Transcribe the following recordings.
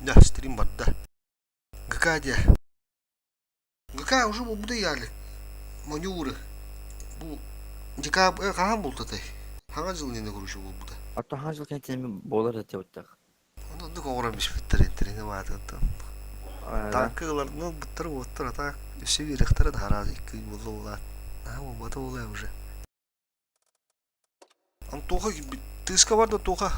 Да, стрим барда. ГК диэ. ГК уже буолбута ялик. Манюры. Бу декабрь хаһан буолтатай? Хаҥа жыл иннинэ короче буолбута. А то хаҥа жыл кэнниттэн буолар этэ быттах. Оннук оҥорон биспиттэр интернет баатыттан. Танка ыларны ылбыттар уоттар а так өссө биэриэхтэрэ да араас икки ый буолла буолаат. Наһаа буолбата буолуо уже. Антоха киирбит. Тыыска бар да Тоха.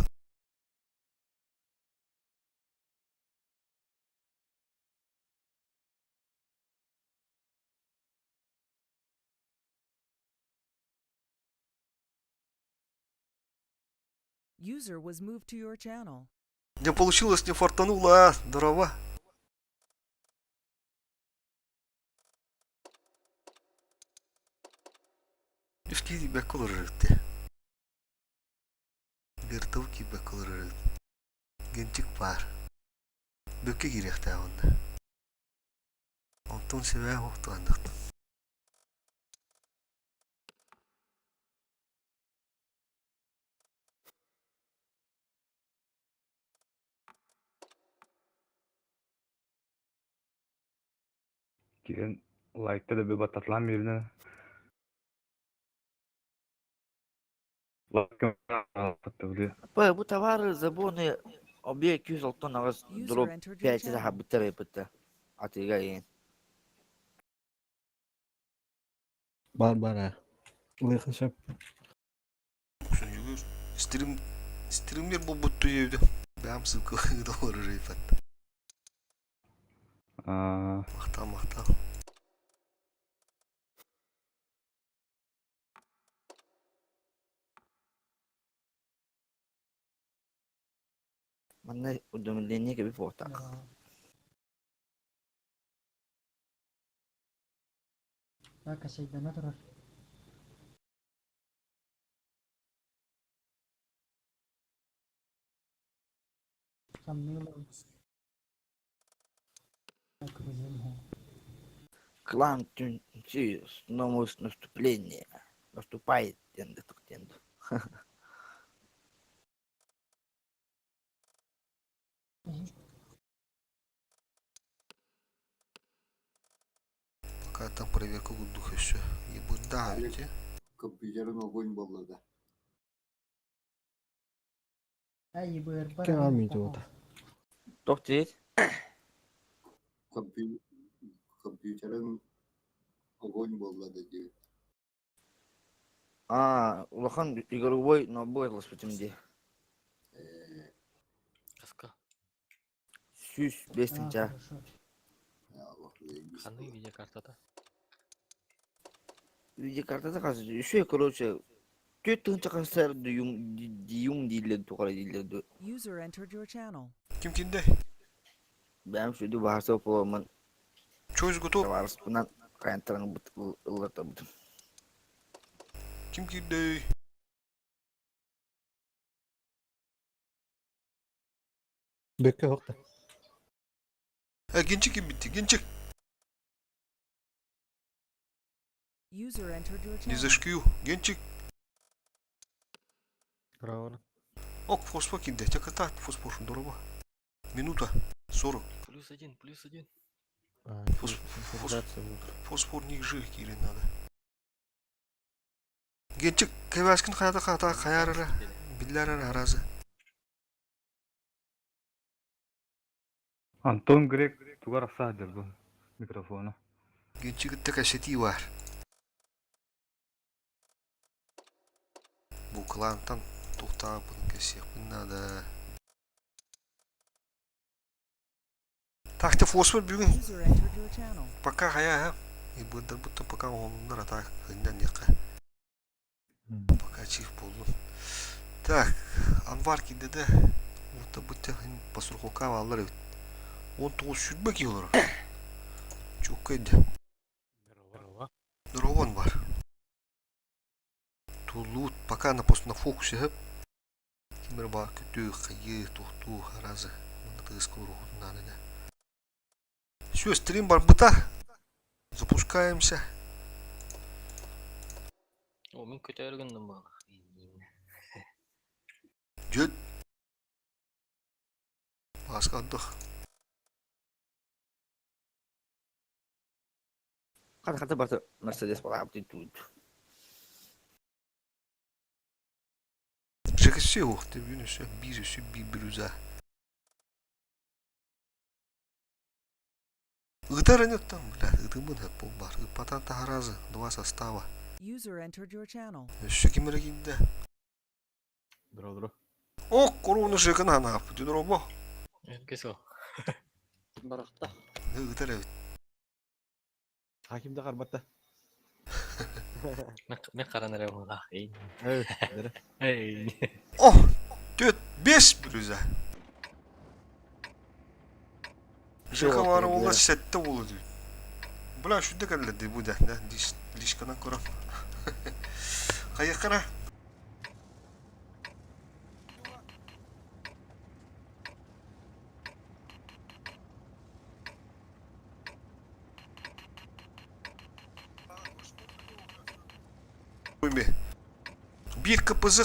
User was moved to your channel. Не получилось, не фартануло, а? Здорово. Үс киһи бэккэ олорор эбит. Вертов киирбэккэ олорор эбит. Генчик баар. Бүккэ киириэхтээх онно. Онтон сибээх охтуганныктан. Киирэн лайкта да баттатылаан биэрдэ. Бу товары забоны объект 168 User дробь entered your 5 channel. таһаарбыттар ыйыппыттар. Атыыга иһин. Бар бар ээ. Ылыахха сөп. Сүнньүгүр стрим стриммер буолбут үйэбит бэйэм ссылка ыыта олорор эбиппин. Аа, Махтал махтал. Манна уведомление кэби буолтаах. Косейдана турар. Самныы Клан Тюнчи снова с наступление. Наступает диэн диэн. Пока там проверка курдук еще. Ебать, да, ведь. Компьютерын огонь буолла да. Кем идиота. Туох диир? Компьютерын огонь буолла да диэбит. Аа, улахан игровой набор ылыспытым дии. Ээ, Хаска. 105 тыһыынча. Ханнык видеокартата? Видеокартата хас үчүгэй короче 4 тыһыынча хасар дюйм дюйм дииллэр тухары дииллэр дуо. User entered your channel. Ким кимдэ? Бэйэм сүдү баһарса буоламмын Чуось готов. табаарыспынан хайантаран ыллартарбытым. Ким киирдэй? Бөккө оһохто. Э, Гинчик кимбитти, Гинчик. User entered your Не channel. зашкю. Генчик. Браво. Ок, фосфор кимде? Чаката, фосфор дорого. Минута 40. Плюс один, плюс один. А, Фос- сенсоризация будет. Фосфор ниже киирин надо. Генчик, кэбээскин хайата хата хаярара, биллэрэр аразы. Антон Грек тугар саадыр бу микрофона. Генчигитте кэсэтии бар. Бу кылаантан туохтаабын кэсиэхпин наада. Так ты фосфор бүгүн User entered your channel. пока хайа и быдарбыттан пока оһолуннар а так хыннан диэххэ. Пока чих буоллун. Так, Анвар киирдэ да уота быттан посурхука бааллар эбит. 19 сүүрбэ киһи олорор. Чуоккай да. Здорово. Здорово, Анвар. Тулуут пока на пост на фокусе хөп. Ким эрэ баар күтүү, хайыы, туохтуу, аразы. Манна тыгыска уруһутун наада. Все, стрим барбыта. Запускаемся. О, мин көтөөрү гынным буолла. Дьүт. Бааска отдых. Хата хата барыта Мерседес балаабытын туут. Жекесі жоқ деп үйін өсі, бір өсі, бір біруза. Ытар там, бля, ытымын хөп бар. Ыппатан таһаразы, два состава. User entered your channel. Өссө ким эрэ киирдэ? Здорово, здорово. Ок, куруну шыкын анааппыт, дроbo. Кесо. Барахта. Ытар эбит. Хаким да карбатта. Мен каран эрэ буоллах. Эй. Эй, дere. Эй. О, төт, бес бүрүзэ. Жека бары ола сетте болу дейт. Бля, шүдде кэллэ бу да, да, лишканан көрөм. Хайыккара. Биир КПЗ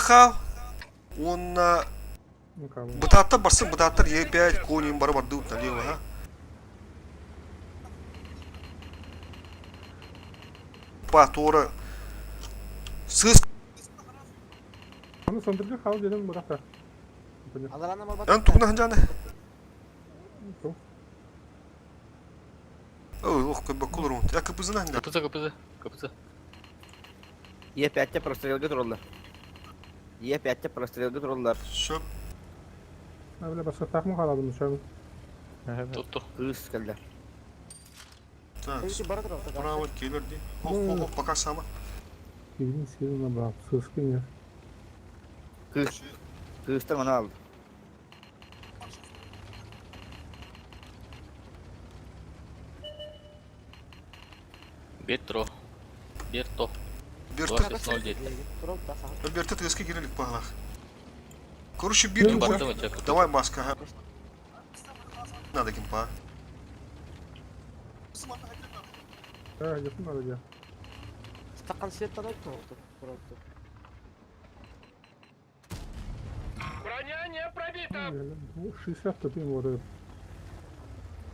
уонна бытааттар барсын бытааттар Е5 конин бары бардыбыт налево, а? Па, туора сыыс Аны сондырды хал дедим быракта. Эн тугуна ханжаны. Ой, ох, көбөк кулурун. Я КПЗ-на ханжа. КПЗ, КПЗ, КПЗ. Е5-те прострелга тураллар. Е5-те прострелга тураллар. Сөп. Бля, басқа халадым шам. Тутту. Кыыс кэллэ. Так, справа келер ди. Ох, ох, ох, пока сама. Кигин силна брат, сыскин. Кыыс. Кыыстан оны алды. Бетро. Берто. Берті, 2609. Берті теске кирелик бағлақ. Короче, бир Мен бардым өтө. Давай маска, ага. Надо кемпа. Да, якын надо я. Стакан светтан айтты. Ну, 60 тупим вот этот.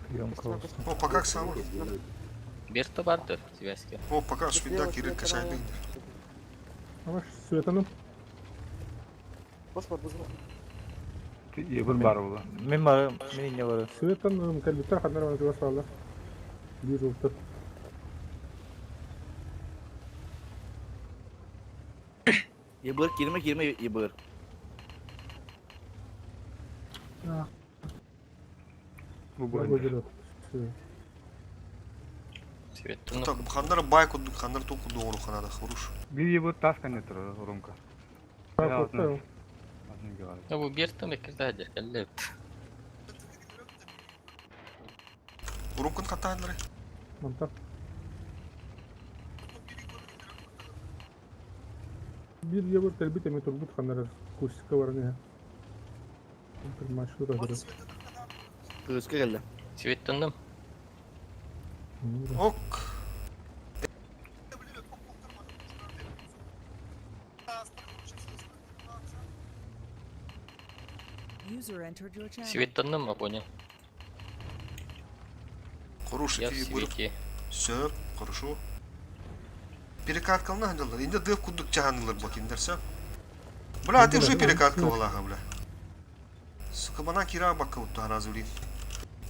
Прием класс. О, пока сама. Берто барды связке. О, пока свида кирил кашайдың. Ама светаным. Ебір бар була. Мен барым, мен не барым. Светан калбиттер хандар мана тугас алды. Бир улты. Ебыр кирме кирме ебыр. Бу бу. Светтан. Так, хандар бай кудук, хандар туку доору ханада хуруш. Бир ебір тас коннектор румка. Бу Берто мекерде хадер келлеп. Румкын хаттанлары. Монтар. Бир ебір тәрбит эме турбут хандар кустика бар не. Бір машина да. Кыыска кэллэ. Светтанным. Ок. User entered your channel. Светтанным, а понял. Хороший Я в ты быр. свете. Сөп, хорошо. Перекаткална хандалар. Инде дыв кудук чаханылар бакиндер сөп. Бля, ты уже перекатка балаха, бля. Сука, бана кира бакка утtu харазулин.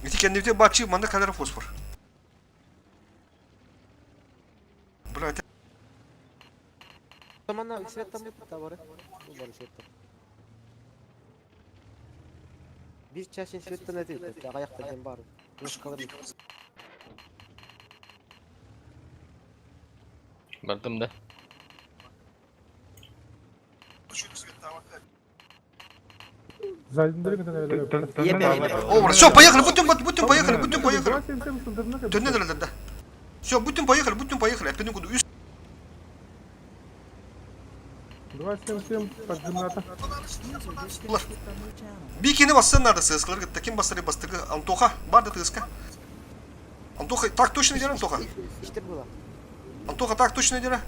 Ити кендивте бачы манда калера фосфор. Бля, ты Тамана светтан бары. Бары светтан. Бир чашын светтан этилди. Аяктан бар. Бардым да. О, все, поехали, будем, будем, поехали, будем, поехали. Төннен да. Все, будем, поехали, будем, поехали. Опять куду. 277 поджимната. User disconnected from your channel. Бикини бассын надо сыскалар гытта ким бастыры бастыгы Антоха бар да тыска. Антоха, так точно дера Антоха. İşte bu. Антоха так точно дера.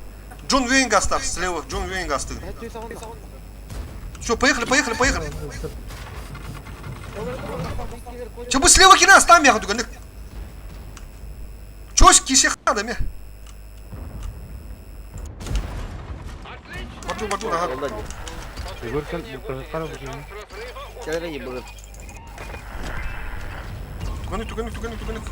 Джон Уэйн гастар слева, Джон Уэйн гасты. Все, поехали, поехали, поехали. Че бы слева кина, там я хочу. Чось кисе хада ме. Бардуу, бардуу, аха. Олла дии. Егор кэл бултаһыттара бу киһини. Кэлэрэ ебылыр. Түгэнник, түгэнник, түгэнник, түгэнник.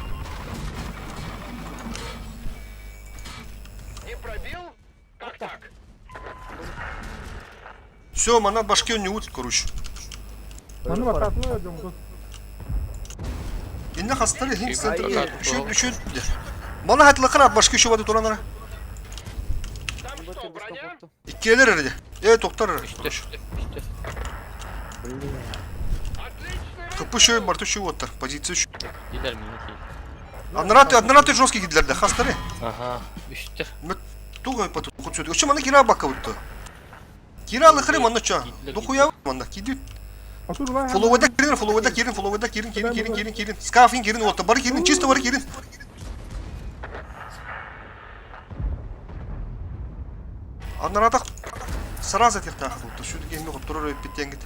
Все, манан башки не короче. Маны бататылар дьоҥку. Инне хастары хин центр Ай. үшөт үшөт. Мана хатлакыр ат башки шубады туранара. Иккилер эрде. Э токтор эрэ. Үстер, үстер. Кыпы шөй барты шөй оттар. Позиция шөй. Дилер мини кей. Аннарат аннарат жесткий кидлерде хастары. Ага, үстер. Туга пату кутсу. Өчө маны кира бакка бутты. Кира лыхры манна ча. Дохуя манна кидит. Отур лай. Фолловода кирин, фолловода кирин, фолловода кирин, кирин, кирин, кирин, кирин. Скафин кирин отта. Бары кирин, чисто бары кирин. Аннарата сразу тихтах бутты. Şu дегенне оттурur өйп битенгит.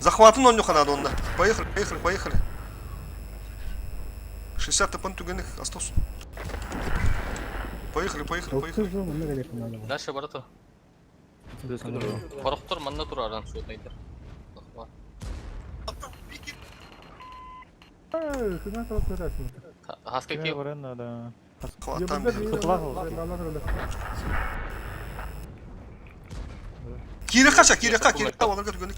Захватын он юханады онда. Поехали, поехали, поехали. 60 тапан түгенек остался. Поехали, поехали, поехали. Алтыз жыл мында келек надо. Дальше барато. Хорохтор манна тураран суотайдар. Кына талап көрәсің. Хаска Кире ки баран надо. Хватан Ебылдар Кыпылах ол. Кире хаша, кире ха, кире ха, оларға түгенек.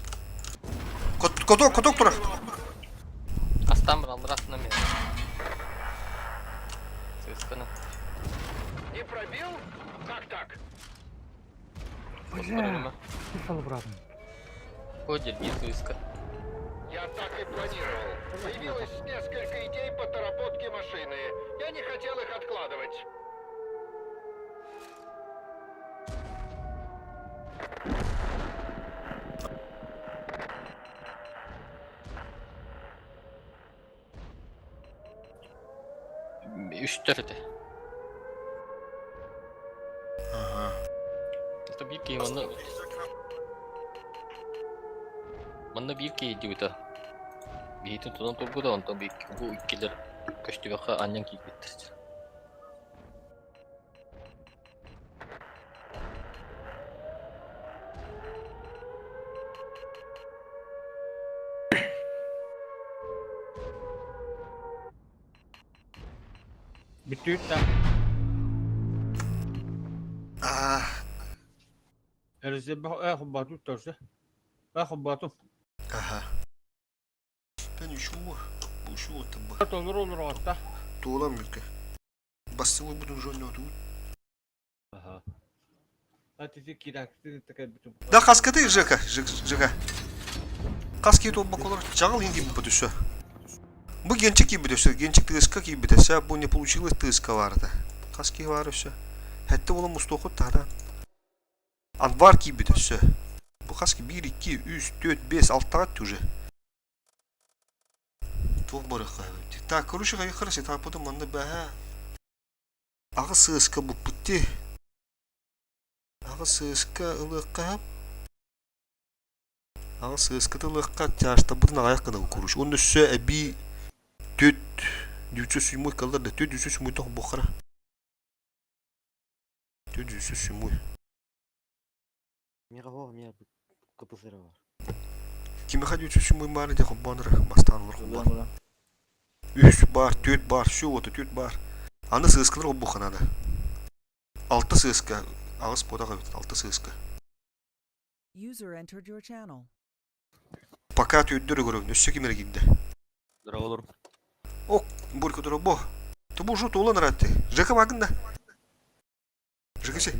Коток, коток турар. Астан бір алдырасына мен. Сысканы. Бля, писал обратно. Ходит, не сыска. Я так и планировал. Появилось несколько идей по доработке машины. Я не хотел их откладывать. Үстер это. Ага. Это бир кей манна. Манна бир кей диута. Бейтин тунан тургуда онтон бир бу иккилер көстүбэхэ анньан киирбиттэр. Бүттүүт да. А, Эрзе хоббату төрсө. Э хоббату. ага. Ben şu bu şu оттан ба. Толор олор отта. Туолан мүлкө. Бассылы будун жонно оту. Аха. А ти киракты такай бүтүн. Да хаскаты ЖК, ЖК. Хаски то баколор чагыл инги бу төсө. Бу генчик ки бүтөсө, генчик тыска ки бүтөсө, бу не получилось тыска барды. Хаски бар өсө. Хәтта улам мустохот тада. Анвар ки бүтөсө. Бу хаски 1 2 3 4 5 6 тагат уже. Тух бары кайбы. Так, короче, кайы так потом манда бәһә. Ага сыска бу путти. Ага сыска ылыкка Ага сыскытылыкка тяжта бұрын аяқ қана куруш. Onun üstü эби төт дүүчү сүймүй калдар да төт дүүчү сүймүй тох бухара. Төт дүүчү сүймүй. Мега хо, мега кыпысыра бар. Кими ха дүүчү сүймүй бары де хоббаныр бастанылар хоббан. Үс бар, төт бар, шү оты төт бар. Аны сыскылар хоббуханада. Алты сыска. Агыс пода кабит, алты сыска. User entered your channel. Пока төттөрү көрөбүн, өссө кимере кийди. Здорово, Бурка тура бо. Тубу жу тулан ратты. Жека багында. Жекесе.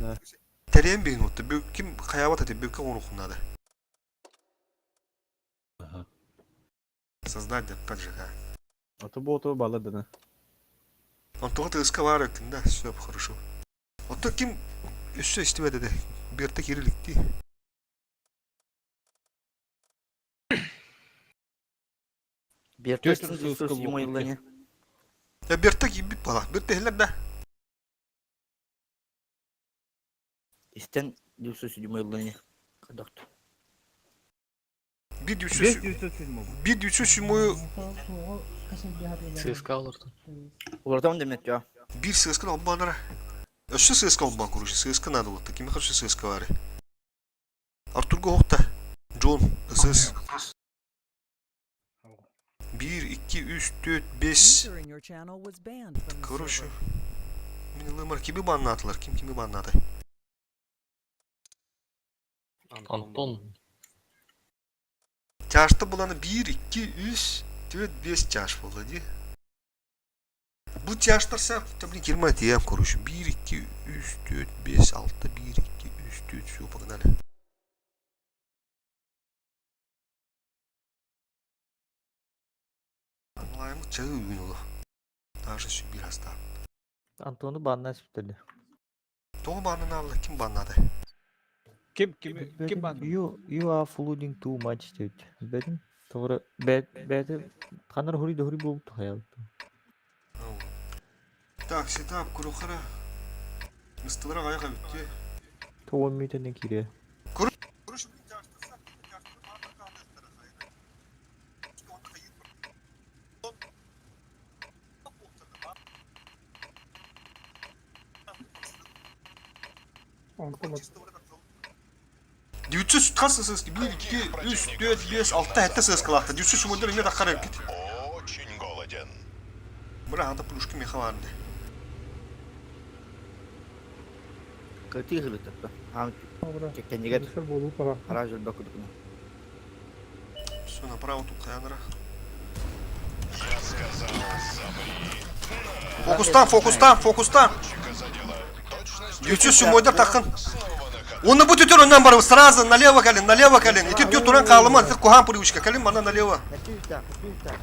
Терен бейін отты. Бүк ким хаябат ати бүкке оны хунады. Ага. Создать деп пәт жека. Аты бу баладына. Он туға тыска бар өкін да, все хорошо. Отты ким өссө истебе деди. Берте кириликти. Бертөс Төрт сыска седьмой буолбут. Я берте кибит бала. Берте хелер да. Истен 907 yıllarını. Kadaktu. Bir düsü 507. bir düsü sümüğü Сыска олортон. Олардан demek ya. bir сыскын обманара. Өссө сыска обман куруши. Сыска надо вот. Кими хорошо сыска бар. Артурга оһохта. Джон, СС. 1, 2, 3, 4, 5. User in your channel was banned from the Короче, server. мин ылымар кими баннаатылар? Ким кими баннааты? Антон. Чашта буланы 1, 2, 3, 4, 5 чаш буолла дии. Бу чаштар сап, блин, кирма тиям, короче. 1, 2, 3, 4, 5, 6, 1, 2, 3, 4, все, погнали. Онлайн чаğı үйün олу. Даже şu biraz daha. Антону банна сүттерди. Тоҕо баннын алла, ким баннады? Ким ким ким банды? You are flooding too much deydi. Benim doğru be be kanar huri de huri bulup hayal. Так, сетап курухара. Мыстылара аяға бітті. Тоğun müyten кире. Онтон 900 хас сыз 1, 2, 3, 4, 5, 6 хәтта сыз кылақты. 900 шумодер име таққар кет. Очень голоден. Бра, анда плюшки меха барды. Кытыы хылытта. Аан Добре. кэннигэр Бисер буолуу пара. гараж өлбөкүдүкүнэ. Все направо тут хаянара. Я сказал, замри. Фокустан, фокустан, фокустан. Чика задела. Точность 900 шумодер таққын. снова на ходу. Оны бу түтөр оннан барып сразу налево калин, налево калин. Ити түт туран калыман, ты кухан привычка калин, мана налево. Кытыыта, кытыыта.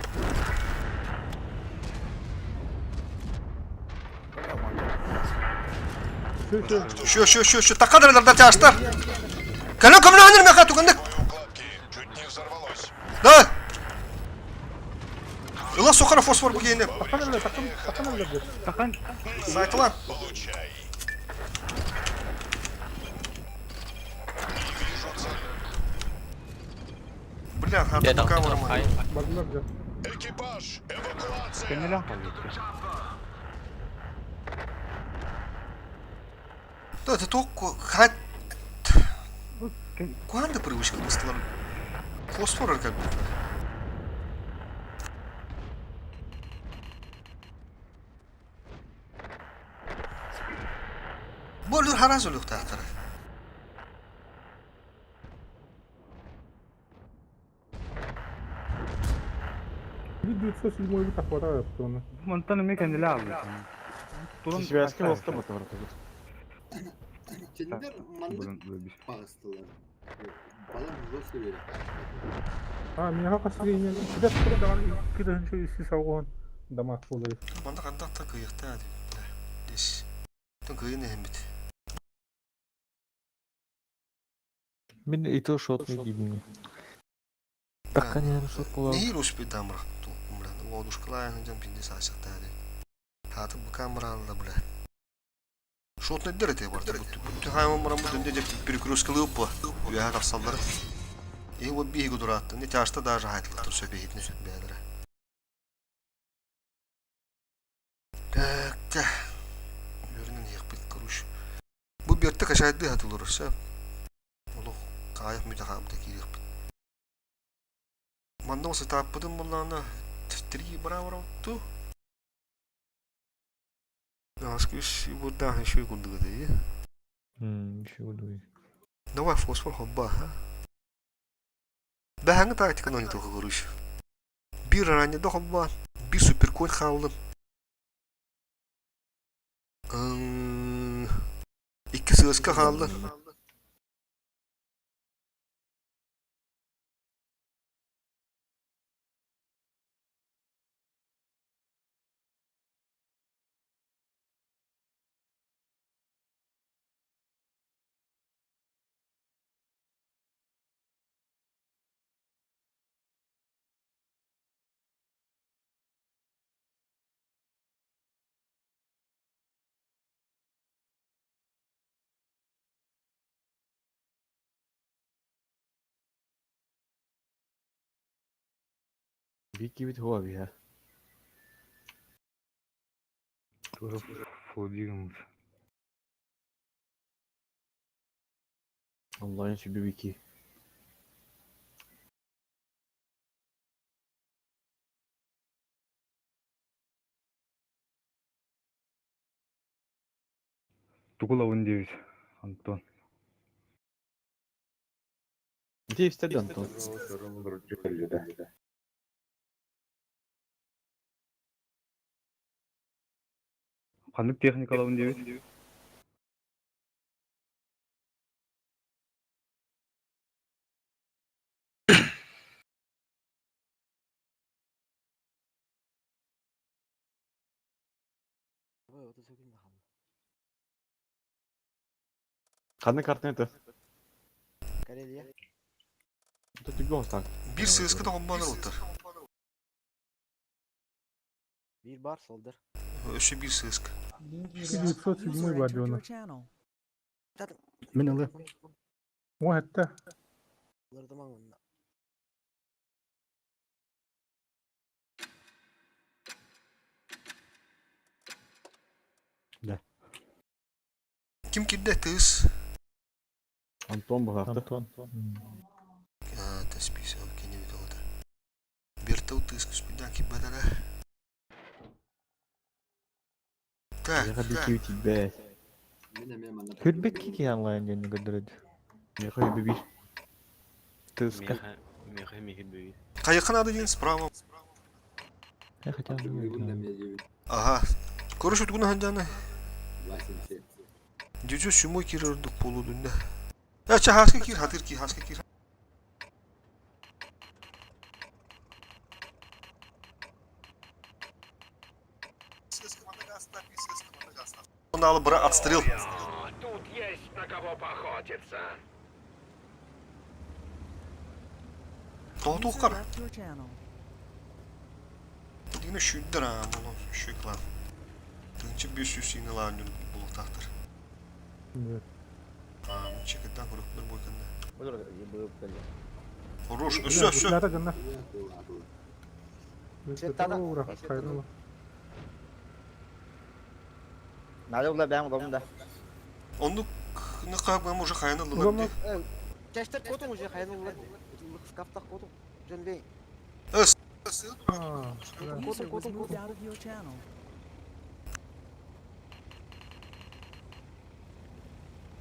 Şu şu şu şu takkadır da taşlar. Kalın kamına önür meka tukunduk. Укладки чуть не взорвалось. Да. Ыла сохара фосфор bu giyinip. Такан эле, такан, такан эле деп. Такан. Сайтылан. Получай. Не вижу цели. Бля, Дед хата камера Ай, Бардылар же. Экипаж, эвакуация! Кенелен kaldı. Да, это только хат. Куанда привычка мыстылар. Фосфор как бы. Болur хараз өлүк тактары. Bir 907 bir takvara yaptı onu. Мантан эме кенеле алды. Турун Сибээскэ буолта бу Кинилер маннык пағыстылар. Балам жестко берет. А, мияға қасы кейінен сидеп тұрған 2 үсі сауған дамақ болай. Манда кандакта кыйыкта деп. Деш. Тон кыйын эхмит. Мен ито шот не дибин. Такка не шот була. Нehir успе дамра. Бля, лодушкалай жан пинде сасыкта деп. Хаты бу камералда бля. Шотны дерете бар. Бүтү хайван барам бу дүнде деп перекресткалы упа. Уяга тапсалдар. И вот биги дуратты. Не тяжта даже хайтлыктыр сөбейитне бәдре. Так, та. Görünün yakbit kuruş. Bu bir tek aşağıda hatırlırsa. Олох кайық мүтә хабда кирек. Манна осы таппыдым булланы три браво ту. Аскыш бурда еще кундыгы да. Еще буду. Давай фосфор хобба, ха. Бәһәңе тактиканы не только күрүш. Бир ранее да хобба, бир суперконь халды. Икки сыска халды. Бикибит хуа биһэ. Тоже флудигмут. Онлайн сүбүбүки. Тугу ылабын диэбит Антон. Ити истэр да Антон. Ханнык техника ылабын диэбит? Ханнык картина это? Карелия. Это түгү оҥостаах. Биир сыыска да хомбаанар уттар. Биир бар солдер. Өссө биир сыыска. 907 User бар entered your диона. channel. Мин ылы. О, хэтте. Да. Ким кирдэ тыыс? Антон быһаахта. Антон. А, тесписе кини бит Бертау тыыс күспүннээн кирбэтэрэ. Так, Миэхэ так. биир тиийбэт. Мин эмиэ манна Хүрбэт кики онлайн диэн көрдөрөд. Миэхэ үбү биир. Тыска. Миэхэ миэхэ биир. Хайыхха надо диэн справа. Я хотя бы Бүгүн да эмиэ диэбит. Ага. Короче, тугуна ханжаны. 87. Дьүдьү сүмой киир ордук буолуодунна. Э, ча хаска киир, хатыр киир, хаска киир. Надо брать отстрел. Тут есть на кого поохотиться. User Тоғытуққар. left your channel. Дигіне шүйдір а, бұны шүй қылан. Тыңчы 500 сині лан жүр бұлықтақтыр. Нет. А, бұл чекеттен көрөктөр бойкында. Olur bu böyle. Хорош, өссө, өссө. Лята гына. Сеттада. Ура, кайрыла. Надо было бэм улам да. Онду ныққап уже хайны Улам лылар. Чачтар котун уже хайын улар. Скафтах котун. Жөнлей. А, да. User was Котун, moved котун. out of your channel.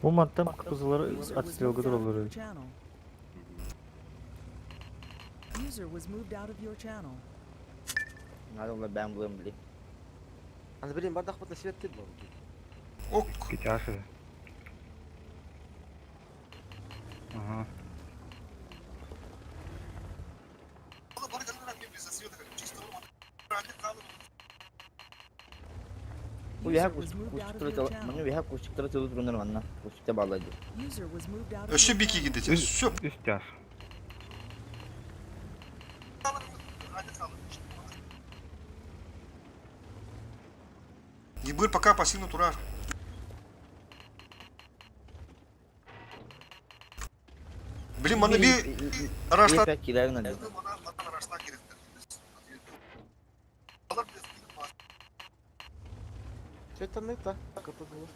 Бу мантан кызылары User was отстрелга moved out of тураллар your эбит. channel. User was moved out of your channel. Надо было бэм булам били. Аны билем бардак бутна свет дед бу. Ок. Китяши. Ага. Bu yaha User was moved out of your kuşçuktura channel. Bunu yaha kuşçuktura tulu turundan manna. Kuşçukta bağlaydı. User was moved out of Өссө your бики channel. кидете. Сөп. Үс тяж. Ебыр пока пассивно турар. Блин, маны би рашта. Bir kiler надо. Свет та. Капы булur.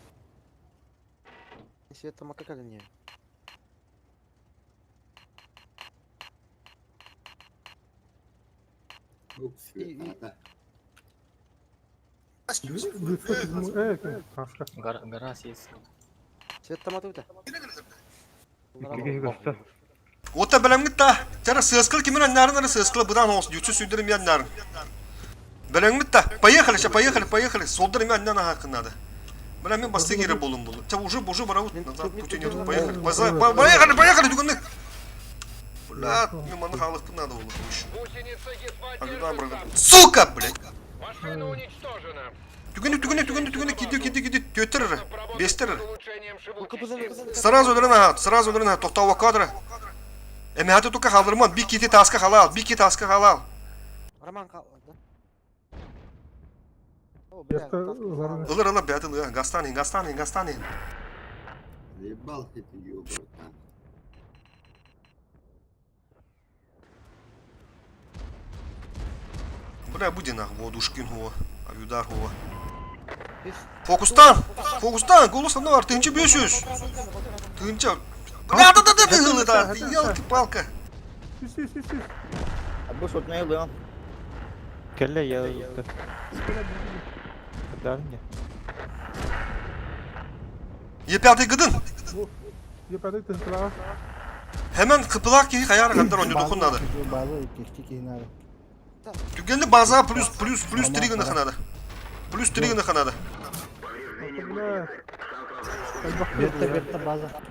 Свет там макакален Ух, свет. 907 э, хаска. Гора, гора съест. Свет там атыта. Икки көстө. Ота бәләмгит та. Тара сыскыл кимин аннарын ары сыскыл будан оңс. Ютсу сүйдірім яннарын. Бәләмгит та. Поехали, ща, поехали, поехали. Солдырым яннан хакын надо. Бля, мен басты кире болум булу. Ча уже уже барабыт назад пути нету. Поехали. Поехали, поехали, дүгәнне. Бля, мен маны халыкты надо булу. Гусеница едва А куда держится. Сука, блядь. Машина уничтожена. Түгәнне, түгәнне, түгәнне, түгәнне, киде, киде, киде, төтер, Поработать бестер. над улучшением живучести. Сразу дырына, сразу дырына, тоқтауа кадра. Эме хаты тука халдырман, би кити таска халал, би кити таска халал. Роман кал. О, бля. Яхта ларын. Ылыр ылыр бәті лы, гастанин, гастанин, гастанин. Заебал ты, ё, братан. Бля, буде нах, водушкин го, авюдар го. Фокустан, фокустан, голос аны бар, тынчы 500. Тынчы. Бля, тыһылы Елки-палка. Үс, үс, үс, үс. Бу сотнай ылыам. Кэллэ я ылта. Кырдаадың я. Е5 гыдын. Е пятый тыһылаҕа. Hemen kıpılak киһи хайар каддар ойнодохун надо. База иккичти киһи надо. Түгенде база плюс плюс плюс 3 гына ханада. Плюс 3 гына ханада. Бля. Берте берте база.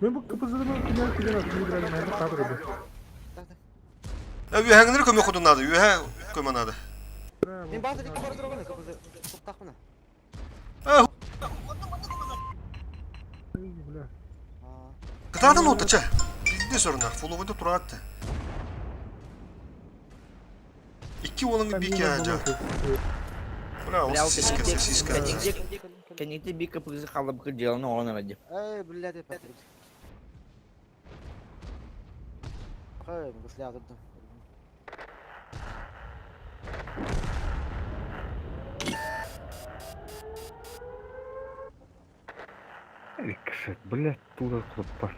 Мен бу кыпызылымы күнер күнер атып играли, мен кадры. Үөһэҥнэри көмө хотун надо, үөһэ көмө надо. Мен база дикки бара турабын, кыпызы. Туктахпына. Бля. Кытаатын уотача. Билде сорна, фуловыда тураатты. Икки уолуҥ бики ажа. Бля, ол сиска, сиска. Кэнникте бик кыпызы халабыкы деланы оҕон эрэди. Эй, блядь, опять. Хай, гусля тут. Рикошет, блядь, туда клоппар.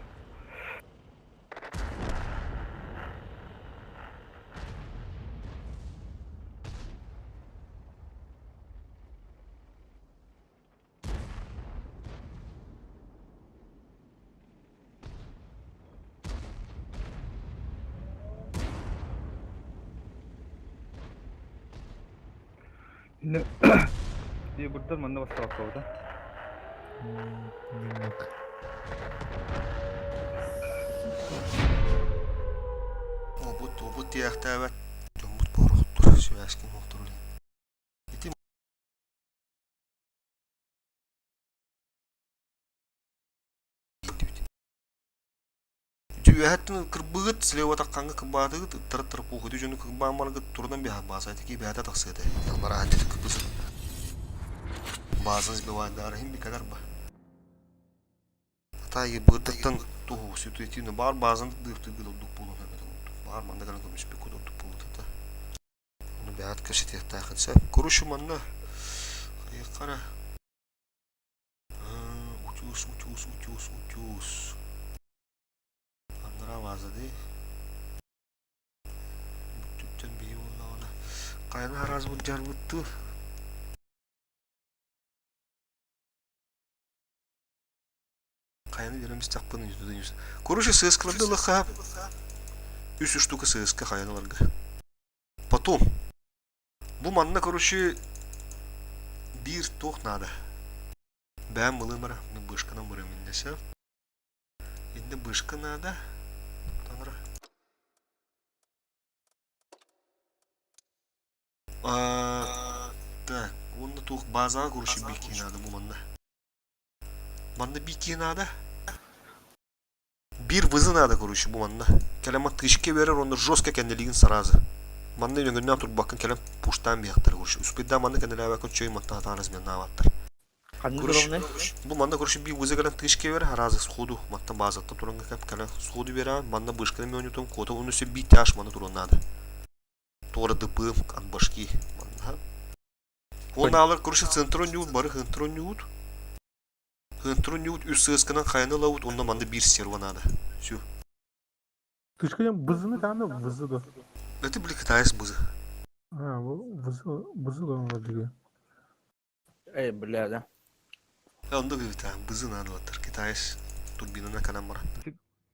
Дии бурдар манна бастаабакка да. Обут, обут диэхтээбэт. Дьоммут буорохтур, связкин оохтур. Ити Үөһэттэн кырбыгыт, слева таххаҥҥа кырбаатыгыт, ыттара пуохуйду дьону кырбаан баргыт турунан биһа бааса ити бэйэтэ тахсыа этэ. Ялбараан дьэ кырбызын. Баазын сбивайдаары иһин бикалар ба. Ата быырдаттан туһу ситуативно баар баазан дыыптыгы ордук буолуон эбэтэ курдук. Баар манна кэлэн көмүспүт ордук буолуот этэ. Ону бэйэт кэпсэтиэхтээххин сөп. Курушу манна хайыххара утюс, утюс, утюс, утюс. Аннара бааза дии. Бүттүттэн биһи буоллаҕына хайаны араас былдьарбыттыы. Хайаны биэрэн истэхпин Короче, сыаскаларды ылыхха үс штука сыаска хайаны ыларга. Потом бу манна короче биир туох наада. Бэйэм ылыым эрэ, бышканан барыам иннесе. Иннэ бышка наада. Таҥара. Так, уонна туох базаҕа короче биир наада бу манна. Манна биир наада. Биир вызы наада короче бу манна. Кэлэн тышке берер онно жестко кэннилигин сразу. Манна өҥөннөөн турбаккын кэлэн пуштаан биһахтар короче. Успейдаан манна кэннилээбэккин чөй маттаатаан разменнаабаттар. Ханнык Бу манна короче биир вызы кэлэн тышке берер аразы сходу маттан базаттан туранга кэп кэлэн сходу бераан манна бышканы мөнүтүн кота уну се биир тяж манна туран наада. Туора дыпым от башки манна. Уоннаалар короче центрон ньуут бары центрон ньуут. Центрон ньуут үс сыасканан хайаны ылабыт онно манна биир стерва надо. Все. Тышка бызыны там вызы да. Это были китайцы бызы. А, вызы, бызы да он Эй, бля, да. Онда кыбыта бызы надо Китайс турбинана канан бара.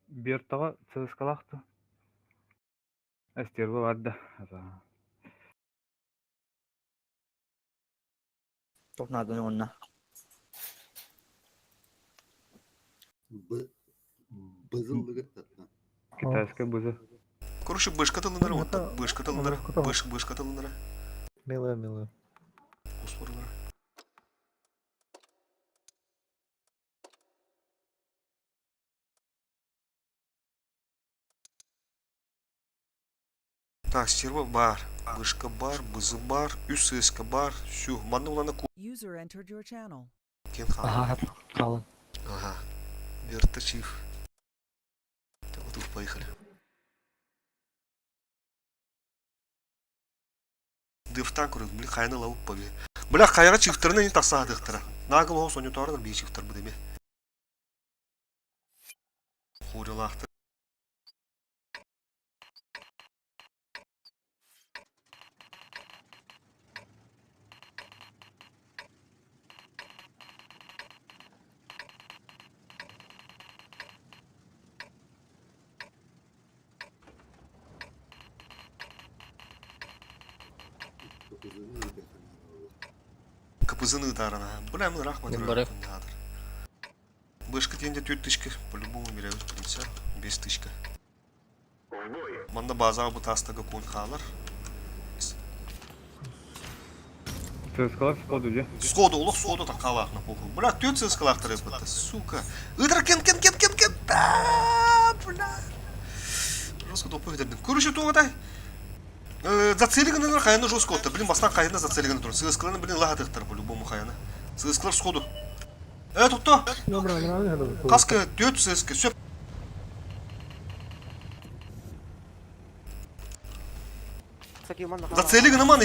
Бертаҕа сыаскалаахты. Стерва барда. Туох нааданы онно. Бызыллыгыт Китайская бызы. Короче, бышка тылынара, вот так, бышка тылынара, быш, бышка тылынара. Милая, милая. Успорынара. Так, стерва бар, бышка бар, бызы бар, үс сыска бар, все. Манна улана User entered your channel. кен Ага, халын. Ага. Вертачив. Так, вот тут поехали. Дыфтан көрөк, били хайны лауп баби. Бля, хайга чифтерне не тасаадыктара. Нагыл хос оню торар би чифтер бу деме. Хурилаахтар. Капызын ыытаарана. Бля, мы рахмат. Бары. Бышка тиэнде түөрт тысячка, по-любому беребит принца, без тысячка. Манна базаҕа бу таастарга куон хаалар. ЦСКА сходу же. Сходу, олох сходу так хаалаах на похуй. Бля, түөрт ЦСКАлаахтар ыппытта, сука. Ыдыр кен кен кен кен кен. Бля. Жестко топпу көтөрдүм. Көрүшү туоҕатай. Зацелиганы хайаны жестко отта. Блин, бастан хайаны зацелиганы тур. ЦСКАны, блин, лаһатыктар по-любому хайаны. ЦСКАлар сходу. Тохто. Каска түөрт ЦСКА, сөп. Зацелиганы ман.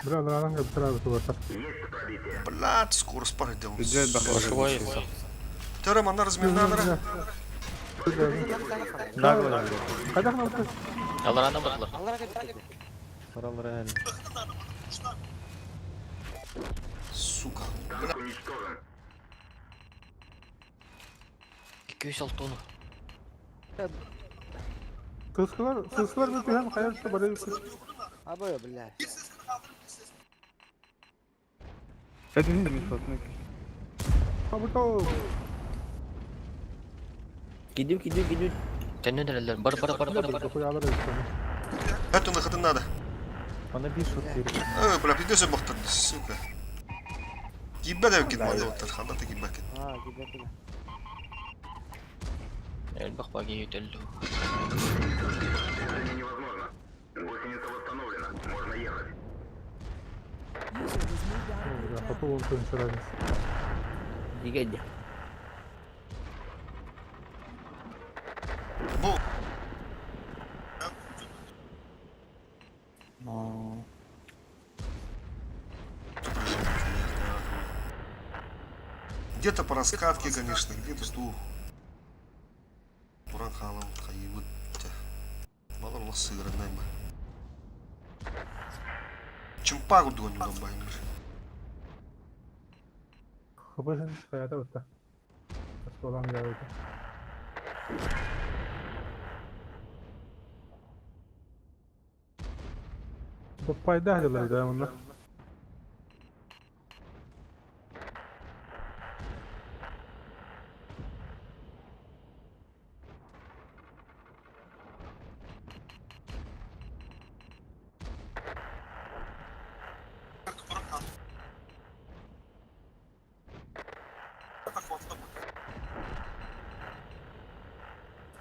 Бля, наранга битра битра. Блядь, скорость пары делал. Ошибается. Төрө манна разминнанара. Нагло. Хайдах надо? Аларана бардылар. Баралар әле. Сука. Бля. 206 оны. Сыскалар, сыскалар бу түһэн хайар бары. Абы, бля. Это не мисотный. Абы Кидим, кидим, кидим. Төннөн Бар бар бар бар бар. Это на хатын надо. Аны бир шот биреп. Бля, пидесе бохтар, сука. Кибә дә кит манда оттар, ханда та кибә кит. А, кибә кибә. Элбах баги өтөлдү. User was moved out of your channel. Хату он төнчөрәнис. Дигән. Бу Где-то по раскатке, конечно, где-то ту. Туран халым хайыбыт. Балар улас сыграннай ба. Чымпа курдуган юлдан байымыр. Хабышын хаята битта. Аскалан ябыта. Бу пайда дилер да мында.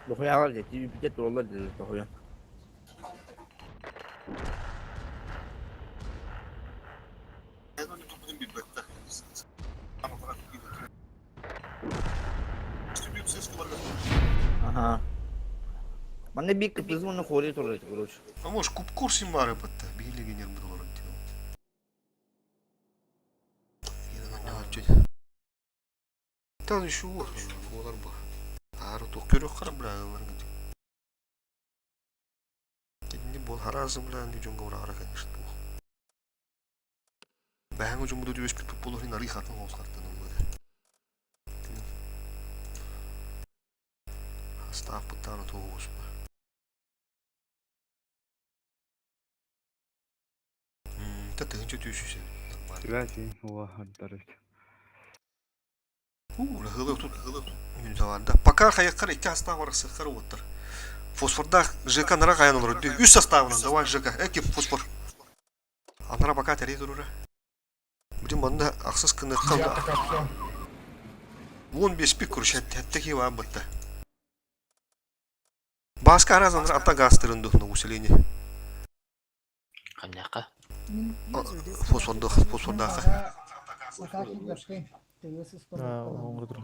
Дохуя алар дии, битет тураллар дии, дохуя. Ага. Манна бик кыпыз оны хори турар, короче. А может, куб курсим бары бітті. Бейлеген ер бұдылар Там еще вот, олар ба. Ары тоқ көрек қара, бля, олар Не бол харазы, бля, не жонга ура конечно. Бәһәң үчүн буду өспүт болор хин ары хатын олс картан олды. Астаап буттаны тоғыз ба. Та тыгынча түйшүсө. Связи, о, отдарить. Хылы тут хылы минуталарда. Пока хаяккар икки астаах бар сыккар оттар. Фосфорда ЖК нара каян олор. Үс составынан давай ЖК. Эки фосфор. Анара пока тери турура. Блин, манда аксыз кыны калды. 15 пик короче, хәтте ва бытта. Баска аразан ата гастырын на усиление. Камняка. Фосфорда, фосфордаха. А, оңгырдыр.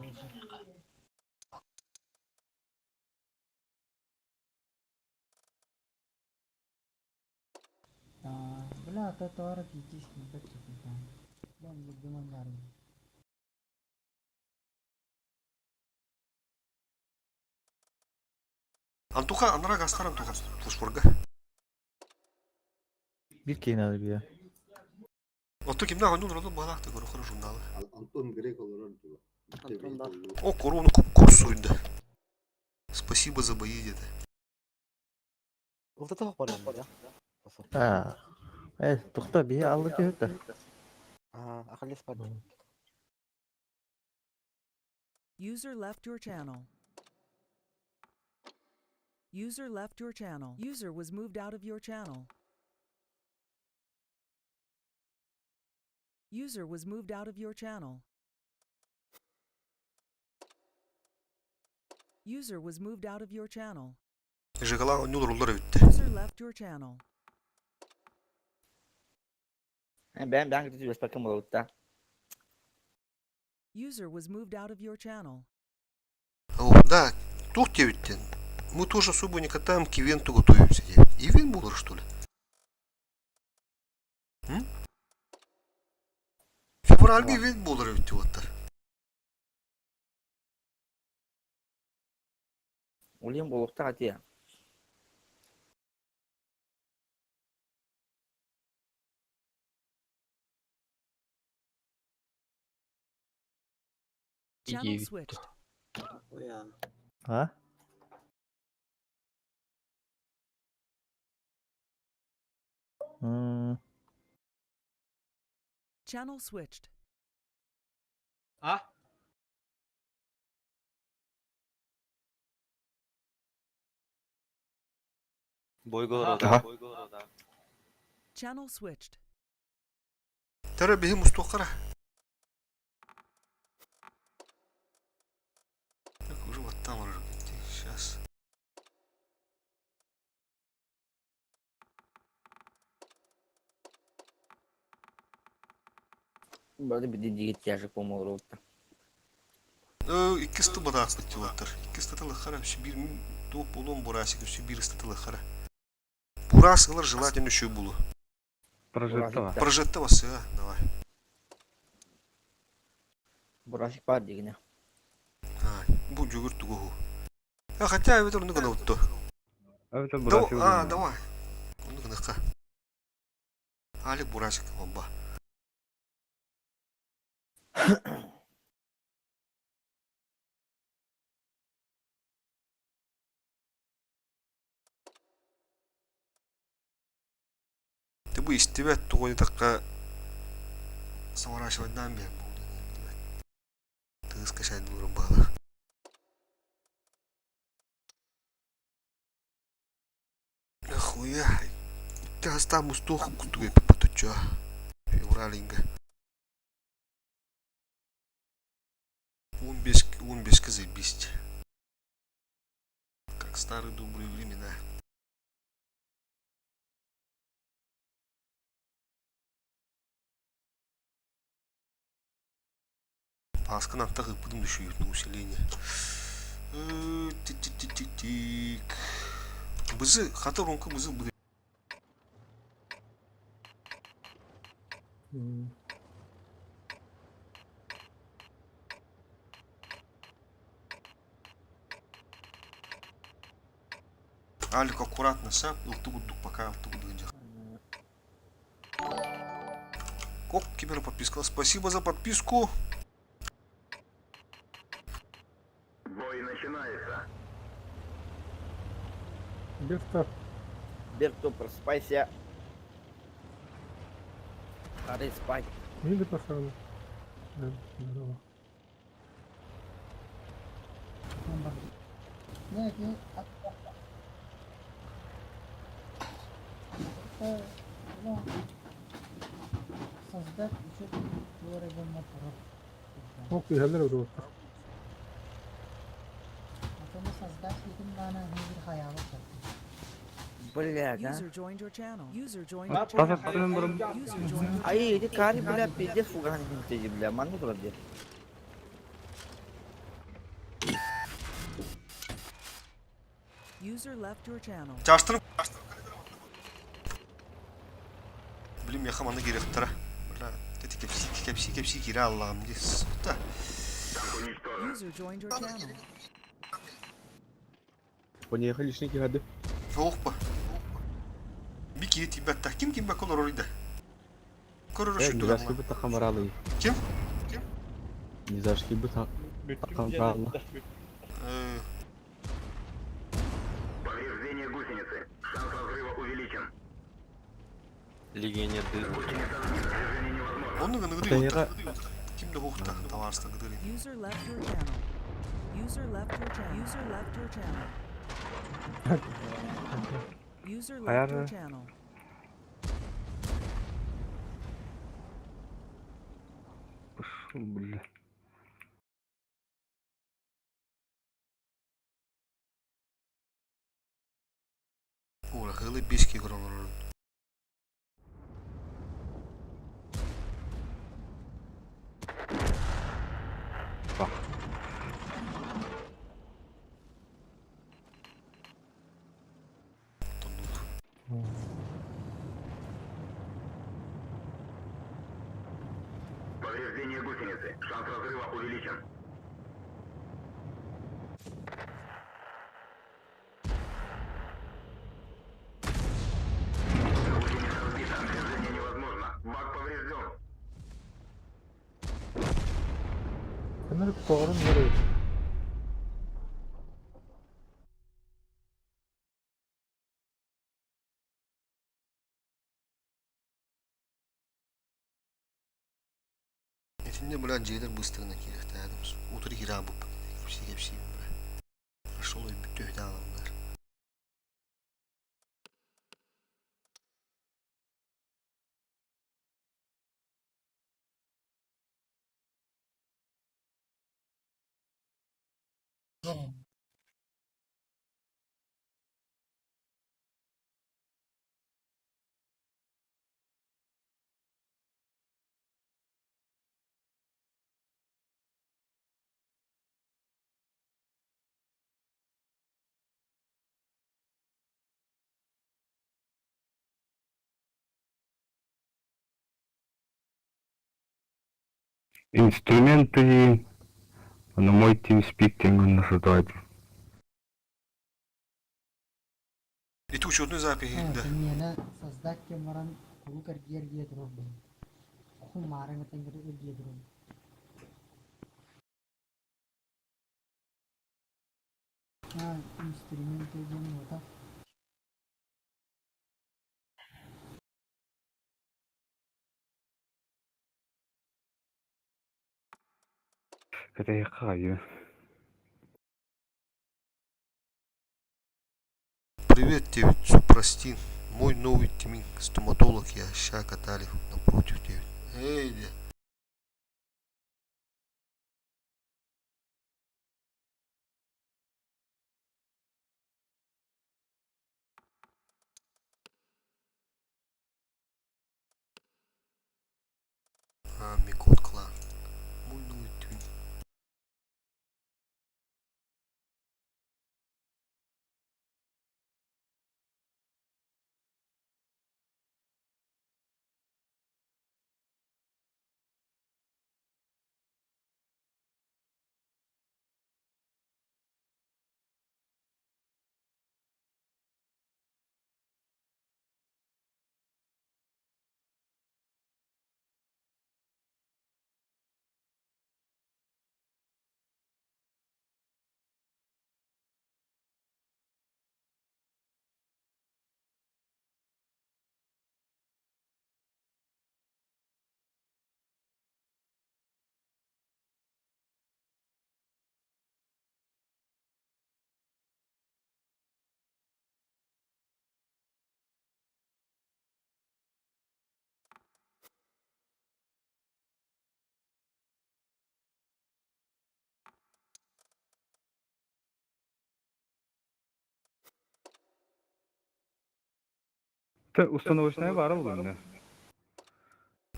Бля, то товар китис, не так. Антуха, анара гастар Антуха, флешборга. Биир киһи надо бия. Оттон кимнээх оонньуу олороллор баҕалаах да көрө журналы. Антон Грек олорор дуо? Антон бар. О, корону курс суруйда. Спасибо за бои деді. Ылта тоқ бар енді, да? Аа. Э, тухта биһи алды түһүттэ. Аа, Ахиллес бар. User left your channel. User left your channel. User was moved out of your channel. User was moved out of your channel. User was moved out of your channel. Жигалаа оонньуу олороллор эбиттэ. User left your channel. Бэйэм бэйэм кытта түбэспэккэ буолбут User was moved out of your channel. О, да, туох диэбиттэн. Мы тоже особо не катаем, к ивенту готовимся диэбит. Ивент буолар что ли? М? Февральга ивент буолар эбит диэбиттэр. Улиен буолуохтаах этиэ. Channel switched. А? М, Channel switched. А? Аха. Channel switched. Тэрэ биһи мустуоххара. Так, уже вот там уже сейчас. Бары биди тяжек помогрутта. Икки ыстыбадаахпыт диэбиттэр. Икки ыстатылыххара өссө биир туох буолуон бурасик өссө биир ыстатылыххара. Бурас ылар желательно үчүгэй буолуо. Прожектова. Прожекта бассыа, давай. Бурасик бар дигине. А, бу дьүгүр тугу А, хотя эбэтэр оннук гынабыт дуо? Эбэтэр бурасик А, давай. Оннук гыныахха. Алик Бурасик оба. Ты бу истибэт тугу диэтэххэ соворачивайдаан биэр буолуо Тыыс кэсэйдилэрин баҕалаах. Охуя, икки хастаан мустуох курдук эппит оччо февралинга. 15, 15 заебись. Как старые добрые времена. Паасканы антах ыыппытым да на усиление. Тик-тик-тик-тик. Бызы, хата ронка бызы быды. Алик, аккуратно, сап, ылты курдук, пока ылты курдук. Кок, кибер подписка. Спасибо за подписку. Бой начинается. Берта. Берто, просыпайся. Пора спать. Миды пацаны. Да, здорово. Ок, иһэллэр эбит Бля, да? User joined your channel. User joined your Тас channel. аттынан бұрын User joined your Ай, эти кари, бля, пиздец фуган ты, бля, манны вроде. User left your channel. Чаштырып. Блин, меха маны керектара. Бля, тетике. Кэпсии кэпсии кэпсии киирэ аллаҕым дии. Сута. User joined your channel. Поехали, лишний гады. Суох ба. Би киһи тиийбэт Ким тиийбэккэ олорор да? Көрөр Э, шүтү низашки бы тахамаралы. Ким? Низашки бы тахамаралы. Э, Повреждение гусеницы. Шанс разрыва увеличен. Легионер ды. Гусеница разбита. Движение невозможно. Онну гыныгы Тайга. Ким да хуохта табаарыстан гыдырын. User left your channel. User left your channel. User left your channel. User left your Хайар. channel. Пошел, бля. Ура, хылы бешки көрөр. Бах. Повреждение гусеницы. Шанс разрыва увеличен. Гусеница разбита. Движение невозможно. Бак поврежден. Ханна коҕорун барар. Итинне булан жээлер быстырынан киирехтээдим. Утури кираа буп. Кепси кепси бля. Ашол бүттө өтө аламдар. Инструменты на мой TeamSpeak теңін насадать. Ити учетный запись да. Миэнэ создать кем баран кулук эргиэр турар Хумаарыҥ тэҥэр эргиэ турар. Аа, инструменты диэн уота. Это я. Привет тебе, Супрастин. Мой новый тимин стоматолог я ща катали напротив тебя. Эй, де. А, Микот Клан. Мой новый твин. Те установочная бара булын.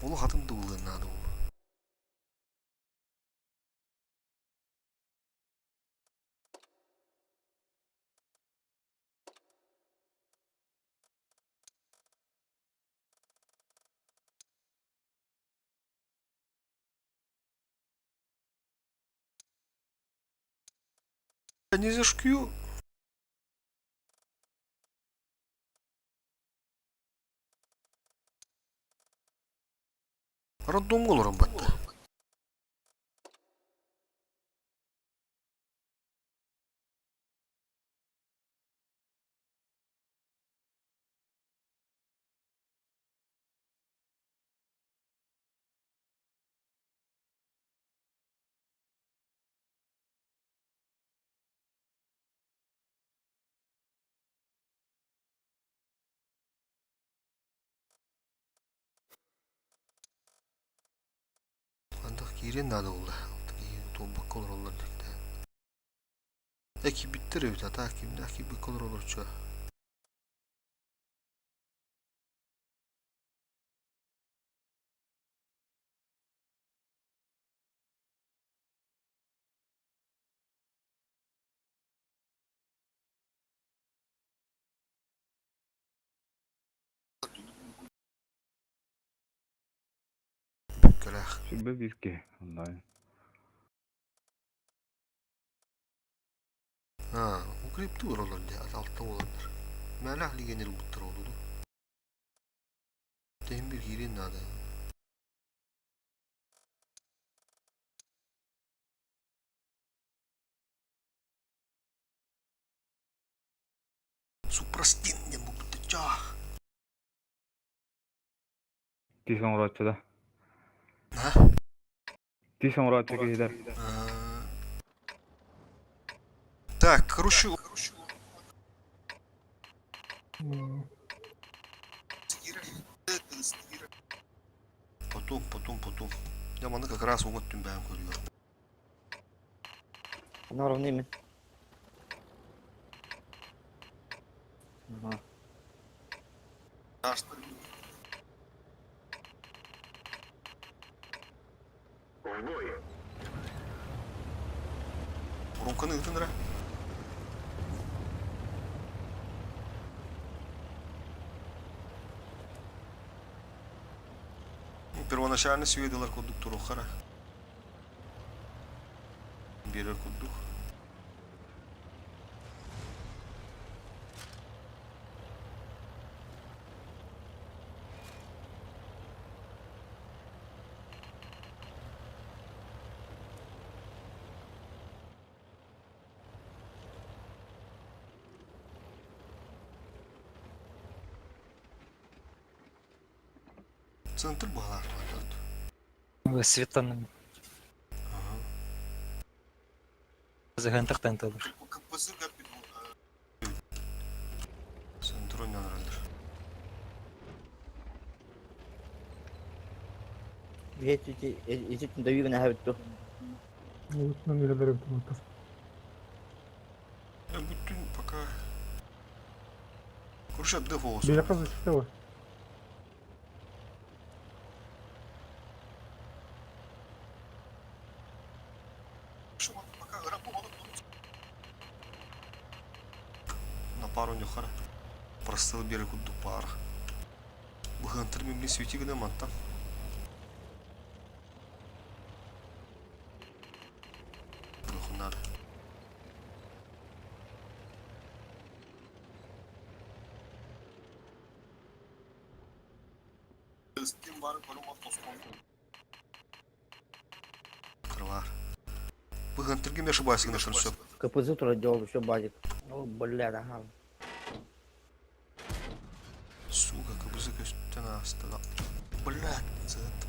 Ол хатын дуулын надо ол. Не зашкю. Роддомҥа олорон барда. Антах киириэн наада буолла. Туолбакка олороллор диэхтээн. Э киирбиттэр эбит, а так кимнээх киирбиккэ олороллор чуо. Бүккэлээх. 21 киһи онлайн. А, укрептуур олор дии, алта буоланнар. Мээлээх легионер ылбыттар ол дуу. Тэһин бир киириэн наада. Супрастин диэн буолбут чаах. Тиис оҥорооччу да. А? Тиис оҥорооччу киһилэр. Так, короче... Потом, потом, потом. Я маны как раз оҥот түмбээн көрүөм. Наравне мен. Ага. Воронканы ыытын эрэ. Первоначально сведалар курдук туруоххара. Биэрэр курдук. Центр баҕалаах Светлана. Зыгантахтан тылыр. Центр ойнаныраллар. Биһи ити дөйүгүн аһабыт Улутунан үлэлэр эбит улуттар. Бүтүн пока. Короче, дефолт. Биһиэхэ защита бар. На пару нюхара. Простыл берег курдук пара. Быһыантыр мимни свети гына мантан. Надо. Крылар. Быһыантыргы мен ошибаюсь гына все. КПЗ тура делал все базик. О, бля, ага. Сука, КБЗ көстөн астыга. Блядь, зат.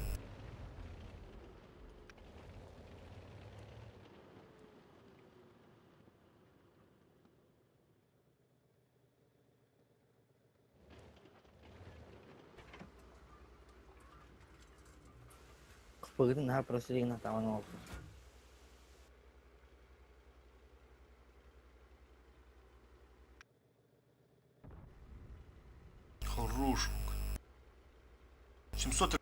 КПГ на просрина там оно. Хорош. 700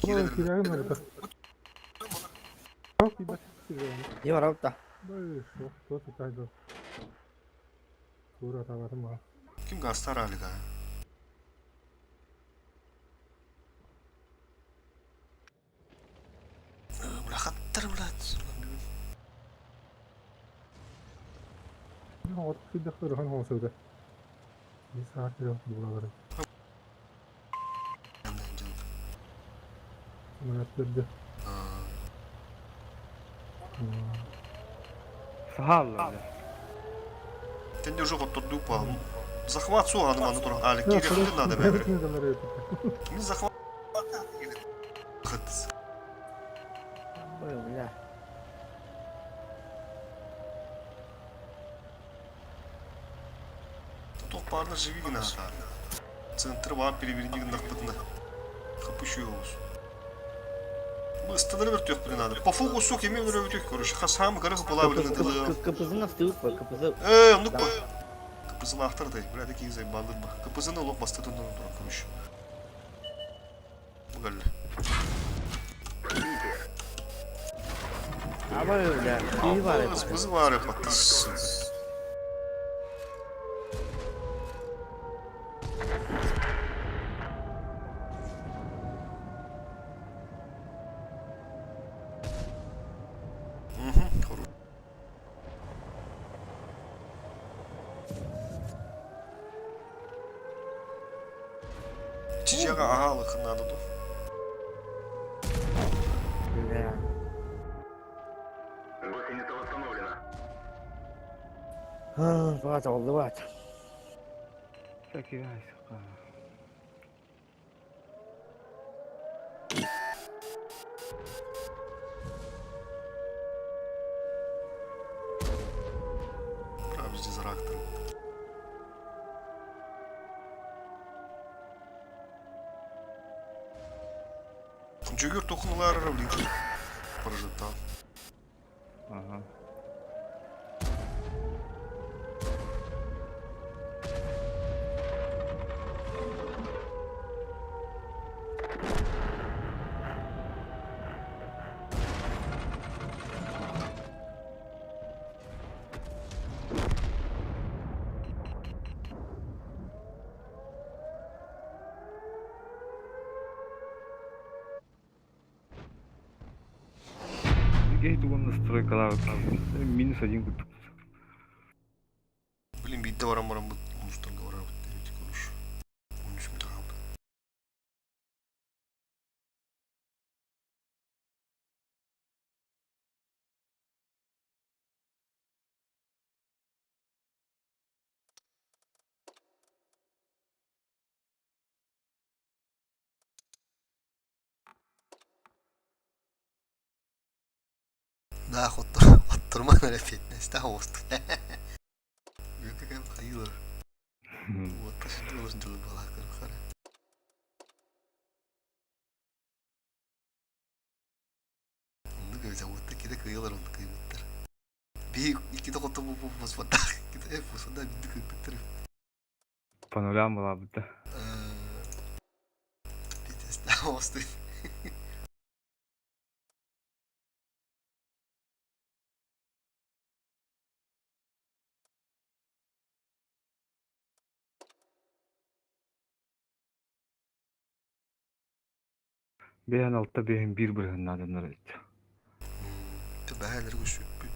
Ой, киирэн барда. Не баралта. Бай, что, кто ты так дал? Тура табатым ба. Ким гастар алига? Хайбыттар, блядь. Оҕотук киирдэххэ ырахан оҥосуга. Биир саҕар киирэн булаларын. Самолет төрдө. Сахаллар. Тенде уже хоттордуу по. Захват суох аны маны туран. Али киириэхпитин надо бэбэри. Мин захват Хыт. Ой, бля. Туох баарына живи гына сатаан. Центр баар переверни гыннахпытына. Хапыщу олус. Бу ысталары бөртүөхпүтүн надо. По фокусу кими өлөрөбүтүй, короче, хасаам кырых была блин дылы. КПЗ-ны астыбыт ба, КПЗ. Э, оннук ба. КПЗ-лаахтар да, бля, такие заебалдыр ба. КПЗ-ны олох бастытын туран, короче. Бу кэллэ. Абай, бля, киһи баар этэ. Вызывары подписывай. Угу, хорошо. Чижаға ағалық надо ду. Бля. Гусеница восстановлена. Баат олду баат. Всякие айсыка. Прям здесь рактор. Жүгір тоқыналар блин. Прожитал. Ага. Эй, туган настройкалар. Минус один курдук. Блин, биирдэ баран бараммыт мустарга барабыт эбит короче. 13 мүнөт хаалбыт. Да, оттурман эрэ фитнестээх оҕустун. Бүөккэ хайыылар. Вот олус дьолу балааккар хара. Оннук эбит, уотта киде кыйылар оннук кыйбыттар. Биһи иккитэ хоту бу босфордаах, иккитэ босфордаах биирдэ кыйбыттар. По нулям была бы, да. Фитнестээх оҕустун. Бэйэн алта бэйэн биир бырыһыннаадыннар эбит. Бэһээлэргэ сүппүт.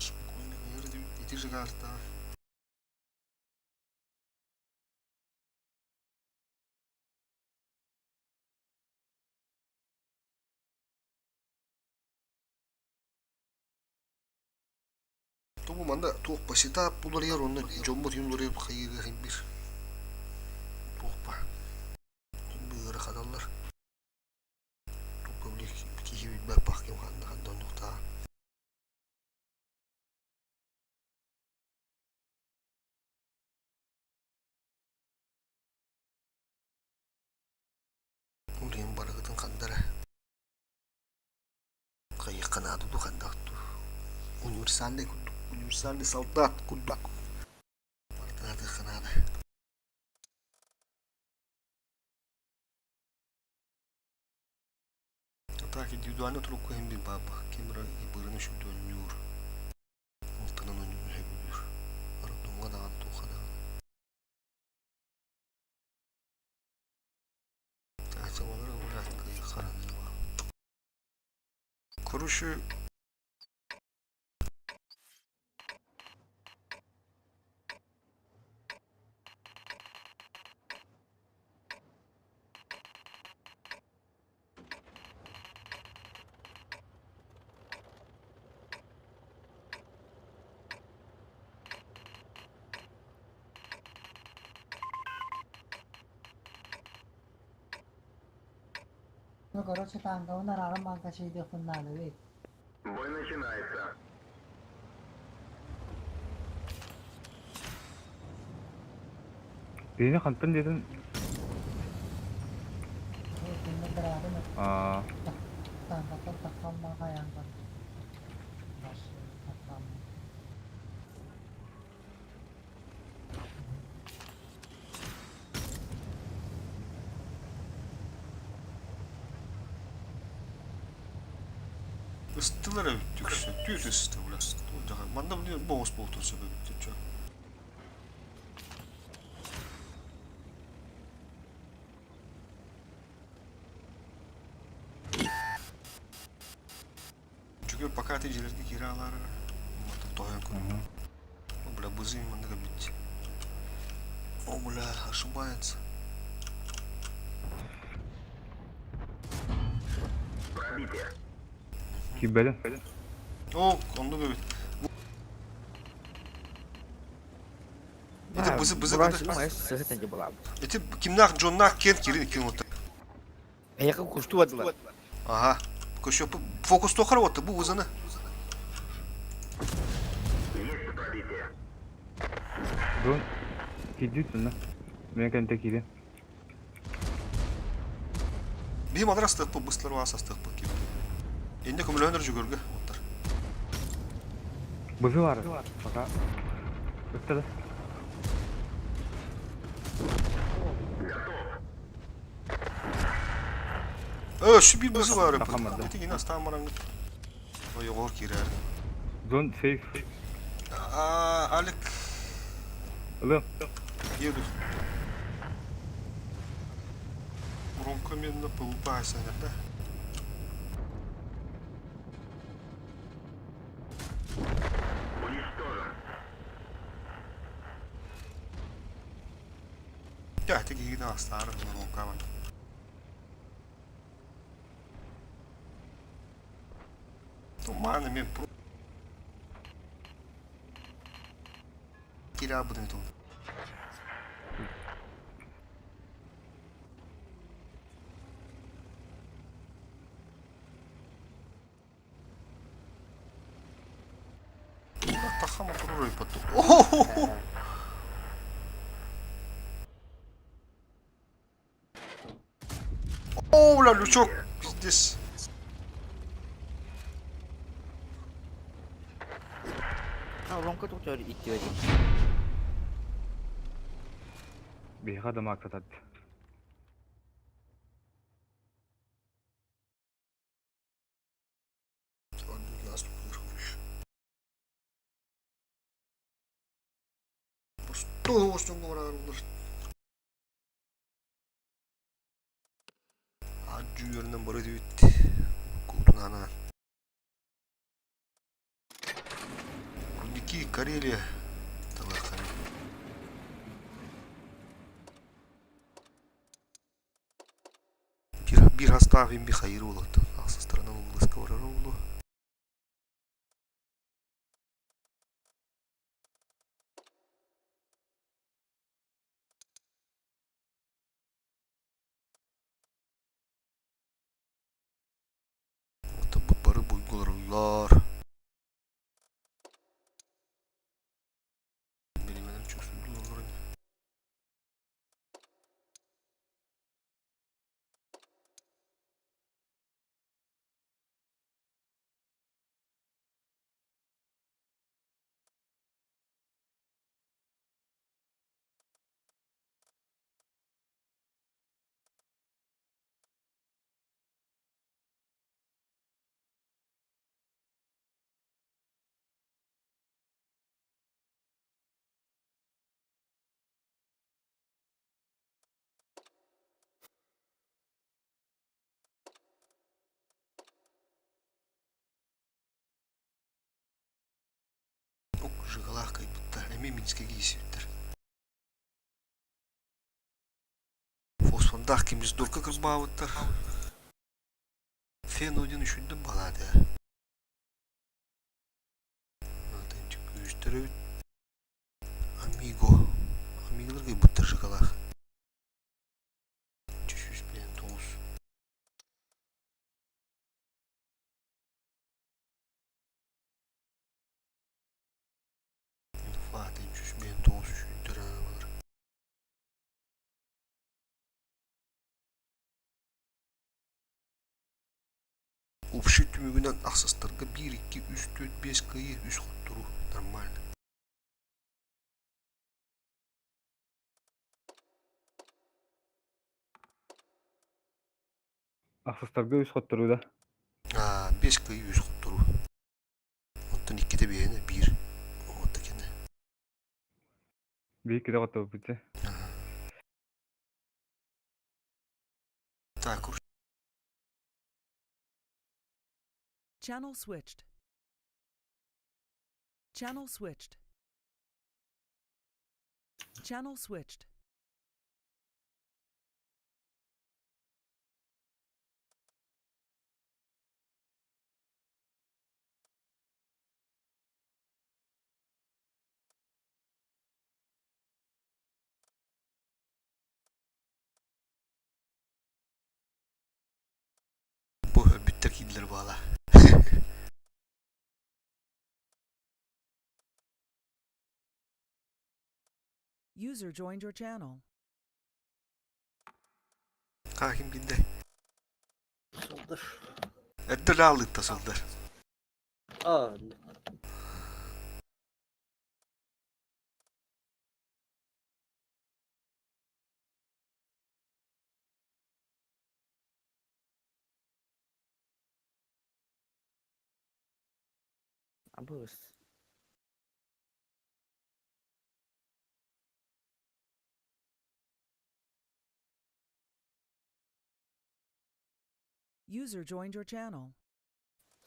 Спокойно ити жыгаартаах. Тобу манна туох посетап уларыйар онно дьоммут иһин уларыйар хайыыга иһин бир туох ба ыараханаллар туохха били киһи билбэт бах ким ханна ханна оннуктаа Ол иһин барыгытын ханна эрэ хайыахха наада дуу хайдах дуу универсальный курдук универсальный солдат курдук барытын аатыахха наада. А так индивидуально турукку иһин бир баабах ким эрэ бырын үчүгдү оонньуур алтынан оонньуур сөбүлүүр роддомҥа даҕаны туохха даҕаны. Короче, Ну, короче, танкабын арааран маҥкачыйдыахпын наада эбит. Бой начинается. Биһини хантан диэтин Итиннэ быраабын аа танкаттан таххан хайаан барда. Машина Ыстылар эбит үксүн. Түүт ысты бля. Манна боҕус буолтун сөп эбит чё. Çünkü пока ты дьиэлэргэ киирэ алаары тоһойон көрдüm. О, бля, бызы маннык эбит. О, бля, ошибается. Пробитие. Киирбэтин. О, оннук эбит. Ити бызы бызы была. Ити кимнаах Джоннаах Кен кирин кин вот. Эйиэхэ кустуу бардылар. Ага. Көшө фокус тохар вот бу вызаны. Есть пробитие. Дон киирдит Мен кэнтэ киирин. Биһим алар астык бу быстылар вас астык бу ким. Инде көмөлөөнөр жүгөргө оттар. Бызы бар. Пока. Ытта да. Э, şu bir бызы бар. Тахамады. Ити гина астаан барангыт. Ой, оҕор киирэр. Зон сейф. А, Алик Ылым. еду. Громко медленно полупайся, да? Уничтожен. Я, ти гина астаары громко бар. Туманы мен про Кира будем тут. Тахама пророй потом. О-хо-хо! О, бля, лючок здесь. А, Ромка тут идти один. Биһиэхэ да маактатат. Что Адьюернен бары дүйт. Кутунана. Рудники, Карелия. Талахами. Бир, бир оставим Михаилу. Со стороны Углыского Рулу. Бары буйгулар. Билименем чувствую. Ок, Жигалаах кыайбыттар, эмиэ Минскэгэ киирсибиттэр. Фосфордаах Кимисдорка кырбаабыттар. Фен один үчүгдүк балаата. Күүстэр эбит. Амиго. Амиголар кыайбыттар Жигалаах. 359. Fatih 359 үчүгдэр аабалар. Общий түмүгүнэн ахсыстарга 1, 2, 3, 4, 5 кыайыы, 3 хотторуу. Нормально. Ахсыстарга үс хотторуу да? Аа, 5 кыайыы, 3 хотторуу. Оттон иккитэ биэһинэ биир. Вот такие. Биир иккитэ хотторбут дьэ. Так, Channel switched. Channel switched. Channel switched. Бу өлбүттэр киирдилэр буола. User joined your channel. Ха ким киирдэ? Эрдэ лаалыытта сылдьар. Аа, Абыс. User joined your channel.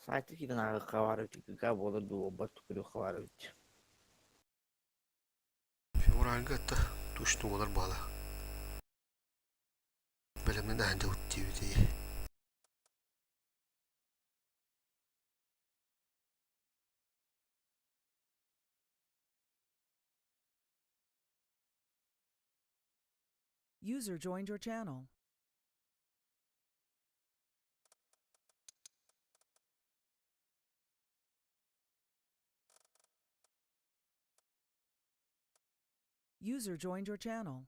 Сайты киирэн ааҕыахха баар эбит, ыкка буолар дуу, буолбат көрүөххэ баар эбит. Февральга это точно буолар баала. Бэлэмнэн аһан дьабыт диэбитий. User joined your channel. User joined your channel.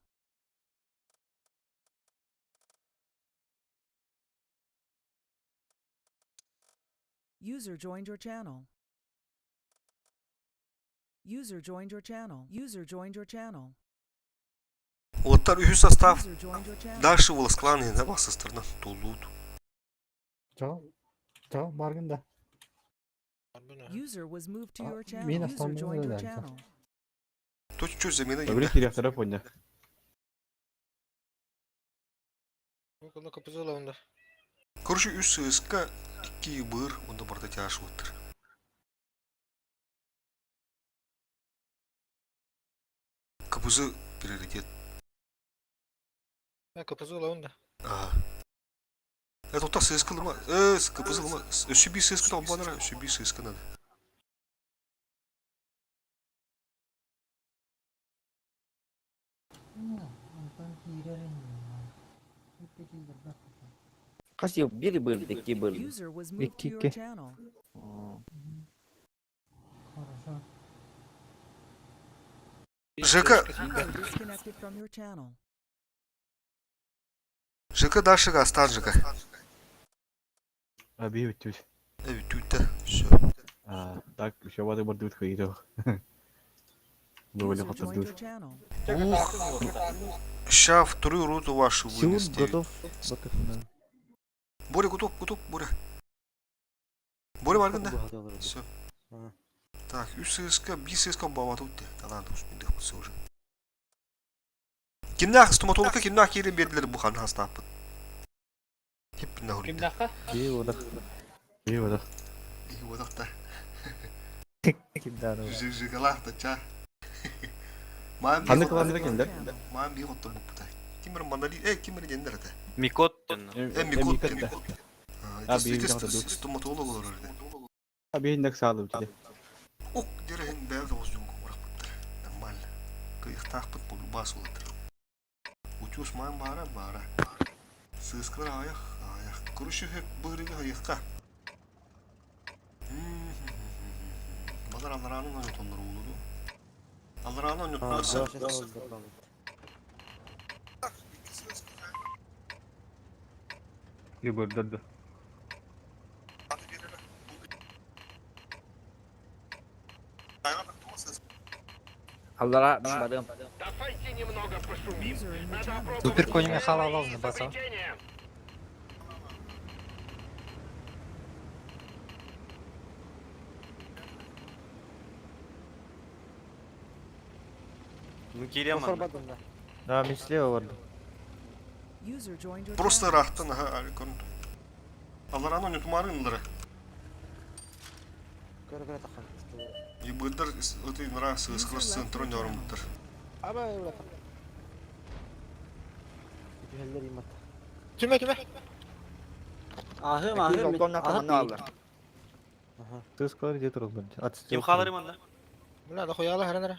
User joined your channel. User joined your channel. User joined your channel. Уоттар үһүс состав User joined your channel. дальше волосклан инэ басыстарынан туллуут. Чаҕыл, чаҕыл бааргын да. User was moved to А, your channel. мин User астаммын joined your да, channel. Тут чуть замена Öbürü киирдэ. киириэхтэрэ поня. Короче, үс сыыска икки быр, онда барда тяж уоттар. КПЗ приоритет. Аа. Э, тут сыска лыма. Э, КПЗ лыма. Өссө биир сыска толбанара, өссө биир сыска надо. Онтон киирэр иннинэ. Иппитилдэрбэх Хас ел бир бырды, икки бырды. User was moved to Икки your икки. channel. Хорошо. ЖК, User disconnected from your channel. ЖК дальше астан ЖК. А бии бүттүбүт. Э, бүтүүтэ. Все. А, так, еще бады бардыбыт кыйды. Бу User били joined your хотурдубут. channel. Ух. Ща вторую роту вашу Сиун вынести. готов. Батыхна. Боря, готов, готов, Боря. Боря баргын да. Все. Ага. Так, үс сыска, биир сыска баабатыбыт дии. Талаан успейдэх уже. Кимнээх стоматологка кимнээх киирэн биэрдилэр бу ханна хастааппыт. Хиппинна хоруйда. Кимнээххэ? Бии бодох. Бии бодох. Иһи бодох да. Кимдаар Жигалаах да чаа. Маан Ханнык кылааннара кинилэр? Маан биир оттон буппута. Ким эрэ монолит, э ким эрэ диэннэр этэ. Микот Э Микот Микот да. А, биир Ити стоматолог олорор этэ. А биһиннек саалым тиде. Ок дирэһин бэйэ тоҕус дьон кумурахпыттар. Нормально. Кыйыхтаахпыт полубаас улатыр. Утюс маан баара баара. Сыыскалар аҕыйах аҕыйах. Короче быһырыга хайыахха. Балар аллараанын ойнотоннор уулуду. Алларааны ойноттулар Егордар да. Аллара барыам. Давайте немного пошумим. User in your Надо channel. опробовать Супер конь новое Михайловна база. изобретение. Ну кирем Сорбадым да. Да, мен слева бардым. User joined your Просто channel. ыраахтан аха көрүн. Алларааны ойнотумаары ынлары. Көрө-көрө таххан. Ебырдар ыты нара сыыскалар центрон yorumуттар. Аба бля. Түһэллэр имат. Түмэ түмэ. Ахым ахым. Олтон ханна аллар. Аха. Сыыскалар где тураллар. Отстрел. Ким халары манна? Бля, да хуяла хәрәнәр.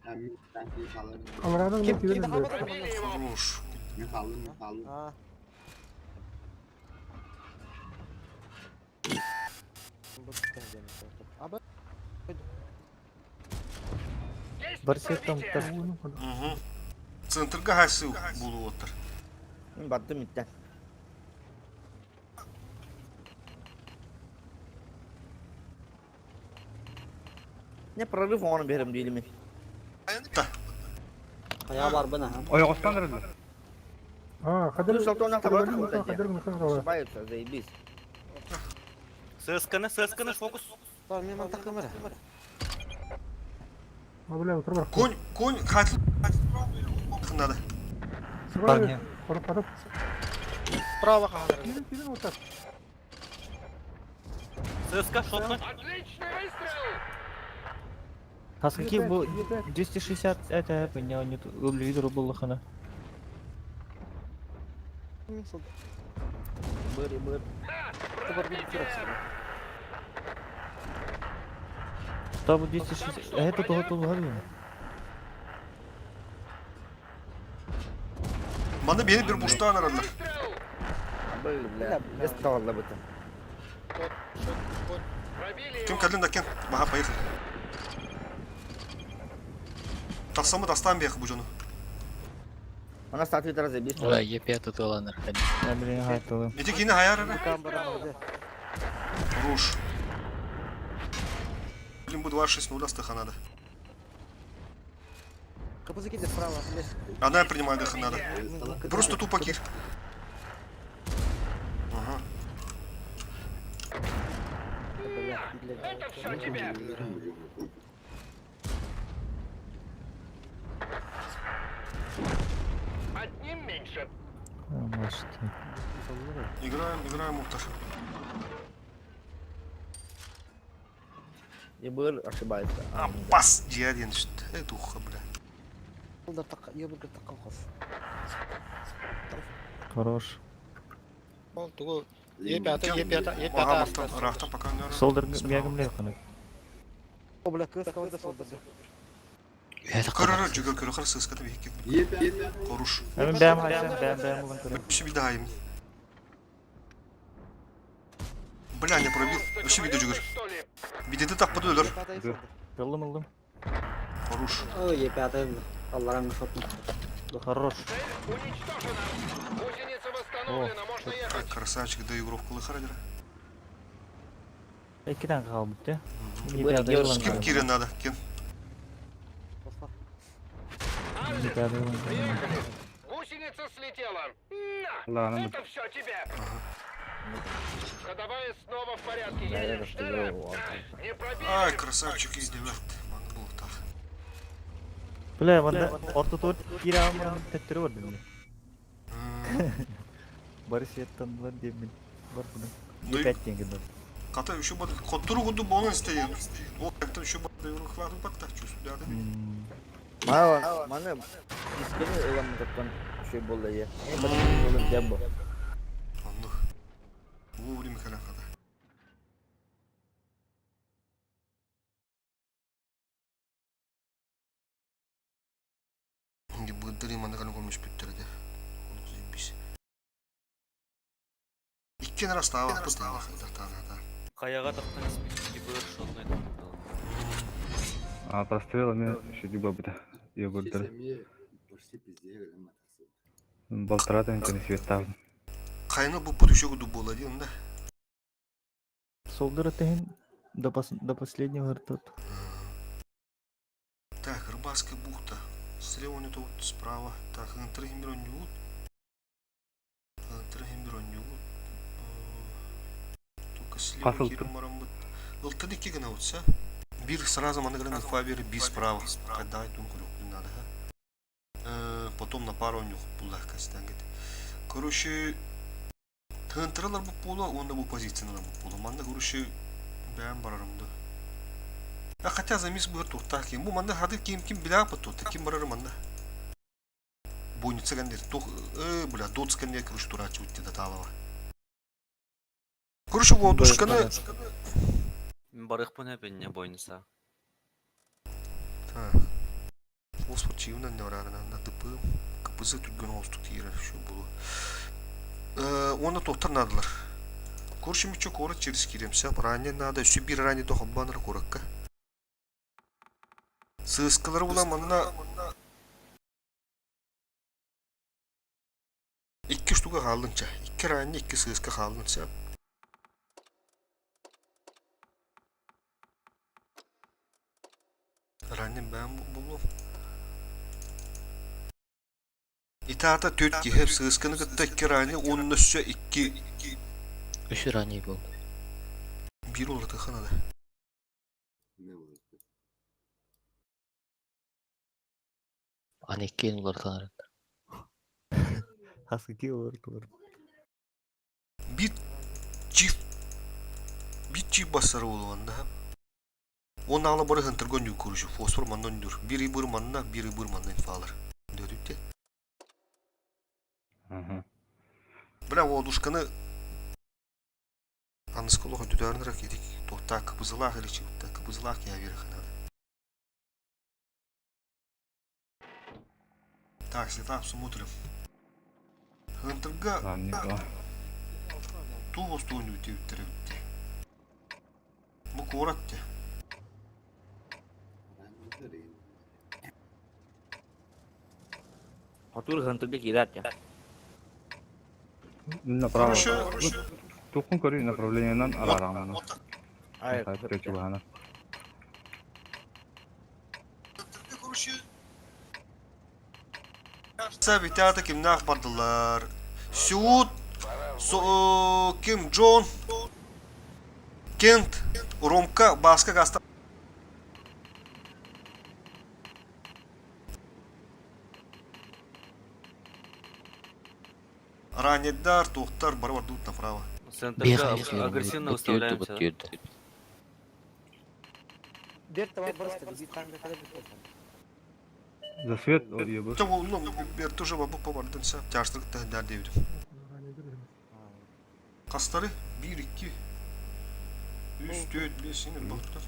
Ben ben keyif alırım. Аллараанын Ким киирэн ким ыллар. Пробили его. Хорош. Ne kaldım ne kaldım. А. Аба. Есть Бар сеттен пробитие. тас. Угу. Центрга хасы булуоттар. Бардым иттен. Не прорыв оҥорон биэрим диилими. Та. Хая бар бына. Ойоҕостон эрэллэр. А, хадыр. Плюс алтон Хадыр хадыр Ошибаются, заебись. Сысканы, сысканы фокус. Бар мен мантак камера. А, бля, утыр бар. Конь, конь, хатыл. Надо. Парни. Хорох, Справа хадыр. Киирэн киирэн вот так. Сыска, шотны. Отличный выстрел! Хаски бу 260 это меня не лидер был хана. Быр, быр. Пробитие! Табу 260. Это того тулган. Маны бeni bir буштан аралар. Выстрел! Быр, бля. Бес талалла бытым. Пробили Ким его! калин да кем. Баха поехали. Тахсамы дастан бияқы бу жону. Она статуя заебись. Ой, Е5 тыланыр. Я блин хайтылым. Эти кини хаяр ара. Хорош. Блин, бу 2-6-0 астыха надо. Капузы киде справа. Она принимает дыха надо. Просто тупо кир. Ага. Это все тебе! Одним меньше. Может. Играем, играем, Уктар. И быр ошибается. А, пас, дядин, что это ухо, бля. Хорош. Ага, мастан, рахта пока не Солдер мягом леханы. Бля, кыз кабыда солдыр. Көрөр, жүгөр, көрөр, қарсы сыскаты бейік. Хорош. Мен бәм хайсам, бәм бәм улан көрөм. Вообще беда им. Бля, не пробил. Вообще беда жүгөр. Что ли? Бидети таппады өлөр. Аллым аллым. Хорош. Ой, Е5 Алларың шотны. Хорош. Цель уничтожена. Гусеница восстановлена, можно ехать. Красавчик, да игровку лыхарадера. Экиден калбыт, да? Ким кире надо, кем? Приехали. Гусеница слетела. На! Ладно, Это все тебе. Ходовая снова в порядке. Да, я Едем, рассказал. Штера. Не пробили. Ай, красавчик, издевет. Маны был так. Бля, манда орто тур кире алман теттери бар дим. Барыс яттан бар деймин. Бар буну. Ну, 5 теңге бар. Хата үчү бад хоттору курдук буолан истэйин. Ол кэнтэн үчү бад юрухлаатын батта чувствуйдаатын. Маа маны дискени ыламмытыттан үчүгэй буолла ийэ. Эн бары буолан дьэн бу. Оннук. Вовремя кэлэн хата. Быддырыы манна кэлэн көмүспүттэр этэ. Олох заебись. Икки астаабаппыт таана Хайаҕа тахсан испит ИБР шотнай А прострел эмиэ шүдү буолбута. Егордары. Эмиэ почти пиздеге гынан матарсыбыт. Балтараа тыһыынчаны светтаабын. Хайаны буппут үчүгэй курдук буолла дии онно. Солдор этиһин до, пос до последнего ртут. Так, рыбацкая бухта. Слева не то справа. Так, Интерхимбер Интерхимбер Только слева Хас киирэн бараммыт. Ылтан икки гына утса. Бир сразу маны гынан фабер би справа. Когда тун көрүк надо. Потом на пару нюх буллах кастангет. Короче, тыынтыралар бу буола уонна бу позициялар бу буола. Манна короче бэйэм барарым да. А хотя замис быһыр туохтаах ким. Бу манна хады ким ким билээппит туохта ким барары манна. Бойница кэннир туох бля доц кэннир короче турааччы бутти Таталова. Короче воодушканы Барыхпын эпинне бойница. Так. Фосфор чиунан не барарынан дыпы кпз түргөн оостук тиирэр şu булу. Уонна туохтар наадалар. Короче мүччө куорат через киириэмсэ ранее надо өссө биир ранее дохоббанар куоракка. Сыыскалары була манна икки штука хааллынча. Икки ранее икки сыыска хааллынча. Ранее бэм булу. Итаата төрт киһи сыысканы кытта икки ранее уонна өссө икки Үс ранее буолла. Биир уларытыахха наада. Аны иккиэн уларытан Хаскы уларытылар. Биир чиф биир чиф бассары буолуон да. Он аала бары хынтырга өннүүр короче фосфор манна өннүүр. Биир ый манна, биир ый манна инфалар. Дөтүттэ. Бля, воодушканы аныскы олох өтүтөөрүн ракетик туохтаа кыбызылаах или чыбытта кыбызылаах киһи биэрэхэ надо. Так, сетап смотрим. Хынтырга туох остуон үтүөттэр эбитти. Бу куорат те. Хотуур хантырга киирээт дьэ. Направо. Туххун көрүү направлениенан араараҥнана. Ай, Чугаһана. Сабитята кимнээх бардылар? Сюут, Ким Джон, Кент, Ромка, Баска Гаста. Ранедар, туохтар, бары бардыбыт направо. Центрга агрессивно выставляемся. За свет ебы. Ну, бер тоже бабы побардын са. Тяжтык тәһдәр диэбитим. Хастары 1 2 3 4 5 син бактар.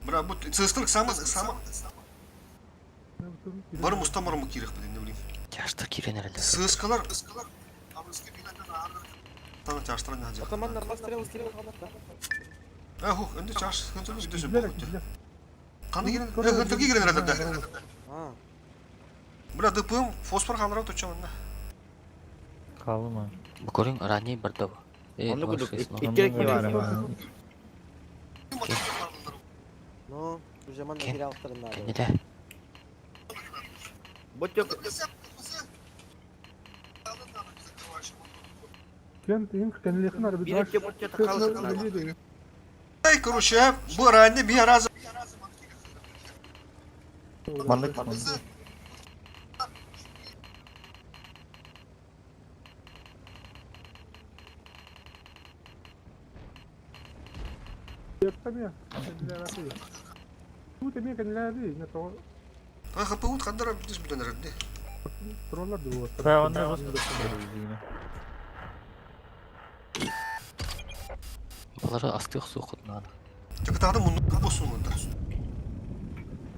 Бра, бу сыстырык сама сама Бары мустамар мı кирих билин не билeyim. Тяжтыр киирэн эрэллэр. Сыскалар Тана чаштыран не хажа. Э, хух, önde чаш, хынтыргы үдө сөп болду. Қаны кирен, э, хынтыргы кирен эрэллэр Бра, дыпым, фосфор халара туча манна. Хаалыма. Бу көрүҥ ранее барда бу. Э, Онно курдук 26 икки киһи баар. Кэннилэ. Бу тök Кент инк кэнилиэхин биир арбитраж өттө бу өттө хаалык. Эй, короче, бу ранее бир раз Маннык. Эмиэ кэннилээбэтий. Туут эмиэ кэннилээбий, не тоҕо А ХПУ ханнара бүтүс бүтэн эрэр дии. тураллар дуу уоттар. Бля, онно Балары астыах суоххут наада. Чакытаҕына муннук босулунда.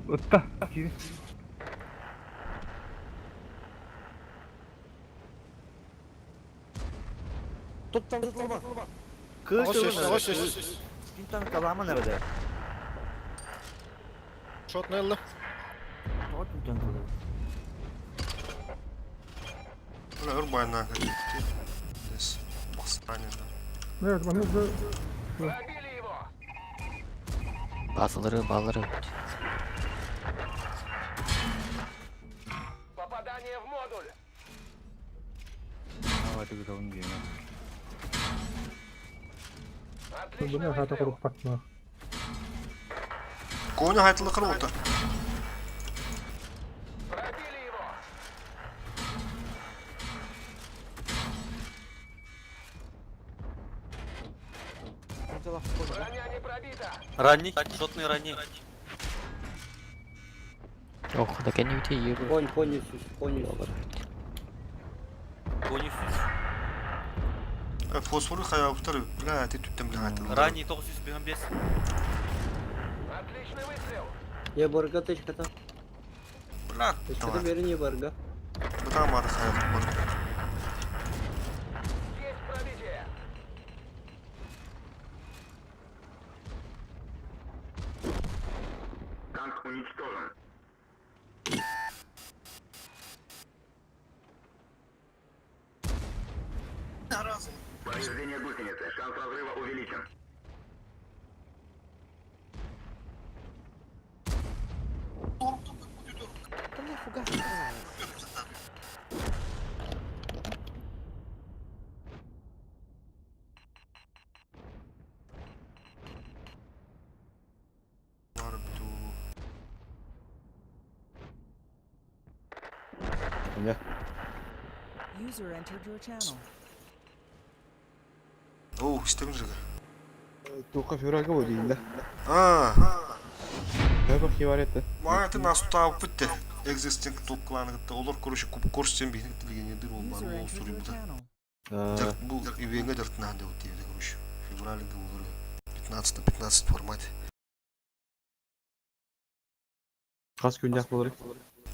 Ытта. Кири. Туттан тутулма. Кыыс Оҕус үс, оҕус үс. Күнтан каламан эбэдэ. Шотный ылла. Тоҕо күнтан каламан? Бля, ырбайна. Здесь бастанина. Evet, bana da Пробили его! Bazıları балары. Попадание в модуль! Давайте гытабын диэн. Отличный bunu hata выстрел! kurup patma. Коня хайтылы кыр ота. Пробили его! Броня не пробита! Ранний, шотный ранний. Ох, да кэнни үтэ ебы. Конь, конь, конь. Конь сүз. Фосфору хаябыттар, бля, ти түттем бля хайтылы. Ранний 905. Отличный выстрел! Я барга точката. Бля, Точката давай. бери не барга. Бытамады хаябыт. Есть пробитие! Танк уничтожен. Повреждение гусеницы. Шанс разрыва увеличен. User entered your channel. Оу, истемир жига. Туqa февральга бу дейін А, Хөбөх хиварет. мага настап битте. Existing топ кланы гытта. Олар короче куп корстен бихник тилген едир ол бар User ол entered сури your буда. channel. Дер бу ивенге дертнан деп өтті короче. Февральга олар 15 на 15 формате. Қас күндәк болыр.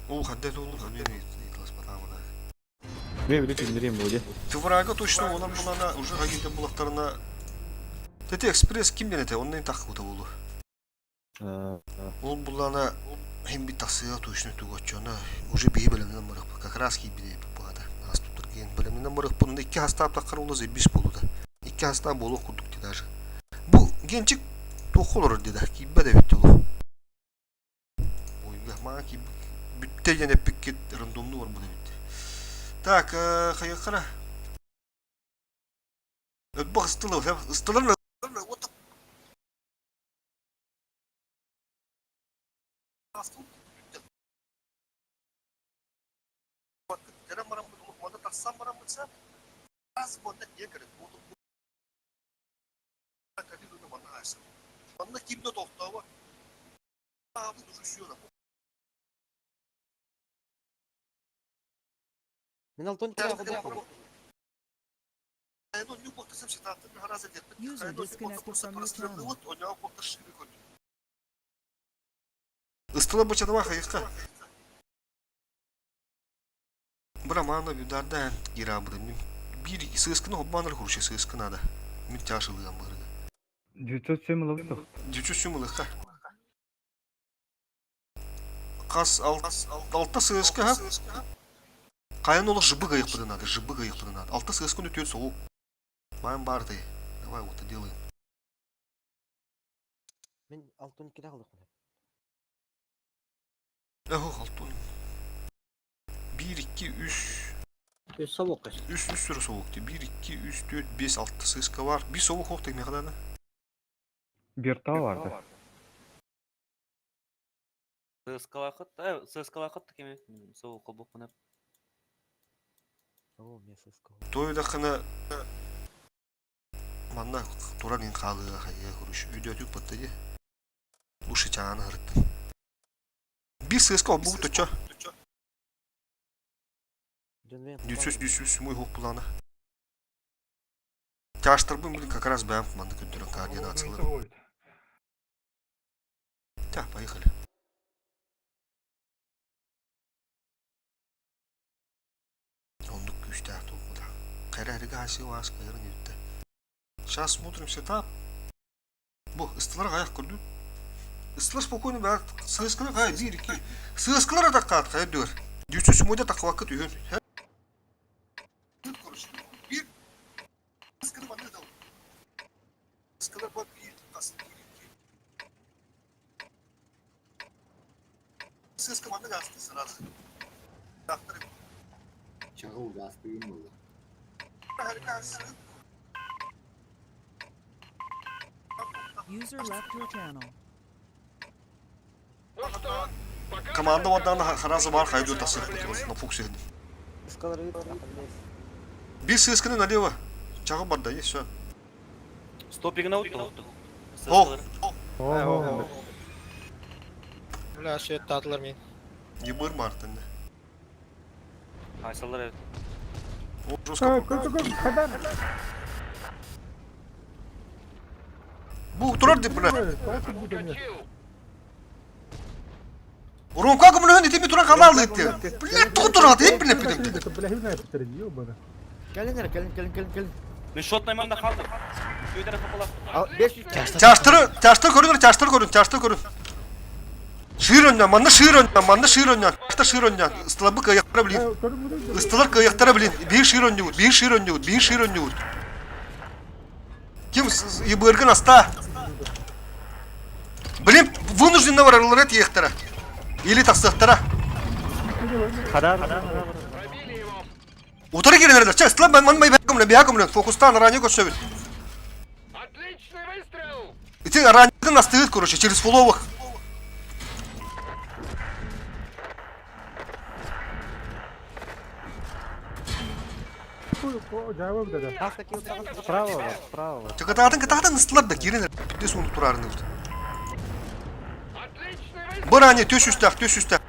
Ол хадде ол мен итлас батамына. Мен біліп күндерем бу де. Февральга точно олар булана уже агенте булактарына Тете экспресс кимден эте? Оннан тақы болу. Ол булана hem bir tasıya точно тугочона уже бии белемнен барык как раз ки биде буада нас тут ген белемнен барык бунда икки хаста тақыр олы зебиш болу да икки хаста болу курдук ди даже бу генчик тохолор ди да киббе де битти ол ойга мага ки бүтте жene пиккет рандомну бар буда битти так хайыкара Өтбақ ыстылы, ыстылыр Мен алтон User disconnected from your channel. Ыстыла бычатыма хайыққа. Бра мана бидарда гирабры. Бир сыскны обманыр хурши сыскы надо. Мен тяжелый амбары. 907 лыбытых. Дючу сюмылыққа. Қас алта сыскы ха. Қайын олық жыбы гайық надо, жыбы гайық надо. Алта сыскы нүтет соғу. Майын барды. Давай вот это делаем. Мен алтон кире алдык. Эх, алтын. 1, 2, 3. Совок. Үс үс сүрі соғуқ де. 1, 2, 3, 4, 5, 6 сыска бар. Bir soğuk оқ не қаданы? Бир тау барды. ЦСК ЦСК кеме. Сол колбок кына. О, мен сыскал. Той да қына... Манна туран ин хаалыа хайыа короче өйдөөтүк батта дии. Лучше чааны ырыттын. Биир сыаска олбубут точо. Дүүсүс дүүсүс мой хук булана. Тяжтарбын блин как раз бэм манна көрдөрөн координациялар. Так, поехали. Оннук күүстээх туохпута. Кэрэ хаасы уаас кыһырын үттэ. Сейчас смотрим сетап. Бу ыстылар хайах көрдүк. Ыстылар спокойно баар. Сыаскалар хай биир икки. Сыаскалар атаккаат хайа дүөр. Дүүсү сүмөдө таквакка түһүн. Биир сыаскалар манна дал. Сыаскалар бар биир тас биир икки. Сыаска манна гаасты сразу. Чаҕыл гаастыгын буолла. User left your channel. Команда вардаана харазы бар хайдуу тасыах на фокусе. Биир сысканы налево. Чаҕы барда, и все. Стопигін ауытты. О! Бля, шет татылар мен. Ебыр Мартин. Айсалар evet. О, жестко. Хадар. Бу турар деп бля. Урунка көмөлөһөн итими туран канал итти. Бля, тугу турат, эп биле бидем. Бля, хибна эптер, ёбана. Кэлин эрэ, кэлин, кэлин, кэлин, кэлин. Мен шотнайман да қалдым. Өйдері қапалақ. 500 Чаштыры, чаштыр көрүн, чаштыр көрүн, чаштыр көрүн. Шыр өннөн, манна шыр өннөн, манна шыр өннөн, чашта шыр өннөн. Ыстылабы кыяктара блин. Ыстылар кыяктара блин. Бир шыр өннүгүт, бир шыр өннүгүт, бир шыр өннүгүт. Ким ебыргын аста? Блин, вынужденно барарлар тиехтара. Или тахсыахтара. Хадар. Утары киренерлер. Чэ, ыстылар мен манмай бэккөмлө, бэккөмлө. Фокустан ранее көрсөбүт. Ити ранее настыгыт, короче, через фуловых. Справа, справа. Кытаатын кытаатын ыстылар да киренер. Бүтте суну турарыны бут. Бу ранее төс үстәк, төс үстәк.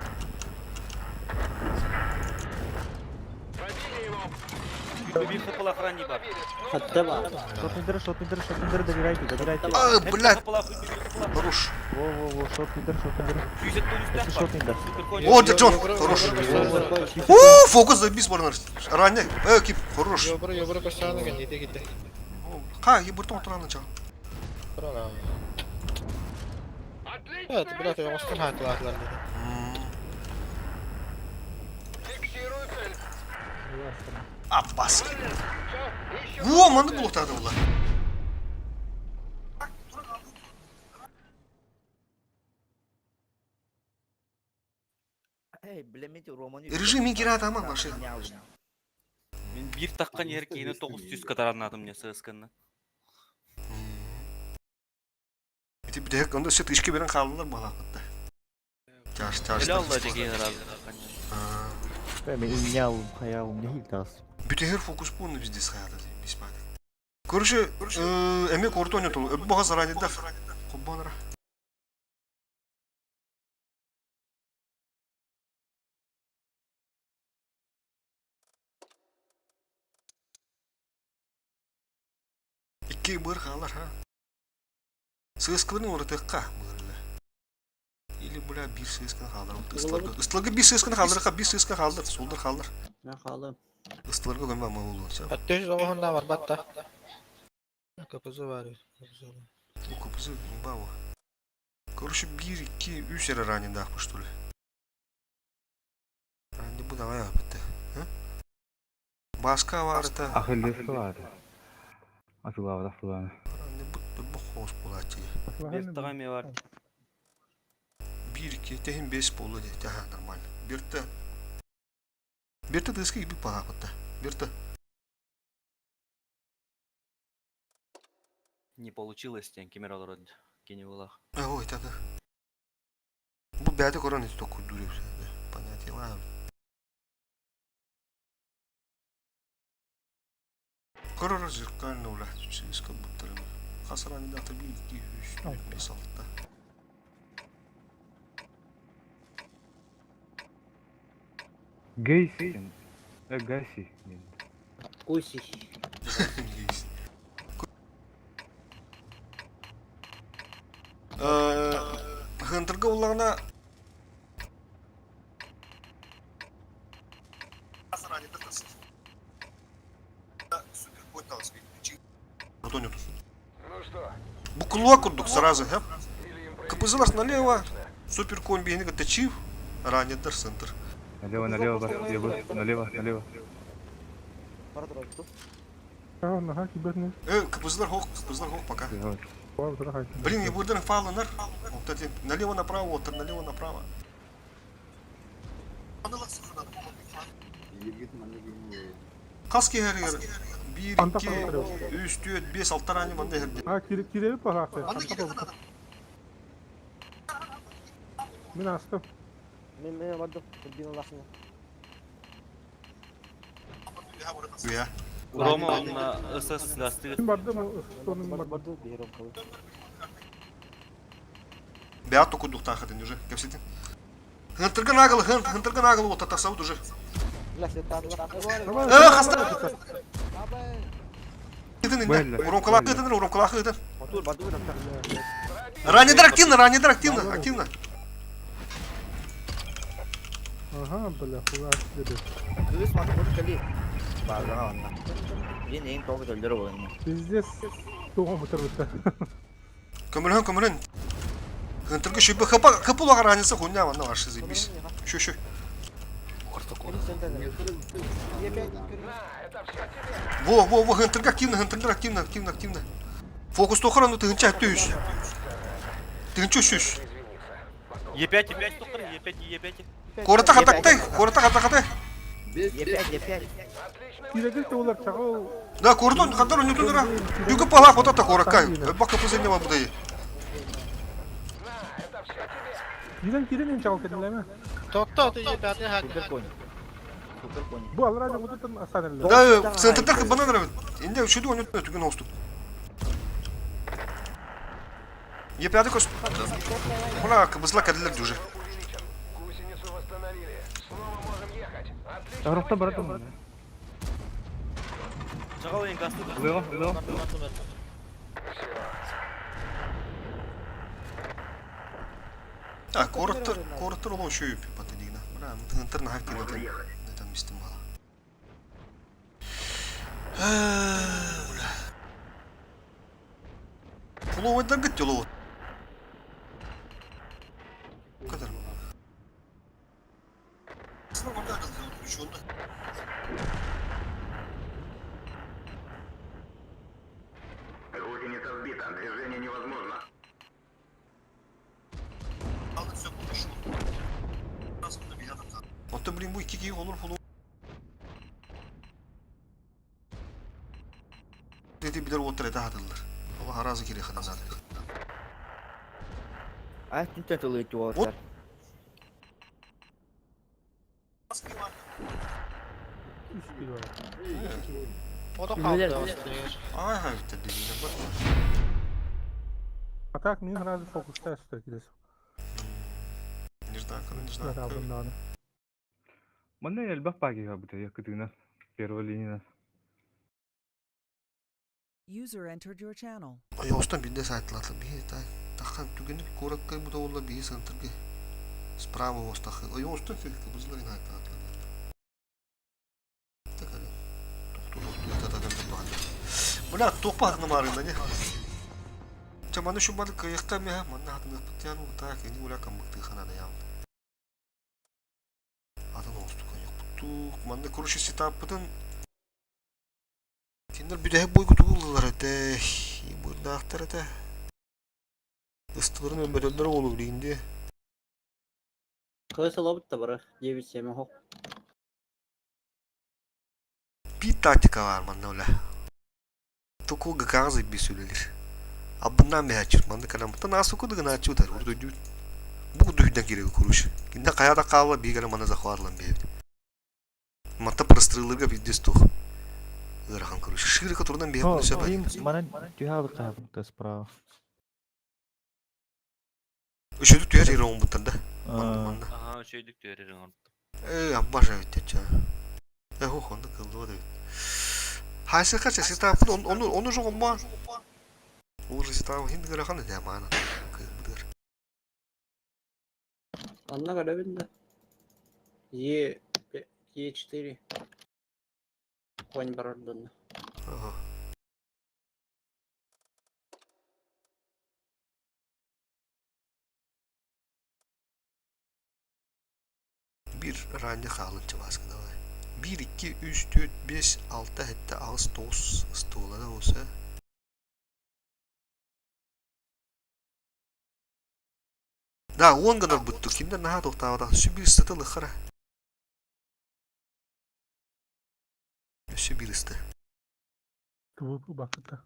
Bir қапалақ ранний бар. Шотный шотный шотный добирайте, добирайте. А, блядь. Хорош. Во-во-во, шотный шотный Это шотный да. О, Джон, хорош. О, фокус забис барнар. Ранее. Э, кип, хорош. Йобыр, йобыр көстөрөнү кенде китте. Ха, ебыртон тураны ча. Evet, блядь, я остан хатылар dedi. Аппас. Во, манды булуктады була. Эй, билемете Романы. Режим игра там машина. Мен bir таққан ер кейіні 900 катар анадым не сысканны. Ити битек онда сөт ишке берен калдылар балакытта. Чаш, чаш. Эле алла жеген разы. Мен иннял, хаял, не хилтас. Бүтехер фокус буну везде хаята бис байды. Короче, эме корто ойнотол. Өб бага заранее да. Кобанра. Икки быр халар ха. Сыскылын орытыкка бырла. Или бля бир сыскын халар. Ыстыларга. Ыстыларга бир сыскын халар, ха бир сыскын халар, сулдар халар. Мен халым. Ыстыларга көмө ама болду. Төш оғында бар батта. Капызы бар. Бу капызы баба. Короче, бир, икки, үч эрэ ранендаахпы что ли. Ранни бу давай апытты. Баска барыта. Ахиллес бар. Атылабыт ахтыланы. Ранни бу бу хоос булачы. Bir тағами бар. Бир, икки, техин бес болду де. Ага, нормально. Бирте. Бирте дыска иби палапытта. Бирте. Не получилось, тен кемер алар кене булах. Ой, так. Бу бәді көрөн ити току дуреп. Понятие ладно. Көрөр зеркально ула сыыска буттарым. Хас раннята 1, 2, 3, 4, 5, 6. Гейси. Э, Гаси. Куси. Гейси. Хынтырга уллаҕына Букулуа курдук сразу, һэ? КПЗлар налево, суперконь биһини кытта чив, раннердар центр. Налево, налево, бар, налево, налево, налево. Бара турар ту. А, наха киберне. Э, КПЗлар хок, КПЗлар хок пока. Блин, я буду фалынар. Вот эти налево направо, вот налево направо. Хас киһэригэр 1, 2, 3, 4, 5, 6 ранее манна иһэрдэ. А, кириби паһаахты. Мин астым. Мен мен бардым. Бин аласына. Я. Рома онна СС гастыгы. Мин бардым, сонун бардым. Барды берем калы. Бэйэ токуйдуохтаахытын уже, кэпсэтин. Хынтыргын агыл, хын, хынтыргын агыл вот тахсабыт уже. Бля, сен тардылар. Э, хаста! Ытын инде. Уромкалаах ытын, уромкалаах ытын. Мотор барды Раннердар активно, раннердар активно, активно. Ага, бля, хуя деди. Кыз маны көрүп кели. Базага онна. Мен эң тоғы төлдөрү болайын. Пиздец, туға мытырбытта. Көмөлһөн, көмөлһөн. Хынтыргы шүбі хапа, хапулаға ранница хуйня, манна ваши заебись. Шү, шү. Во, во, во, хынтырга активно, хынтырга активно, активно, активно. Фокус тохран, тыгынча түс. Тыгынча сүс. Е5, Е5 тоқтыр, Е5, Е5. Кората хатактай, кората хатактай. Е5, Е5. Кирегил олар чагыл. Да, кордон, хатар не тудра. Юга пала вот это коракай. Бака пузыня вам дае. Кирен кирен ен чагыл кедилеме. Тотто ты Е5 хак. Супер конь. Супер конь. Бу алар ажы мутутун асанеллер. Да, центрдар бана нравит. Инде шуду он түгін оступ. Е5 кос. Була кыбызла кадилер уже. Тарafta братым. Чагал ең гасты. Лево, лево. А, коротор, коротор ол шүйіп патадигна. Бра, мытын на хакты на там мистем бала. Бля. Куловайдар гыт жолу. Kadar. Гусеница сбита, движение невозможно. Оттон блин бу икки киһи олор холу. Дети билер оттар это хатылар. Алла разы кире хатын зады. А, түнтен тылы өтіп алыптар. Үш кило. Ото қалды астыгыр. Ай хай дегенне бар. А так мин сразу фокуста өстө килес. Нежданка, нежданка. Рабын Манна элбэх пагига быта якытыгына. Первая линия. User entered your channel. Ойостон бинде сайтлаты би та тахан түгені кораккай бу да би сантыргы. Справа остахы. Ойостон фиг бузлар ин айтлаты. Так али. Тоқту тоқту та та та та. Бля, топа хатны марында не. Ча маны шу балы кыякка ме манна хатны пытян так эни уля камыкты ханада ям. Атын осту коньяк тук. Манна короче сетапытын Киндер бүтэһик бойгутууллар этэ, бырдаахтар этэ. Ыстыларын өлбөтөллөр уолу билигинди. Кыз лобут та бары 9-7 хок. Биир тактика баар манна үлэ. Туку ГК заебись үлэлиир. Абыннаан бэһээччүт манна кэлэн мантан аасукку да гынааччы утар урдуйдуут. Бу курдук киригэ куруш. Кинде хайа да хаалла биир кэлэн манна захватлан биэбит. Манта прострелларга пиздец туох. Ыарахан короче. Ширика турунан биһиэхэ сөп. Им манан түһэ алыкка справа. Үчүгдүк түһэр иһэр оҥорбуттар да. Манна манна. Аха, үчүгдүк түһэр иһэр оҥорбуттар. Ээ, аббажа эбит ча. Э, хух, онно кыллыбат эбит. Хайсыка ча ситаппын ону ону жоҕомма. Ол ситап хин ыарахан этэ маана. Кыырбытыгар. Анна көрөбүн да. Е Е4. Конь барар донна. Ага. Биир ранее хаалын чабааска давай. Биир, икки, үс, түөрт, биэс, алта, сэттэ, аҕыс, тоҕус ыстуола да болса. Да, уон гынар бутту. Кимдер наһаа туохтаабатах. Өссө биир ыстата ылыххара. Өссө биир ысты. ТВП бакыта.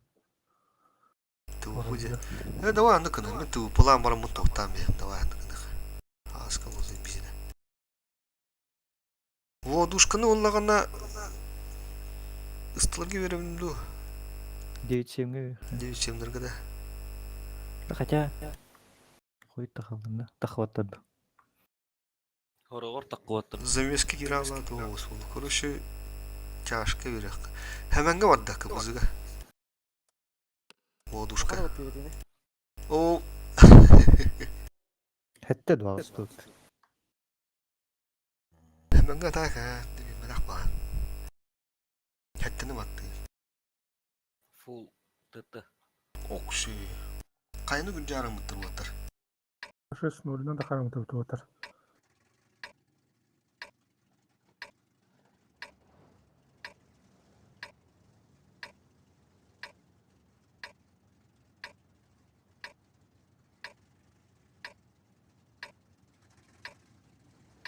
ТВП дьэ. Э, давай аны кына. Мен ТВПлаан бараммын тоқтаан биһэм. Давай аны кына. Ааска болзай бизинэ. Водушканы ыллаҕына ыстыларга беребин дуу? 9-7-ге. 9-7-лерге да. Хотя Хуй тахаллына тахваттады. Хороҕор таккыбаттар. Замески кираалааты оҕус буолу. Короче, чашка берек. Хэмэнгэ бардакка бузыга. Водушка. О. Хэтте дваас тут. Хэмэнгэ атака дебиммэтэх баан. Хэттени баттыы. Фул ТТ. Окси. Хайны күн жаарымыттыр уоттар. 6-0 да харамытыр.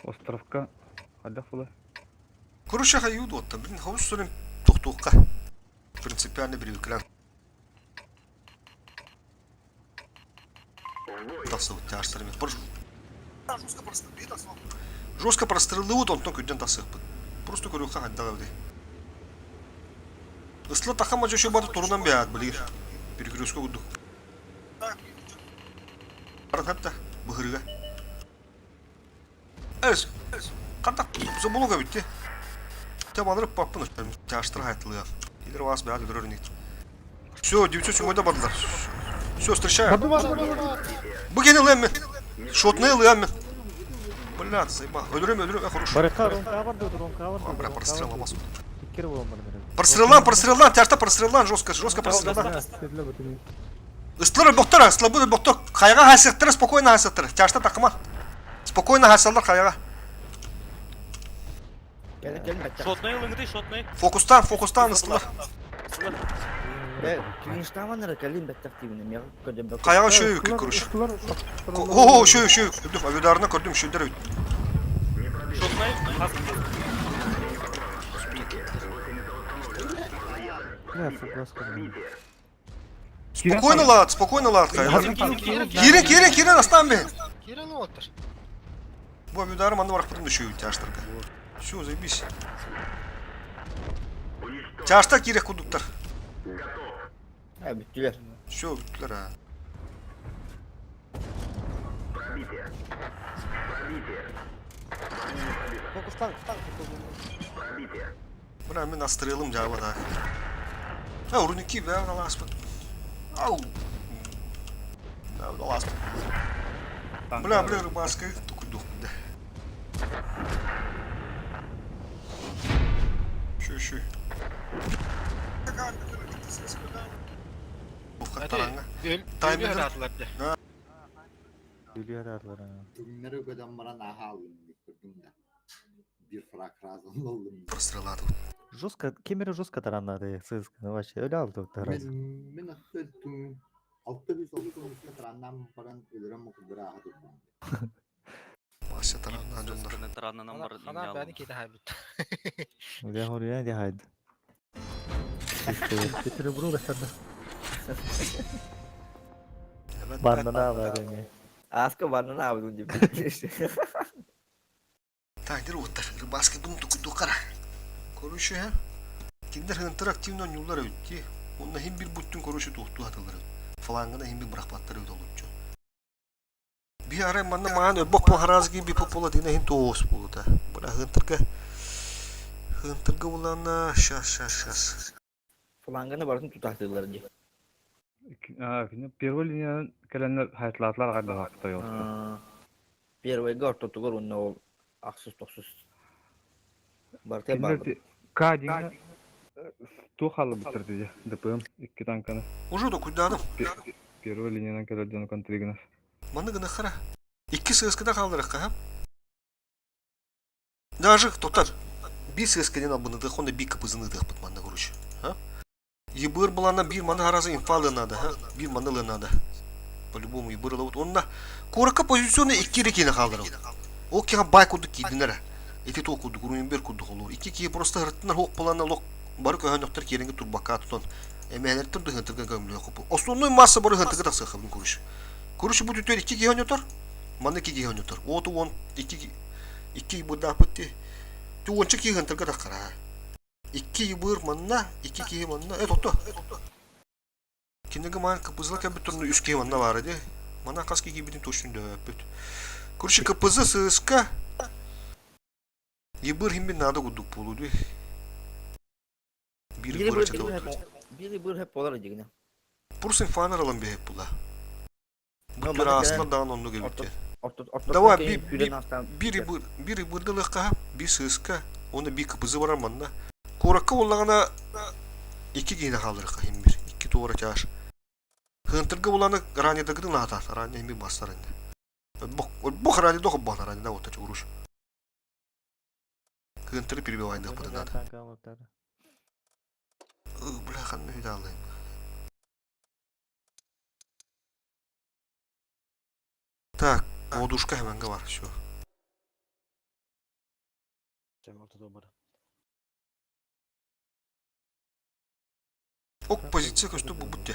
Островка хайдах була? Короче, хайууд уотта. Блин, хабыс сүрүн тохтуохха. Принципиально привыклян. Тахсыбыт тяжтар мен. Жестко простреллыбыт, онтон күнден тахсыахпыт. Просто көрүөххэ хайдах эбитий. Ысла таха мажа баты турунан бэйэт билигин. Перекрестка курдук. Баран хатта быһырыга. Эс, хантак забулуга битти. Те манырып паппын тяжтыр хайтылыга. Илер вас бәд өлөрөр ник. Все, 907 бардылар. Все, встречаем. Бу кени ылыам мен. Шотны ылыам мен. Блядь, заебал. Өлөрөм, өлөрөм, э, хорош. Барыка ромка барды, ромка барды. Бля, прострел алмас. Иккер болон бар. Простреллан, простреллан, тяжта простреллан, жестко, жестко простреллан. Ыстылар боктор, ыстылар боктор. Хайга хасыктыр, спокойно хасыктыр. Тяжта такыма. Спокойно хасаллар хайга. Шотный ылыҥытый, шотный. Фокустан, фокустан ыстылар. Хайга шөй короче. О, шөй, шөй. Көрдүм, авидарына көрдүм, шөйдер бит. Шотный. Спокойно лад, спокойно лад, хайга. Кирен, кирен, кирен, астан бе. Кирен оттар. Бу авидарым аны барахпытым да шөй тяжтарга. Все, заебись. Тяжтар кирек кудуктар. Ha bittiler. Все, бүттүлөр а. Фокустан, стан. Бына мен астрелым жаба да. А, уруники бә аласпыт. Ау. Аласпыт. Бля, бля, рыбаска тукуду. Да. Шү, шү. Таймер. Үлүөр арлар. Түгүннәре көдөн баран аха алым көрдүм да. Бир фраг разын болдум. Прострелады. Жестко, кемере жестко тараннады, сызгы, вообще, өлө алды Мен мен аттı түн алты биз алты мүскө тараннан баран өлөрөм мукудура аха турдум. Башы тараннан дьоннор. Тараннан бар. Хана бәни кете хайбит. Үлэ хоруя ди хайды. Серебро gösterdi. Bandana var эми. Аска барнан абы деп. Так, дир уттар. Рыбаска дум тукуду кара. Короче, Кинилэр хантар активно оонньууллар эбит дии. Уонна иһин бир буттун короче туохтуу сатыыллар эбит. Фланганы иһин бир бырахпаттар эбит олуччу. Биһи арай манна маан өрбөх по харазги би попола дина иһин туос буолута. Бара хантарга хантарга булана щас щас щас. Фланганы барытын тутаатыылар дии. Кини первой линиянан кэлэннэр хайтлаатылар аҕай баһаахтай олохто. Первойга ортотугар уонна ол ахсыс тохсус барыта Кинилэр баар. К диҥҥэ туох хааллыбыттар дии ДПМ икки танканы. Уже докуйдаадым. Первой линиянан кэлэр дьону контригинов. Манны гынаххара. Икки сыаскыда хаалларыахха Даже тотар биир сыасканан албынныдых, онно биир кыпызыныдыахпыт манна короче. А? Ебыр булана биир маны харазы инфа надо, ха? Биир маны надо. По-любому ебыр ылабыт. Онно куоракка позиционный икки эрэ киһини хаалларабыт. Ол киһи бай курдук киирдинэр. Ити туох курдук, Руинбер курдук олор. Икки киһи просто ырыттынар хуох булана лок бары көһөнөхтөр киэринги турбакка тутан эмээлэртэн дыһынтырга көмлүөх. Основной масса бары хынтыгы тахсыахабын куруш. Куруш бу түтөр икки киһи ойнотор, манна икки киһи ойнотор. Оту он икки икки бырдааппыт ти. Ту уонча киһи хынтырга таххара. Икки быр манна, икки киһи манна. Э тотто. Кинигэ маан КПЗ кэлбит турну үс киһи манна баар ди. Мана хас киһи киирбитин точно дөппүт. Короче, КПЗ сыска Ебыр химбин надо курдук буолуу ди. Биир Бири быр быр бири быр хеп болар дигине. Пурсын фанар алан бэһэп була. Но Бу маны аасылар кэлэн даҕаны оннук эбит ортотун Давай кэлин сүүрэн аастаан биир биир бырдылыахха биир сыыска уонна биир КПЗ барар манна. Куоракка буоллаҕына икки киһини хаалларыахха иһин бир. Икки туора чааш. Хыантырга буланы ранедагытын аатаат. Ранее иһин бир бастар инде. Бох ранее дох бох ранее да вот уруш. Кыантыры перебивайдыахпытын надо. Бля, ханна үдалайым. Так, одушка хэмэнгэ бар, все. Ок, позиция көстө бу бутте.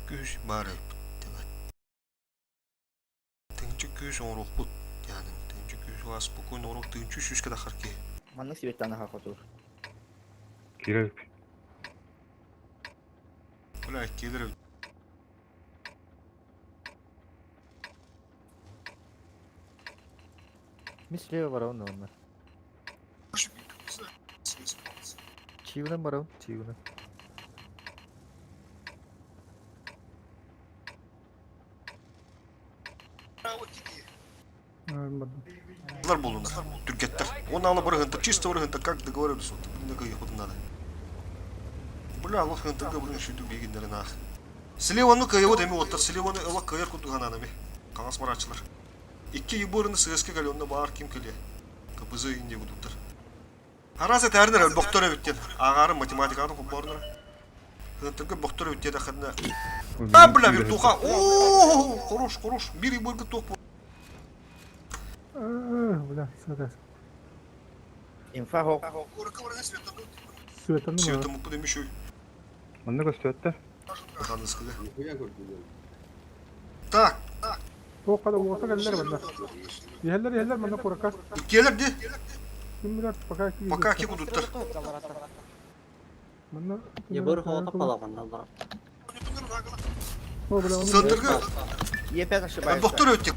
Күүс баар эбит. Тыынчы күүс оҥоруохпут яғни тыынчы күүс у вас спокойно оҥоруох тыынчы сүүскэ таххар киһи. Маннык сибеттаана хотуур. Кирилл. Бля, киэлэр эбит. Ми слева барабын онно. Чиунан барабын, чиунан. Лар буолунар, түргэттэр. Уонна ала бырыһынта, чисто бырыһынта, как договорились, вот, блин, надо. Бля, алла хынтырга блин, шүтүк биигиннэрин аах. Слеваны кыайыбыт эми оттар, Слеваны ыла кыайар курдук ханаан эми. Хаҥас барааччылар. Икки еборыны сыаска кэлиэ, онно баар ким кэлиэ. КПЗ индия кудуктар. Араас этээринэр өлбөхтөр эбит диэн. Ааҕаарын математиканы холбоорунар. Хынтырга бохтор эбит диэтэххинэ. А, бля, вертуха! О, хорош, хорош. Бир еборга туох Бля, светас. Инфа хок. Светаны Светом упадем еще. Манна көстүөттэр. Ханыскыга. Нихуя көрдүлэр. Так, Туох хада уота кэллэр манна. Иһэллэр иһэллэр манна куоракка. иккиэлэр ди. Ким билэр пока ки. Пока ки кудуттар. Манна. Ебыр хота палаганна бар. О, бля, Сындыргы. Я опять ошибаюсь. Доктор өттек.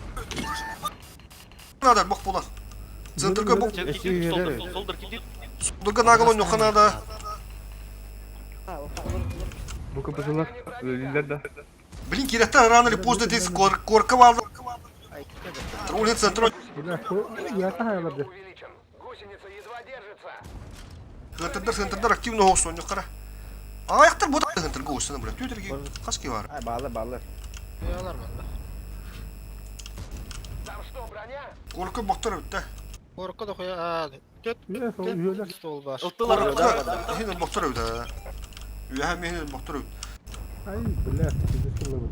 Надо, бок була. Центрга бок. Солдырга нагыл ойнохха надо. Бу КПЗлар өлүллэр да. Блин, кирэттер рано или поздно здесь корка валды. Троллин центр. Бля, я тахайлар де. Гусеница едва держится. Центрдар, центрдар активно хоус ойнохкара. Аяқтар бұда центрга осыны, бля. Түтерге қас бар. Ай, баалы, баалы. Там что, броня? Корка боқтар өтті. Корка да хуя. Е, сол үйелер. Корка хин боқтар өтті. Үйә мен боқтар өтті. Ай, бля, пиздец было.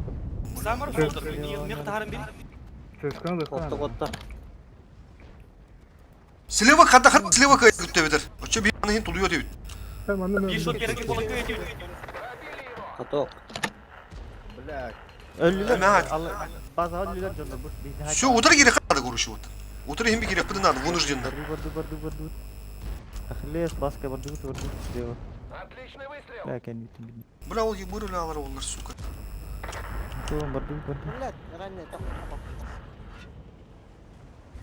Самар солдыр, мен тахарым бир. Сысканы да Отта отта. Слева қада қад слева күтті бітір. Очы bir хин тулуyor дейт. Sen манна Bir шот керек болот көйөтү. Каток. Бля, Өллүлэр. Мә- Базаға өллүлэр дьоннор бу. Все, утыр керек қады короче вот. Утыр хин bir керек надо, вынужденно. Барды барды барды барды. Ахиллес, баска бардыбыт бардыбыт слева. Отличный выстрел! Да, кэнниттэн билдим. Бля, ол ебыр өлө олар, сука. Антон, бардыбыт бардыбыт. Блядь, ранее там.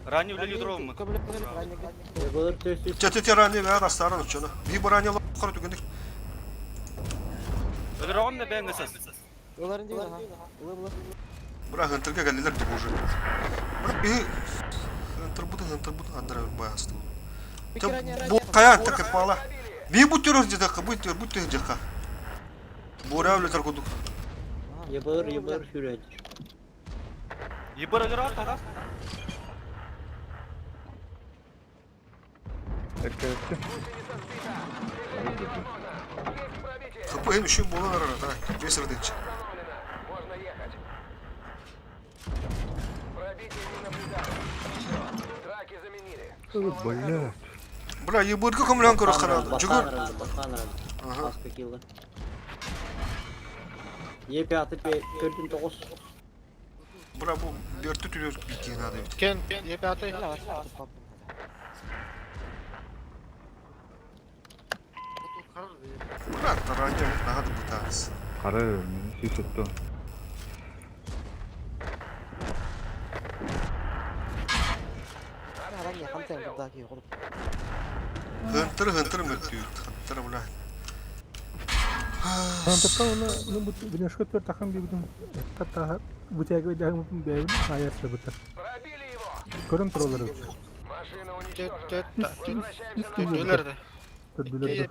Ранний үлелі дровмы. Ебыр төсүс. Тя тя ранее, бля, растаран учена. Би ранее лохар түгендик. Өлөрөҕүн да бэйэҥ ысас. Оларын değil ha. Ылы ылы. Бра, хынтырга галилер деп уже. Бра, би хынтыр буду, хынтыр буду, андра баясты. Бу каян так пала. Би бутер дедак, бутер, бутер дедак. Бура үлетер кудук. Ебыр ебыр сүрәдир. Ебыр өлөрөҕүн тахас. Эккелетти. ХП үшін болан арара, да, бес рыдынчы. Можно ехать. Пробитие не наблюдаю. Траки заменили. Бля. Бля, ебырка комлян көрі қарады. Жүгір. Бастан аралды. Ага. Баска килла. Е пятый төрдүн тоғыз. Бля, бұл бөрті түлер биткен ады бит. Кен, Е пятый. Бля, таранья нағады бұтағыз. Қара, сүйсөттө. Ранее хамтан бурдaki olup. Хынтыр, хынтыр мөлтүйт. Хынтыр, бля. Антапта оны ну бут внешке төр тахан бибдим. Хатта бутяга дагы бэбин аясы бутар. Көрөм туралар. Машина уничтожена. Төрдүлөр.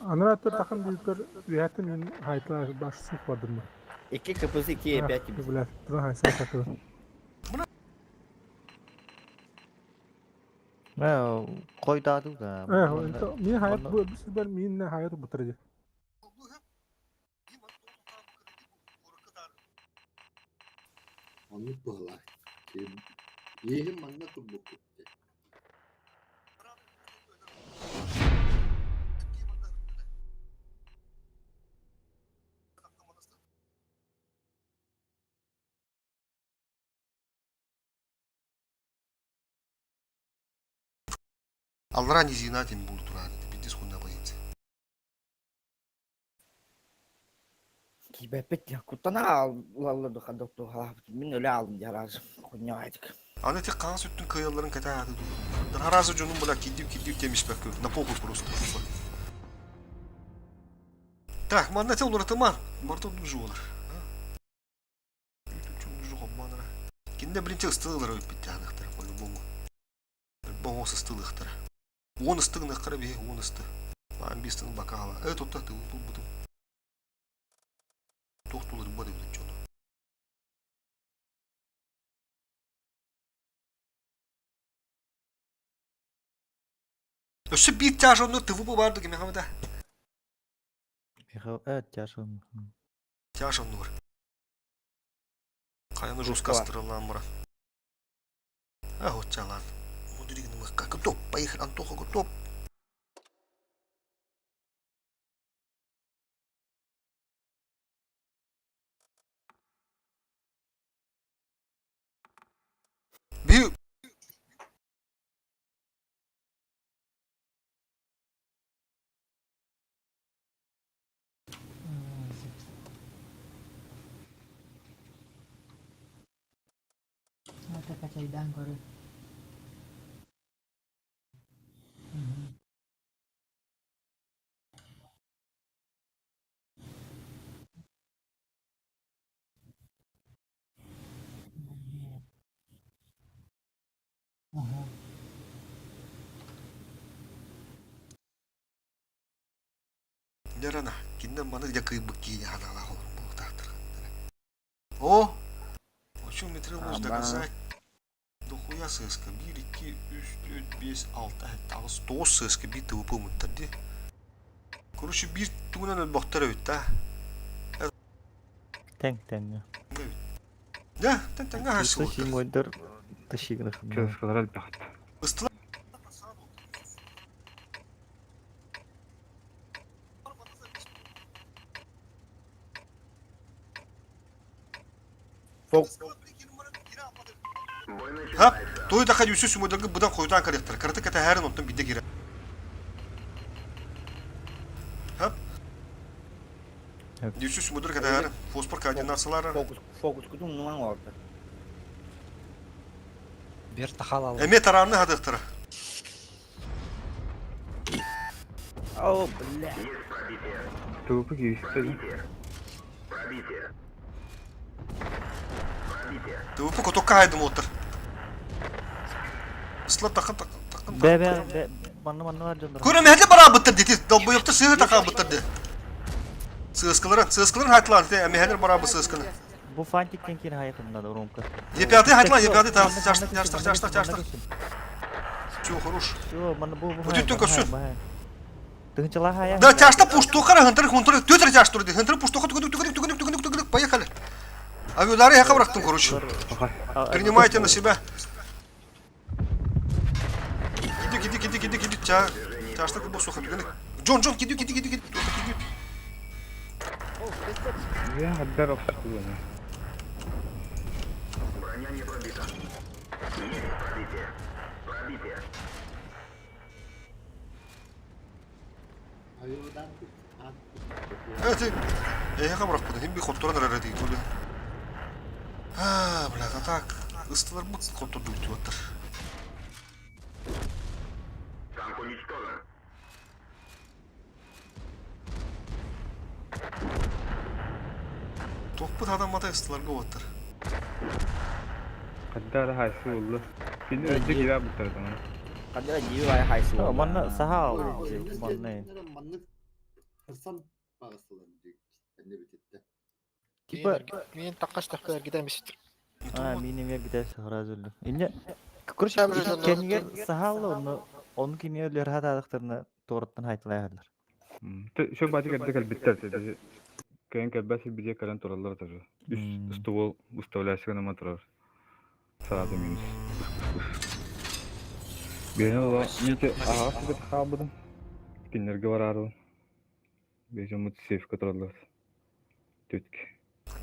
Анара төр тахан бибдер виятын мен хайтла баш сух бардырма. 2 КПЗ 2 Е5. Бля, тура хайса сатыр. Мә, койдады да. Э, мин хаят бу бер мин хаят бутыр. Оннук быһылаах. Иэһин манна турбуккут. Аллара не зинатин буду турады. Бидис хунна позиция. Кибепет я кутана алларды хадокту халап. Мин өлө алдым жаразым. Хуйня айтык. Аны тек қағаз үттің кыяларын кәтә ады. Харазы жонун була кидип кидип темиш бәк на похуй просто. Так, манна те олар тыман. Марта нужу олар. Кинде бірінші ыстылар өтіп бітті анықтар, по-любому. Любому ыстылықтар. Он ыстығын қара бе, он ысты. Маған бестің бакала. Э, тут ты бұл бұдым. Тоқтулар бады бұдым чону. Өссө биир тяж онну ТВП барды кеме хамда. Михаил, э, тяжын. Тяж онну бар. Каяны жестко астырылан бара. А вот чалан. Мудригн мы как готов. Поехали, Антоха готов. Би Это качайдан көрө. Ага. Ярана, кинден баны где кыйбык кийне ханала холор бу тактыр. О! О чем мне требовалось доказать? Дохуя ССК. 1, 2, 3, 4, 5, 6, 7, 9 ССК bir ТВП мыттар ди. Короче, bir тугунан өлбөхтөр өйт да. Тең тең. Да, тен тенге хасы. Симойдер ташигны. Кыскалар албахт. Ыстыла. Фок. Хап, той да хадюсу сүмөдөргө быдан хойутаан кэлиэхтэрэ. Кыратык кэтэһээрин онтон биирдэ киирэ. Хап. Дюсу сүмөдөр кэтэһээрин. Фосфор координациялар. Фокус фокускутун умнумаҥ оҕолор. Бер тахал Эмиэ тараанны хатыахтара. О, бля. Тупик киирсэ. ТВП котокка хайдым уоттар. Ысла такын такын такын. Бе бе бе манна манна бар дьоннор. Көрө мэһэле бараабыттар дити. Долбоёптар сыһы такаабыттар ди. Сыаскаларын, сыаскаларын хайтылаан те эмэһэлер бараабы сыасканы. Бу фантиктен киин хайытынна да Ромка. Епятый хайтылаан, епятый тяжтар, тяжтар, тяжтар, тяжтар. Чё, хорош. Чё, манна бу бу. Өтүттүн көрсүн. Тыгынчалаа хая. Да, тяжта пуштуха, хынтыр, хынтыр, төтер тяжтыр ди. Хынтыр пуштуха, түгүнүк, түгүнүк, түгүнүк, түгүнүк, түгүнүк, поехали. Авиудары яка бырахтым, короче. Принимайте на себя. Киди, киди, киди, киди, киди, ча. Чашта кубо суха, түгүнүк. Джон, Джон, киди, киди, киди, киди, киди. Я отдар охсугуна. Авиудар Evet, эһиэхэ бырахпытын, хим би хотторон эрэр дии тули. А, бля, а так, ыстыларбыт хоттордук туаттар. Тохпут адаммата ыстыларга уоттар. Хаддара хайсы уллу. Кини өйдө киирэ буттар дана. Хаддара дии бай хайсы. Манна саха манна. Маннык хырсан бағыстылар энне битетте. Типа Мен таккаш тахпар гиден бисит. А, мин эмиэ гидэ сразу эллим. Инне короче, кэннигэр саха ону ону кинигэ өлөр хатаадахтарына туораттан хайтылайаллар. Шо бати кэрдэ кэлбиттэр. Кэлэн кэлбэс бидиэ кэлэн тураллар тоже. Үс ствол выставляющий на турар. Сразу минус. Бэйэн ола нити аҕас бит хаалбытым. Кинилэргэ бараарыбын. Бэйэм сейфка тураллар. Түтк.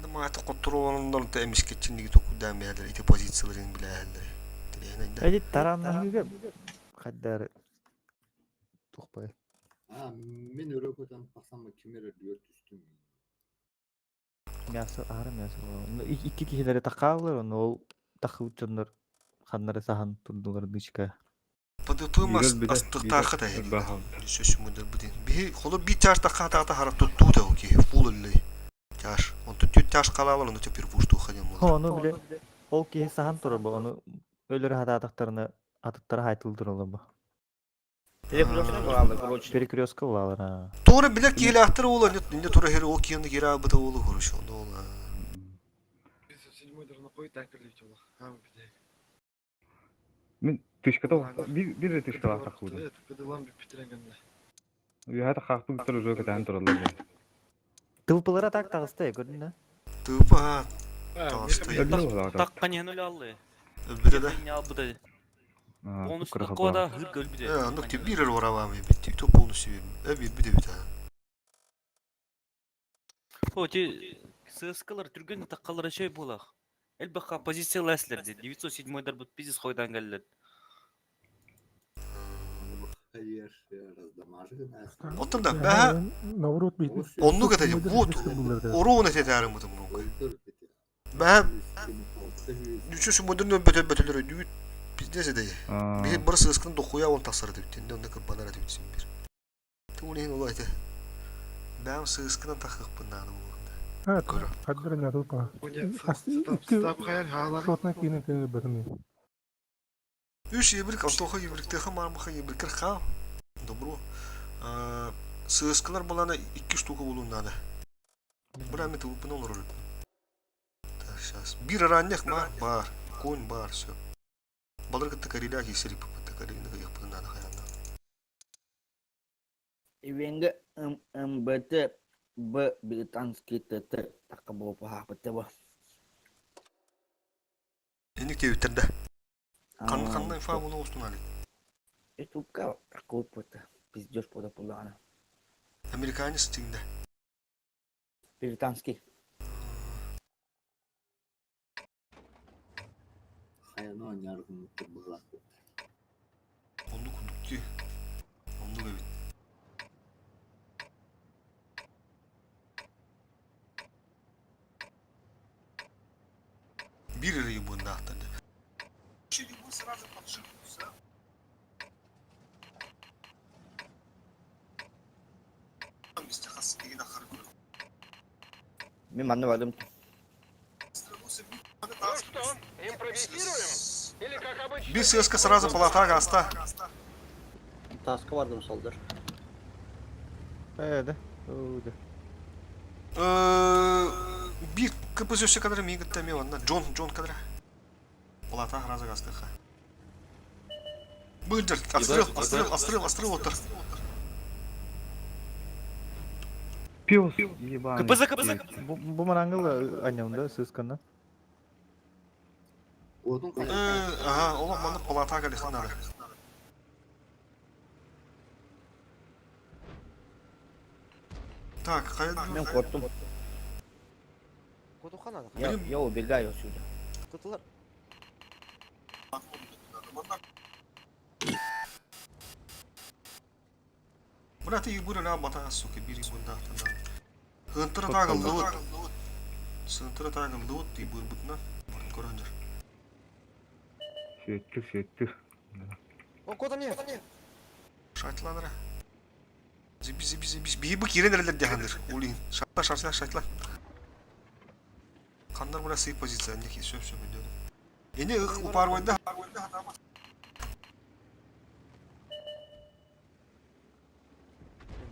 Мааты хотторуоннор та эмискетчинниги токудаан бэһэлэр ити позицияларын билээһэллэр. Тириэһинэйдэ. Эдит тараннаһыыга хаддары тухпай. А, мен өрө көтөн тахсан кимер өрдүгөр түстүм. Мясо аһара мясо. Икки киһилэри такааллар, ону ол тахыбыт дьоннор ханнары саһан турдулар дычка. ПДП астыктаахха та сөсүмүдер бутин. Биһи холо би чаш такка таата хара туттуу та оки фул элли. Чаш. Онто түт чаш калаалар ону теперь пушту хадем болар. Ону биле ол киһи саһан турар бу, ону өлөр хатаатахтарына атыттара хайтыл туралар бу. Перекрестка булалар, короче. Перекрестка булалар, а. Тура билер киһилээхтэр уола не тура хер ол киһини кира быта уолу короче ону ол. Мин тышката бир бир тышкалаах тахыбытым. Үөһэ тахаахпыт уже кэтэһэн тураллар. Тылпылара так таҕыста көрдүн да? Тыпа таҕыста. Такка не нуль аллы. Өлбүтэ да. Не албыта. Полностью кода хыр көлбүтэ. Э, аннык ти бир оравам бит. То полностью. Э, бир бит бит. О, ти ССКлар түргөн таккалар шей булах. Элбэхха позиция ләслер ди. 907 дар бут пиздец хойдан келлер. Hayır, раздамажы Оттон да бэһэ Наоборот бит. оннук этэ вот оруун этэ мытым Бэһэ үчү сүмөдөрүн өлбөтө өлбөтөлөр өйдүүт пиздец эдэ. Биһи бары сыскын дохуя он тахсар эдибит. Онда кырбанар эдибит син бир. Туун ола этэ. Бэм сыскынан тахыппын нааны булганда. А, хаддара не тут. Шотна кине кине бэтми. Үс ебрик Антоха ебриктеха мармаха ебрикер хаа. Добро. Сыскалар булана икки штука булун надо. Бра мен тупын олор. Так, сейчас. Бир ранних ма бар. Конь бар, все. Балыр кытта кариля кисери пыпыта карилина япын надо хаянда. Ивенге МБТ Б британский ТТ такка болуп хаапытты бу. Эник тебиттерде. Кан кандан фа болу устун али. Ютубка такка болуп Пиздёж пода пулана. Американец тигинде. Британский. Хайаны оонньоору гыммыттар быһыылаах Оннук курдук дии. Оннук эбит. Биир эрэ ебуннаахтар да. Мин манна бардым. Ну что, импровизируем? Или как обычно... Биир сыаска сразу палатаға аста. Таска бардым солдар. Э, да. Оо, да. Биир КПЗ өссө кадра миигин кытта эмиэ онно Джон Джон кадра. Палата сразу астыха. Быдыр, отстрел, отстрел, отстрел, отстрел отыр. Пес ебаный. КПЗ, КПЗ, КПЗ. Бу бу манангыл анньамда сысканна. Отун Ага, олох манна палатаға кэлиэххин надо. Так, хайа Мен корктум. Кутуха надо. Я, я убегаю отсюда. Кутулар. Бля, ты ебура ля бата, сука, бери бунда. Хынтыра тагылдыбыт. Сынтыра тагылдыбыт, ебур бутна. Көрөндөр. Сүйөттүр, сүйөттүр. О, кота мне. Шатланра. Зиби, зиби, зиби. Биһи бу киирэн эрэллэр диэханныр. Улин. Шатла, шатла, шатла. Ханнар бля сый позиция, не сөп сөп өйдөдүм. Эне ых упарвайда.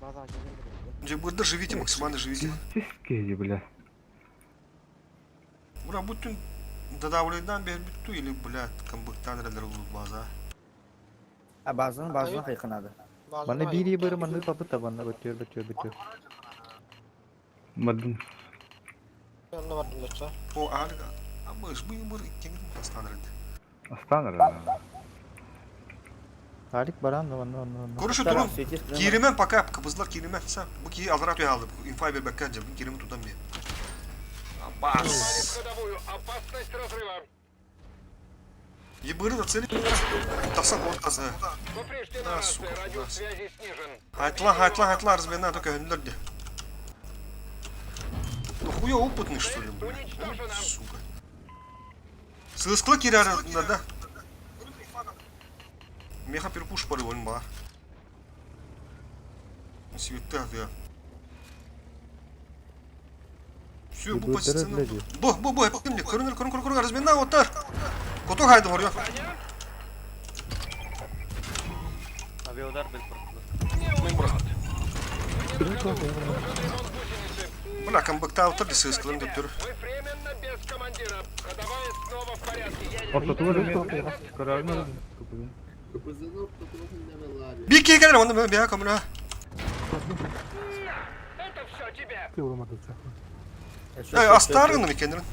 База келген. Же живите, максимально живите. Киһи, бля. Бура бүтүн дадавлайдан бер бүттү или бля камбыктан эрэллэр улут база. А базаны базаны хайканады. Манна биир быр манны папыта манна бөтүөр бөтүөр бөтүөр. Бардым. Онно бардым доча. О, альга. А мы ж мы мыр кеңин астанырды. Астаныр. Алик баран да манна манна манна. Короче, турун. Киримен пока кыбызлар киримен. Са, бу ки алрат алды. Инфа бербеккен же, киримен тутан бе. Попали Абас. в ходовую. Опасность разрыва. Ебыры да цели. Тақсан ортасы. Повреждена Да, рация. сука, Радиус связи снижен. Айтла, айтла, айтла, размина только гүндерде. Ну хуя опытный что ли, блядь? Уничтожена. Сука. Сыскла киряр, да? Меха перпуш пары ба. Светта, да. Все, бу Ебырдары позиция. блядь. Бу, бу, бу, эптим Көрүнөр, көрүн, көрүн, көрүн, размина отар. Кото хайды бар, Авиаудар бил портулар. Мен брат. Бля, камбыкта отар десе сыскылын деп тұр. Мы временно без командира. Ходовая снова в порядке. Я Ортотугар эмиэ көрөрүн КПЗ-ны ортотугар левел Бики келер, онда мен бия көмүлө. Это все тебе. Ты уламады чакы. Эй, астаргын мекенерин.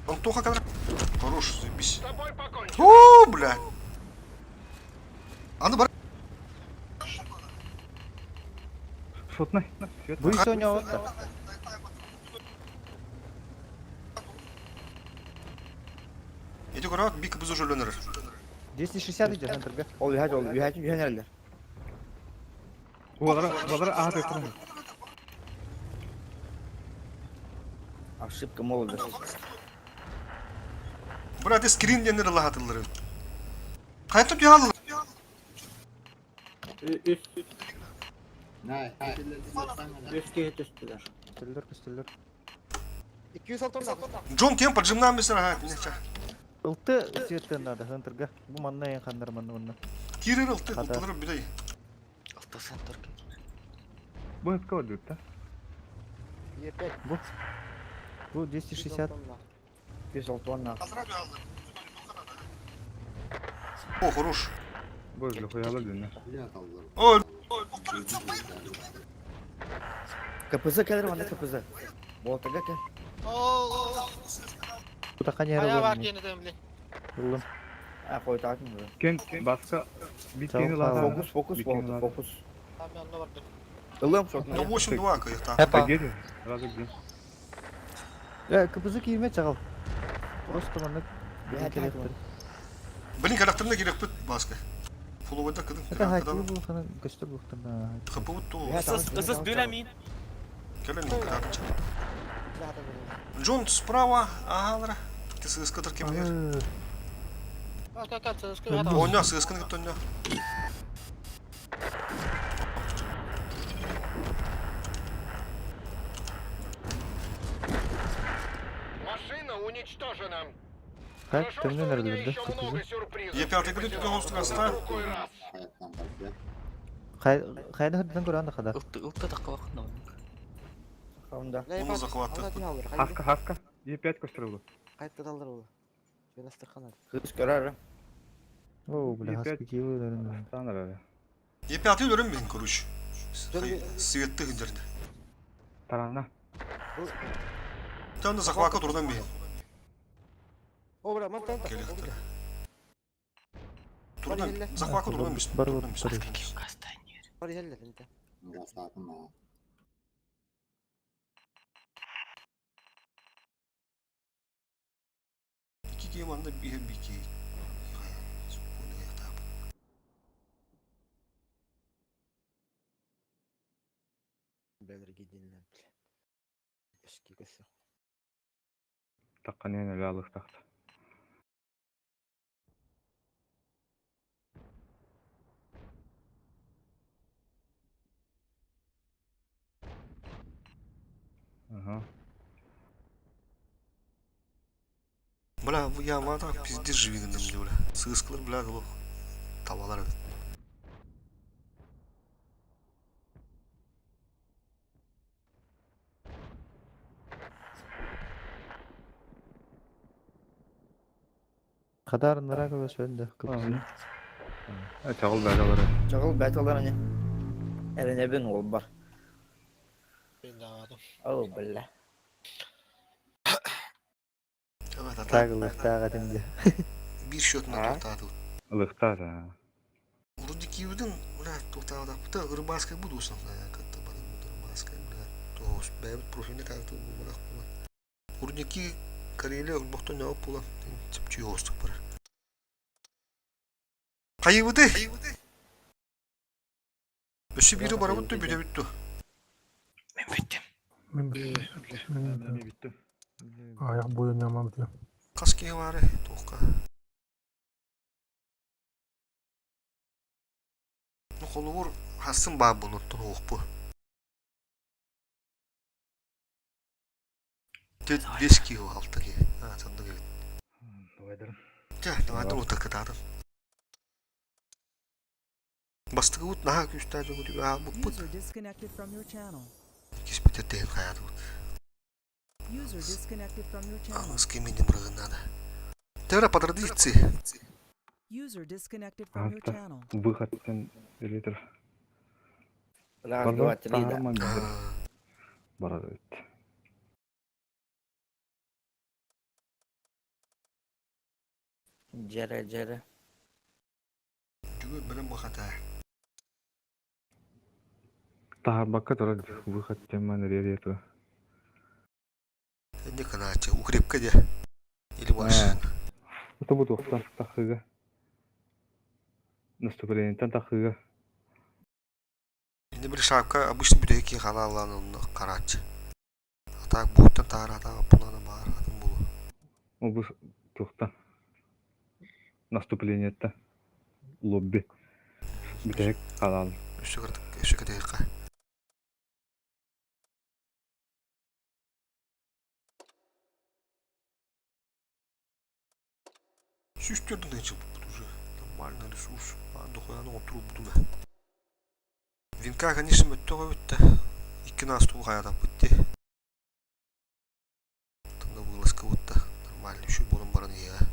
Антоха кадр. Хорош, заебись. С тобой покончено. О, бля. Аны бар. Шотнай. Бу исоня отта. Эти көрөт бик бузу жөлөнөр. 260 идет на Ол ühәт ол ühәт ühәнәрләр. Балара, балара аһа төктүр. Ошибка молодости. Бля, ты скрин денер лахатылары. Кайтып ялы. Үс, Най, үс киһи түстүлэр. Көстөллөр көстөллөр. 206 Джон кем поджимнан бесер ага, нече. Ылты светтен надо хантырга. Бу манна эн ханнар манна манна. Кирер ылты, Хата. ылтылары бүдей. Алта центр. Бу эпке бар да. Е5. Бу Бу 260. 206 О, хорош. Бу бля хуялар динне. О, КПЗ келер манда КПЗ. Болтага кел. Бу така не Ая бар бар. диэн этем били. Ыллым. А кой тагын. Кен баска бикени Чал, лата. Фокус, фокус болду, фокус. Там онно бардым. Ылым шотнай. ну 8-2 кайта. Хепа. Геди. Разы где. Э, КПЗ кийме чагал. Просто манна Бля, келеттер. Блин, кэлэхтэринэ киирэхпит, Бааска. Фуловайдар кыдын. Это хатыы булханы көстөр булхтарна. Хапыбыт туу. Ысыс бүләмин. Кэлэн кытаатыча. Джон справа, агалара. Ты сыскатыр кемер. Оня сысканы кытта оня. Машина уничтожена. Как төннөн өрдүлдү? Е5 күнү түгэн хоста. Хайда хырдан көрөн да хада. Ылты ылты таккалак на. Хамда. Оны захватты. Хаска, хаска. Е5 көстөрүлү. Кайтта далдар ол. Мен астырханар. Кыз көрөр. О, бля, хаска киви өрүн. Танар Е5 өрөн мен короче. Светті гүндерді. Тарана. Тәнді захватка турдан бейін. О, бля, мантан. Келектір. Турдан, захватка турдан бейін. Бар бар бар. Бар иһэллэр инте. Гастаатын маа. Iki кием анда бихер бики. Бэлэр гидиннен. Эски көсө. Такканен эле алых такта. Ага. Бля, я мата пиздец живигіндім де, бля. Сыскалар, бля, лох. Табалар бит. Хадар нара көбөс өндө. Кыпсы. Чагыл бәле бар. Чагыл бәталар ане. Эренебин ол бар. О, бля. Evet, ата. Тагылыктага тенде. Bir счетына тоқтады. Ылыкта да. Вроде киевдин, бля, тоқтады. Бұта рыбацкая буду основная, как-то рыбацкая, бля. То бәбит профильне как-то булак була. Рудники Карелия бохтон яп була. Типчи остук бар. Кайыбыды. Өсі бири барабыт бүтө бүттү. Мен бүттүм. Мен Бүттүм. Аяк бойын ямам бітті. Кас кеhe бары тоққа. Ну холугур хасын баа бунуттун уукпу. Төт бес киһи алта киһи. А, сандык эбит. Давайдыр. Чэ, давайдыр утаккытаатын. Бастыгыбыт наһаа күүстээх дьоҥу аа буппут. User disconnected from your channel. Киспитер тэһин хаятыбыт. User disconnected from your channel. Аныгыскы минем бырыгыннада. Тера по традиции. User disconnected from your channel. Выход сен элитр. Раз, два, три, да. Барар бит. Жере, жере. Жүгө билен бахата. Тахарбакка турар выход теман ререту. Не каначы, укрепка де. Или машина. Это буду ухтан тахыга. Наступлениетен тахыга. Енді бір шапка обычно бүдеки халалан онны карачы. А так буттан тара атак пуланы бар атын булу. Обус тухта. Наступлениетте. Лобби. Бүтәк халал. Өссө кырдык, өссө кетейикка. Сүүстөрдүн тынчы бут уже. Нормальный ресурс. Дохуяны отуру бутуна. Винка, конечно, мөттөҕө бүттэ. Икки настуу хаятап бутте. Тында вылазка бутта. Нормально еще болон баран иэҕэ.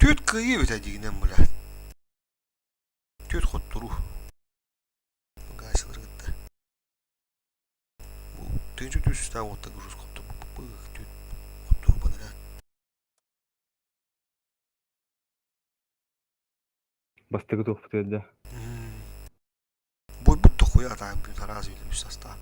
Түт кыйы бүтэ дигинен бля. Түт хоттуру. Гасилар гытта. Бу тынчы түс та отта груз хотту. Түт хоттуру банара. Бастыгы тух бүтәдә. Бой бут дохуя та бит разве үс состав.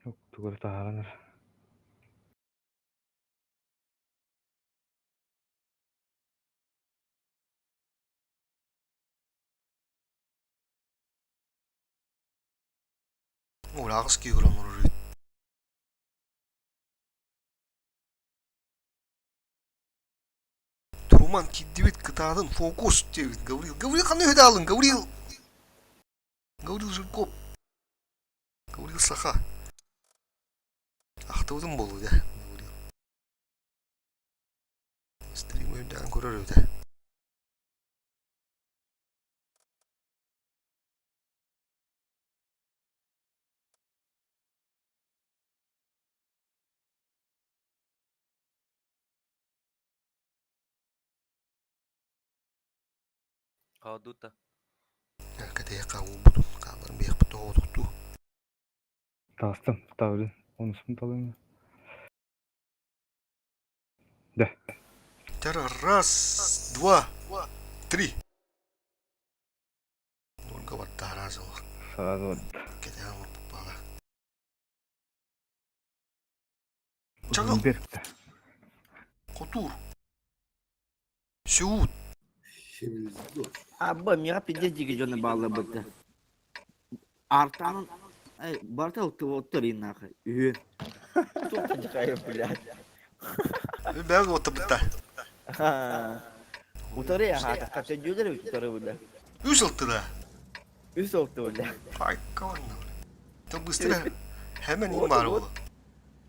Тугу таһааран эрэ. Ураҕас киһи оҥорор эбит. Труман киирдибит кытаатын фокус диэбит Гаврил. Гаврил ханна үһү даалын Гаврил! Гаврил Жирков. Гаврил Саха. Ахтыбытым буолуо дьэ Гаврил. Стрим өйдөөн көрөр үтэ. Хаадута. Кэтэйэххэ уурбутум, хаалларан биһиэхпит тоҕоотохтуу. Таастым, таабылын, онуспун талыҥ. Да. Раз, два, три. Нурга барда сразу. Сразу. Кэтээн олорбут Чаҕыл. Хотуур. Сеут. Абба, миэхэ пиздец дьиги дьоно баалларбыта. Артаан барыта ылтыбыттар иннахы үһү. Туох дьахайы, блядь. Бэҕэ уоттабытта. Утары аһаатахха төдүөлэр эбит утары бля. Үс ылтыда. Үс ылты бля. Айкаланна. Ты быстро hemen in бар oldu.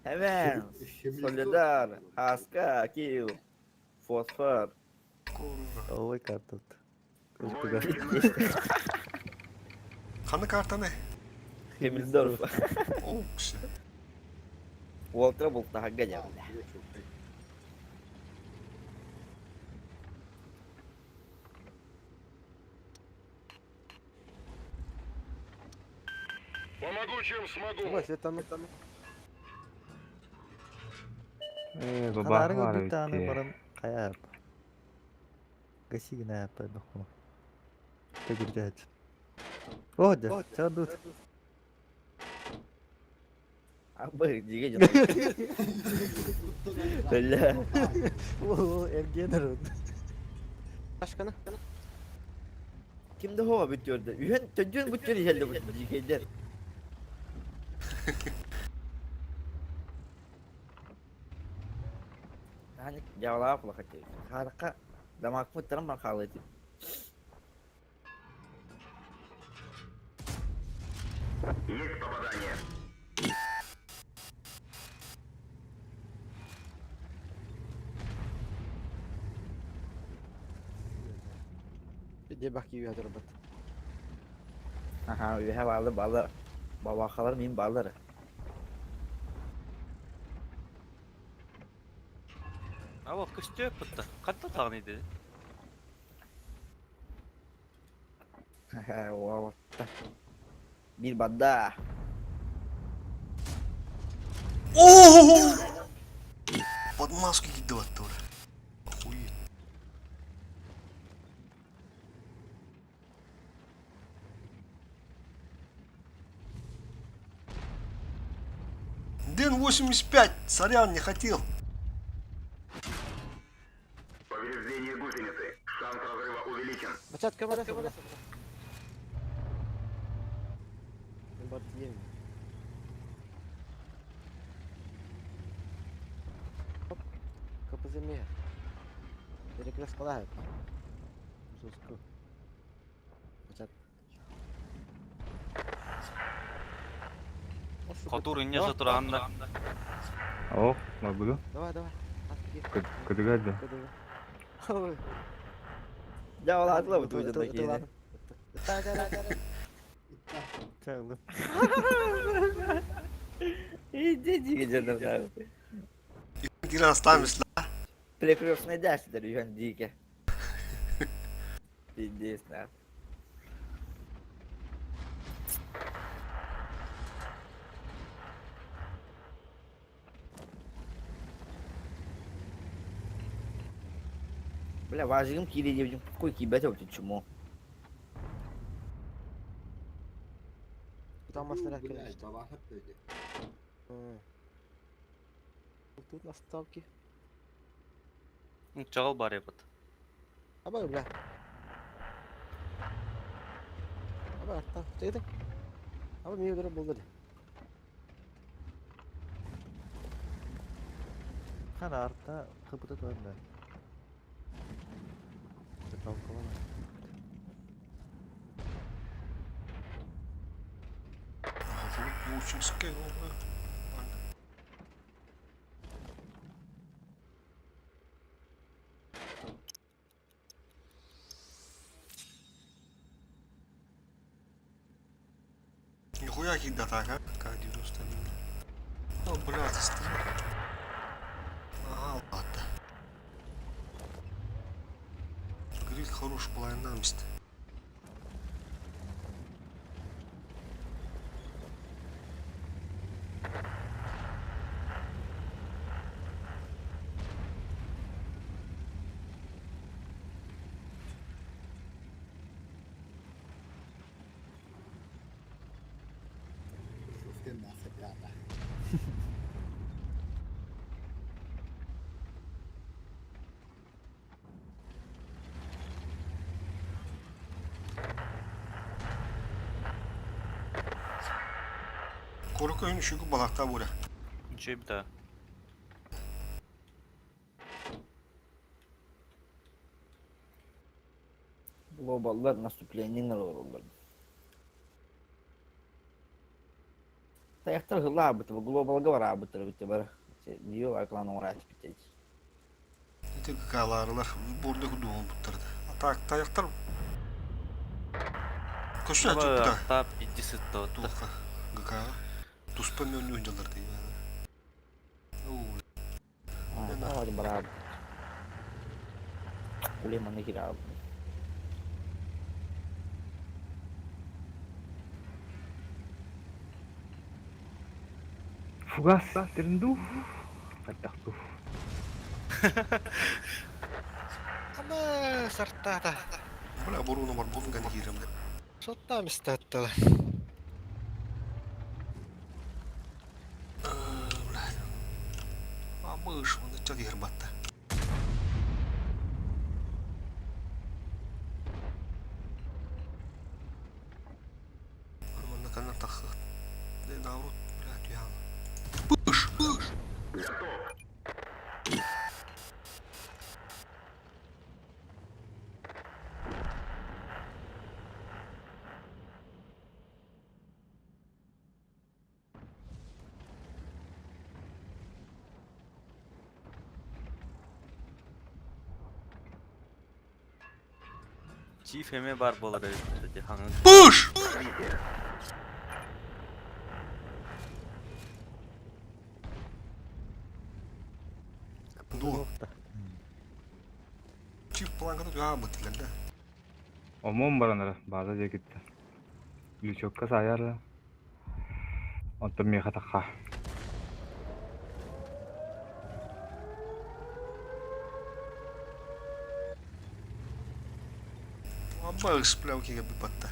Hemen. Солидар, Аска, Киев, Фосфор. Ой, картот. Ханна картаны? Хемельдорф. О, кіші. Уолтра бултаһарга дьэ бля. Помогу, чем смогу. Э, бабах Ханаарыҥ баар өлбүт эбит даҕаны дии. баран хайа Гаси гына пайдахпына. Төгүрдээт. О, дьэ, чаадут. Абы дьигэ дьоно. Бля. О, эрген эрэн. Başkanı. Ким да хоа бүтүөрдө. Үһэн төдүөн бүтүөр иһэллэ бу дьигэйдэр. Таник дьавалаах улахати. Хааракка дамаакпыттаран бар хаалыты. Есть попадание. Bir bak yiyor durbat. Аха, үһэ баалы баалар. Бабахалар мин баалар. Ава көстө пытта. Катта тагын иде. Уаватта. Бир бадда. О! Под маску киирдэ батта Охуеть. Дэн 85, сорян, не хотел. Повреждение гусеницы. Шанс разрыва увеличен. Бачат көмөлөс. Бар тием. Хоп. КПЗ Перекрест калает. Жестко. Бачат. Хотур инне жатыранда. О, буду. Давай, давай. Кыдыгады. Ой. Дьавалаатыла бу туйдун киһини. Чаалым. Иди дьигэ дьоно. Киран останемся. Перекрестный дашь үһэн дьигэ. Пиздец, нахуй. Бля, важигым кири девчим, какой кибет вообще чмо. Там машина Блядь, бабахат dedi. Тут наставки. Чаҕыл бар эбит. Аба бля. Аба арта. Чегете. Аба мие өлөрө болду де. Хана арта кыбыта туһанна. Толковано. Учимская. Нихуя кидда так, а? К-91. О, блядь, стрел. Ага, ладно. Гриль хорош, половина места. Сапята. Korku oyunu şu balakta bura. Ничего беда. Глобаллар наступление олороллар. Таяқтар хылаабыт, глобалга бараабыттар битте бар. Дио аклан орат битте. Ити галарылар бурда кудуун буттарды. А так таяқтар Көшө жукта. Тап идиси то. Туха. ГК. Туспа мен ойнжалар дейм. Аа, бараабыт. Уле маны кираабыт. Фугас тернду. Фаттахту. Ама сартата. Бля, буруну бар бун ган кирем. Сотта мистаттала. Бля. А мыш, он чат ербатта. Манна канар тахы. Де наоборот, блядь, я. Пыш, пыш. Чиф эме бар болар эбит. Хаңы. Пыш! Ду. Чип планкада туа бытылар да. Омон баранара база жекитте. Лючокка саяр. Онтон меха такка. Абба ысплау кеге бипатта.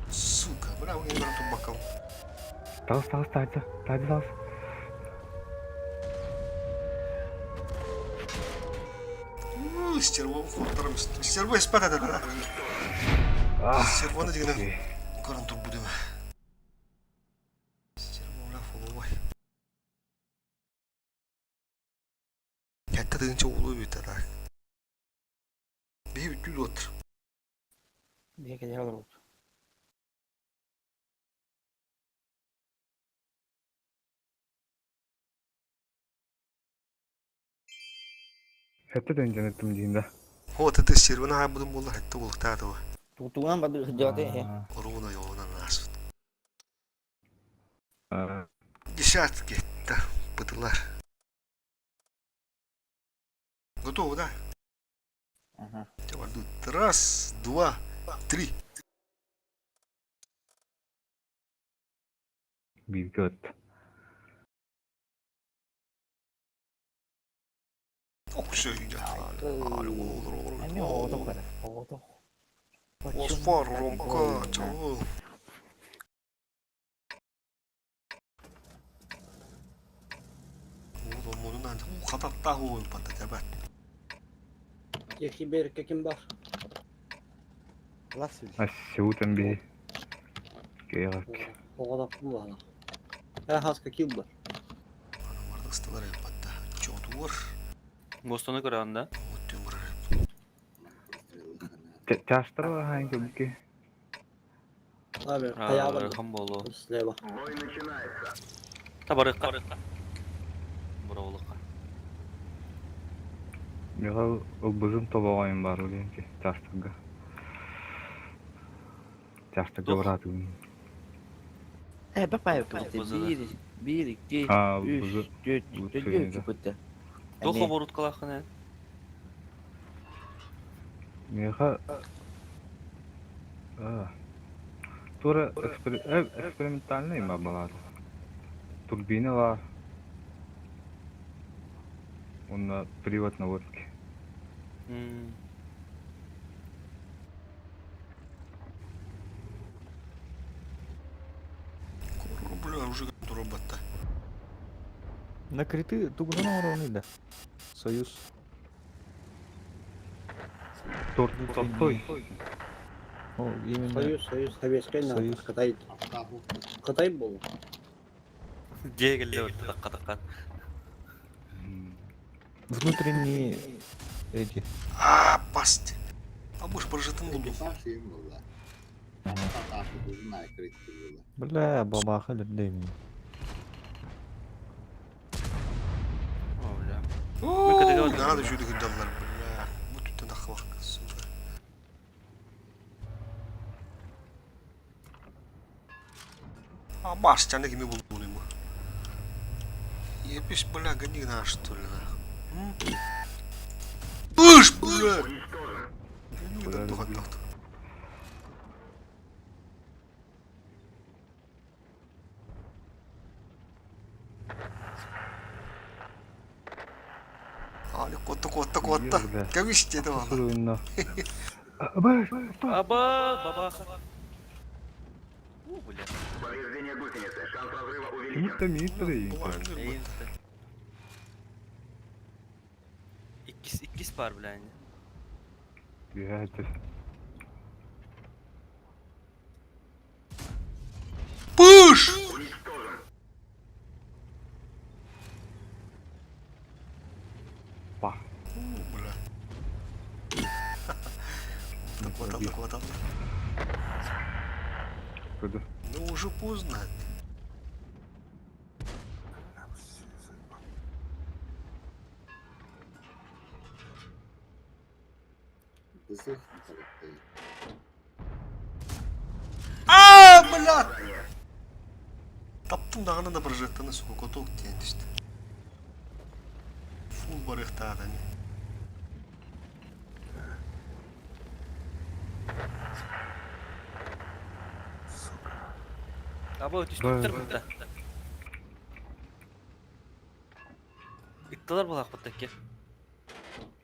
Сука, бля, у него тут бокал. Тағыс тағыс тайды. Тайды тағыс. Ну, стерво хотарым. Стерво испата да. Стервоны деген көрін тур будем. Стерво ла фоловай. Кәтті дегенче улу бит да. Бии бүтүл отыр. Бие кедер олорбут. Хәтта ден дейін да. Вот это стервоны ха будем булла хәтта улыктады. Тутуган бады хыджаты. Руна йоғынан нас. Десятки, да, бытылар. Готово, да? Ага. Раз, два, три. Бигот. Ох, все, идет. Эми оҕото кара. Оҕото. Осфор, Ромка, чего? Тататтаах уолбата тэбэт. Тихий берекке ким бар? Ассиутан биһи. Кыайҕак. Оҕолоппун буолла. Э хаска кил бар. Ысталар элбатта. Чоотугар. Бостону көрөҕүн да? Чаастара хаһан кэлбикки? Abi kaya бар. Хан болу. Слева. Табарыкка. Бураулыкка. Михаил ылбызын тобоҕойун баар диэнки чаастарга. Чаастарга бараатыгын. Э, бапай кыбыты. Биир, биир, икки, А, үс, бузы. төрт, Бу төрт сыгыны. кыбыты. Туох оборуткалааххын эн? Миэхэ а, тура экспериментальный ма балаата. Турбина бар. Онно привод наводки. Бля, уже робота. Накрыты тугунан оҥороруный да. Союз. Торт толстой. О, именно. Союз, союз, советскай на Союз. Кытай. Кытай болу. Дьиэ кэллэ такка такка. Внутренние эти. А, пасть. А будешь прожитым буду. Бля, бабаха людей. О, бля. Оо, надо же даллар, бля. Бу түттен ахвак, сука. А баш, тяны кими булду ему. Епись, бля, гони на что ли, на. Пыш, бля! Гони, да, духа, Али, куотта, куотта, куотта. Кэбис диэтэ вала. Суруйна. Баш, Аба, бабаха. О, бля. Кимиттэ мииттэ Эйин Иккис, иккис бар, бля. Түһээччи. Пыш! Па. Бля. Так вот, так вот, Куду. Ну уже поздно. А, бля! Таптым даҕаны да прожектаны сука коток диэн түстэ. Фул барыахтаатан. Аба түстүктер бутта. Итталар булак бутта ке.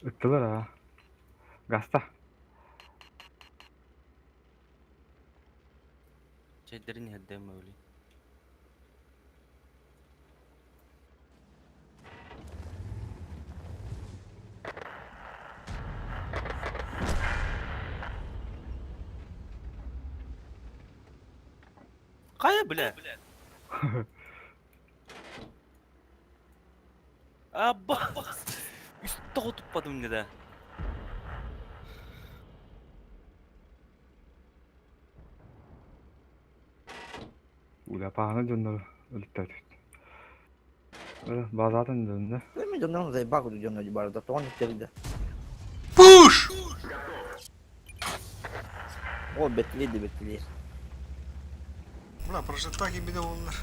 Ыттылар а. Гаста. Чэйдерин иһэрдэм өлүй. Кая, бля? Аба! Үс тоҕо туппадым не да. Уля паана дьоннор өлүттэр. Базатын дьонно. Мен дьоннорун заебал дьонно барда, тоҕон истэридэ. Пыш! О, бэтлиди бэтлиир. Бля, прожекта кимбиде олар.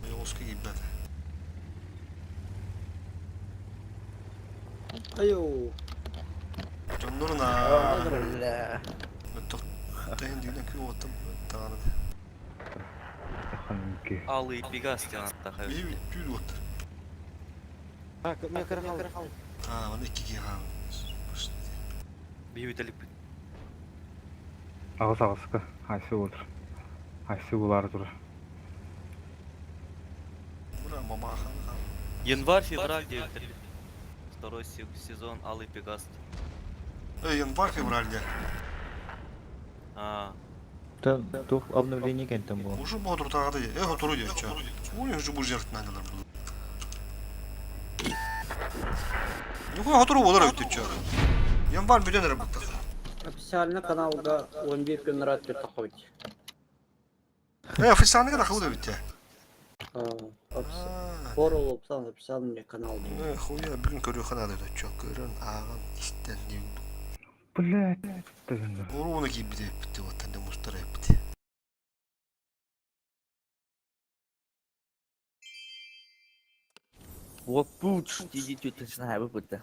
Йоҕуска киирбэт. Айо. Дьоннорун аа. Бля. Тэн дүйнэ күү оттым таҕаны. Ханки. Алый пегас диэн аттаха. Биир түүл оттар. А, мен кыра хал. А, оны икки киһи хаалла. Биһи бүтэликпит. Аҕыс аҕыска. Хайсы болар. Хайсы булар тур. Бля, мамахан хаал. Январь-февраль диэбиттэр. Второй сезон Алый Пегас. Январь-февраль диэн. Аа. Туох обновление кэнтэн буолла? Уже боотуртааҕыта дии. Э, сотору диэ, чё. Ой, уже бу жертванылар буолла. Ньукуй сотору буолар эбит чё. Январь бүтэн эрэ быттах. Официально каналга 11 күн нарад тахабыт. Э, официально тахабыт эбит те. Форул опсан официальный канал. Э, хуя, бүгүн көрүөххэ наада да чё. Көрөн, ааҕан, истэн диэн. Блядь. Уруна киирбит эппит, оттон да мустар эппит. Вот пуч, диди түтүн хайбы бытта.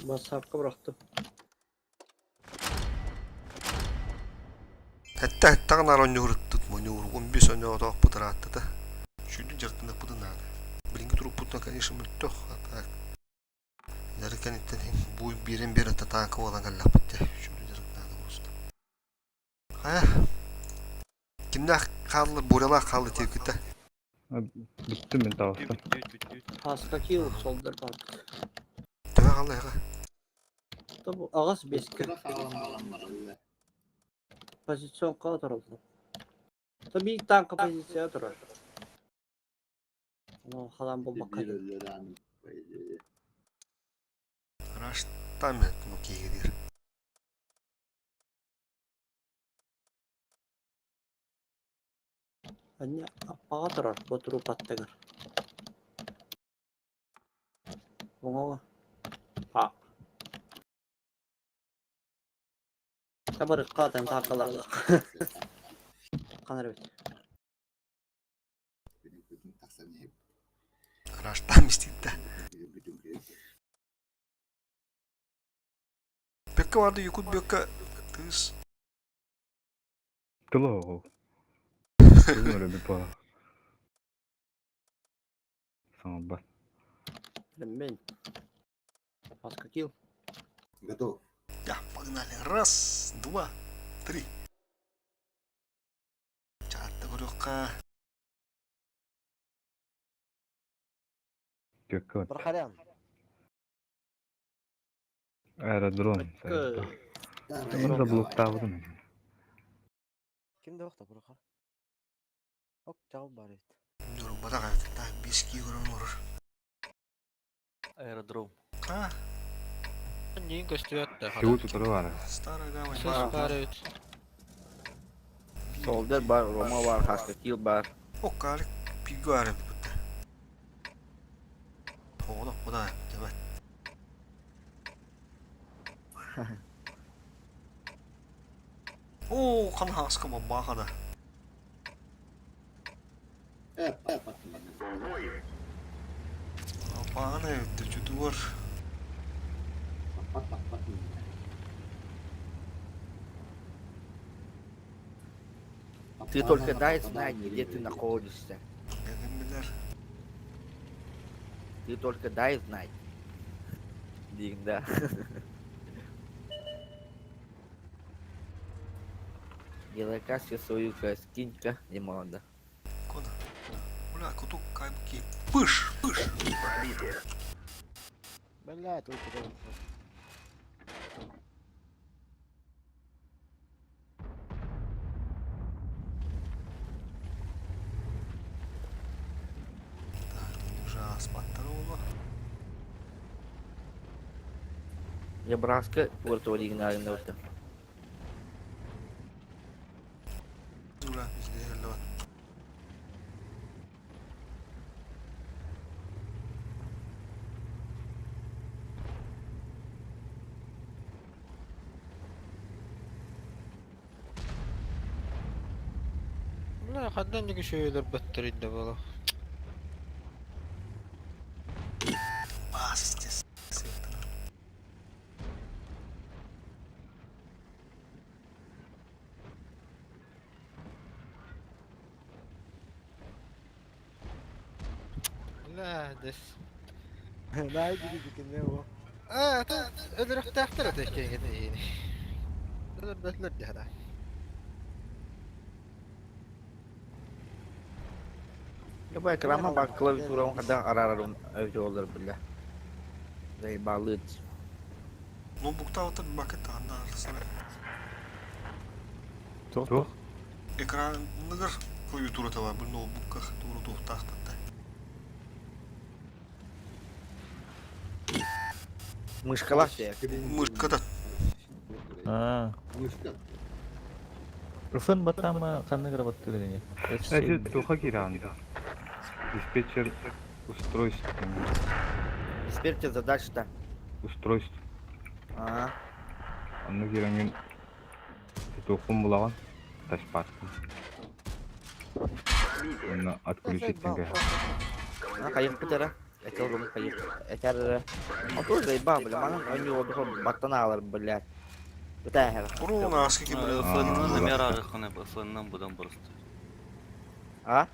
Бассаапка бырахтым. Хэтте хэттэҕин оронньуһуруттут моньуур 15 онньоотоохпут ырааттата. Сүүрдүн дьарыктаныахпытын наада. Билиҥҥи турукпутунан, конечно, мөлтөх, а так дьарык кэнниттэн иһин бу биэрэн биэрэн татаанка буолан кэллэхпит дии. Сүүрдүн дьарык наада просто. Хайа, кимнээх хаалла, Борялаах хаалла диэбиккит да? Бүттүм мин таҕыстым. Хаска килл солдер баар. Төһө хаалла эһэҕэ? Тобу аҕас бескэ. Позиционка тураллар. То биир танка позиция турар. Ону халаан булбакка. Раштамет, ну киһи Анне аппаҕа турар ботурук аттыгар. Оҥоҕо. А. Табарыкка атын таакаларлах. Ханар эбит. Раштам иститтэ. Бөккө барды Якут бөккө тыыс. Тылы оҕу. Тылын өрө бу Саҥарбат. Мен. Хаска килл. Готов. Я, погнали. Раз, два, три. Чаатта көрүөххэ. Түөккэ бар. Бархарян. Аэродром. Оны да блоктаабытым. Ким да бахта Бурхар. Ок, чаҕыл бар эбит. Дьорумматах эбит. Так, биэскии көрөн олорор. Аэродром. А, Нин көстүбэт да. Сеул тутору баар. Старая гавань. Сөз бар эбит. Солдер бар, Рома бар, Хаска килл бар. Оккалик пиго ар эбит бутта. Оҕолох куда дебет. Оо, хан хааска баббаахада. Баана эбит чутугар. Ты только дай знать, где ты находишься. Билэр. Ты только дай знать. Дин, да. Делай-ка свою скинь-ка, не надо. Кона. Бля, кутук кайбки. Пыш, пыш. Бля, тут куда Так, уже аспаттар ола. Я браска Пуэрто оригинально. Ура, bizde var. Бля, хандан диги шөйлөр баттырыйда була. Бас, здесь. Бля, дес. Най диги не о. А, та өлөрөхтөөхтөр этэ кеңете ини. Өлөрбөтлөр дьара. Бу экрама баар клавиатураҕын хайдах араарарын эбитэ буоллар биллэ. Заебалыт. Ноутбуктаабыттар бакет таһыннаарсара. Туох? Экраныгар клавиатурата бар, бу ноутбукка тугу туохтаахпыт да. Мышкалаах дии. Мышката. Аа. Мышка. Руфен батама ханнык работа ини? Эти туха киирэн да. Диспетчер устройств. Диспетчер задач-то. Устройств. Аа. Онно киирэҥҥин туоххун булаҕын? Тачпадкын. Онно отключить кэһэ. А хайыхпыт эрэ? Этэр хайых этэр эрэ. А то заебал, бля, манан ойнуу олдохо баттан аалар, блядь. Бытааһар. Урун ааски ким бля. FN-ны номер арыххана, FN-нан будан просто. А?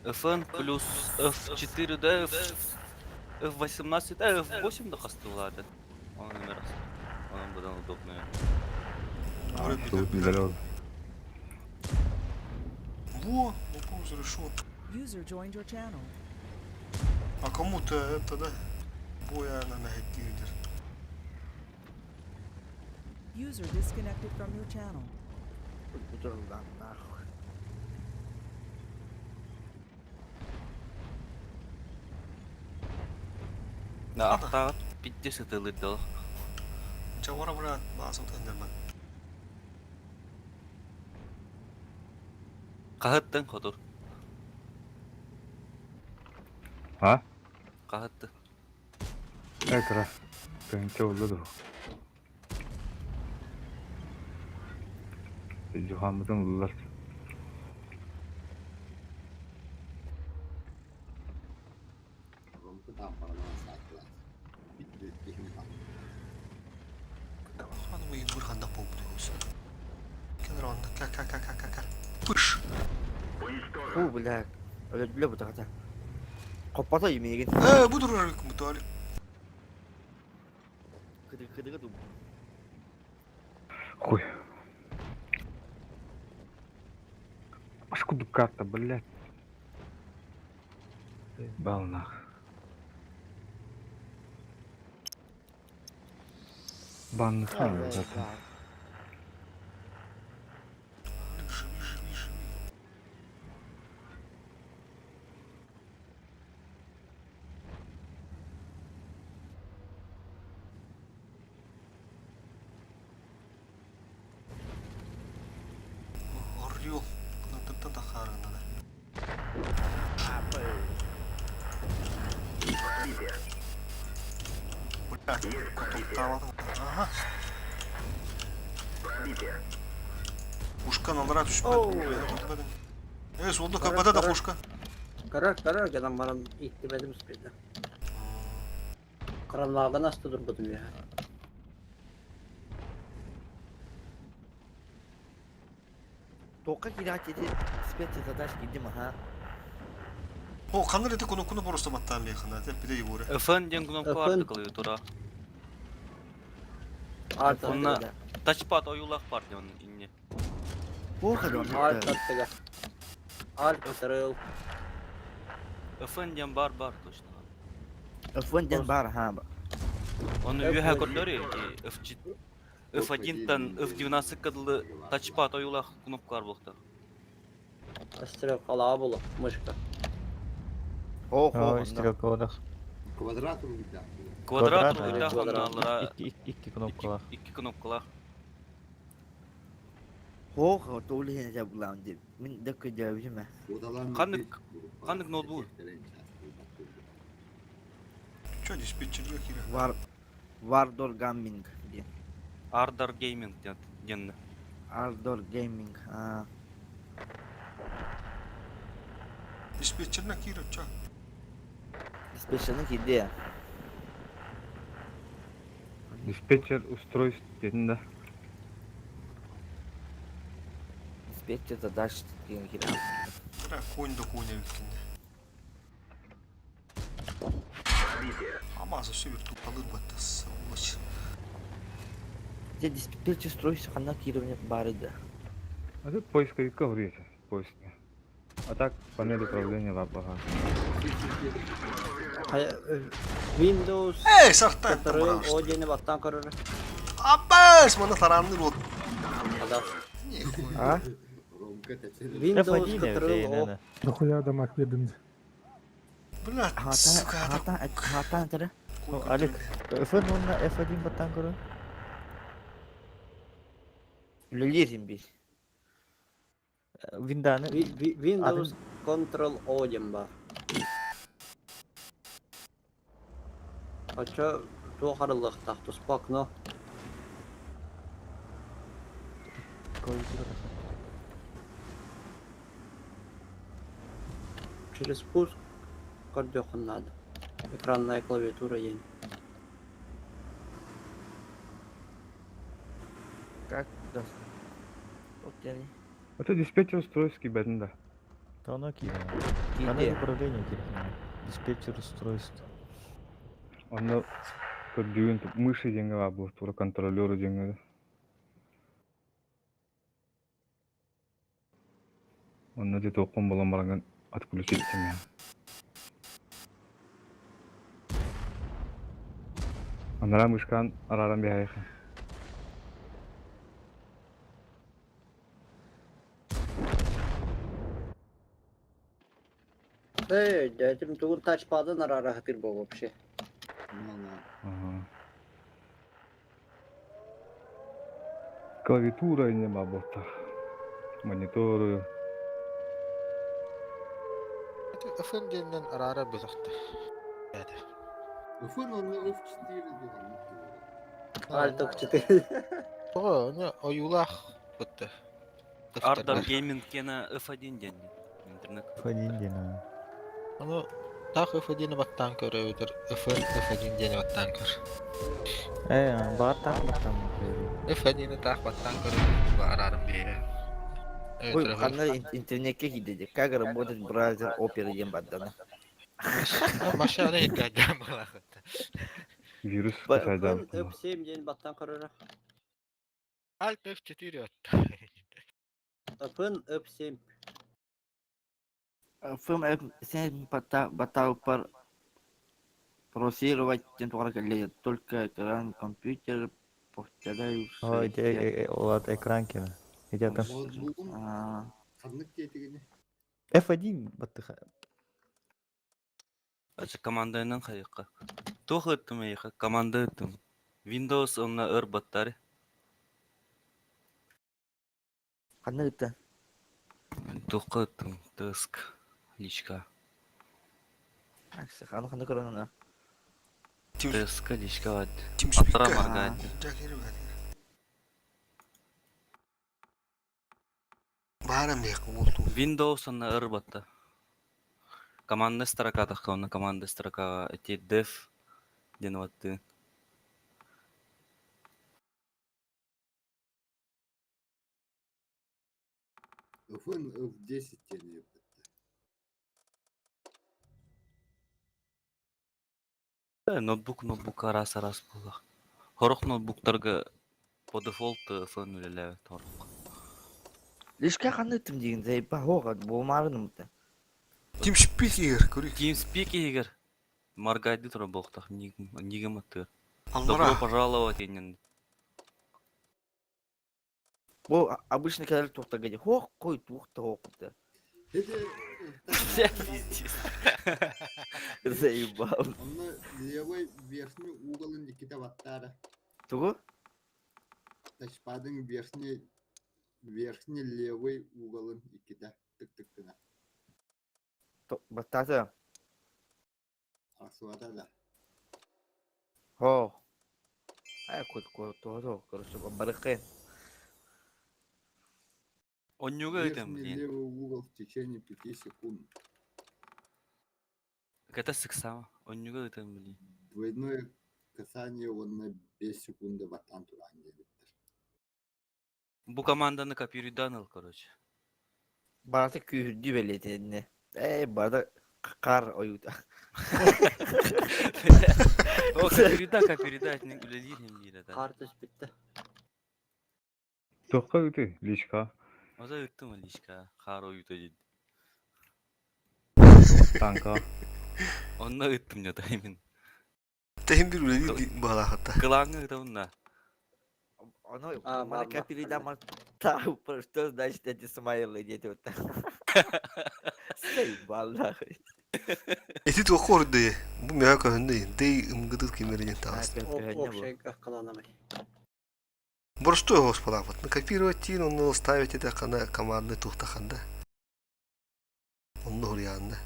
FN плюс F4 да F F18 да F8 да хастылады. Onun номер Onun будан удобный. Тут билэр ол. Во, вопрос решен. User joined your channel. А кому-то это, да? Боя на нахетидер. User disconnected from your channel. Бутырдан нахуй. Да, ахтаҕыт пидде сытылыддал. Чавара брат, баасот эндерман. Хаһыттан хотур. А? Хаһытты. Экра. Тыһыынча буолла дуо? Дьуһааммытын ыллылар. Ромка там барабан саатылар. Биир Ханы бу ханда болду. Келер онда ка ка ка ка ка ка. Пыш. Фу, бля. Өлөрдүлэр бутаҕата. Хоппото имиигин. Э, бу турар мутали. Кыдыга дуу. Хуй. Аш курдук карта, блядь. Бал нах. Банныхан зато. Живи, живи, живи. Орел. Тыттан тахарына. Блядь, кутуктаабатым. Ага. Пушка налара түшпэт. Э, солда КПД да пушка. Карар карар гынан баран иттибедим спеде. Каранлааган асты турбутум я. Тоққа киирээт ити спецзадач киирдим аха. О, ханна эти кнопканы просто баттаан бияхана, те биде ебуре. FN диэн кнопка FN. арды клавиатура. Арт Онна тачпад ойуулаах бар диэн инне. Арт аттыга. Арт ытырыл. FN диэн бар бар точно. FN диэн бар аха. Оны үөһэ көрдөрү F F1 тан F12 кадылы тачпад ойуулаах кнопка бар буолуохтаах. Стрелка лаа була мышка. Ох, Ой, стрелка олох. Квадрат уруйдаах. Квадрат Квадрат, уруйдаах квадрат. онно Икки икки кнопкалаах. Икки кнопкалаах. Хоох, тоулиһин этэ булаан дип. Мин да көдөбүтүм ээ. Ханнык ханнык ноутбук? Чё диспетчерге кире? Вар Вардор Гамминг диэн. Ardor Gaming диэн диэн. Ardor Gaming. Аа. Диспетчерне кире, чё? Диспетчерны киирдэ. Диспетчер устройств диэтин да. Диспетчер задач диэн киирэ. Бля, конь да коня бүткенде. Амаза все верту батта, сволочь. Дьэ диспетчер устройство ханна киирэ баар да. А ты поисковикка уруйата. Поиск. А так панель управления лаппаха. Windows Эй, сартан Ctrl O диэни баттаан көрөр. Аббас, маны тараанныр вот. Ада. А? Ромка тәпсәне. Windows F1 Ctrl O. Дохуя дамаг бердим. Бля, сука, Хатан, хатан тәрі. Ну, Алик, FN онна F1 баттан көрө. Үлелерім бей. Винданы Windows Ctrl O диэн бар. Очо туох арыллыахтаах туспа окно. Через пуск көрдүөххүн наада. Экранная клавиатура диэн. Как да? Вот я Это диспетчер устройств кибетин да. Тоно киирэ. Киирдэ. Панель управления киирэ. Диспетчер устройств. Онно көрдүүн мыши диэҥҥэ баар буолуо, тура контролеру диэҥҥэ. Онно дьэ туоххун булан бараҥҥын отключить тимиэ. Анараа мышкаан арааран биһээйхэ. Эй, дядим тугун тачпадан арараһытыр бо вообще. Ага. Клавиатура инньэ баар буолтах. Монитору. FN диэнинэн араара бөлөхтөр. FN онно F4 диэн. Alt F4. Тоҕо оны ойуулаах бытты. Ардar Gaming кена F1 диэн. Интернет. F1 диэн. Ону таах F1 баттаан көр эбэтэр FN F1 диэни баттаан көр. Э, баар таах баттан. F1-ни таах баттаан көр арааран биэрэ. Ой, ханна интернетке киирдэ. Как работает браузер Opera диэн бардана. Машина иргәдәм балахыт. Вирус FN касайдаабыт. F7 диэн баттаан көрөрө. Alt F4 атта. FN F7. FM сен батал пар просировать диэн кэллэ. Только экран компьютер повторяю. Ой, ити олат экран киирэ. Ити ата. Ханнык диэтигини. F1 баттыха. Ача команданан хайыкка. Туох ыттым эйха, команда ыттым. Windows онна ыр баттары. Ханна ытта? Туохка ыттым, тыск, личка. Ханна ханна көрөн Тыска, личка бат. TeamSpeak'ка. Аттара маргад. Баарам диэххэ уолтуу. Windows онна ыр батта. Команда строка тахка, онна команда строка эти def диэн батты. FN F10 диэн. Ноутбук ноутбук арас арас буоллах. Хорох ноутбуктарга по дефолт FN үлэлээбит хорох. Лишка ханна ыттым диэн зайба хоға болмарын умта. TeamSpeak игер, көрүй. TeamSpeak игер. Маргайды тура буолтах, нигем аттыр. Аллара. Добро пожаловать инен. Бу обычно кэлэр туохтарга дии хоох кой туохта хоох да. Пиздец. Заебал. Онно левый верхний уголын иккитэ баттаара. Тугу? Тачпадың верхний левый уголын иккитэ тык-тык гына. Баттаата. Арсыбата да. Хоох. Ай кой кой туох короче барыкын. Онньуга ыытым, Верхний блин. левый угол в течение 5 секунд. Это сыксама. Онньуга ыытым, блин. Двойное касание онно 5 секунда баттаан туран диэбиттэр. Бу команданы копируйдан ыл, короче. Барата күүрдүү бэлиэтинне. Ээ барда кар оюта. О, копируйда, копируйда, этинен үлэлиир им диир это. Хаар түспүттэ. Туохха ыты личка. Оза ыттым личка. Хаар оюта диэн. Танка. Онно ыттым ньата имин. Тэһин bir үлэлиир баалаахатта. Кылааҥҥа ыытабын да. Ону А, маны мама. копируйдамар тау, что значит эти смайлы дети вот так. Заебал нахуй. Эти туох ордуй. Бу мега көһүндүй. Дэй ымгыдыл кимеринен тағыс. Общая каланамай. Боростуой господапот. Накопировать тин, он ставить это кана командный тухтаханда. Онну хуруйаанна.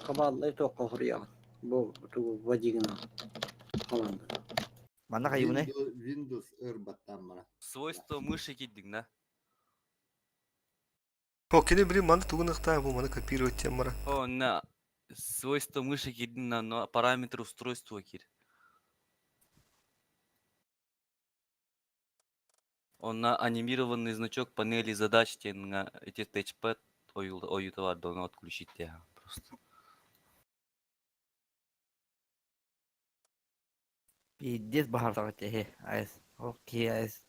Командный тоққа хуруйаҕын. Бу тугу вадигына команда. Манна хайыбыны? Windows R баттаан бара. Свойства мыши киддиҥ да. О, кини били маны тугун ыхтаа бу маны копировать тем бара. О, на. Свойства мыши киддиҥ на, но параметры устройства кир. Он на анимированный значок панели задач на эти тачпад ойуталар доно отключить я просто. Пиздец баһар теһи. Айс. Окей, айс.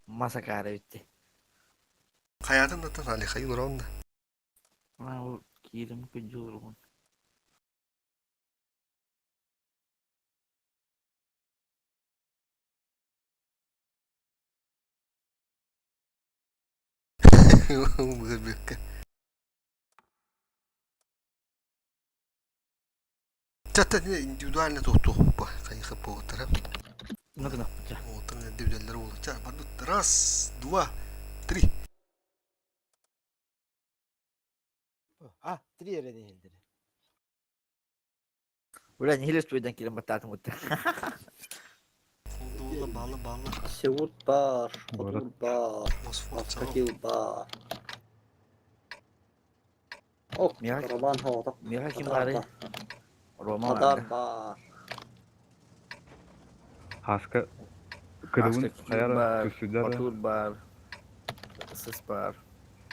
Масакара битти. Хаятын да тан али хайын ураунда. Ол киирим күнжулурун. Быкка. Чата индивидуально тухту ба хайха по тара. Ну гына. Вот индивидуальлер болу. Ча, бардут. Раз, два, три. А, три эрэ диһилдер. Ула нихилес туйдан кирен баттаатым утта. Олду балы балы. Сеут бар, Город. Хотур бар, Автокил бар. Ок, Роман хооток. Миха ким бары? Рома Адар бар. бар. Хаска кыдыбын хаяра бар, түсүдәре. Батур бар. Сыс бар.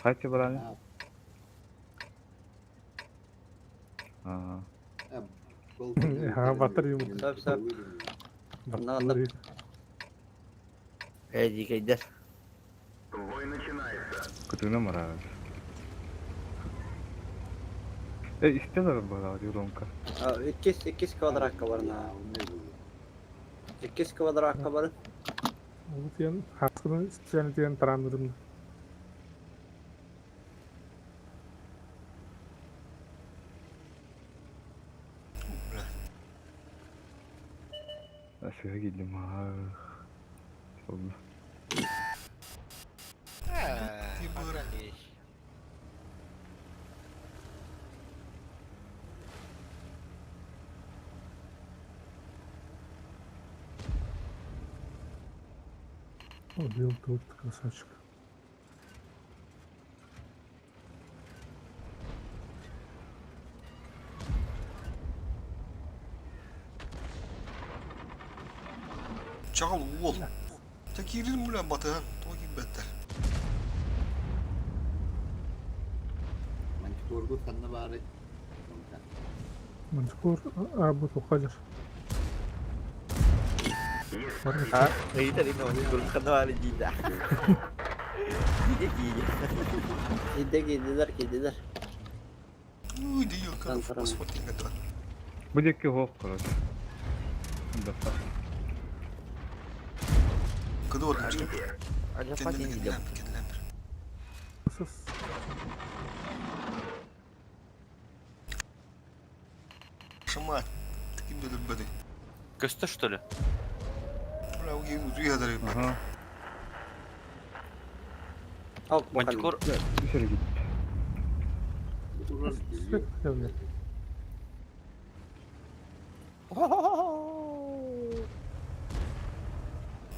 Хайты бараны? Аа. Ха, батыр юм. Сөп, сөп. Батыр. Э, дикейдер. Кытына мара. Э, истелер бара юронка. Иккис, иккис квадракка бар на. Иккис квадракка бар. Ол тиен хаскыны специально тиен тарандырым. Асыга килдим. Солду. Убил тут красавчик. Чагал уол. Та кирин мүлән батыган, то кибеттер. Мантикоргу ханна баары. Мантикор, а, бу тухадыр. А, ыйтар ине оны курканы бар дейdi. Диде кийди. Кидде киддилер, киддилер. Уй, дию, как фосфор тиңге Бу декки хоқ короче. Да. Кыды ордун. Ажапа тиң Сыс. Шама, таким дөлүрбөдү. Көстө, что ли? Бля, уги уйадыр. Ага. Мантикор Үсәргә кит.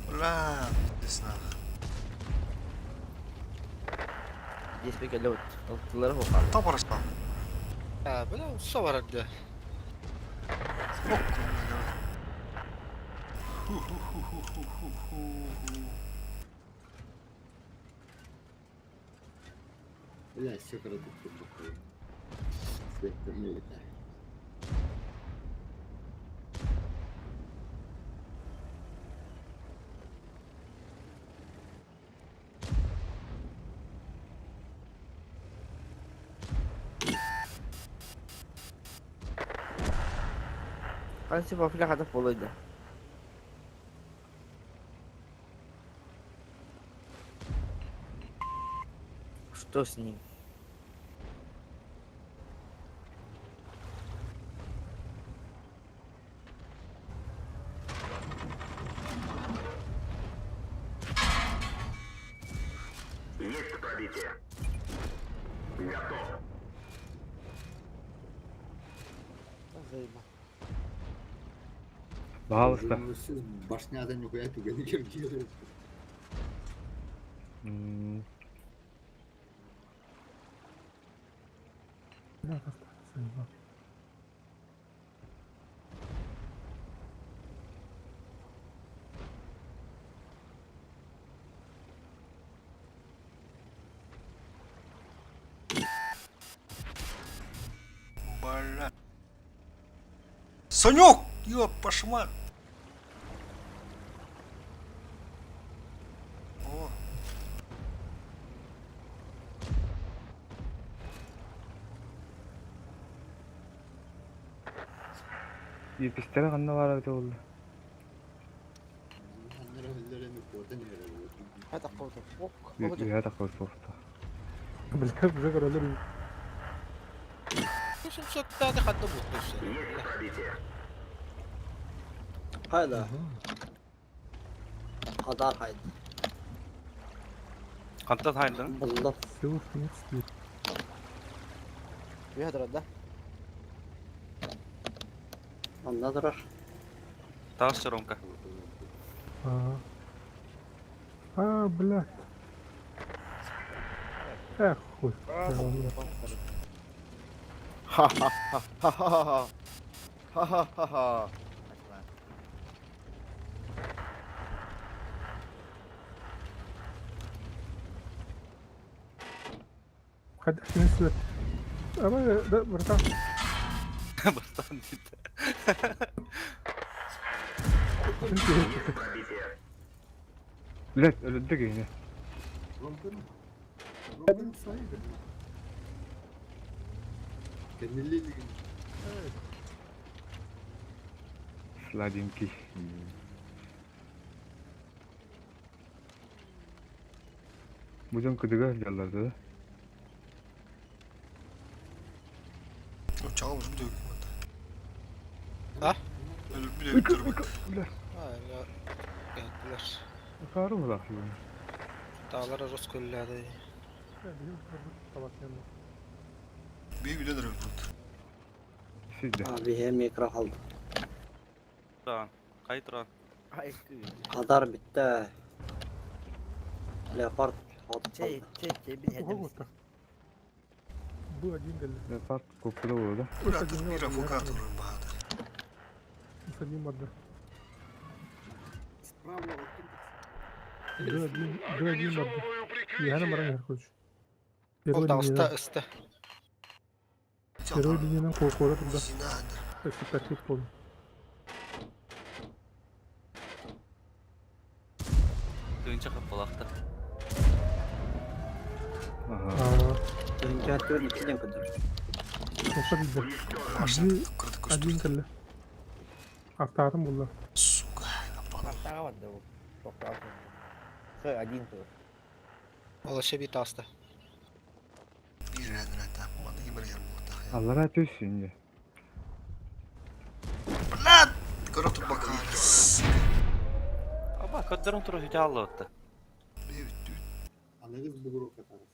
Бля, не Здесь бек Алтылары хоқар. Табарышта. А, бля, все бар әлде. Бля, все кратко. Светтер не летает. Канси профиля хатып болойду. Что с ним? Есть пробитие. Готов. Заебал. Пожалуйста. Башняда нихуя түгені кергиер. Бля. Санек! Ёп, пошмат. О. Епистері қанна бар өте болды. Үйе тақыл соқты. Бля, уже король. 700 хатта бутты. Hayda. Hadar haydi. Қантан хайдың? Buldu. Үйе да. Onda durar. Тағыс Ромка. А, а, блядь. Эх, хуй. Ха-ха-ха-ха-ха. Ха-ха-ха-ха. Хадах несет. Ама, да, братан. Братан дейді. Блядь, өлді кейіне. Ромканы сайды. Кенелилигин. Сладенький. Бұдан күдігі жалдарды да. Чаҕа уже бүтэ А? Өлүп бүтэ Hala geldiler. Қары бұлақ. Dağlara Rus köylerde. Bir билен өлбүт. Сізді. Abi hem ekran aldı. Тұран. Қай тұран? Hadar bitti. Leopard atıp Чей, aldı. чей, чей, bir hedef. Был один гол. Леопард көпкілі болды. Бля, bir авокадо баада. С одним одна. Справа вот Д1, Д1 одна. Я на маране хочешь. Ол да ısta ısta. Первой линии нам кора туда. Так, так, пол. Түйінші қаппалақты. А, Birinci hattı ikiden kadar. Один кэллэ. Автоатом булла. Сука, Артаға барды ол. Тоқталды. Хэ, один тур. Ол вообще бит аста. Bir рәдір Маны кемер ярым бұлта. Аллара төс енді. Блядь! Көріп тұр бақар. Аба, көддерін тұры хүте алды отты. Аныгыз бугуру катарыз.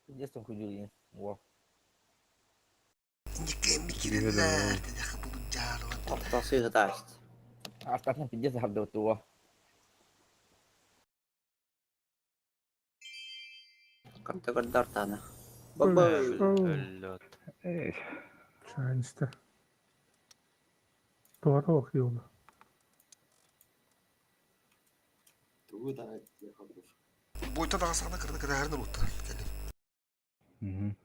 Пиздец он Во. Никем микирелер, буду жарылып. Ortası hıda işte. Артасынан пиздец харды туа. Kırdı kırdı tane. Baba. Өллөт. Эй. Чайнста. Туара охиола. Тугу да yakabur. Бойта дағасағына кірді кірді әрін ұтты. Мгм.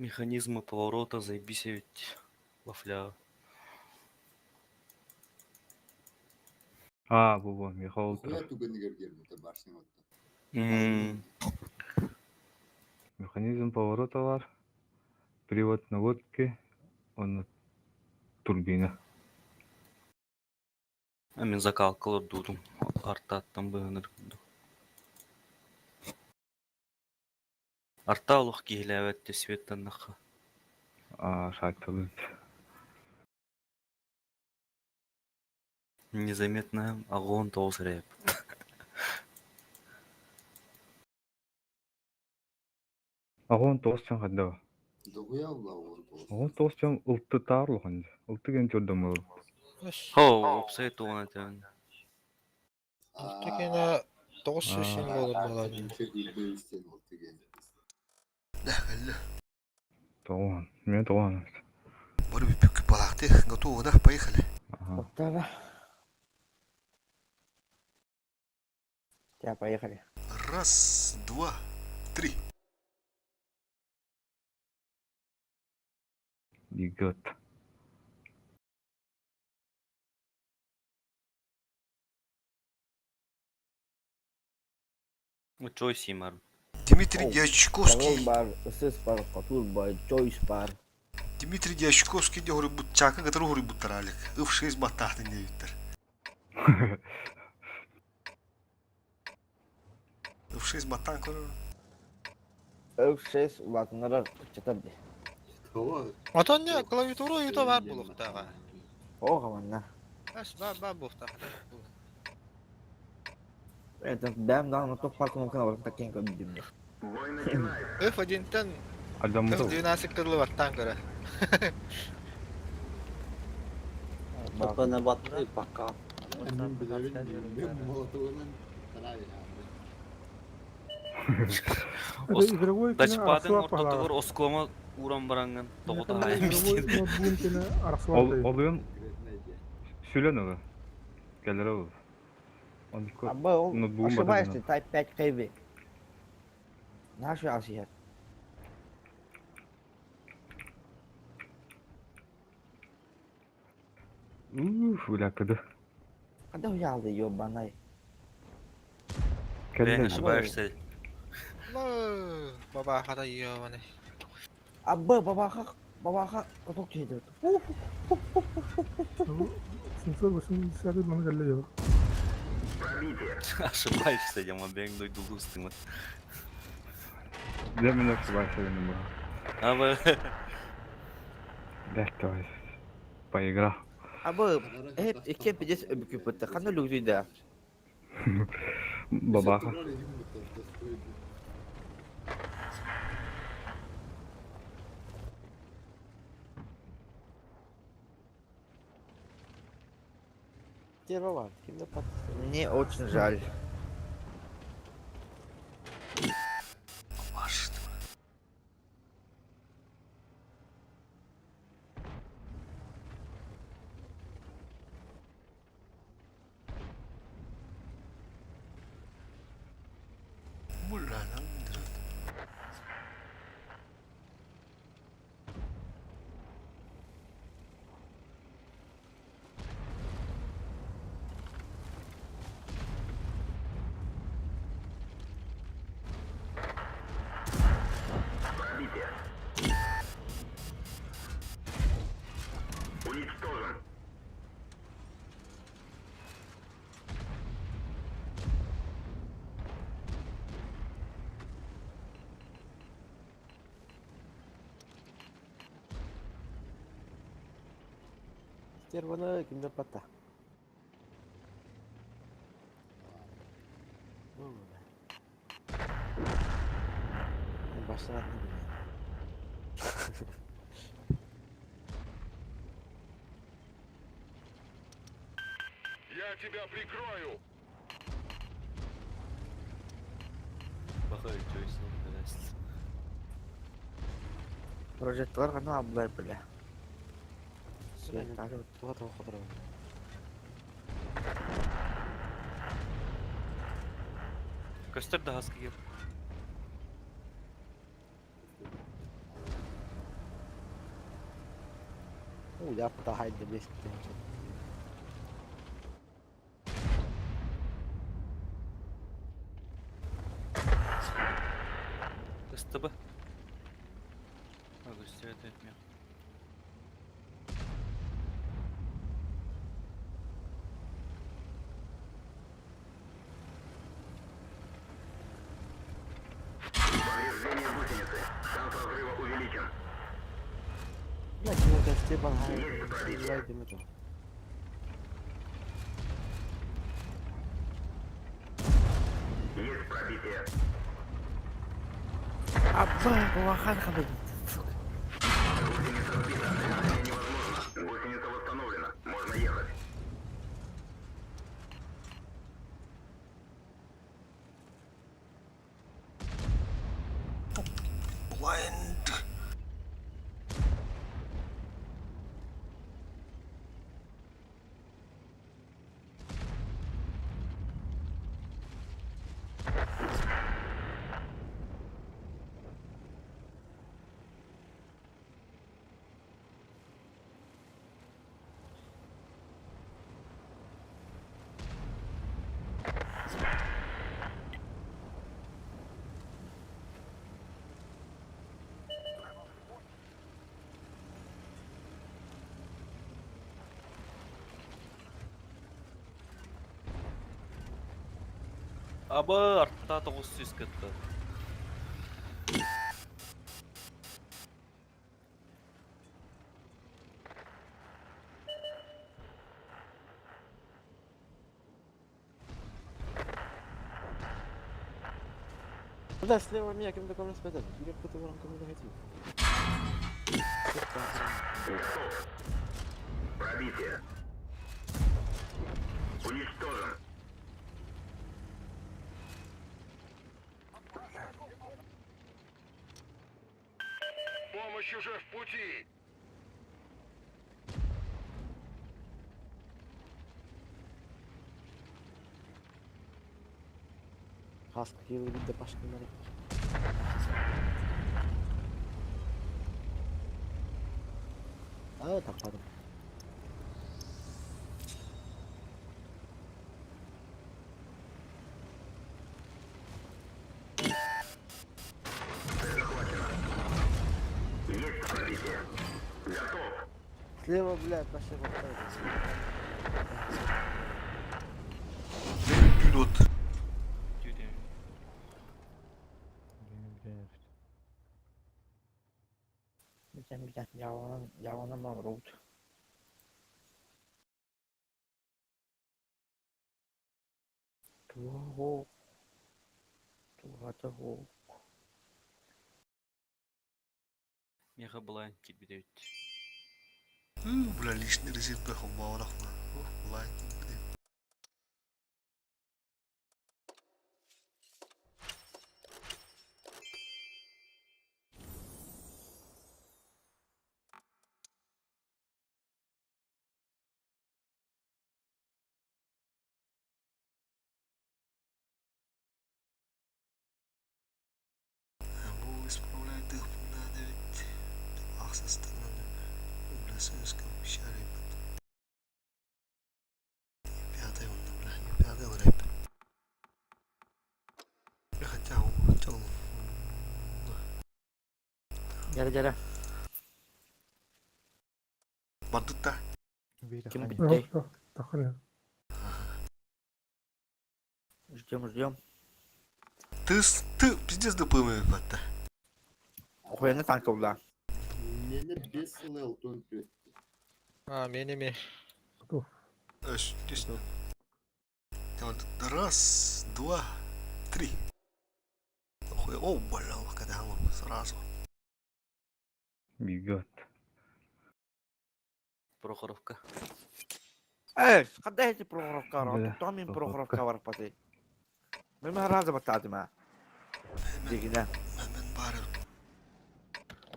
Механизмы поворота заебись ведь вафля. А, бу бу, Михаил Хуя турар. түгэнигэр диэрбитэ башня оттон. М, Механизм поворота бар, привод наводки, уонна турбина. А мин закалкалар дуутум артааттан быһыныр курдук. Арта олох киһилээбэт светтаннахха. А, шайталыт. Незаметно огонь тоҕус рэп. Аҕон тоҕус чан хайдаа. Дохуя улла уон тоҕус. Аҕон тоҕус чан ылты таар улахан дьэ. Ылты гэн чордоммол. Хо, уопсай тугун этэн. Алты кена 900 буолар буолар. Кэллэ. Тоҕуон. Мен тоҕуон. Бары бүппүккүт балаахты. Готово, да? Поехали. Оттава. Я поехали. Раз, два, три. Бегет. Чой симар. Дмитрий Дьячковский. Савол бар, ысыс бар, котур бар, Джойс бар. Дмитрий Дьячковский де хоруйбут чака кытары хоруйбуттар Алик. Ыф шесть баттаахтын диэбиттэр. Ыф шесть баттаан көрөр. F6 улаатыннарар кыччатар дии. Отон не клавиатура уйута бар булуктаға. О, хаманна. Ас бар бар булуктаға. Это бэм даҕаны топ парк кнопканы баран таккен көрдүм. F1-тен Адаммыт ол. F12 кырлы баттан көрө. Тапана батты пока. Мен билебин, мен молотугунан Это игровой кино Тачпадың арахсылап ортотугар баһалаах. оскома уран баранган тоҕута Игровой хаайан бистин. ноутбугун кино арахсылап Ол дайын. олуйун сүлен ылы. Келер ол. Онко Абы ол ноутбугун ошибаешься, батырган. Type 5 KB. Нашу асият. Уф, бля, кыды. Когда уялды ёбаный. Бэйэн Келле. ошибаешься. Баба хата ёбаны. Абы бабаха бабаха коток чейди. 780 маны кэллэ дьэ. Ошибаешься, я мобең дойдулу устыма. Дэ мен ошибаешься дедим бу. Аба Бля, давай. Поиграл. Абы эп икки пидес өбүкүпүттэ. Ханна люгдүйдэ. Бабаха. Мне очень жаль. Маш. Муля, Стерваны кимдер патта. Баштан атны билем. Я тебя прикрою. Бахай Джойс здрасте. Прожекторлар ханна абылай бля. Көстөр да хаскы кеп. Уйапта хайда бестен. СТБ. Агустия это мех. Повреждение гусеницы. Шанс разрыва увеличен. Я кем-то Степан Хайда. Есть пробитие. Абба, кулахан хабы. Гусеница сбита. Движение невозможно. Гусеница восстановлена. Можно ехать. Blind. Аба артта 900 кетті. Да, слева меня кем-то комнат спрятать. Или кто-то ворон кому-то хотел. Готов. Пробитие. Уничтожен. Помощь уже в пути. Хаска килы вида пашка нарик. А, так падал. Есть пробитие. Готов. Слева, блядь, пошли Пилот. Яванан, яванан маврут. Туго. Туга того. Меха была китбедевит. Бля, лишний резерв бля, Блайн. Бу исправляет их на 9 ахсастынан бля советском щаре. Пятый он, бля, не пятый он рэп. Хотя он хотел. Дядя, дядя. Бардыта. Ким биттэй? Тахыр. Ждем, ждем. Ты, ты пиздец дупымый батта. Охуенно танка була. Мені 5 сыл тон төт. А, мені Здесь. Вот раз, два, три. Охуй, о, бля, когда он сразу. Бегет. Прохоровка. Эй, قد эти Прохоровка Да, Там им Прохоровка. Прохоровка варпаты. Мы раза баттадыма. Дегине. Мен бары.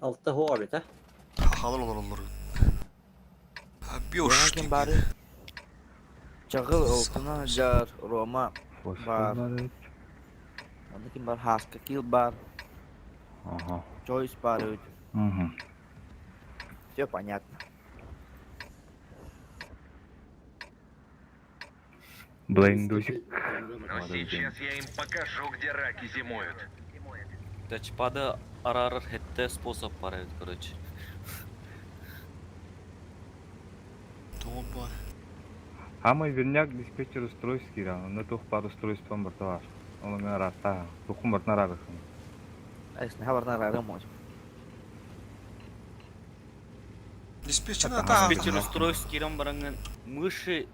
Алта хуа бит, а? Хахалар олар олар. Бьешь. Ким бары? Чагыл олтуна жар Рома бар. Бар. Онда ким бар? Хаска кил бар. Ага. Чойс бар. Угу. Все понятно. Блайндусик. Но сейчас я им покажу, где раки зимуют. Тачпада арарар хетте способ бар эбит, короче. Тоҕо баар. Хамай верняк диспетчер устройств киирэн, онно туох баар устройством барыта баар. Ол эмиэ араартаа, туоххун барытын араарыаххын. Эсне хабардан араарым мож. Диспетчер атааһын. Диспетчер устройств киирэн бараҥҥын мыши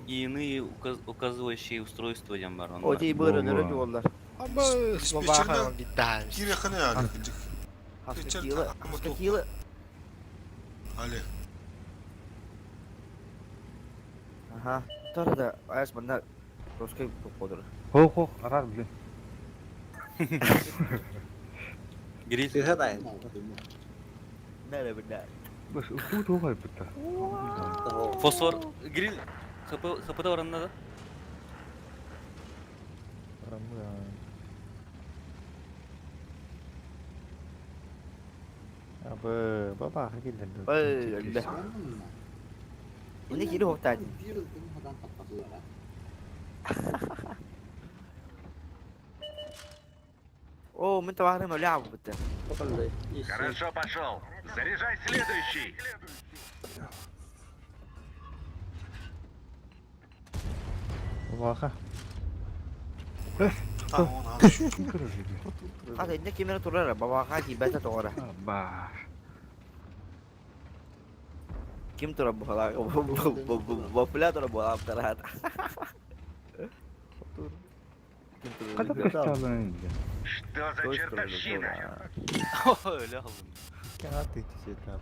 и иные указывающие устройства диэн бар онно. О, ти быр өлөрө дуоллар. Диспетчерда киириэххинэ Олег. Хаскакилы, хаскакилы. Олег. Аха. Тора да, аяс манна русский подыр. Хоох-хоох, араар блин. Гриль. Сыһа дайын. Нәре бинә. Баш, устуу туох айбыта. Фосфор гриль ХП ХПда баранна да? Абы, бабаха киллэрдэ. Ой, өллө. Ini кири хоктаатын. Биир ылтын хадан таппатылара. О, мин табаарым өлө аабыт. Хорошо пошел. Заряжай следующий. Бабаха. Хата инне кимере турар, бабаха кийбэтэ тоҕора. Ба. Ким турар буһалаа? Бопуля турар буһалаптараат. Хата көстөөлөн инде. Что за чертовщина? Өлө алым. Кааты тисетап.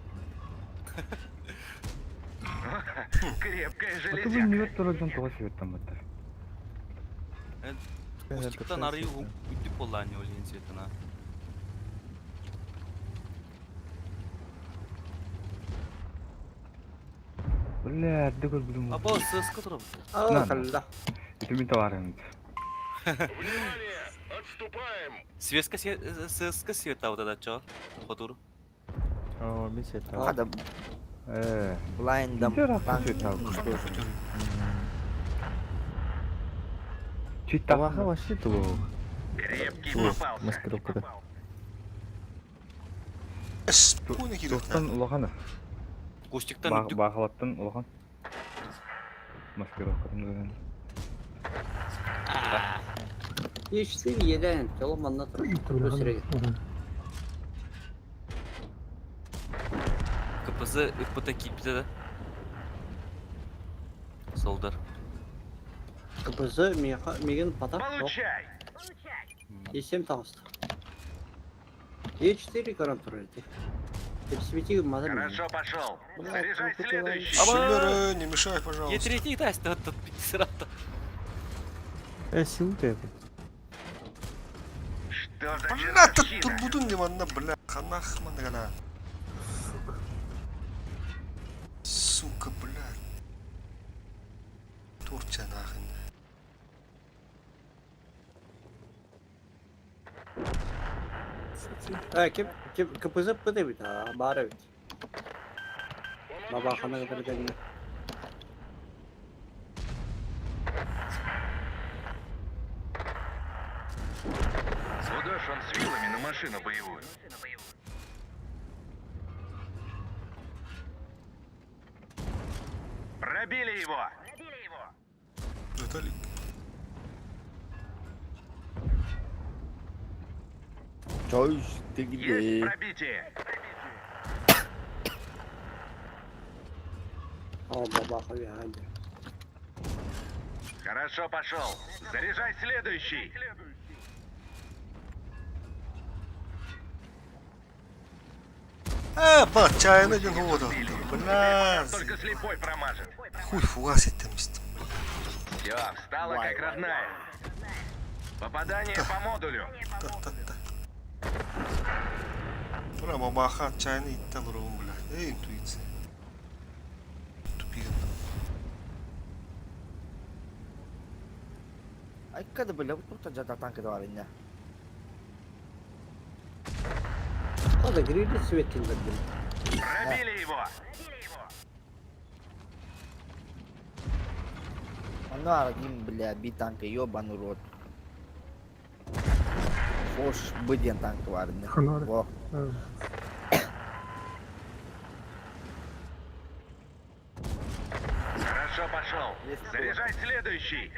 Крепкая А то железяка. вы не турдан тоҕо себеттен баттар. Устиктан арыы үттүк боллаани ол иһин светана. Бля, эрдэ көрбүтүм. Аба ССК турабыт. Аа, калла. Ити мин товарым. Внимание! Отступаем! Свеска ССК света вот это чё? Хотур. О, мин сетап. Хата Э. блайндам. Бабаха вообще туох. Крепкий Туох, попался. маскировкада. Туохтан улахан. Кустиктан үттүк. Баахалаттан улахан. Маскировкатын даган. Ишсин еден, чоло манна тур. Өсүрэг. КПЗ ИПТ кийбитэ да? Солдар. КПЗ миха миген пата. Получай! Е7 тағысты. Е4 көрөн турар эти. Свети маза. Хорошо пошел. Заряжай следующий. Шиллеры, не мешай, пожалуйста. Е3 таста тут пятисрата. Э, сил ты. Что за Бля, тут чертовщина? турбудун не манна, бля, ханах мандагана. Сука, бля. Турция нахрен. Э, ким ким КПЗ пыты бит, а бары бит. Баба хана кытары кәнне. Куда ж он с вилами на машину боевую? Пробили его! Виталик. Чой, ты Есть где? пробитие! О, баба хана. Хорошо пошел. Заряжай следующий. Э, ба, чайна один года. Бля, Только слепой промажет. хуй фугасить там место. Все, встала как родная. Попадание по модулю. Та-та-та. Бля, бабаха, чайна иттен ровом, бля. Эй, интуиция. Тупик. Айккада бля, тут жата танка бар инне. Хада грили светин бит. Пробили его. Ну, один, бля, би танка, ёбаный рот. Фош, Б диэн танка баар ини. Ханар. Во. Хорошо пошел. Заряжай следующий.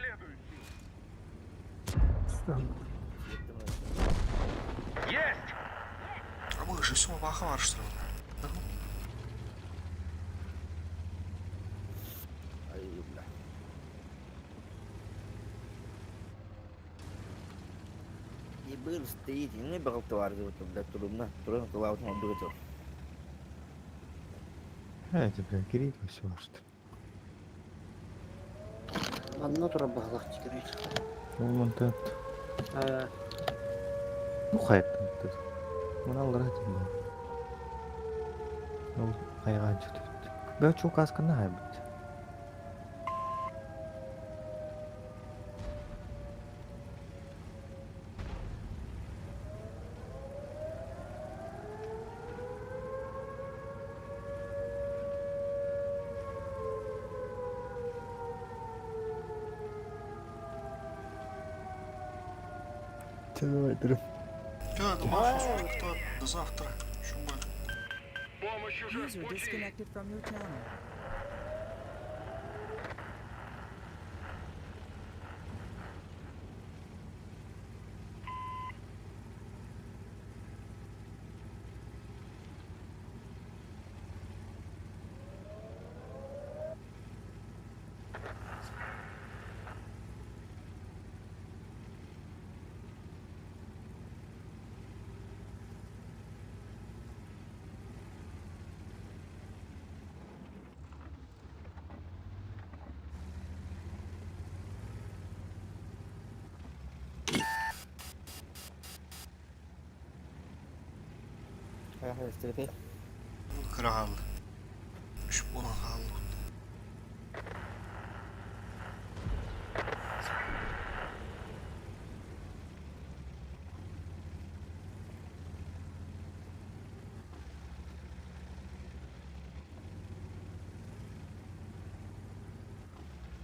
Есть! А мы же все баха что ли? Ай, бля. И был стоит, и не брал товар, вот, бля, трудно, трудно, товар, вот, он Эти, бля, Кирилл все что. Манна тура баһылах тикирит. Ол монтан. Ну хайттан. Мына аллара тим. Ол хайган чутут. Бә чук аскына хайбыт. Чэ, давай, трым. Да, домашний кто до завтра. Шумы. Помощь уже в User пути. disconnected from your channel. Kral. Үш болан қалды.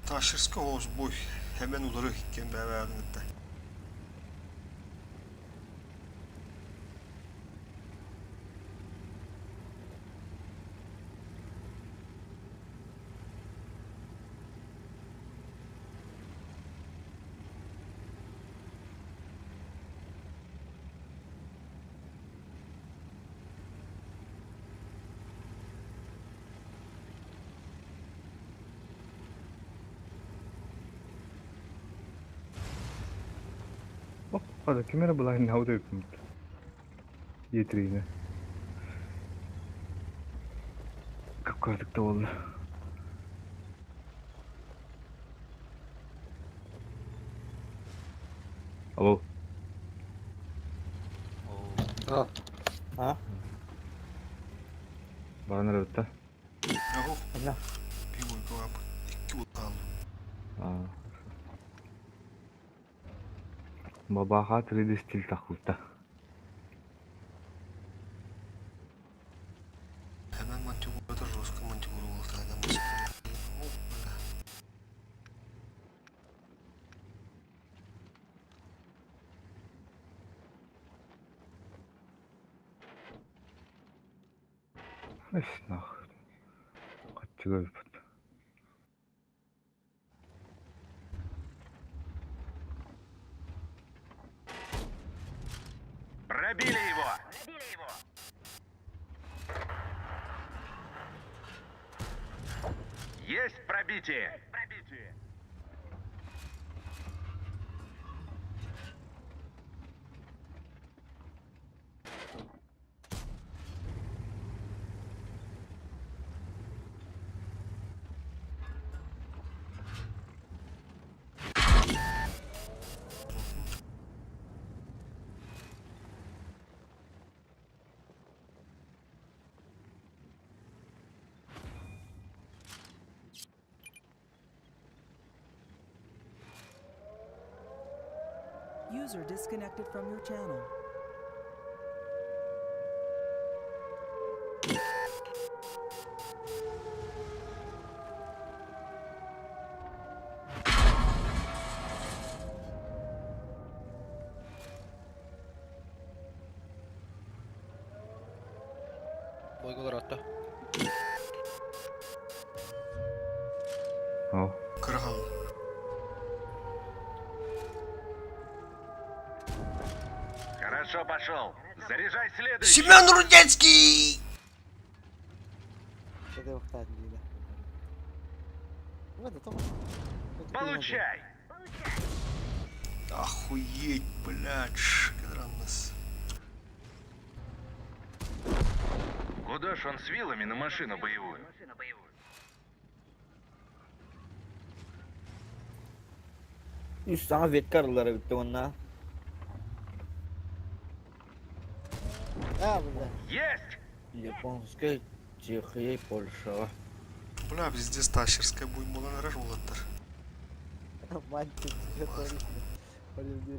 Ташырска оз бой. Hemen udarı kendi verdiğinde. Оп, хада кемера была не аудио пункт. Етрина. Какой-то ол. Алло. А. А? Баран эрэ Аһу. Ана. Bir uyku abi. İki uyku aldım. Аа. Бабаха 3D стиль тахулта. Hemen mantigurada Ruska mantiguru olsaydı ama Hoppa. Эс нах. Качыга бит. Пробили его! Есть пробитие! User disconnected from your channel. Туратта. О. Кыраһал. Хорошо пошел. Заряжай следующий. Семен Рудецкий! Получай! Охуеть, блядь, шкадраннас. Куда ж он с вилами на машину боевую? Үс саҥа ветка арыллара бүттэ уонна. А, бля. Есть! Японская, Чехия, Польша. Бля, везде тащерская будет буолан эрэр уолаттар. Мантик, тебе творит, бля.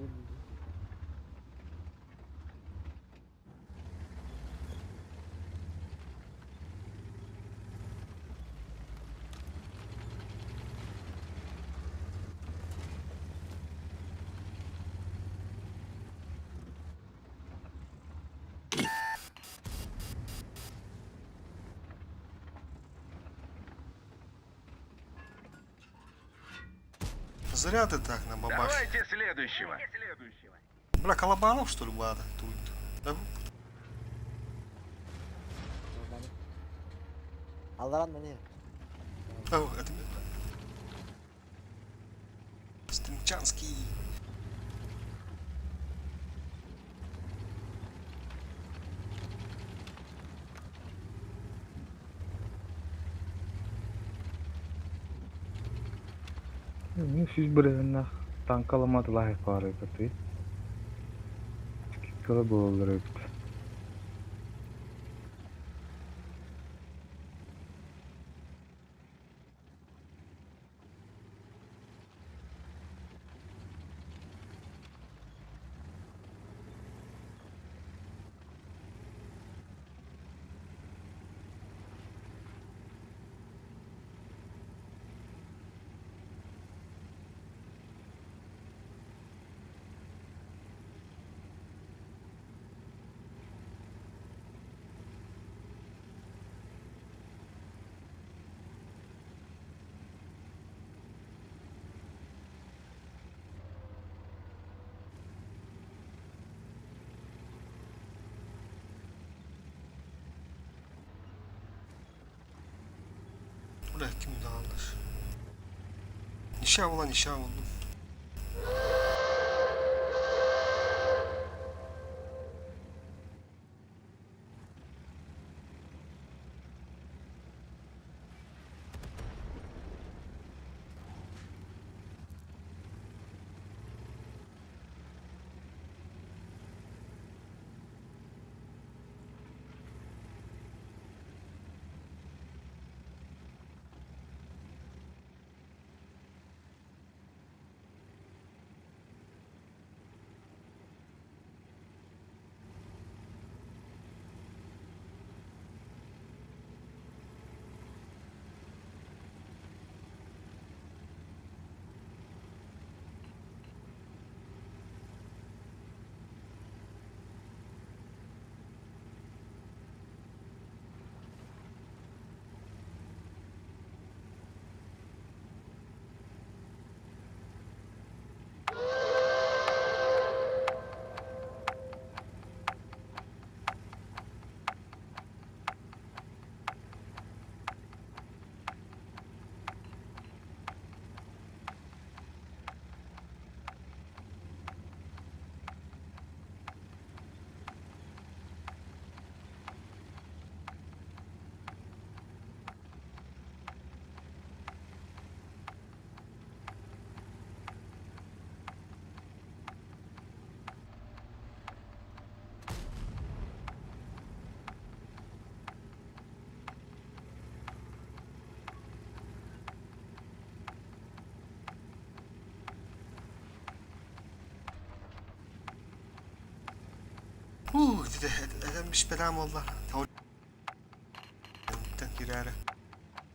Зря ты так на бабах. Давайте следующего. Бля, Колобанов, что ли, бада? Тут. Да? Алларан не. О, это... Стрімчанський. Мин сүүс бырыһыннах танкаламат лаһы пары каты. Кыла буолар эбит. Бля, ким dağılır? Nişan ulan nişan oldum. Ух, эден беш бэлэм олла. Тен кирәре.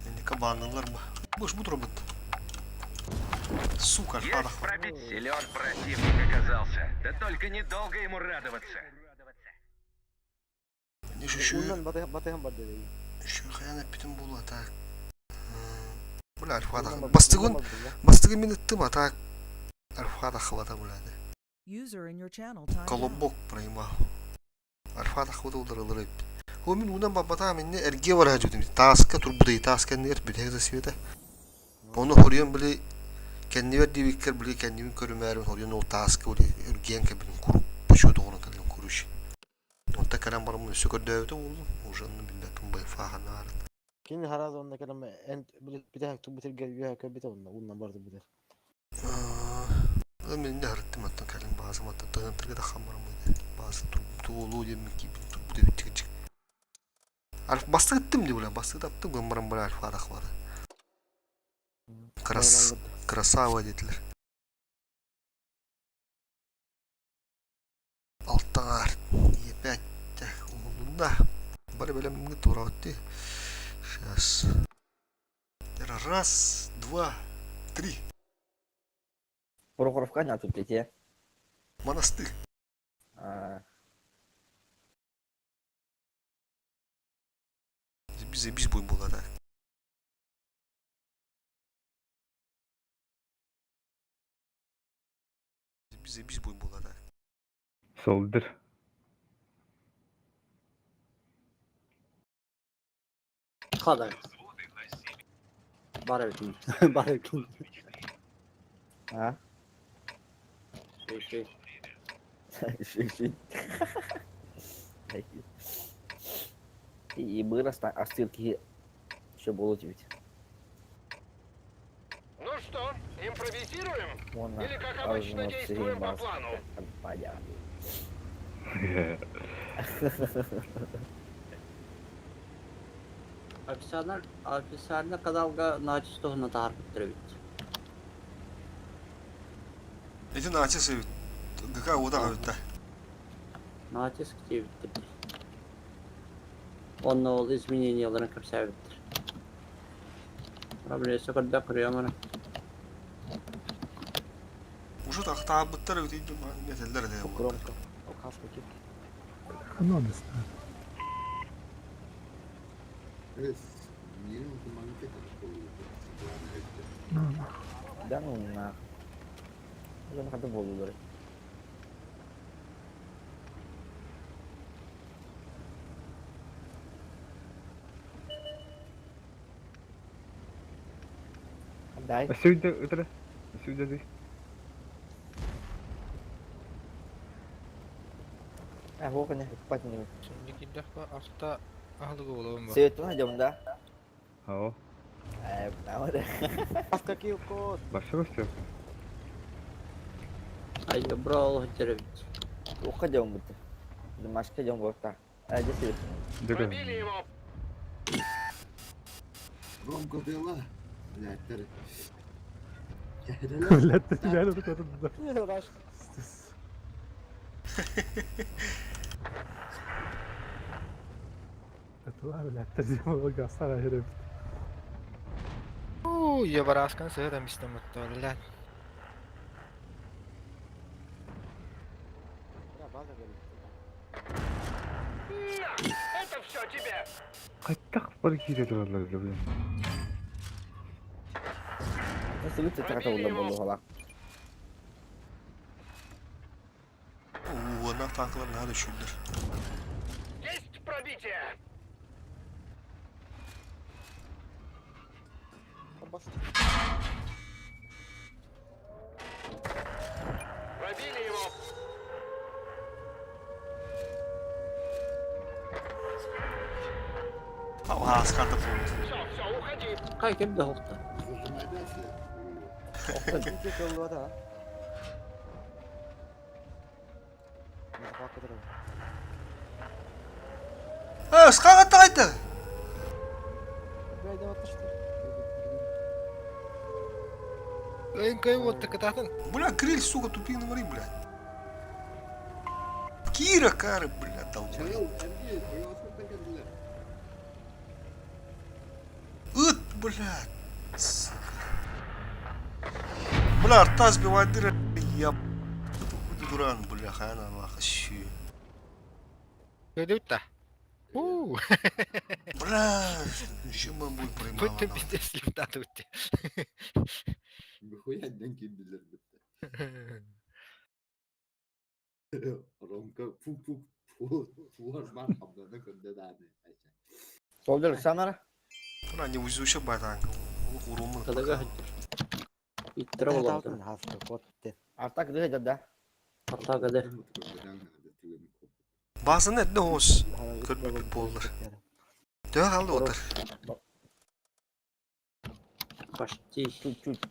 Энди кабанылар ба. Буш бу робот. Сука, Есть шарах. пробить. Силен противник оказался. Да только недолго ему радоваться. Үшү Уунан батыһан бар деді. Үшү хайан эппитим буолуо так. Бля, альфа Бастыгын бастыгын мин ыттым, а так альфа таххыбата бля. User in your channel timed out. Колобок проимал. Альфа таххыбыта уларылар эбит. Ол мин уунан барбатаам инне эргиэ бара сылдьыбытым. Тааска турбутай таас кэннигэр бүтэһик засвета. Ону хоруйан били кэннибэр диэбиккэр били кэннибин көрүмээрин хоруйан ол тааска били үргиэн кэбилин курук почему-то оҥорон кэллим куруч. Онто кэлэн бараммын өссө көрдөөбүтүм буоллум. Уже онно билбэппин байфаахан аарын. Кини хараас онно кэлэн эн бүтэһик турбут сиргэ үөһэ көрбүтэ онно уунан барды бүтэр. Мин да һырыттым оттон кэлин баазам оттон тыһыынтырга таххан бараммын бааза туолуу диэммин киирбин турбут эбит чыгычык. Бастык ыттым дии бля бастык таптым гын баран бара альфа бары. Крас красава диэтилэр. Алтаҥаар опять уһулунна. Бары бэлэмҥэ туораҕыт дии. Сейчас. Раз, два, три. Прохоровка не тут те. Монастырь. Заебись будет было так. Заебись будет было так. Солдыр. Хадай. Бар эбитин. Бар эбитин. А? Шей-шей. Шей-шей. И вырос астыр киһи все буолуо ведь. Ну что, импровизируем? Уонна Или, как обычно, действуем по плану? Понятно. Официально, официально каналга начисто туһунан таһаарбыттар эбит. Эти начис ГК уота хаһыта. Натиск диэбиттэр. Онно ол измененияларын кэпсээбиттэр. Проблема көрдөх көрүөм эрэ. Уже тахтаабыттар эбит этэллэр этэ Громко. Алкашка кип. Ханонista. Да ну нах. Дьон хата буоллулар. Дай. Өссө ытыра. Өссө дии. А, вот они, патни. Кирдэхпэ авто аһылыгы буолуом бу. Светлана идем, да? Ао. Э, правда. Какие код? Барса көстөр. Ай, брал эбит. Уха идем будто. Домашка идем вот так. А, где Свет? Пробили его. Громко дела. Блядь, Блядь, реально вот это да. Это блядь, ты сара хэрэг. Уу, я бараскан сыһыта мистемуттар, блядь. База горит. На, это все тебе. Хайдах бар киирэ тураллар блин. Nasıl bir тетрадь булла буолуоҕа. Уонна танкалар наһаа да үчүгүлэр. Есть пробитие. Пробили его. Ааскарда буолбут. Все, все, уходи. Кай ким да хохта. Ити кыллыбата. Э, ысқаға тағайды! Кыйын кыйын уотта кытаатын. Бля, гриль, сука, тупик говори, бля. Кира, кары, бля, долбоёб. Ыт, бля, сука. Бля, арта сбивает дыры, я... Дуран, бля, хана, нахуй, щи. Көдүт та. Уу! Бля, еще мы будем Будто проебала. пиздец лифтатывать. Нихуя ден киирдилэр битте. Ромка пук-пук пуар хамнана көрдө дааны. Солдер Самара. Она не везучая батанка. Урумун. Кадага иттер олордум. Артак дыһа да. Атака да. Басын этне хос. Көрбүт буоллар. Төһө қалды отыр? Почти. Чуть-чуть.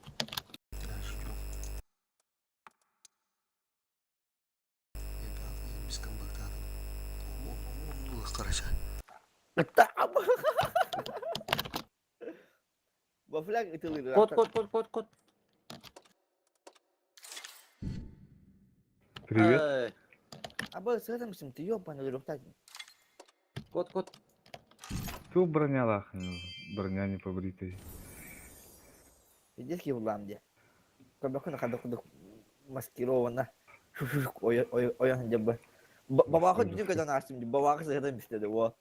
Бафляк ытылыр. Кот кот кот кот кот. Привет. Аба сытымсың ты ёбаный рухтак. Кот кот. Ту броня лахнул. Броня не побритый. Пиздец улам де. Кабакына кадак маскирована. Ой ой ой дебе. Бабахы дүнү кадан астым. Бабахы сытым истеди о.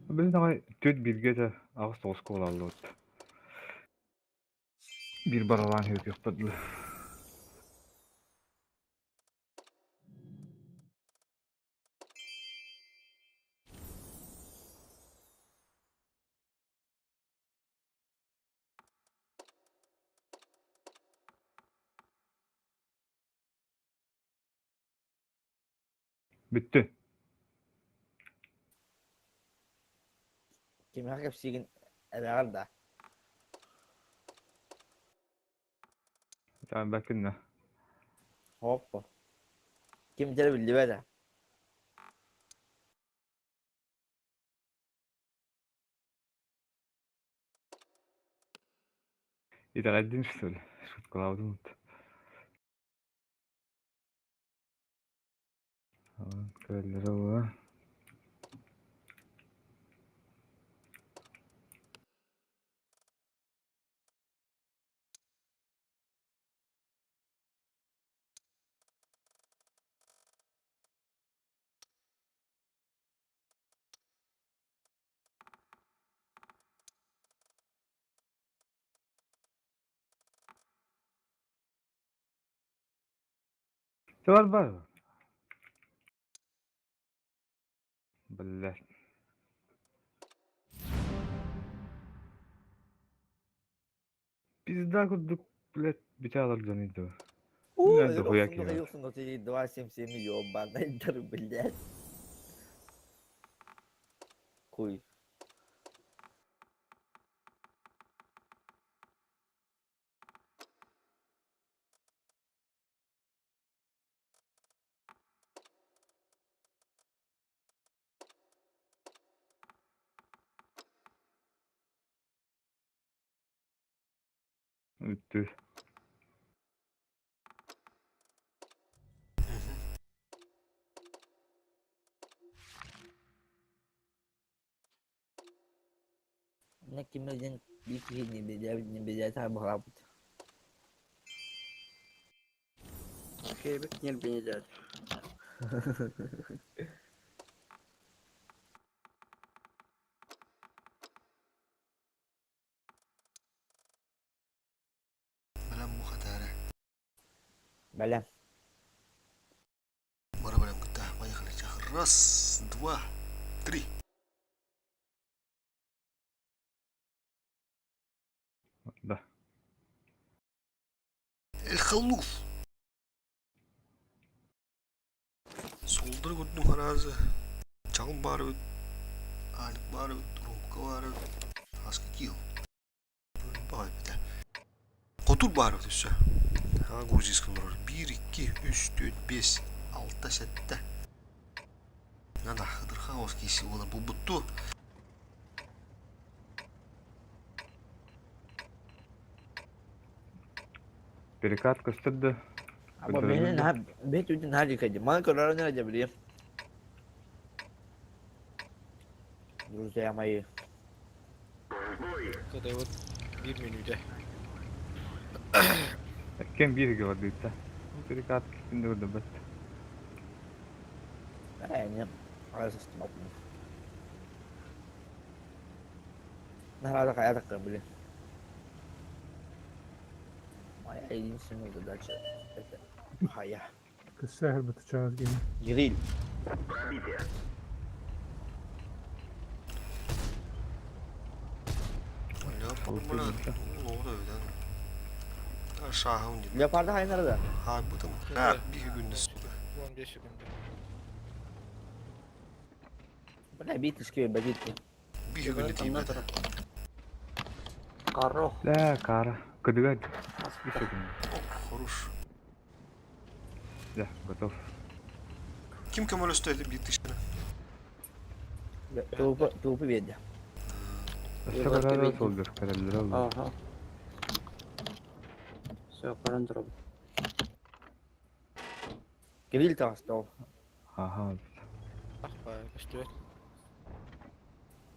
Biz давай түт бирге де ағыз тоғыз колалды от. Bir баралан хөк яқпадылы. Bitti. Ким хакап сигин эбәгәр да. Tamam bakın ne. Hoppa. Ким деле билбе да. İdare что ли? Шуткалаудым. Көрөлөр була. Бар бар. Блядь. Пизда курдук, блядь, биталар дьон Ой, дохуя киһи. Юхсун, 277 ёбаный дыр, блядь. Хуй. Бүттү. Не кимден бир киһи не билэ не билэ табылабыт. Кебек нербенедер. Бэлэм мухатара. Бэлэм. Бара бэлэм кытта. Поехали. Раз, два, три. Да. Эль-Халуф. Солдыр көрдүм харазы. Чагын бары бит. Алик бары бит. Ромка бары бит. Хаска киил. Бай бит. Котур бары бит все. А грузинский народ. 1, 2, 3, 4, 5, 6, 7. Надо хыдырхаус киси олар бу бутту. Перекат көстөрдө. Аба бэйэн бэйт үтүн хади кэди. Маны көрөрөн эрэ билиэм. Друзья мои. Кыдайбыт биир мүнүүтэ. Кем бииргэ бардыытта. Түрүк аат кистин да көрдөбөт. Э, не. Наһаа хайа блин. Моя единственная задача это хая. Кысса бытычаас гин. Гриль. Леопард, бля, ол да öyle. Şahım gibi. Leoparda hay nerede? Ha bu da mı? Ha bir günde сука. 15 секунда. Бля, биточки, бандитки. Bir günde тиийбэт. Карро. Лэ, кара. Кыдыга. Үс секунд. Хорош. Да, готов. Ким көмөлөстө bir тысяча? Туупа, туупа биэрдэ. Өссө карара солдур, караллар ол. Ага. Все, каран дроп. Гриль таҕыста ол. Аха. Ах, көстүбэт.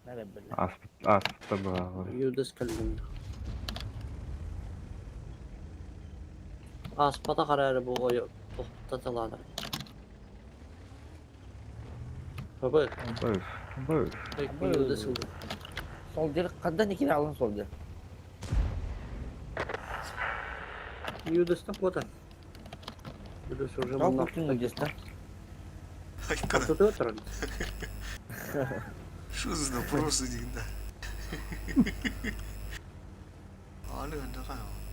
Нары бля. Аспыт, аспытта баа. Юдас кэллим. Аспата карары бу ой тоқтатылады. Бабы, Бөс, бөс. Юдас ылды. Солдер қандан екен алын солдер. Юдастан кота. Юдас уже Ал мына. күттің үдесті. Айкана. Тут отырын. Что за вопросы дегенде? Алы анда кая.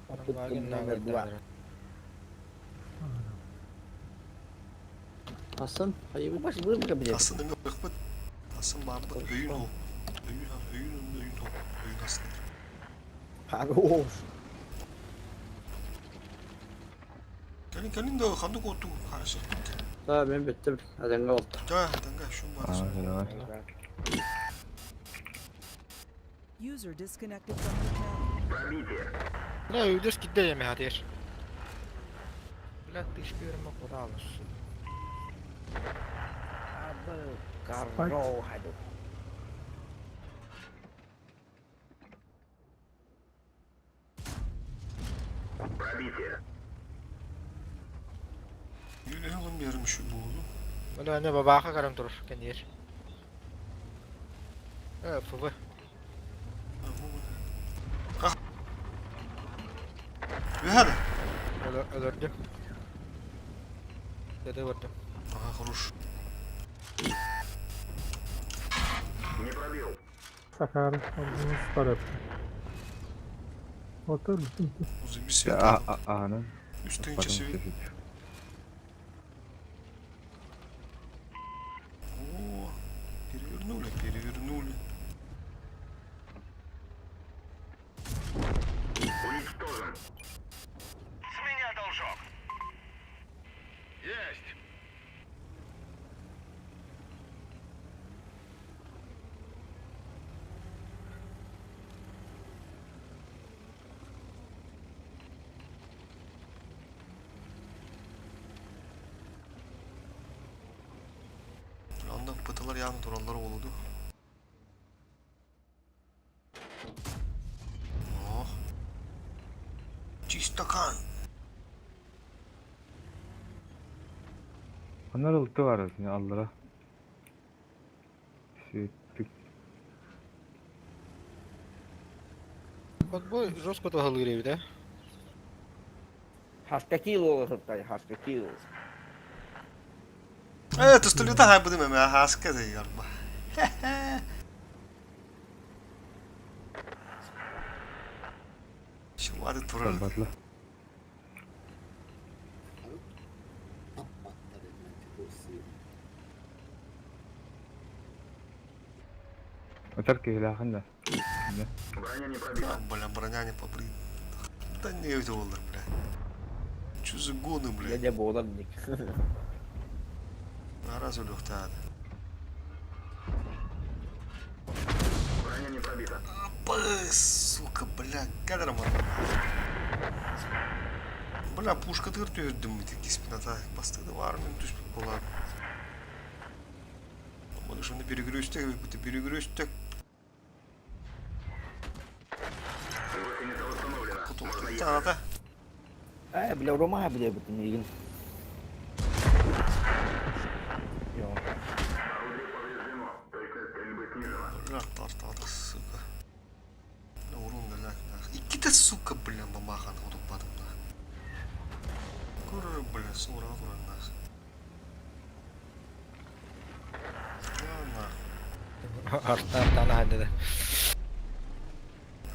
Номер два. Асан, хайы Баш бұрын біледі. Aslında ne bakma. Aslında barda öğün o. Öğün öğün öğün o. Öğün aslında. Хорош. Gelin gelin de kandı koltuğu karşı. Да, мен біттім. Әденге болды. Да, данга шум бар. Аа, давай. User disconnected from your channel. Бля, үйдөс кидде еме хатыр. Бля, тышкырым кудалыс. Абы карро хаду. Yine oğlum yarım şu bu oğlum. Бля, не бабаха карам тур, кенер. Э, ФВ. Ve hadi. Өлөрдүм. Деде көрдүм. Ага, хорош. Сахар, onu спарап. Отыр, Uzun bir свет. А, а, аны. Үстіңче свет. О, перевернули, перевернули. Уничтожен. С меня должок. Есть. Anda pıtılar yağmur turalları oldu. Oh. Чисто kan. Onlar ылты бар аллара. Светтик. Вот бу жестко тоһалыыр да? Хаска кило сыртай, хаска кило. Э, тустулюта хай будем эме хаска да ярба. Şu vardı турар. Батла. Таппаттар эми Отар киһилээхэн да. Броня не пробита. Бля, броня не побрит. Да не это олар, бля. Чё за гоны, бля? Я не болар ник. Раз улюхтады. Броня не пробита. Б, сука, бля, кадром. Бля, пушкатыгар түһэрдим ити киспин ата. Бастыгы да баар мин түспүт буолаат. Маны перегрузтек эбиппит, перегрузтек. Кутулуктаата. Э, бля, Рома, бля, бутын миигин. Бля, тартаата, сука. Урун да Иккитэ, сука, бля, бамахан утуппатым да. Курр, бля, сура туран нах. Артан ханнада.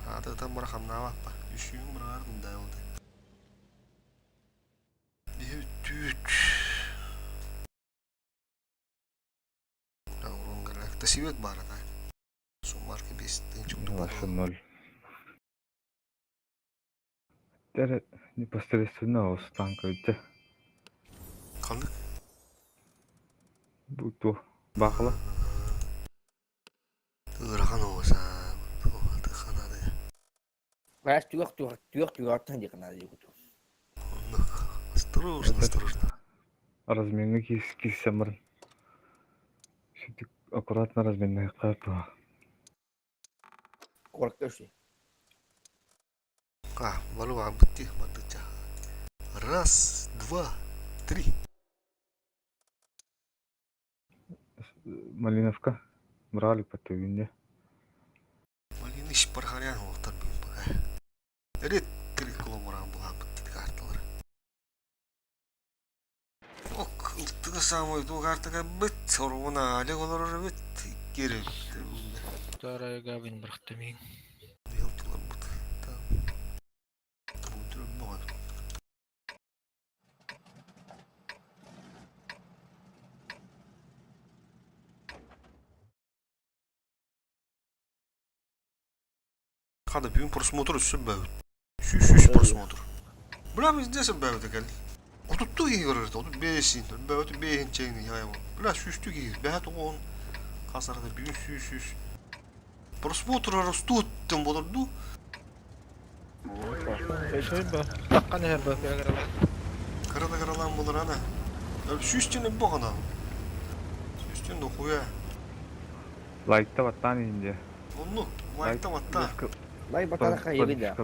Аатытан бырахамнаабаппа. Үшүүн быраҕардым да ол. Түүт. Тасибет баар ата. Суммарка 5 тысяч. Ваша ноль. Тэр непосредственно ос танка үтте. Ханнык? Бу ту баахыла. Ыарахан оҕуса. Ханады. Баас түгэх түгэх түгэх түгэҕиттэн диэки наада куту. Осторожно, осторожно. Разминга киис киирсэн баран. Сөйтүк аккуратно разминныахха туha. Куоракка үсү. А, валу бытти, баттыча. Раз, два, три. Малиновка. Брали по төгүнне. Малины шпархарян оқтар бүгін пока. Рет кірік куломуран була бытты карталар. Ок, ылттыгы самой ту картага быт, соруна алек олорор быт, кири. Тарай габин бырахты мин. Йылтылар быт. Там. Бу Хада бүгін просмотр өссө бәбіт. Сүүс просмотр. Бля, везде бәбіт екен. Отутту киһи көрөр, отут бесин, бәбіт бейін чейни яйма. Бля, сүүстүү киһи, бәһәт оҕон хасарда бүгүн сүүс сүүс. Просмотр растут тем болорду. Таккан эһэр бу кыра Кырада кыралан болор ана. Сүүстен боғана. Сүүстен дохуя. Лайкта баттаан инде. Онну, лайкта батта. Лайк батара хайы да.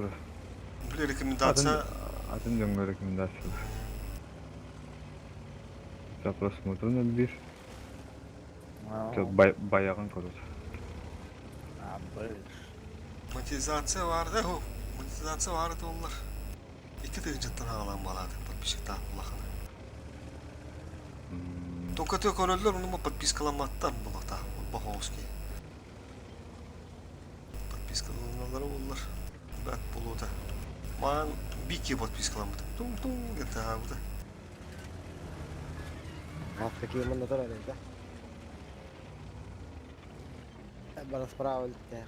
Бля, рекомендация. Атын дьоҥҥо рекомендация. За просмотр нөлбир. Баягын көрөр. Монетизация бар да, монетизация бар да олар. Икки тыгынчаттан агалан балады, подписчик таап улахана. Только ты көрөллөр, уну подпискаламаттар булата, Баховский. Подпискаланалары олар. Бәт болуда. Ман бики подпискаламыды. Тум-тум это абыда. Какие мы да? Бара справа летте.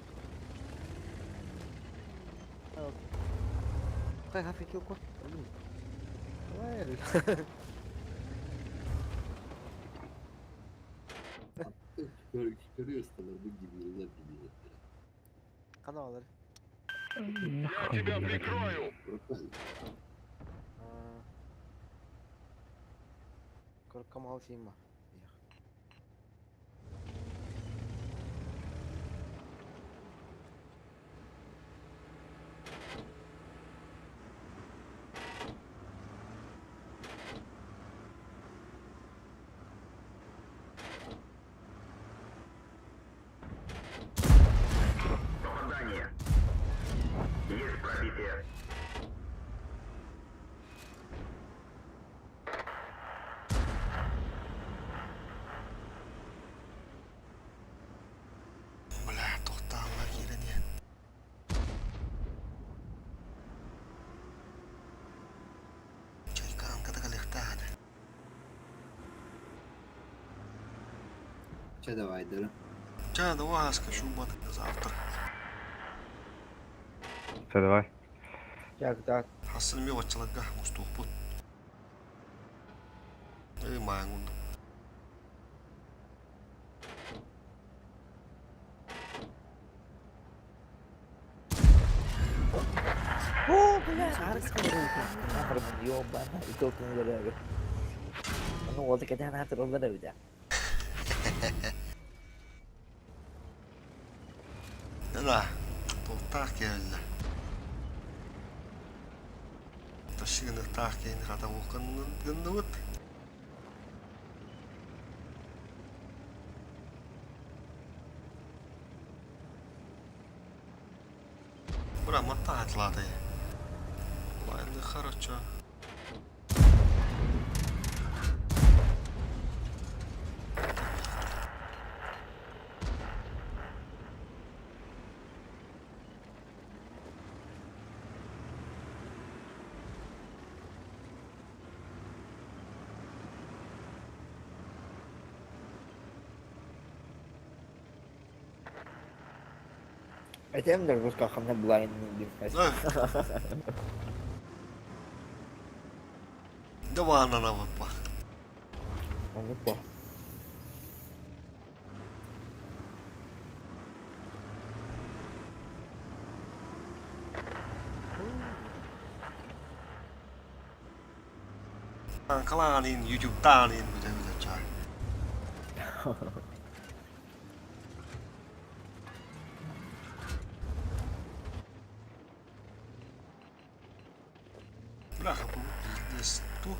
Хай хафи килко. Görüyor ustalar bu gibi yıllar gibi. Каналlar. Я тебя прикрою! Камал Сима. Попадание. Есть пробитие. Бля, тоқтағыла керіне. Чайкан катагалихтаады. Че давай, дыры. Ча, давай, скажу, завтра. Все, давай. Так, так. Хасын ми отчалага мустуқпут. Эй, маңунду. О, бля! Арык Ёбана, итотун Ону уолу кэтээн аатыраллар эбит Да, толтаах кэллэ. Ташыгыныктаах киһини хата гынныбыт. Бра, матта атлатай. Ладно, хорошо. Этем да руска ханна булайын билбэт. Давай на Оннук бо. Калаанин, YouTube-таанин бүтэ чай. Бляха, здесь ту.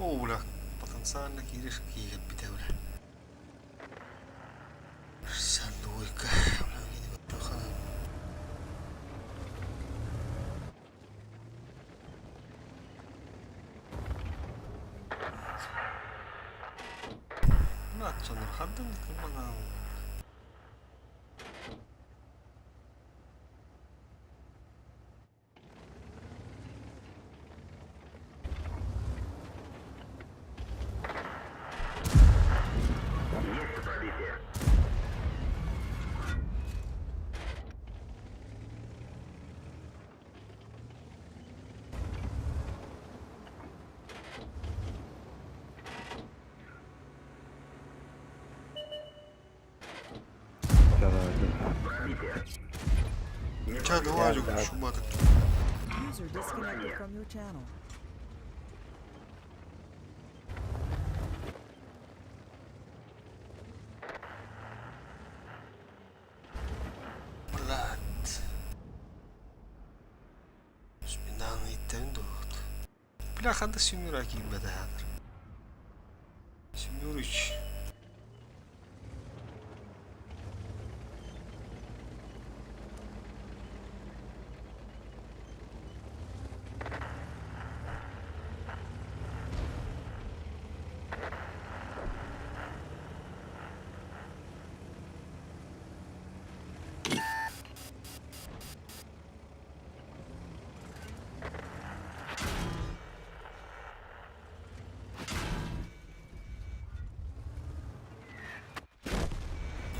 О, бля, потенциально кириш киирбитэ бля. Сандуйка, бля, Хаддан кырбанан. Ча, давай, шуматык. User disconnected from your channel. Блядь. Спинаны иттен дуут. Бля, ханда семера киирбэтэ хаатар. Семерыч.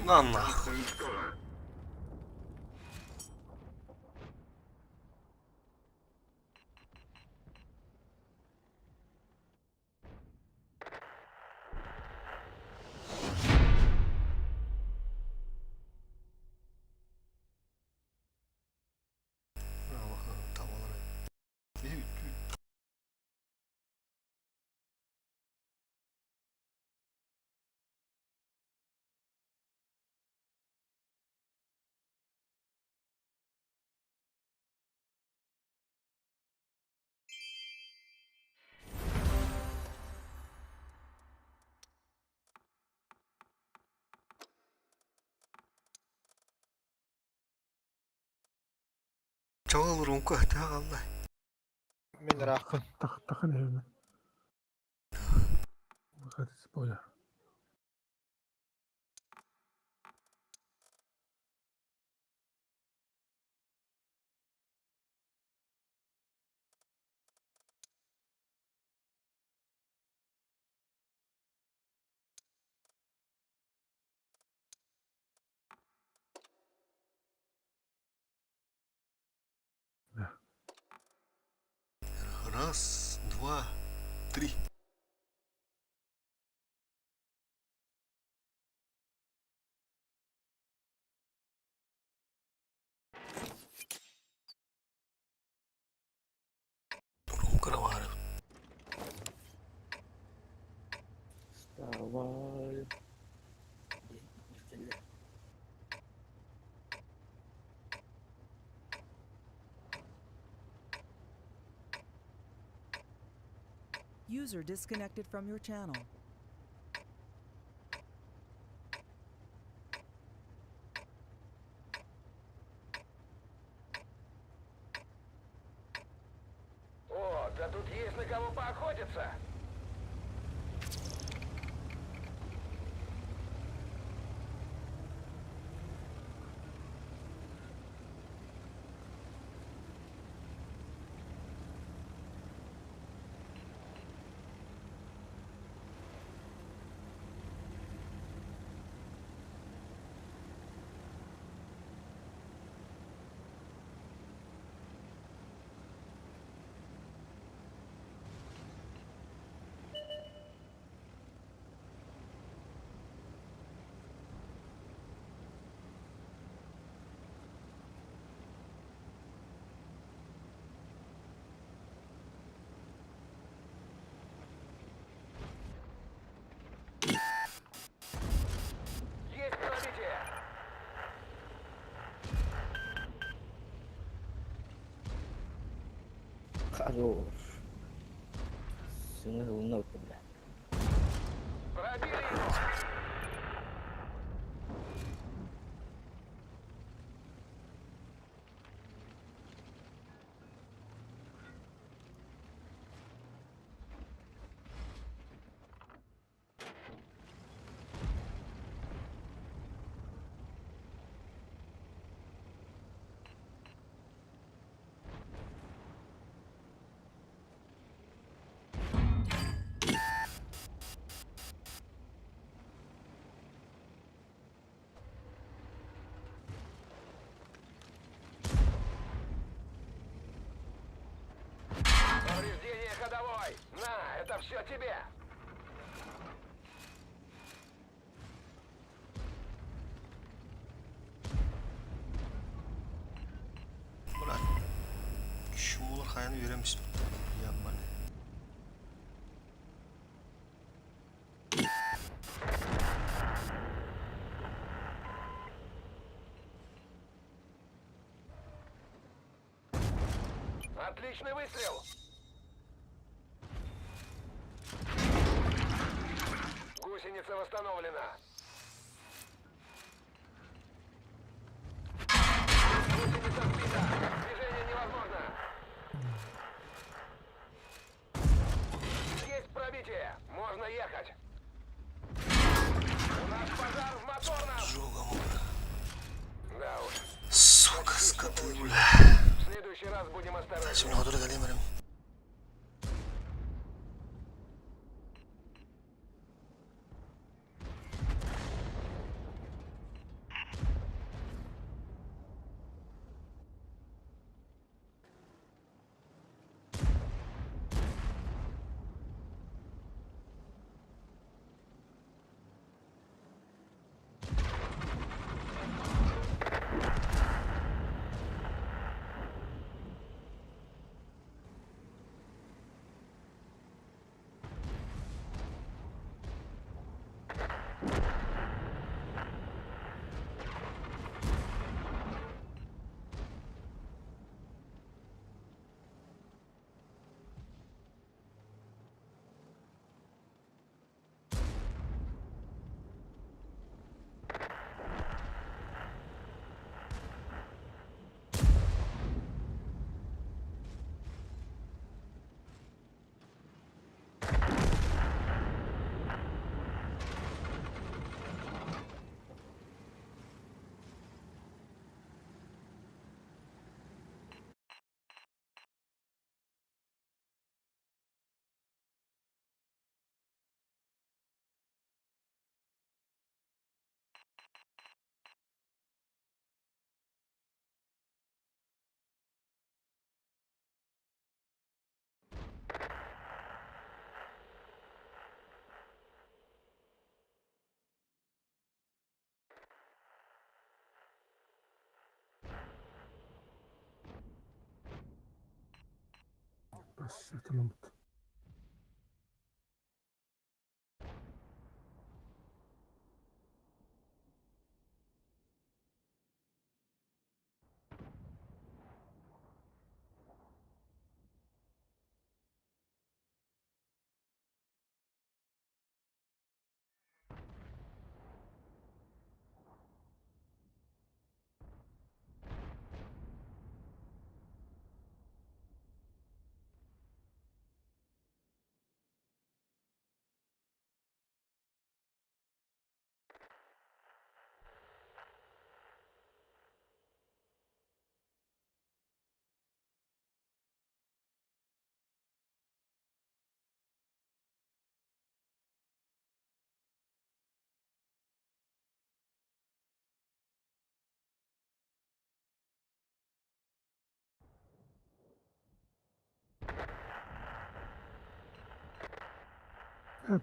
На нахуй. Чоҕул рунку атаҕалла. Мин ыраахпын. Тахын эһэбин. Спойлер. Раз, два, три. Кровары. Вставай. User disconnected from your channel. О, да тут есть на кого поохотиться! Есть пробитие! Хорош. Сыҥыһылынна бля. Пробили его! Повреждение ходовой! На, это все тебе! Брат. Шумулар хайаны үйренмейсің. Ябаны. Отличный выстрел! Гусеница восстановлена. Гусеница сбита. Движение невозможно. Есть пробитие. Можно ехать. У нас пожар в моторном. Жогом. Да уж. Сука, скоты, бля. В следующий раз будем осторожнее. Şimdi hodura geleyim benim. Өссө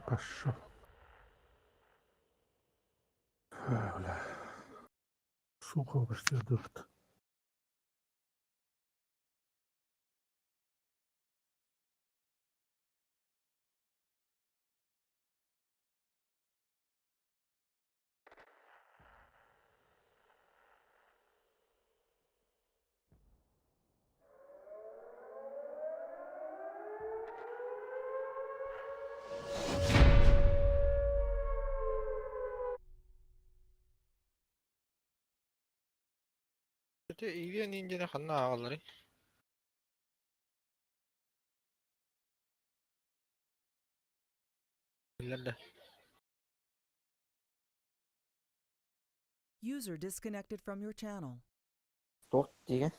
Пошел. Бля. Сука, что дурт. Ити Ивиан индиане ханна ааҕалларый? Биллэр да. User disconnected from your channel. Туох диигин?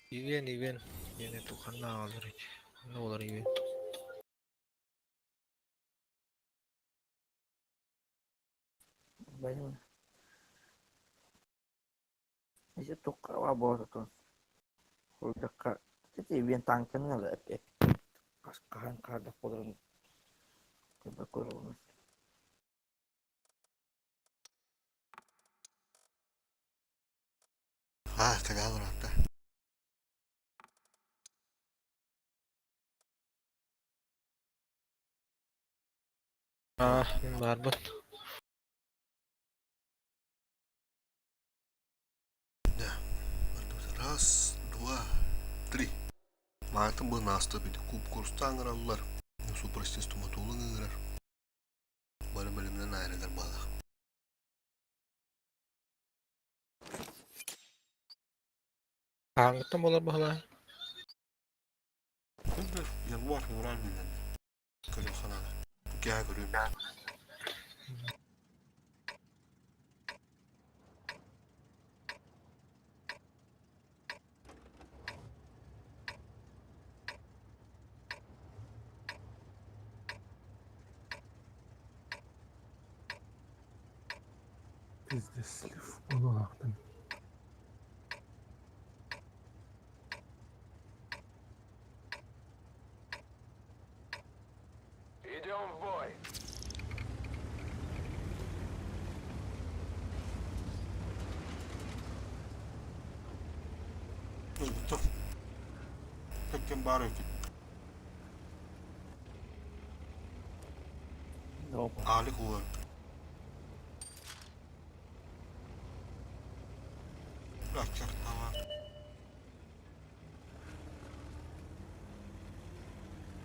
Ивиан, Ивиан диэни ту ханна ааҕалларый? Ханна буолар Ивиан? Бэйэм. Ити туохха буолар Холдьоххо ити биэн тааҥканы ылар хаһан хаардах буоларын көрбөккө олоробун. А, кэлээн ыраатта. Аа, мин баарбын. Да. Раз, два, три. Маатын бу нааста бити куб курстаан ыраллар. Супрости стоматолог ыҥырар. Бары бэлэмнэн айрылар баалах. Хаһааҥҥыттан буолар баһылаан? Январь, февраль билиннэ. Көрүөх санаана. Киһи көрүөм. Пиздец, слив буолуохтан. Идем в бой. Ылбыттым. Кэккэм баар эбит. Аалик уолан.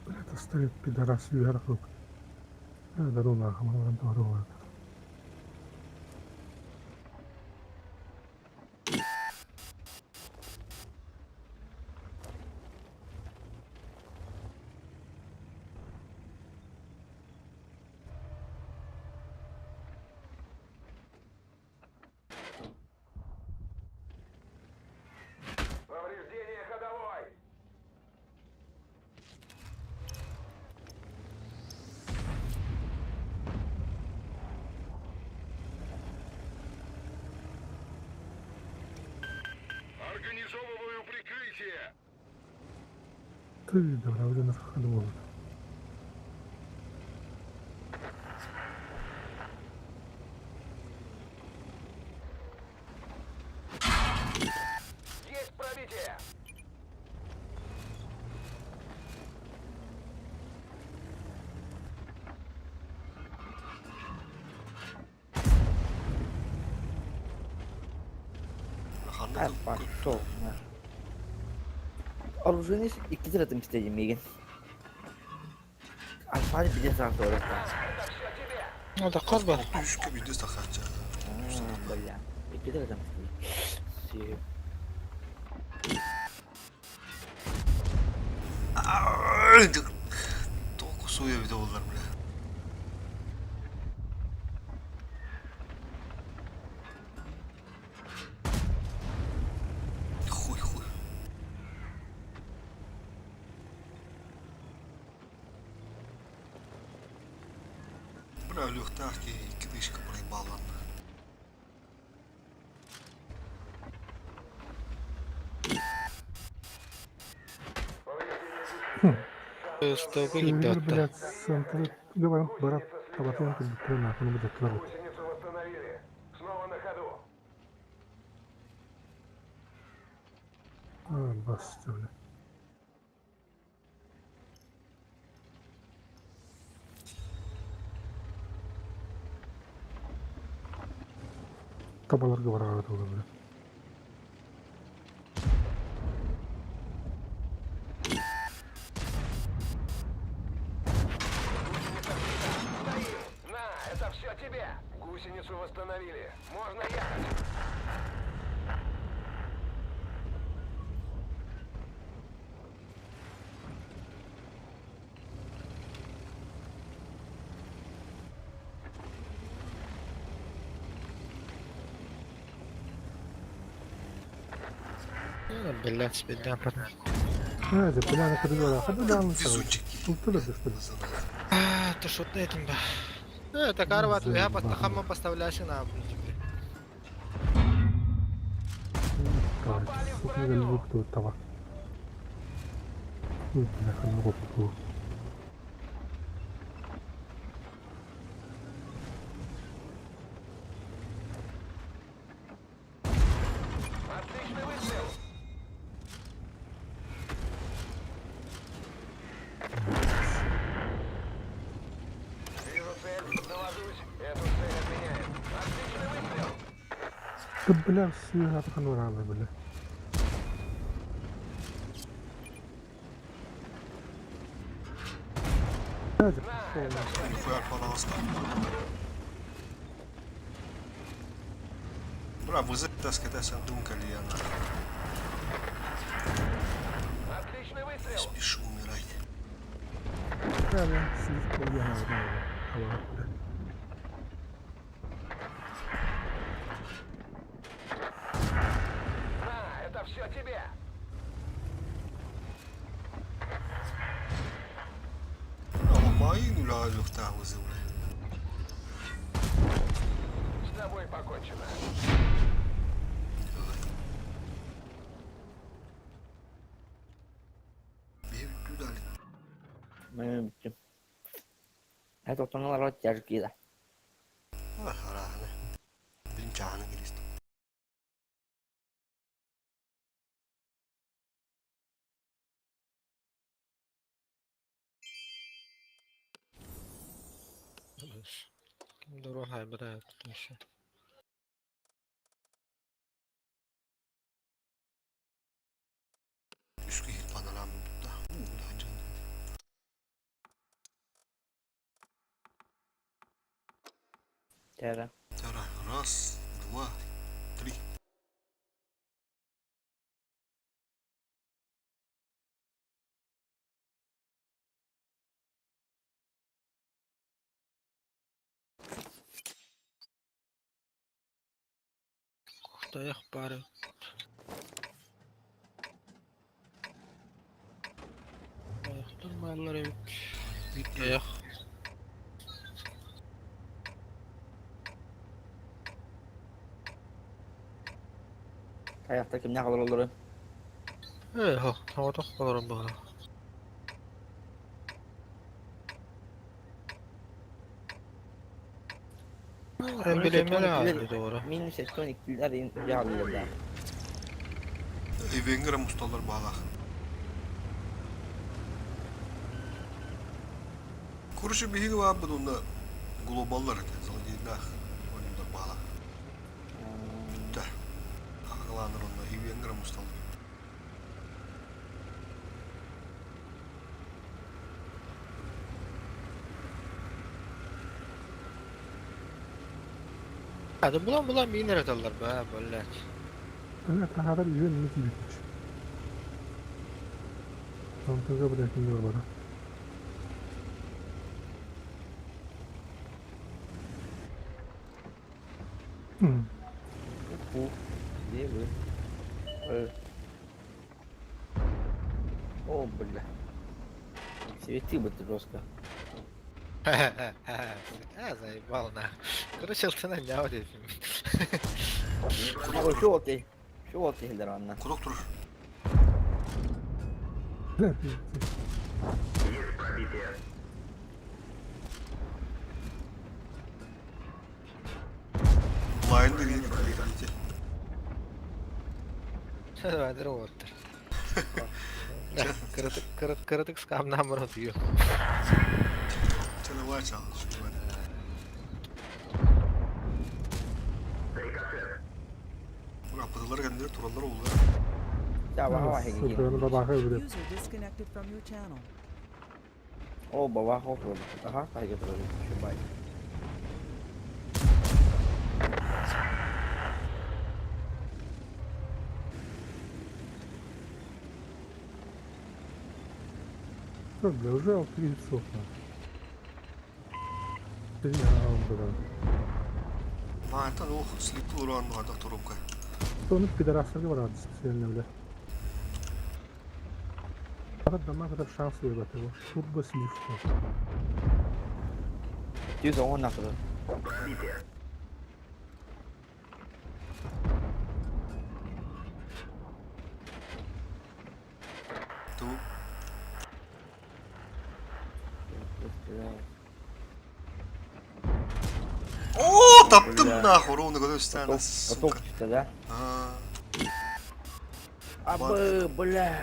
Бля, Это стоит пидорас вверху. Да ну нахуй, он здорово. Повреждение ходовой. Организовываю прикрытие. Ты добра, на ходовой. Есть пробитие. А, пошел на. Оружейный икки тиратым истедим мигин. Альфа биде саҕа туората. Ну да корба. Үшкө биде сахача. Бля. Икки тиратым истедим. Току суя биде олар бля. Хуй хуй. Бля, лөхтаах киһи икки тыышка проебаланна. Столга Север, киирдэ блядь, центр. Говорим, барат, табатын кыргыттары нахуй быдаттылар вот. А, баста, бля. Табаларга бараҕа тула, бля. На, это все тебе! Гусеницу восстановили. Можно ехать. Блядь, спидам. А, дьэ, поляна кыргыра, хады даҕаны Везунчик Ылтылар да, что ли? А, то что ты этим ба. Ну, это карва, я поставляю поставляешь на, блин, теперь. Так, сука, люблю того. Бля, ханна попу. Отличный выстрел! Вижу цель, навожусь. Эту цель отменяем. Отличный выстрел! Да, бля, все хануралы, бля. Да, дьэ, пошел нахуй. Нихуя пожалуйста. Бра, вызов таскатасан думкали она. Отличный выстрел! Спешу умирать. Да, бля, слишком я на бля. На, это все тебе! Майын үлі вызов, бля. С тобой покончено. Bir güzel. Мен бүттүм. Это отоналар тяжкие да. Араханы. Бин чааны кирист. Дорога, бля, тут еще. Үскü панорам да. Тера. Тара. Раз, два, три. Кухтаях пары. Аяқтар маллар эбит. Аяқ. Аяқта кимне қалар олары? Э, хо, таватақ қаларым бағана. Эмблемелер doğru. Минус 12'ler yağlılar. Венгер мусталар баалах. Короче, биһиги баабыт онно глобаллар экен, злодейдах ойнуулар баалах. Бүттэ. Агалааныр онно усталлар. Hadi bulan bulan bir yine atarlar be böyle. Ана тахатар үйөн не тибитич. Антыга бирәкин бара. Фу, где вы? О, бля. Свети бы ты жестко. А, заебал на. Короче, алтына ляв дедим. Ой, Şu okey. Şu okey anna. Кудок турар. Лайнды видите. Hadi robottır. Kırıtık kırıt kırıtık skamdan bunu diyor. Чэ давай чал. Ура, пыталар кәндер тураллар олар. Ya baba hegi. Бабаха билет. User disconnected from your channel. О, баба хоп. Ага, тайга туралы. Şu bay. Бля, уже 30 сотна. Три, а, бля. Маантан ох, слипту уран нугада турумка. Оны пидорасырга барады специально, бля. Ата дома когда шанс выбрать его. Турбо сливку. Yüz on nakırı. Ту. О, таптым нахуй, ровно когда стана, сука. Поток что да? А. Абы, бля.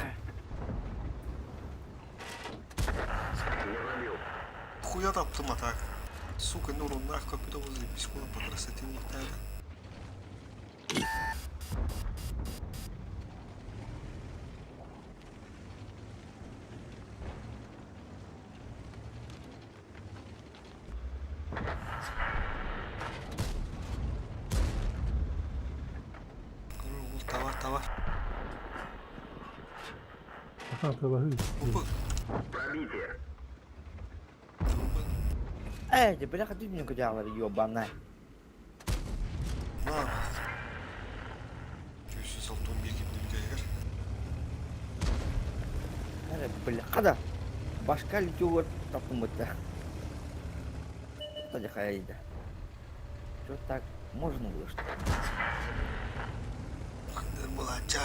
Хуя таптым а так. Сука, ну нахуй капитал заебись, куда по красоте не надо. Товар, товар. Ага, приложи. Опа. Эй, бля, ходи мне куда ёбана. На. Күсі салтон bir gibi bir Э, бля, када. Башка летюр таптым бытта. Что хайда. Что так можно было что? Булача.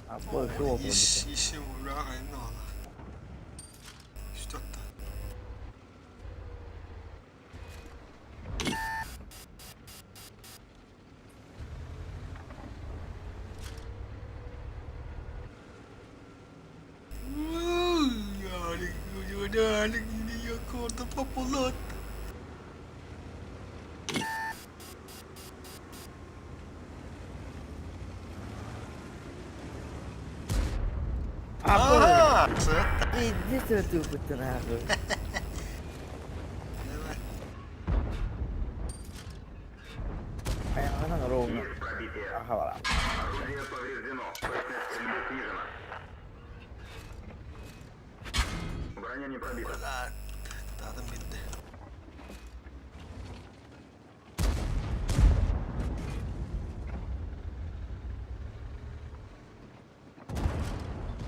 А бой шо Иш, ишим урага инна. Что-то. Ага, Иди ты тупо нахуй. Она ровно. Ага, ладно. Орудие повреждено. Точность стрельбы снижена. Броня не пробита. Тадым битти.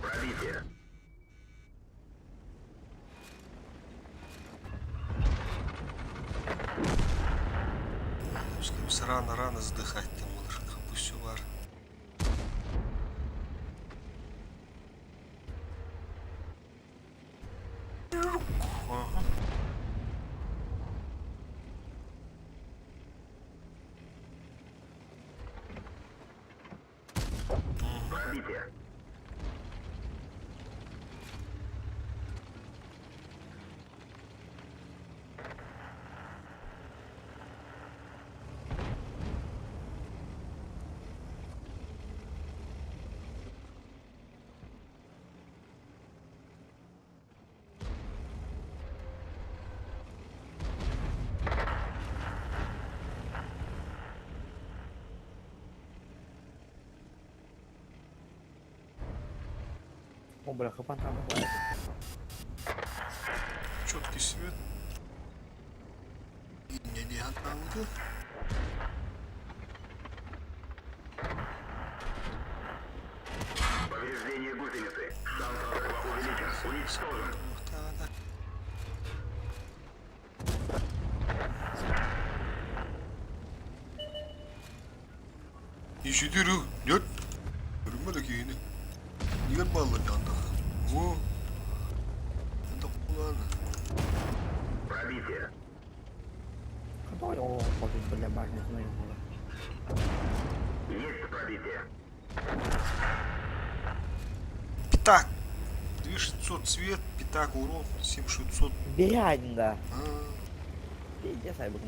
Пробитие. Рано-рано сдыхать ты можешь, пусть бар. Ага. Пробитие. О, бля, хапан там бывает. Четкий свет. Не не отправил. Повреждение гусеницы. Шанс прорыва увеличен. Уничтожен. Ишидиру, нет. Көрүммэ да киһини. Нигер баллар дьаандах. О. Это кулан. Пробитие. Который о, бля, башня, знаю, было. Есть пробитие. Пятак. 2600 цвет, пятак урон, 7600. Бегать, да. Пиздец, ай, буду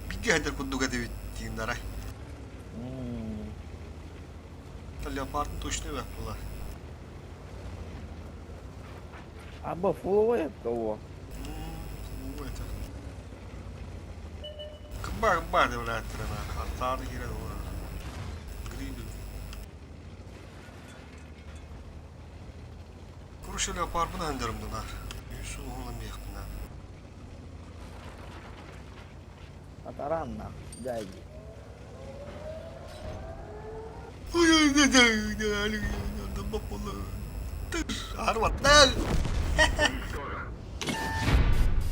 Биги хайдар курдук этибит дииннара. Леопардын точно эбэт буолар. Аба фуловая кого? Фуловая это. Кымба кымба деп элээттирена. Аттаары киирэн олорор. Грибин. Короче, леопардын хандырымдынар. Үс улуһунан биэхпинэ. Атаранна, дай.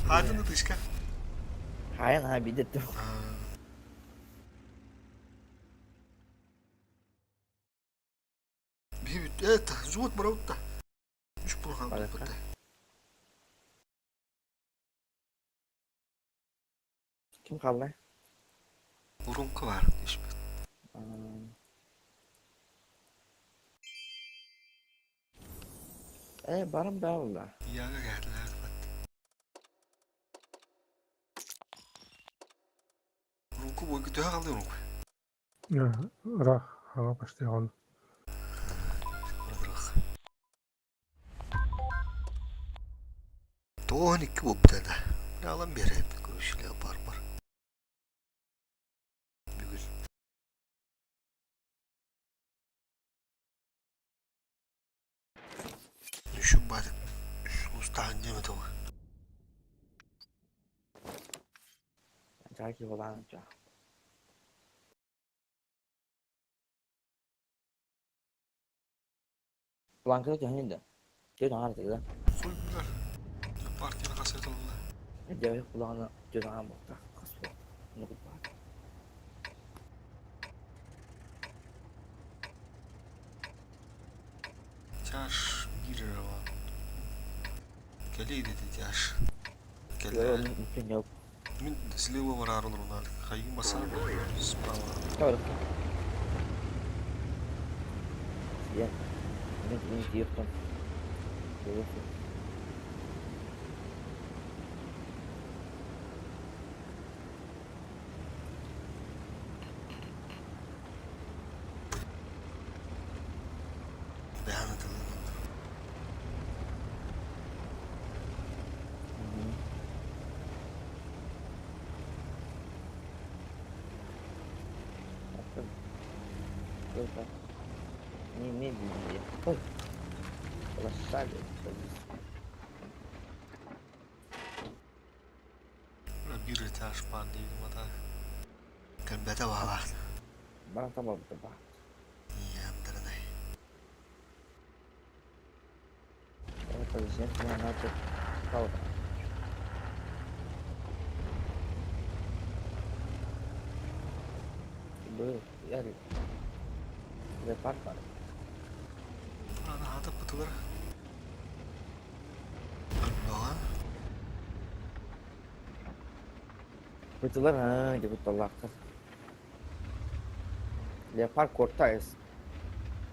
Хайдын тышка. Хайын ха бидет. Это, живот бараутта. Үш бурхан бутта. Ким қалды? Урунка бар, ишпет. Э, барым баула. Яга geldiler бат. Урунку бой күтө қалды урунку. Ра, ага, почти он. Тоон икки буптада. Алан берем, көрүшүле бар бар. Бүгүн. Düşün bari. Устаан деме того. Жаки болан жа. Бланкада жахинда. Жө таңар дегда. Хуйбулар. Партияны касыртылды. Жа кулағына жө таңар бокта. Касып. Ну бар. Тяж бир Кэлей деди тяж. Кэлей. Мен слева барар олар Хайын басар. Справа. Doğru. Ya. Ne ne diyorsun? Görüyorsun. Только немедленно. Ой. Лошадь. Бир этаж бар дейм ата. Кэлбэтэ баалаах. Бара табабыта ба. Иямдырынай. Это зеркало начал правда. Был, я Леопард бар. Ана хата бутылар. Өлбөҕө. Бытылар ha, деп бутталлаахтар. Леопард кортайыз.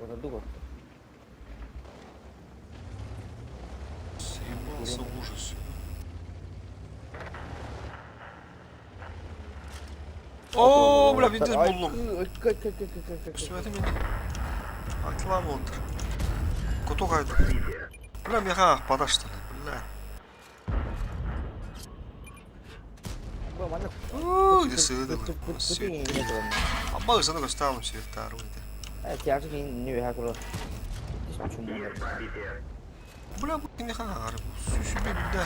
Отурду корту. Съебался в ужасе. О, бля, виндез буллум. Сүбэтим мени. Аклам отыр. Куту кайда. Бля, меха падаштыр. Бля. Манна Ой, сыыдылар. Абба ысаны көстаалым светтаар уйда. Театр кин нүһэ турар. Бля, бу кини хаҥар. Сүбэ билдэ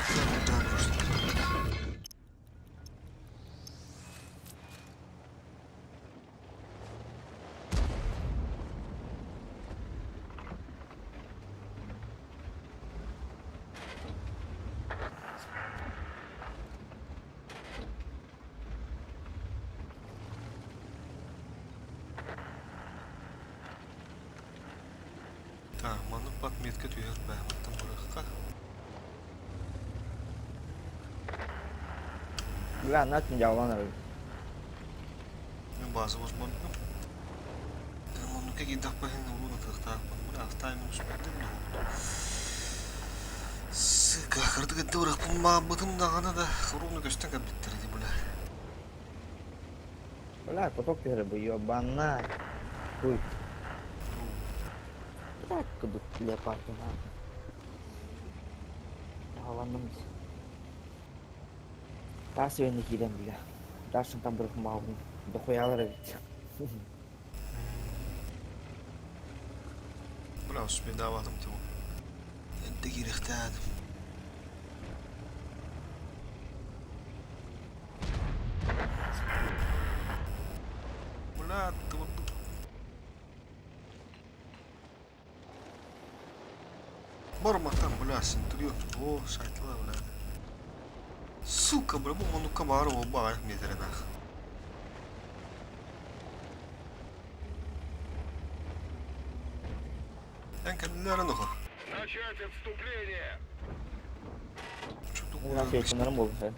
Так, маннык подметка түһэр бэйэмиттэн барыахха. Бля, нат дьаалан арый. Мен база возможно. Оннука киирдэхпэ иһин улуун ытыахтаахпын. Бля, автаймын успайдым да Сыка, кырдык эдде барыахпын маабытым даҕаны да уруну көстөн кэлбиттэр ити бля. Бля, поток түһэр бу ёбана. Хуй. Так, кудук леопард Дьааланным. Таас үөнү киирэн бля. Дашын там бырахым баҕабын. Дохуялар эбит. Бля, успейдаабатым тибу. Эдде киириэхтээтим. Бля, тыбырдык. Барматан, бля, Центурион. О, шайтла, бля. Сука, бля, бу онукка баары болба аяк метренах. Эн кэннилэрин оҕо. Начать отступление! Нас yakınlarım oldu sen.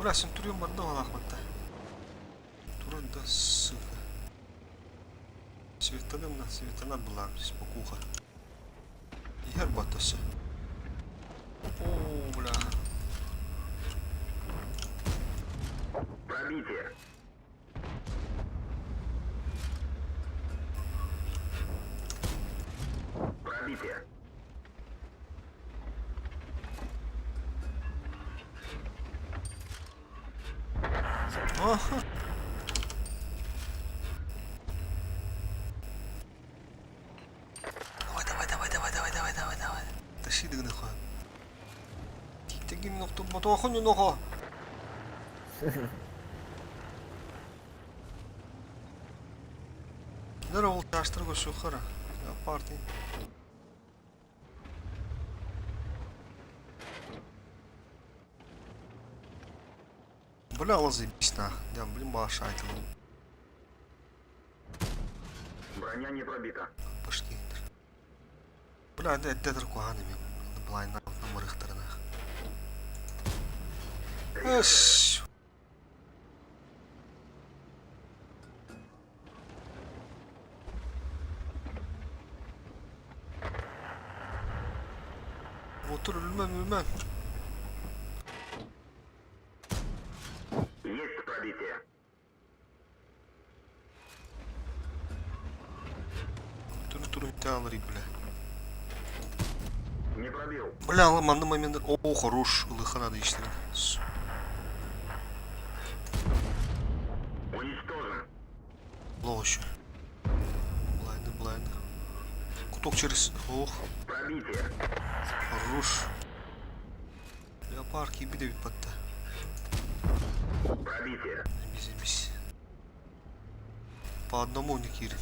Бля, Центурион барда олахматта. Турар да, сука. Светанам на светана была спокуха. Иһэр баттасы. О, бля. Пробитие! Пробитие! Аха. Давай, давай, давай, давай, давай, давай, давай, давай. Тащи дыгныха. Тиктегин нохту ботохун нохо. Нера ол таштыр көшөхара. Парти. Бля, ол заебись нах. Да, блин, баша айтылым. Броня не пробита. Башки. Бля, да, дедер куанами. Блайна на морыхтарнах. Эш. Motor ölmem ölmem. Есть пробитие. Туру туру alır бля. Не пробил. Бля, ламанды момент. О, хорош, ылыхана да иштирин. Уничтожен. Лох еще. Блайны, блайны. Куток через... Ох, Пробитие. хорош. Леопард gibi de bir patta. Пробитие. Biz biz. По одному не кирин.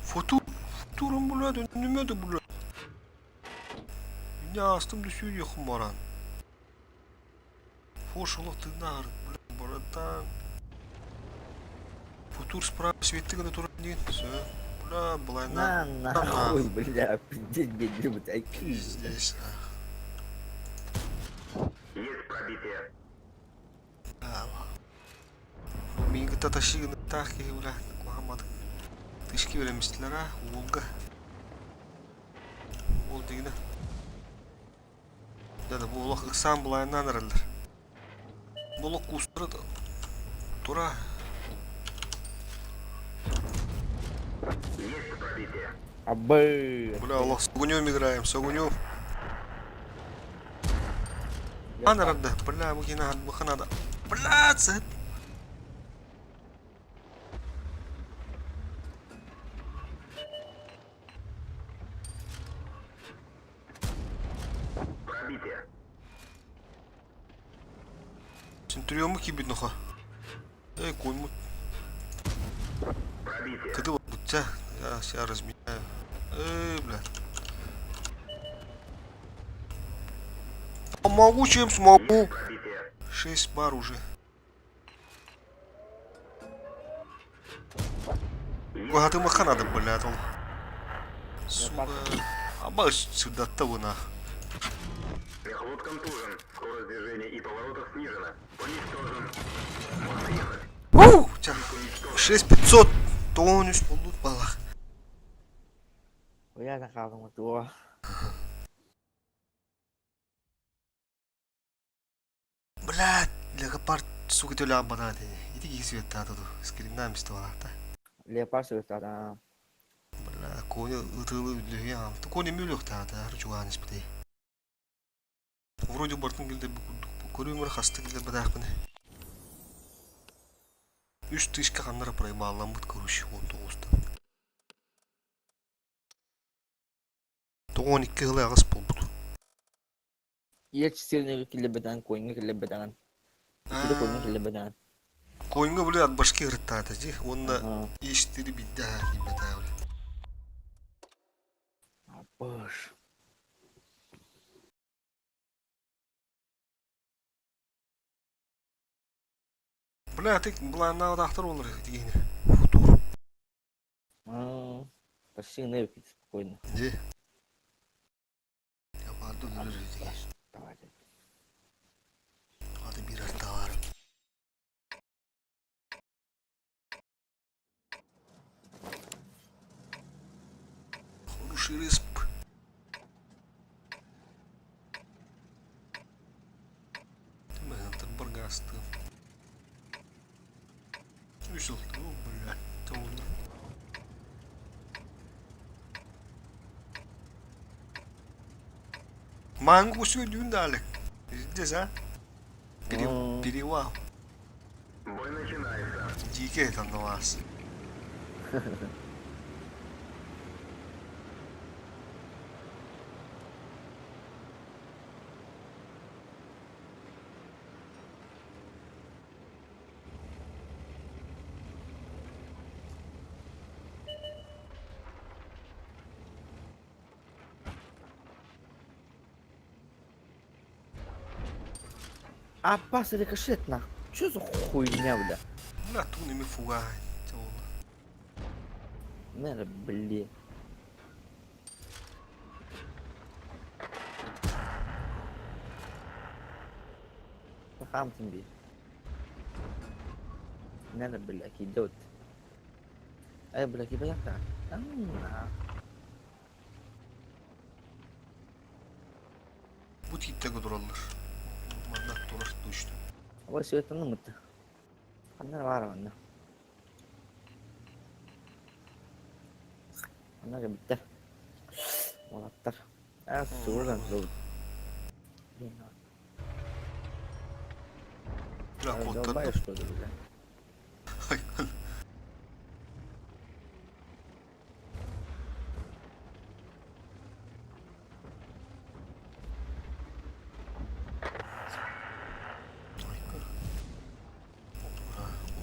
Футур, футурум бля, önüme de бля. Меня астым düşüyor yakın baran. Фошулық тынар, бля, братан. Футур справа светлыгына тура дейін. Все. Бля, былайна. На нахуй, бля, пиздец, бедный вот такие. Здесь. Есть пробитие. Миги таташигын тахи бля, кухамат. Тышки беремистилер а, Волга. Ол дегені. Да, да, бұл олақ ықсан бұлайынан аралар. Бұл олақ кустыры тура. Есть пробитие. Абы. Бля, Аллах, с огнем играем, с огнем. Надо, бля, бухина, надо. Бля, цеп. Центуриому кибит нуха. Эй, конь Кыды бутча, я сейчас разменяю. Эй, бля. Помогу, чем смогу. 6 бар уже. Ты маха надо, блядь, он. Сука. А баш сюда того на. Мехвод контужен. Скорость движения и поворотов снижена. Уничтожен. Можно ехать. 6500 тонус болдут балах. Уйа хаалым туо. Блядь, леопард, сука, төлө аббана дени. Ити киһи сүөттаата ду. Скриннаа мисте балаата. Леопард сүөттаата. Бля, кони ытылы үллүһү аам. Кони мүлүк таата, арчугаан испити. Вроде бартын килде бу көрүмөр хаста килде бадаахпын. Үс тысяча ханнара проебалламмыт короче, 19-тан. 12 хылы аҕыс буолбут. Иэч сирнеги киллэрбэтэн, коинга киллэрбэтэн. Иккитэ коинга киллэрбэтэн. Коинга били от башки ырыттаата дии. Уонна иштири бидде киирбэтээ били. Боже. Бля, ты былааннаах олор тигини. Футур. Почти навыки спокойно. Где? Я паду өлөр тиги. Давайте. Аты бир арталар. Хороший рисп. Баргасты. Үс О, бля, тоғыз. Мангу сүйдүүн далек. Здесь, а? Перевал. Бой начинается. Дикий там на вас. Апас рикошет нах. Чё за хуйня, бля? Бля, тунами фугай. Мэр, блин. Хам тебе. Надо, бля, идет. Эй, бля, кибая так. Бу тиитте тураллар. Манна турар тушту. Вот все это ну мы-то. Анна Анна битте. Молодтар. А, сурдан зовут. Бля, кот Долбаешь, что ли, бля?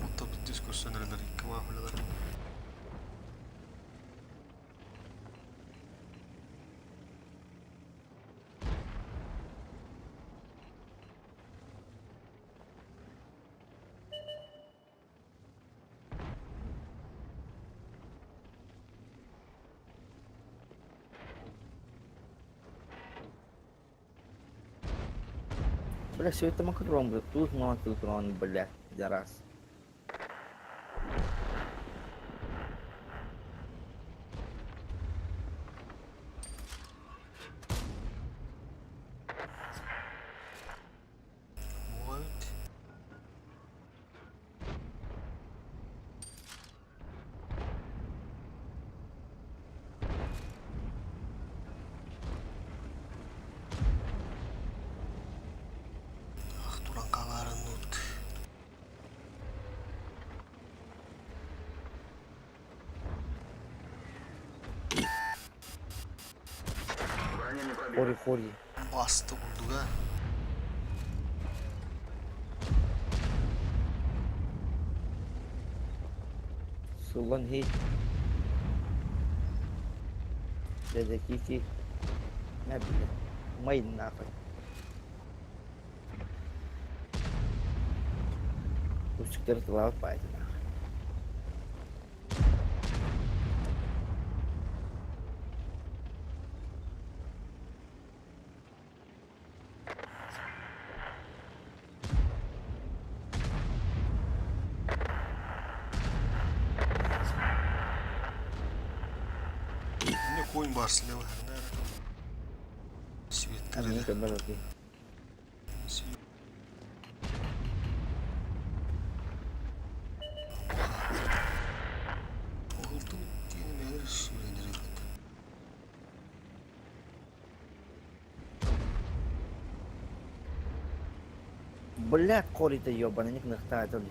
Ота дискуссионерлер икки маахулалар. Бля, все это макрон, бля. Тут макрон, бля, раз. Вот. Хори хори. Басты курдуга. Сулан хит. Дядя Кики. На, бля. Май нахуй. Кустиктары тылаабыт баайда нахуй. Мне конь бар слева. Амин Светтер. көмөр окей. Оғылтың тиені мәлір шүренер еді. Бля, кори-то ёбаный, не кнахта это.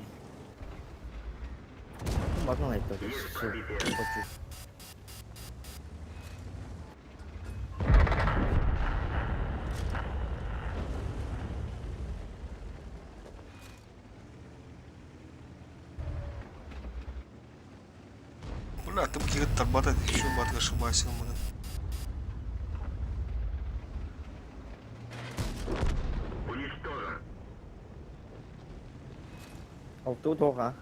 Можно это хочу. Бля, ты бы тарбатать еще батга ошибайся, блин. Алту тоға.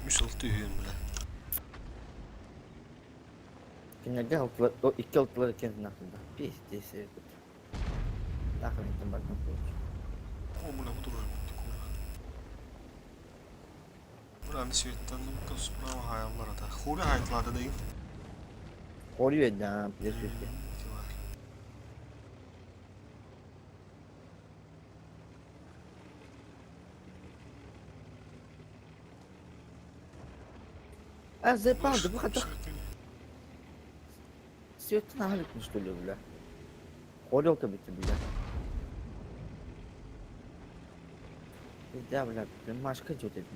Үс алты үйін, бля. Кинерге алтылар, о, икки алтылар екен нахуй. Пиздец. Нахуй там бардым. О, бля, вот уже кура. Бля, аны светтен ну справа хаяллар ата. Хули хайтлады дейін. Хори ведь, да, пиздец. А, заебал, да выход. Все это нахуй, что ли, бля. Хорелка бить, бля. Да, бля, примашка идет, это,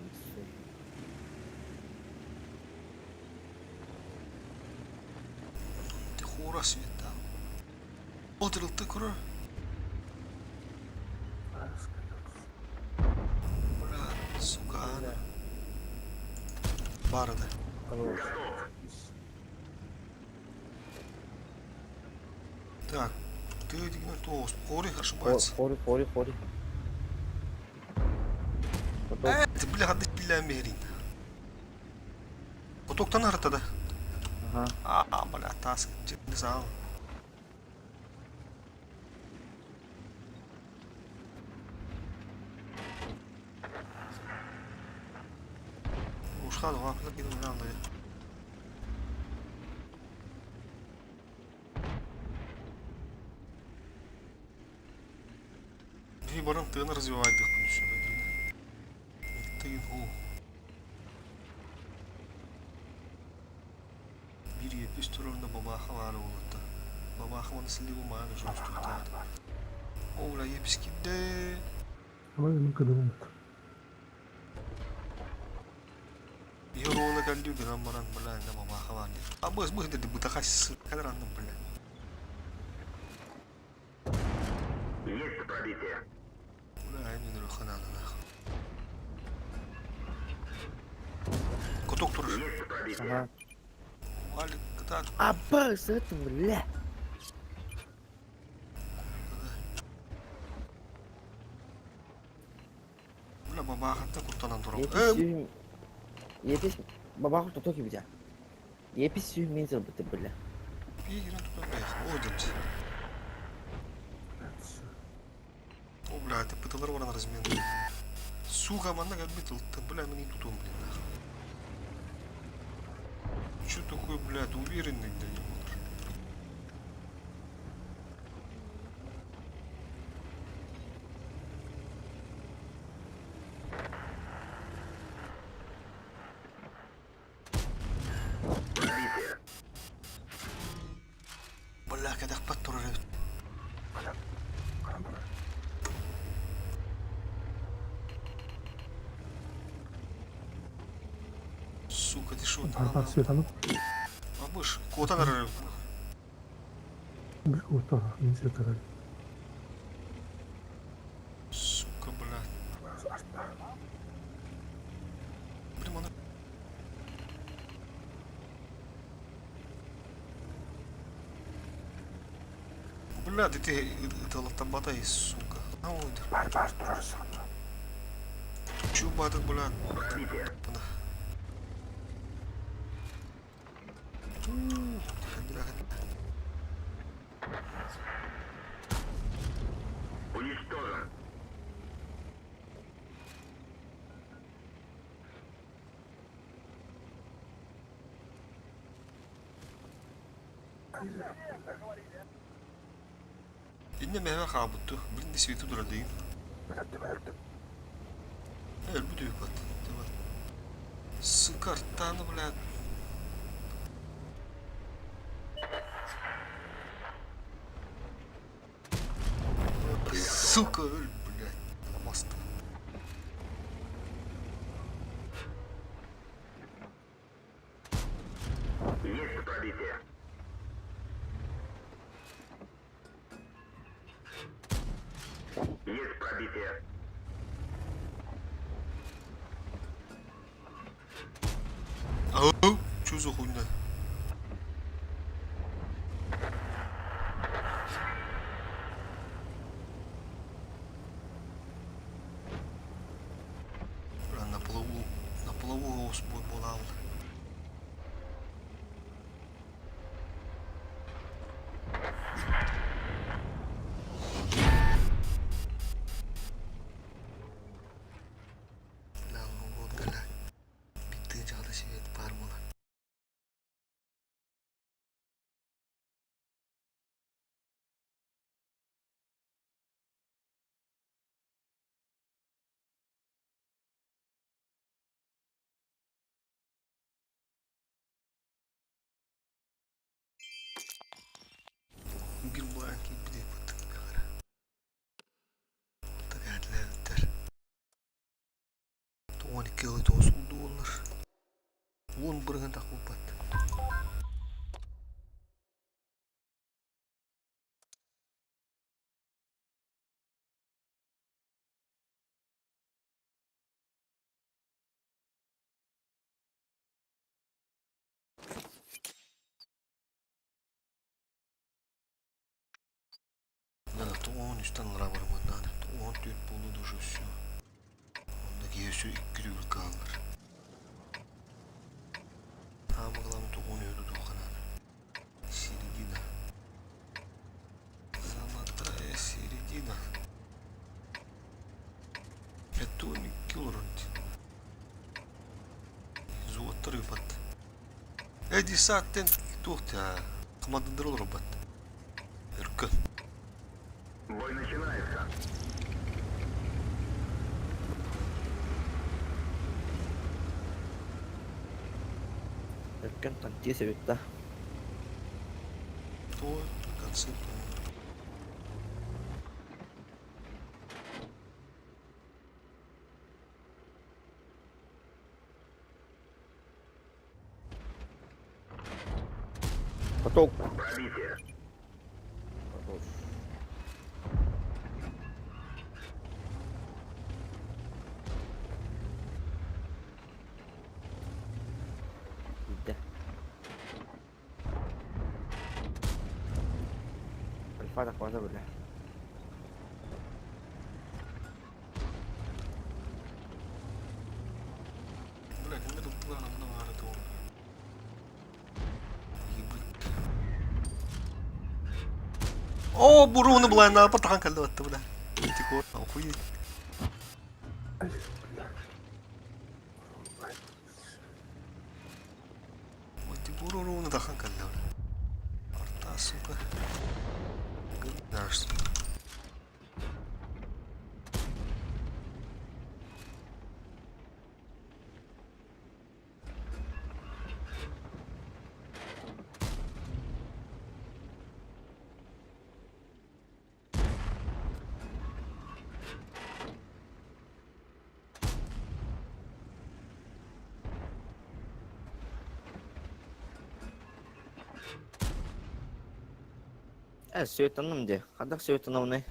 Ты хура света. Отырылты куры. Бля, сука, ана. Барыды. Так, ты деген тоғыз. Хори ошибается. Хори, хори, хори. Э, ты, бля, хады пилля мерин. Потоктан артада. Ага. А, бля, таск, не знал. Ушхаду, а, куда киду, надо. Би баран тыны развивать дых күнүшү Тыын о. Бир епис турарында бабаха бар болот. Бабаха маны сили бу маны жостуктады. О, бля, епис кидде. Ama benim kadınım. Yorona калдю грам баран бля, на бабаха бар. А быз быз деди бутахас кадранным бля. Есть пробитие. Бля, не нрухана нахуй. Куток турur. Есть пробитие. Ага. Алик так. А, бс, это, бля. Бля, бабаха куртанан турап. Yetiş Yetiş бабаха тото gibi Yetiş метр бит, бля. Бигерен тутан бэх. О, дед. О, бля, ты пыталар баран размен. Сука, манна как бит, бля, мне тут он, блин, нахуй. Чё такой, блядь, уверенный, да не можешь. Пробитие. Бля, когда паттуры. Сука, ты шо Бар бар свет алып. Абыш, кота нары. Bir куттар, инсектор. Сука, блядь. Блин, она... Бля, ты ты это сука. А он Бар бар турар санда. Чу батык, блядь. Уничтожен. Инне меха хабутtu. Блин, свету дура дейін. Өлөрдүм өлөрдүм. Өлбүт үйүк бат. Сука, артаны, блядь. Сука, өл, блядь. Маста. Есть пробитие. Есть пробитие. Ау, чё за хуйня? Бля, на плаву голос була. Бля, ну вот, бля. Биттен жағда себет бар бола. Bir bulan ki bir de bu tıkara. Tıkara. 12 ый тоғыз доллар. 10 бұрын тақылпат. Надо 13-тен лыра бар надо. 14 болду уже все. Ондaki өсü 2 kalır. Самое главное, то он ее тут надо. Середина. Золотая середина. Это не килород. Золотой рыбат. Эди саттен тухта. Командир робот. Эркен. Бой начинается. Өркөн тантия себетта. То концы то. Поток. Пробитие. Хорош. Иди. Альфа так бля. Бля, кімдер ұлттылар мына арады ол. Ебать. О, буруны былай на патахан калды атты, бля. Тихо, охуеть. Вот буруны тахан калды, бля. Арта, сука. Знаешь, Сөйтонным де. Хадах сөйтоновны.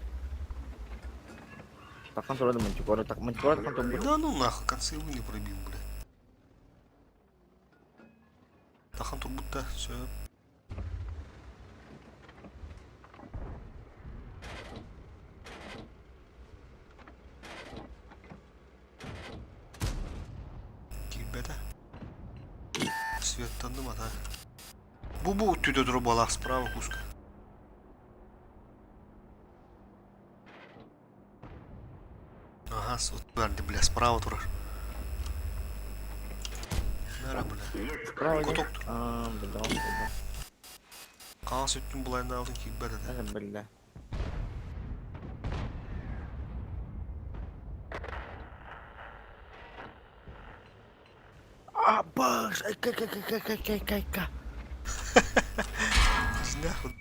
Тахан турады мантикора, так мантикора тахан турбут. Да ну нахуй, концы его не пробил, бля. Тахан турбут-то, все. Киирбэтэ. Светтанным ата. Бу-бу өттүдэ турар буолаах справа куска. Ага, вот бля, справа турар. Нара, бля. Справа Коток. А, бля, бля. Хаҥас өттүн булайнаабытын киирбэт этэ. Бля. А, баш, ай, кай, кай, кай, кай, кай, кай, кай. Иди нахуй.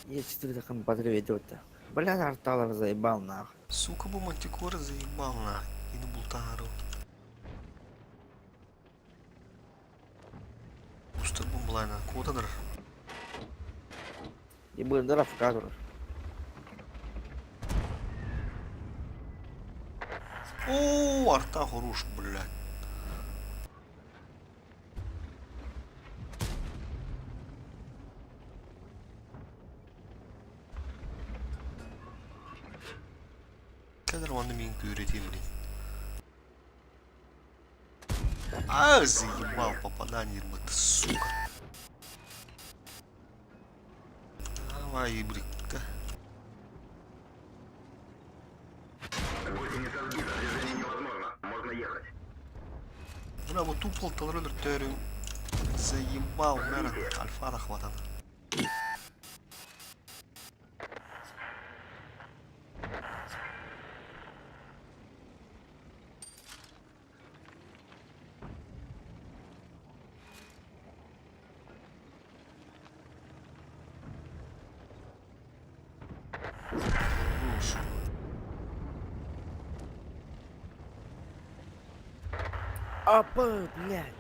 Я четыре таком подреве-то. Бля, Арталов заебал нахуй. Сука, бу мантикора заебал нахуй. И на бултаару. Устар бу булайна. Куотаныр. И бындыр афкадр. О, арта хорош, блядь. Кадр ванны мин күрәтем, блин. А, заебал попадание, вот, сука. Давай, ибрик, да. Гусеница сбита, движение невозможно. Можно ехать. Бля, вот тупол талрылыр төрүм. Заебал, мэрон. Альфа да хватан. Хорош. Апа, блядь.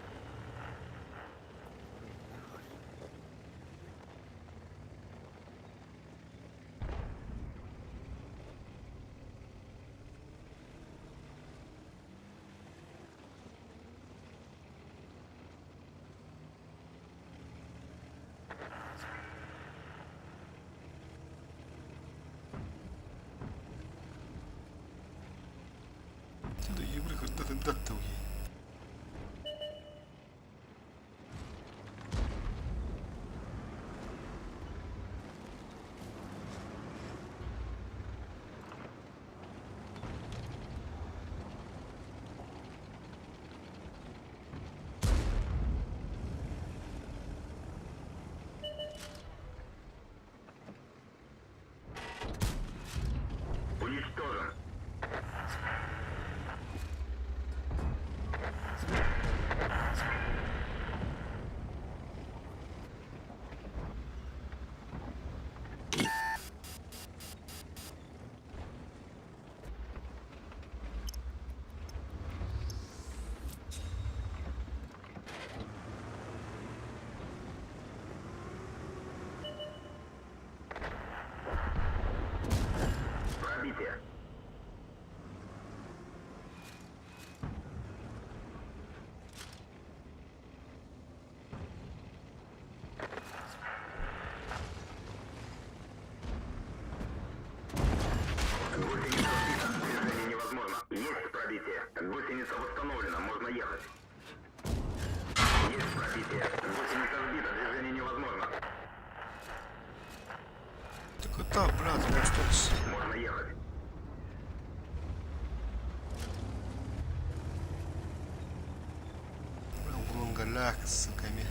Ты ебрик, да ты да ты уей. Уничтожен. Пробитие. Гусеница сбита. Движение невозможно. Есть пробитие. Гусеница восстановлена. Можно ехать. Есть пробитие. Гусеница сбита. Движение невозможно. Так это, блядь, ну что Можно ехать. Бля, урон голяк, суками.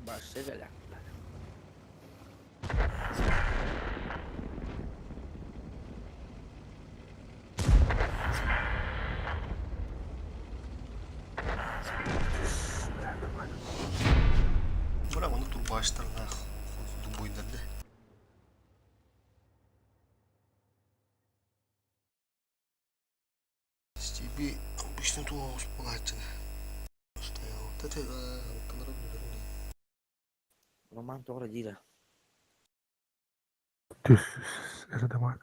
Баши голяк. Бля, оны турбаштар нах. Дубойдар да. Стеби обычно то Оҕус буолааччыны. Роман тоҕо эрэ диирэ. Түс эрэ дамаг.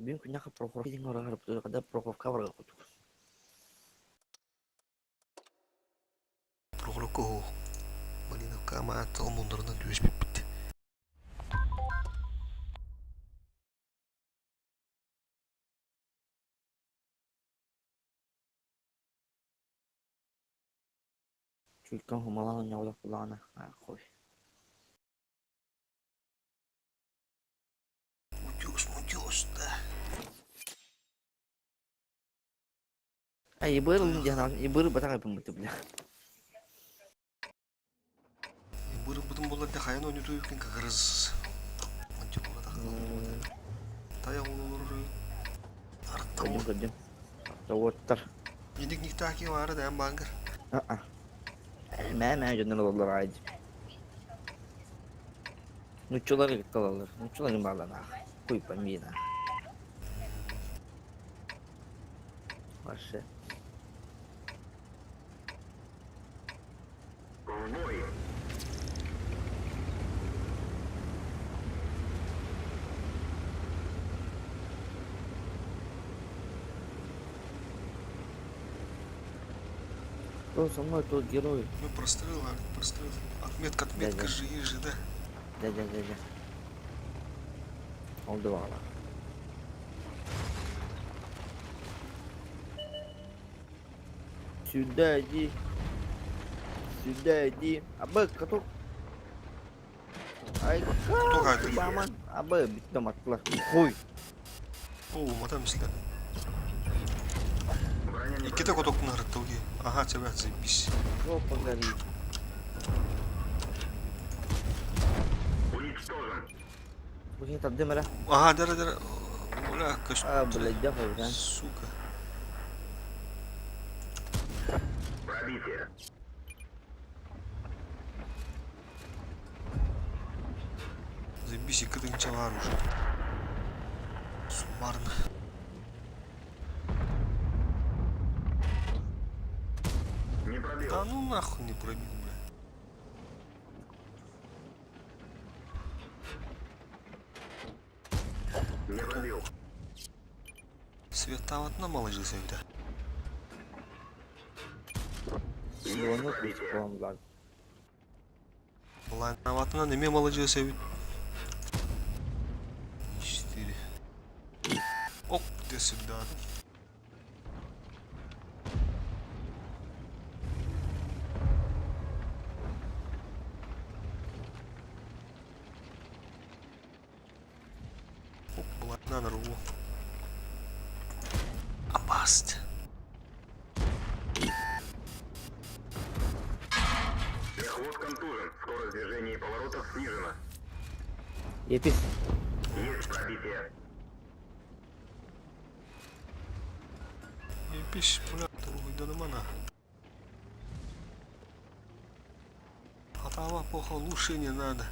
Бүгүн күннэххэ Прохоровка диэн барар Прохоровка барар курдук. Прохоровка оһох. Малиновка амаат омуннарынан түбэспиппит. Чуйкан хумалаан оонньооботох буоллаҕына, ааххой. Мутюс, мутюс, да. А ебыр диэн ебыр батах эппин бля. Бырыппытын булар да хайан ойнутуйуккун как раз Таяқ олорор Көрдүм көрдүм. Тоҕуоттар. Иник никтаки баара да баангар. Аа. Мээ мээ дьоннор олороллор аайы. Нуччалар калалар. Нуччалар бааланаах. Хуй пойми на. Вообще. Кто со мной, тот герой. Ну прострел, Алик, прострел. Отметка, отметка Да-да. же есть же, да? Да, да, да, да. Ол да Сюда иди. Сюда иди. Абы, каток. Ай, Каток айды. Баман. Абы, бүттім аттылар. Хуй. О, матам силер. Икките котоктун арытты уги. Ага, тебя заебись. Жопа горит. Блин, там дым, ра. Ага, дара, дара. Бля, көс. А, блядь, давай, да. Сука. Пробитие. Заебись, икки var уже. Суммарно. Не пробил. Да ну нахуй не пробил, бля. Не пробил. Света маложился да. Звонок по-моему, Лайнаватына неме маложился ведь. Четыре. Оп, ты сюда. Оп, была на рву. Абаст. Мехвод контужен. Скорость движения и поворотов снижена. Епис. Есть пробитие. Епиш, бля, туруйданымана. Атава плохо, лучше не надо.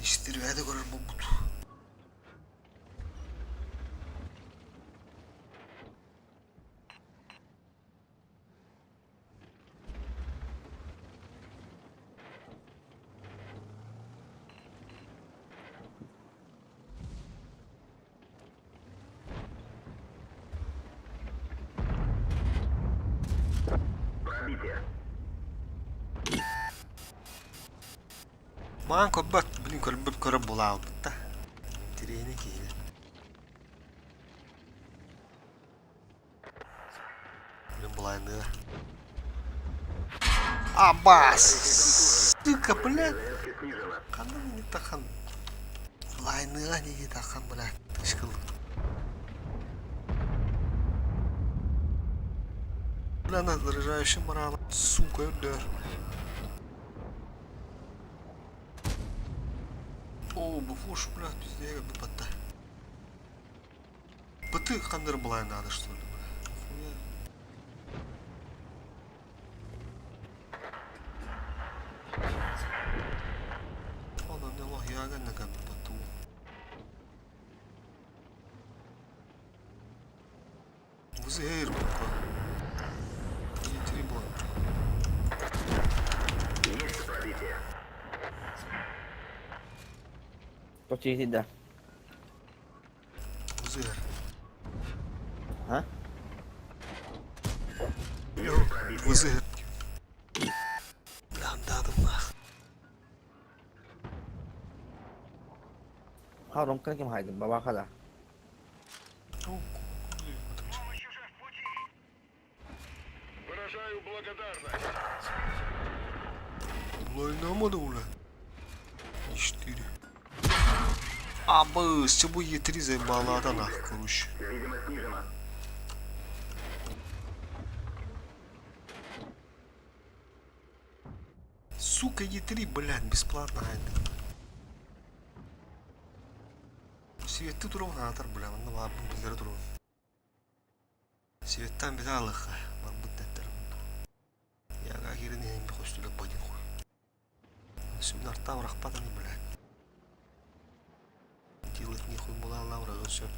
Истирведе көрөр болбут. Пробитие. Маан көрбөт, блин, көрбөт көрө булаабыт да. Тирене киһи. Блин, булайны. Абас! Сука, бля. Ханна не тахан. Булайныга не тахан, бля. Тышкыл. Бля, на заряжающий морал. Сука, өлөр. О, буфуш, бля, пиздега бупатта. Ыты ханнары былайын надо, что ли, бля? Нахуя? Онон олох яганна каппатуу. Вызыр пока. Е3 было. Есть пробитие. Точно да. Вызыр. А? Вызыр. Бля, нах. Ha Romkan kim haydın baba kada. Выражаю благодарность. Лайнамады ула. Четыре. Абы, бу Е3 заебала нах, короче. Видимо, снижена. Сука, Е3, блядь, бесплатно. Светты туров натар, бля, ну ладно, билер туров. Светтан бит алыха, барбыт неттер. Я кирин эм бихостүлө бадин хуй. Сүмнар там рахпатаны, блядь. Делать нихуй була лавра, все.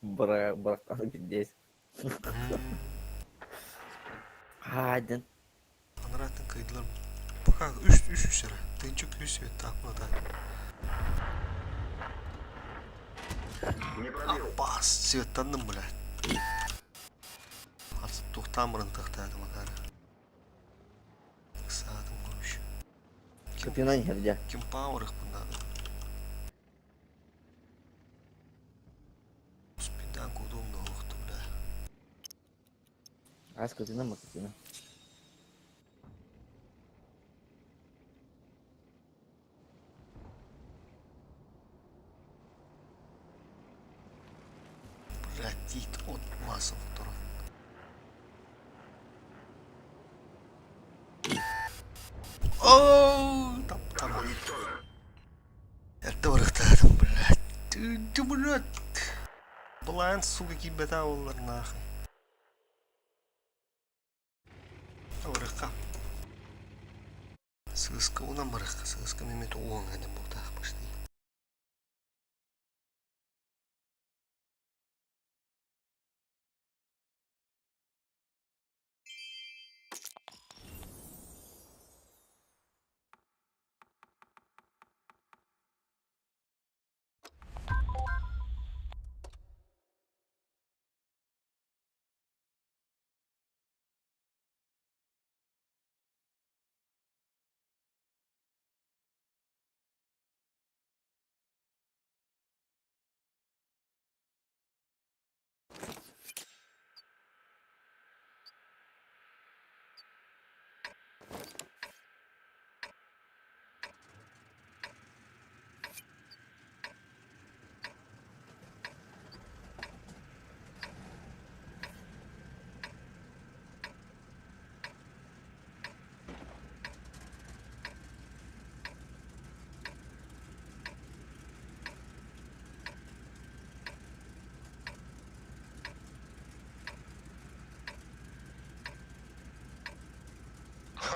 Бра братан здесь. Haydın. Анаратын кайдылар. Пока үш үш үш сера. Тынчык үш свет так да. Не пробил. Апас, светтанным, блядь. Артып тоқтамырын тақтады макар. Саатым короче. Капина не Ким пауэр их надо. Спиданку удобно охту, бля. Аз капина ма капина. Блядь, дит от массов второй. Оу, там, там. Это вырықтадым, блядь. Ты, ты, блядь. Блайн, сука, кибета олар нахуй. Вырыққа. Сыска, унан барыққа, сыска мемет оң әнем болтақ почти.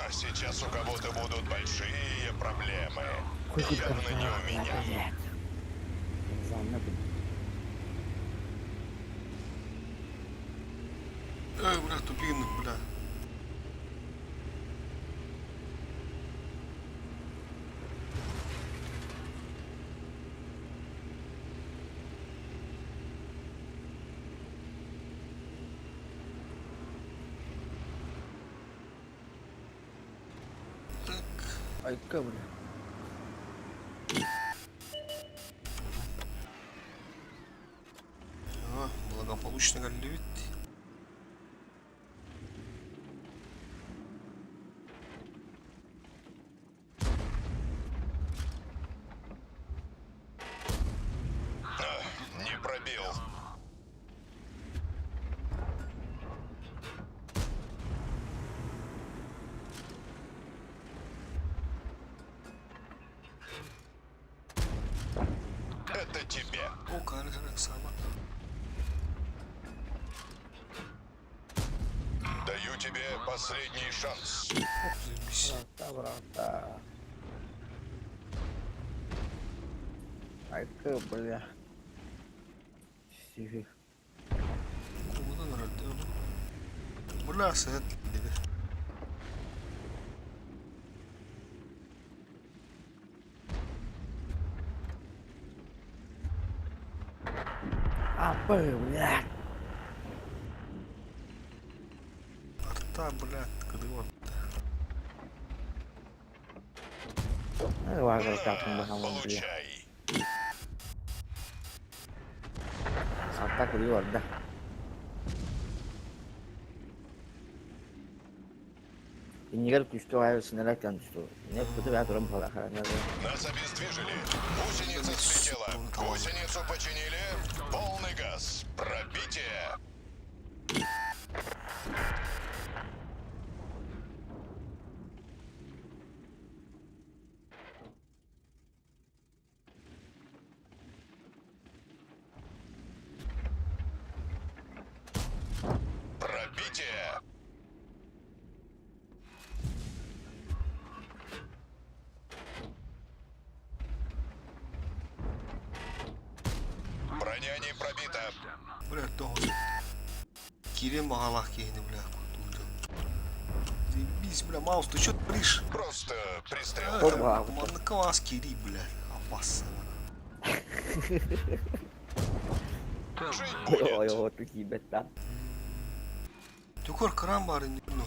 А сейчас у кого-то будут большие проблемы. Явно не у меня. Эй, бля, тупиный, бля. Айка, бля. А, благополучно голливит. Не пробил. Это тебе. О, кары сама. Даю тебе последний шанс. Брата, брата. Айка, бля. Сиви. Кугунан өрөлдө. Бля, сыт диби. Апы, бля. Арта, бля, кыдыгы Вагар капын бахамын бля. Арта кыдыгы барда. Иннигэр күүстээх аайы сынара түстү. Не куту бää туран буола харана. Нас обездвижили. Гусеница слетела. Гусеницу починили. Полный газ. Пробитие. Пробитие. Броня не пробита. Бля, тоҕус. Кирен бағалақ кейіні, бля, кутулды. Заебись, бля, Маус, ты чё творишь? Просто пристрел. Манныка вас кири, бля. Опасно. Ой, ой, тут ебет да. Түкөр кран бар ну.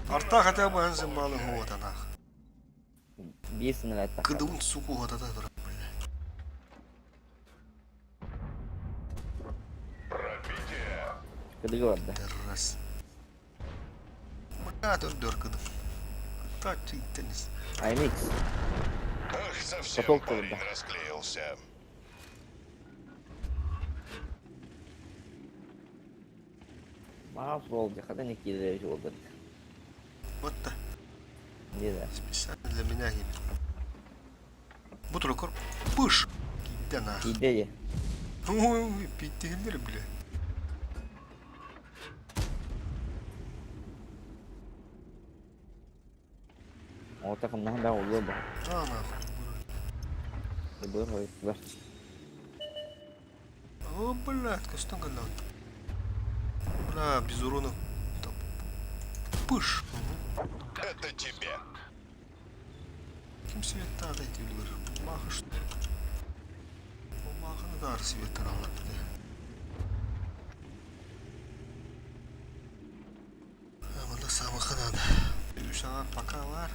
Арта хотя бы анзым балы вот она. Биир сынара та. Кыдыун суку вот это бля. Кыдыгы барда. Раз. Бля, тут дёркады. Так, ты теннис. IMX. Ах, совсем Потолок парень да. расклеился. Маус болды, хада не кире болды. Вот так. Не да. Специально для меня именно. Бутрукор. Пыш. Киде на. Идея. Ой, питтигиннер, бля. О, такым наһын бää олуо ба. А, нахуй. Бу бар. О, блядь, костон гана. Бля, без урона. Там. Пыш. Это тебе. Ким свет надо эти үлгер? Маха что? Маханы да свет алар. Мында самыхы надо. Күшаған пока бар.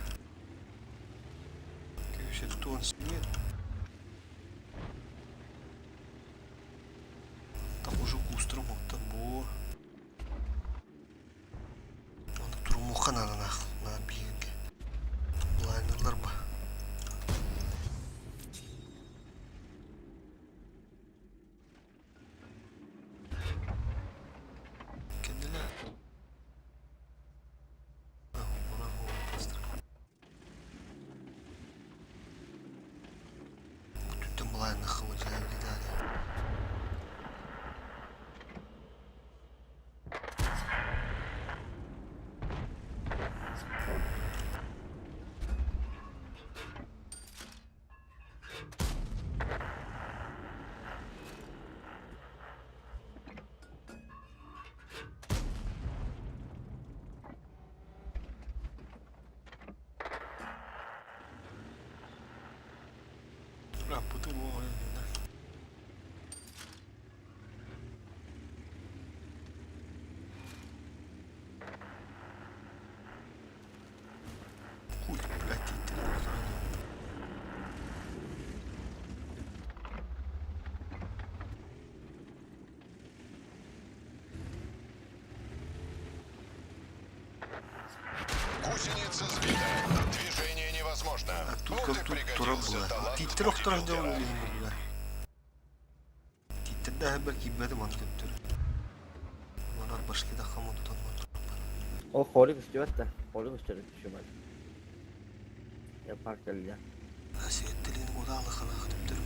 Күші тон свет. Там уже кустырым оттан бо. Оны турмуха надо нах на бигенге. Лайнерлар ба. Кенделер. Бүтүттен былайны хылы жайы Бля, бутылку, да. Хуй, блядь, ты Гусеница сбита. Движение невозможно. Тут Вот как и тут пригодился тура була. талант Титтер охторон мультикилтера. дьон бля. Титтер да бер кибеди ман көттөр. Манар башки да хамон тутан ман. О, хорик үстүбэт да. Хорик үстүбэт түшүмэт. Я парк келди. Сиэттерин Кудаалыханаах төптөрү.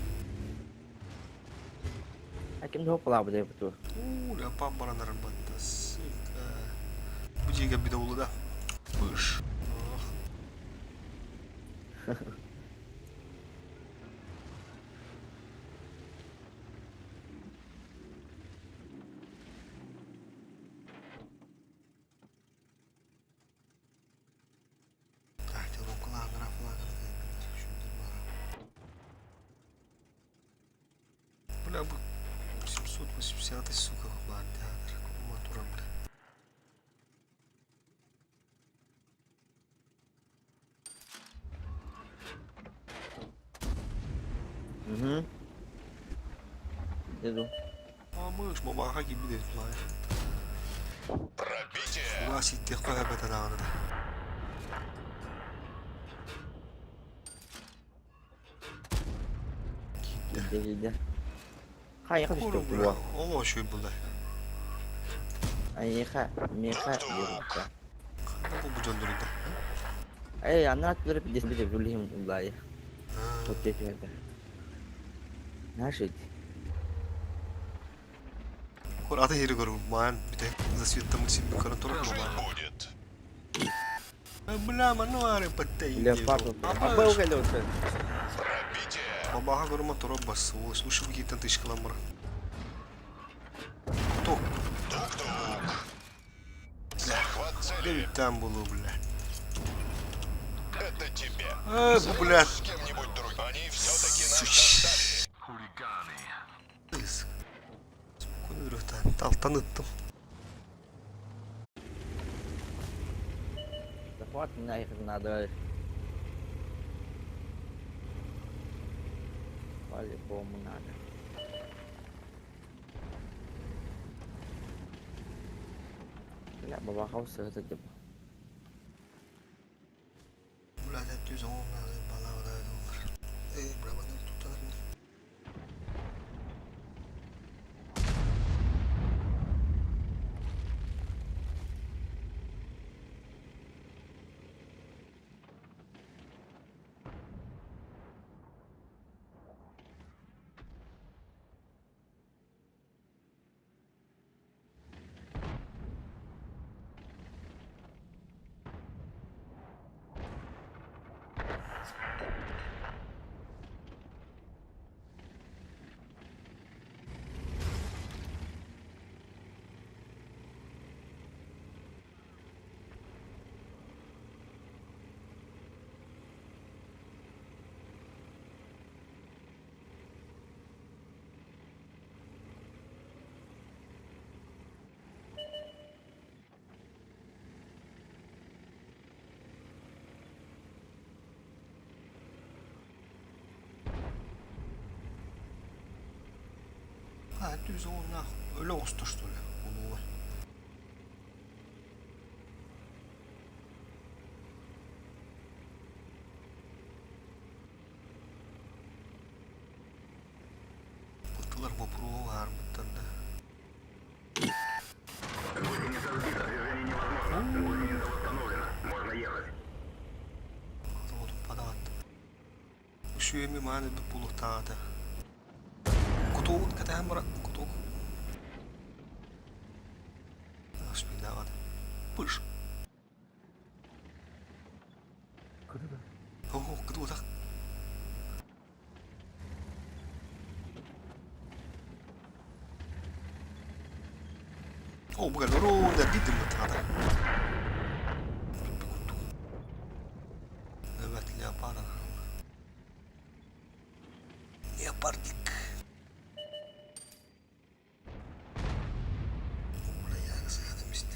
А ким да хоппалаабыт эбит. Уу, лапам баран арбатта, сука. Бу дьиэгэ бит да. Пыш. Так, Бля, бу 780, сука, баар театр, куматура, бля. Угу. Иду. Мамыш, мамаха киммин эбит маай. Пробитие! Уа ситтиэххэ эбэтэ даҕаны да. Киирдэ киирдэ. Хайа Куру, түстэ бля, буо. ол үчүгэй буолла. Айыха, миэхэ диэбиттэ. Ханна булбут дьоннорун да? Эй, анаа түлэр пиздец бит бүлүһүм улаайы. Вот это. Нашить. Кор аты хири көрүм, маан бүтэ засветтаммыт симмин көрөн турар Жить буоллаҕа. будет! Бля, манна баары паттай Леопард. Абы угелётся. Пробитие! Бабаха көрүмэ турар бас, ол слушай бу тышкалан бар. Кто? Тук-тук! Захват цели! Там было, бля. Это тебе! А, бу, бля. Займись с кем-нибудь другим! Они все-таки нас достали! Спокойно үрүхтан. Талтан ыттым. Захват нахер надо. По-любому надо. Бля, бабаха это типа. Бля, 410 балаа доллар. Эй, бля, манна тутар. А, 410 нах. Өлө оҕуста что ли? Онуга. Быттылар боппуруоһу аарбыттар да. Падаат. Үшүөми мааны бит булуктаата. Кутугун кэтэһэн баран кутук. Ашпидаҕат. Пыш. Ого, кытуутах. О, буга лору да бидим бытаада. Evet, leopar. Leopardik. Бля, я заядамист.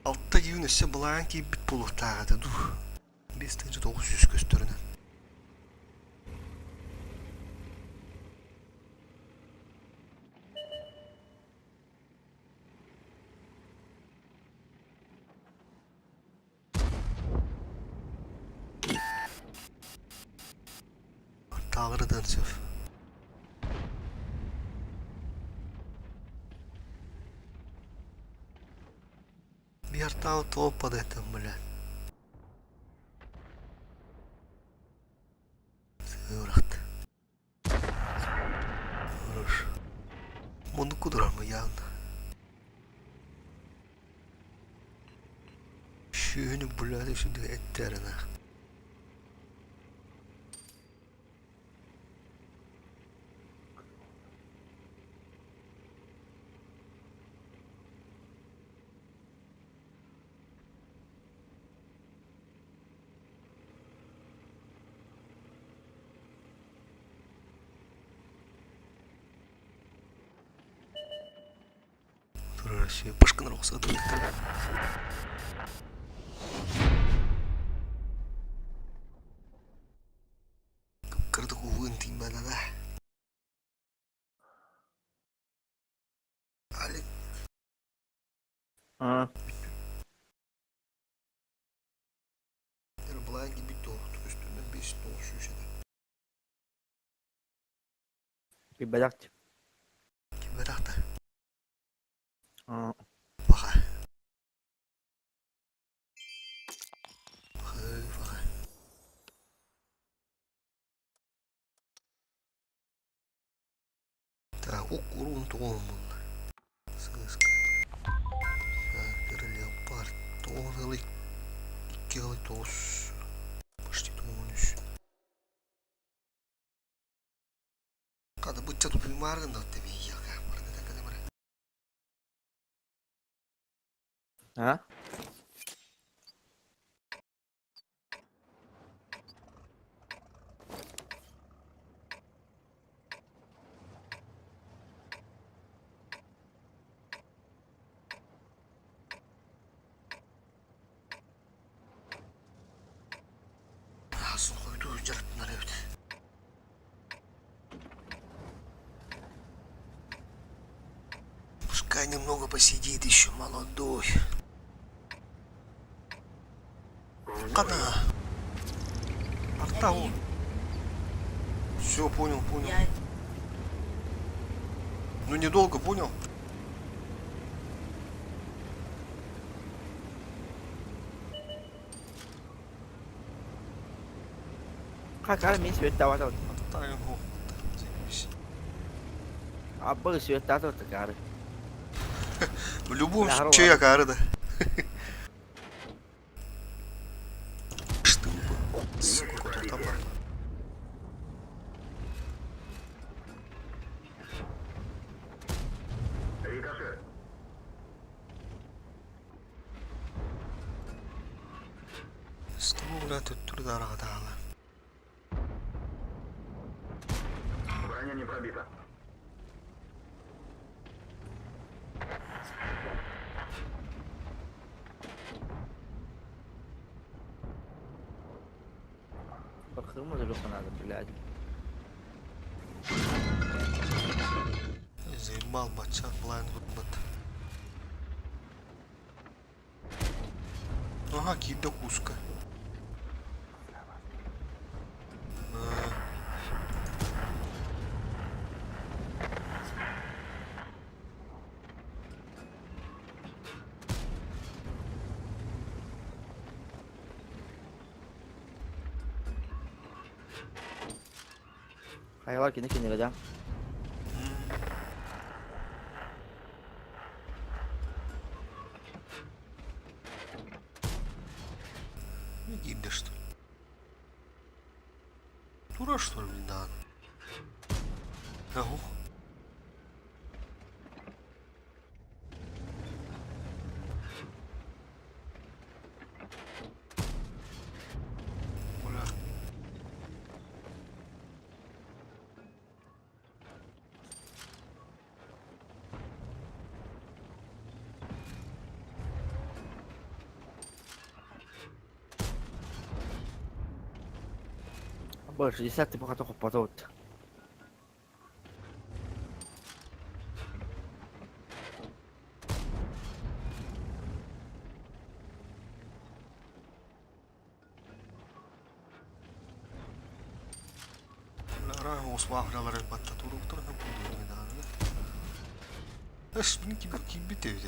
Алта киһин өссө былаан киирбит буолуохтааҕа дуу. 5900 көстөрүнэн. Тааҕырытан сөп. Биир таал тооппа да этим, бля. Кудурар мы явно. Шүүһүнү булаады сүдү эттерина. Башкын рухсат Кырдык уһуун тиийбэтэ. Алик. А. Былаан кийбит туох үстүнэн бес тоҕус сүүс этэ. Кийбэтэх. Кийбэтэх да. А. Баха. Баха. Так, уккуруун тугун булла. Сыыска. Так, леопард. Тоҕус ылый. Икки ылый тоҕус. Почти тоҕус үс. Када бычча тутуймааргын да тебейяка. Барда када бара. А? Асын койду жарыттынар эбит. Пускай немного посидит еще молодой. Кана. Арта он. Все, понял, понял. Ну недолго, понял? Как мен светтават. Арта его. Заебись. Абы светтават кары. В любом случае, я кары, да. Что Сука, там Рикошет. Ствол төттүр дараҕа Броня не пробита. Бакырмы надо, блядь. Заебал бачат блайн гудбат. Ага, кида куска. Хайалар кини кинилер да. Не кида что ли? Тура что ли, да? Ага. Бля. Боже, 60 ты пока только потот.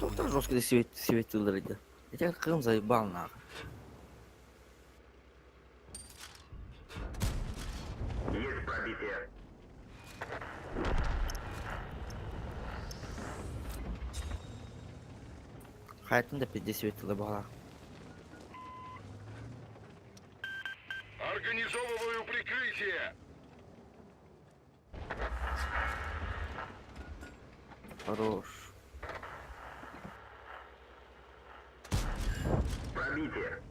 Доктор жестко светил, Я тебя Крым заебал нахуй. Есть пробитие. Хайатын да пиздец тыла баҕалаах. Организовываю прикрытие. Хорош. Пробитие.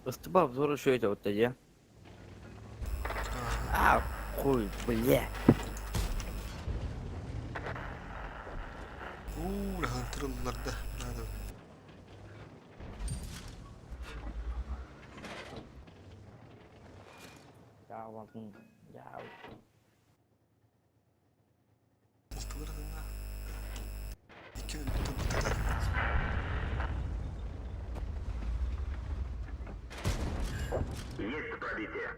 Ыстыба обзору что это вот тогда? А, хуй, бля. Уу, хантырыллар да. Надо. Я вам, я. Алтыларына. Икки өлбүтэ бутата. Есть пробитие.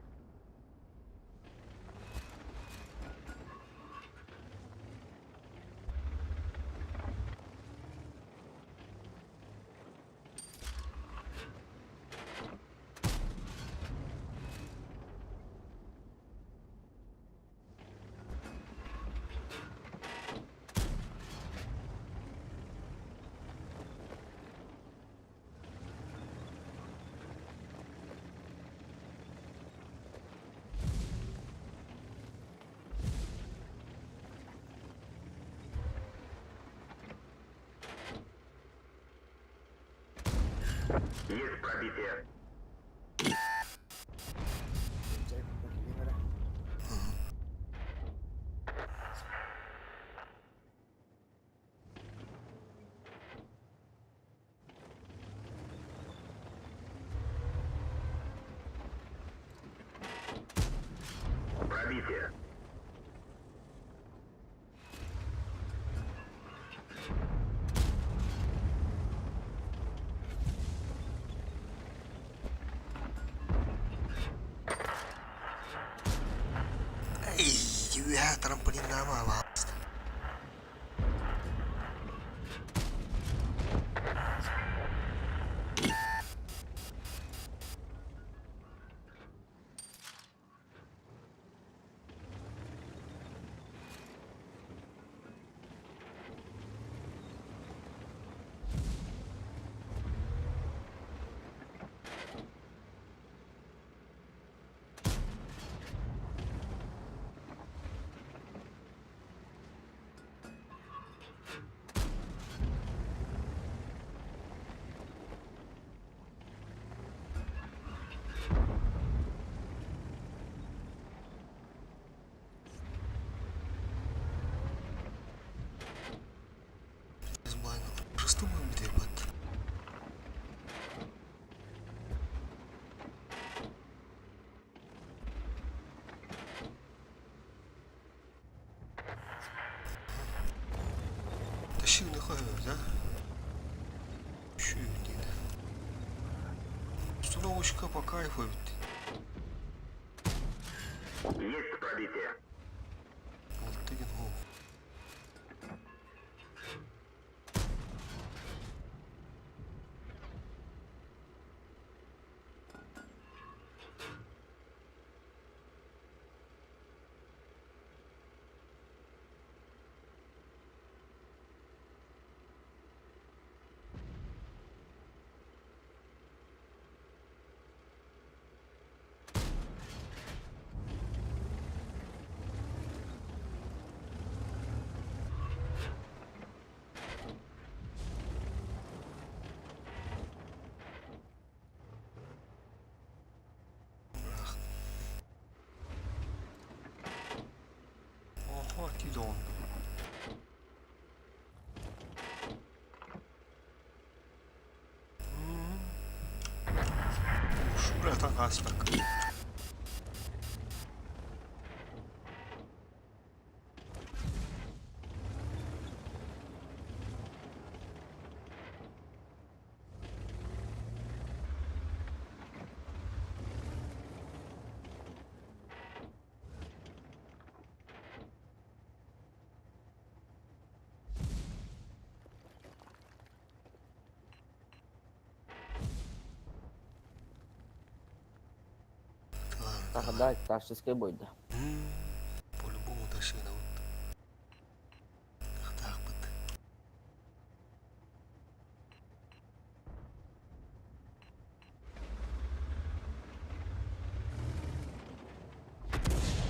Есть пробитие. Пробитие. Эй, үһэ трамплиннаама абаалыста. Шестым бит. Тащи нахуй, да? Чуть Установочка по кайфу ведь. Есть пробитие. Алтыгин гол. Ага, кидон. Шура тагаспак. Да, тактическай бойда. По-любому тащыгынабыт. Кыахтаахпыт.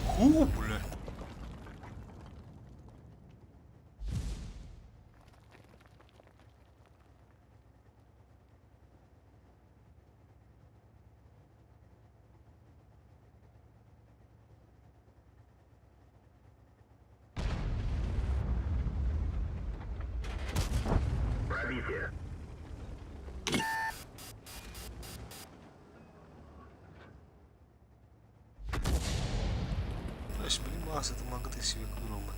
Ху, бля. Пробитие. Знаешь, блин, масса, это мага ты себе кудромат.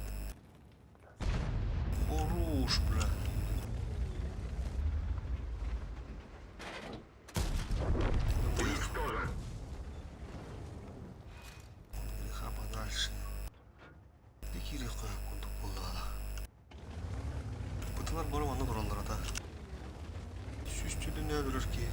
Хорош, бля. Уничтожен. Греха подальше. Кири курдук буоллаҕа. Бытылар бары манна тураллар ата. Сүүстүүнү өлөрөр киһи.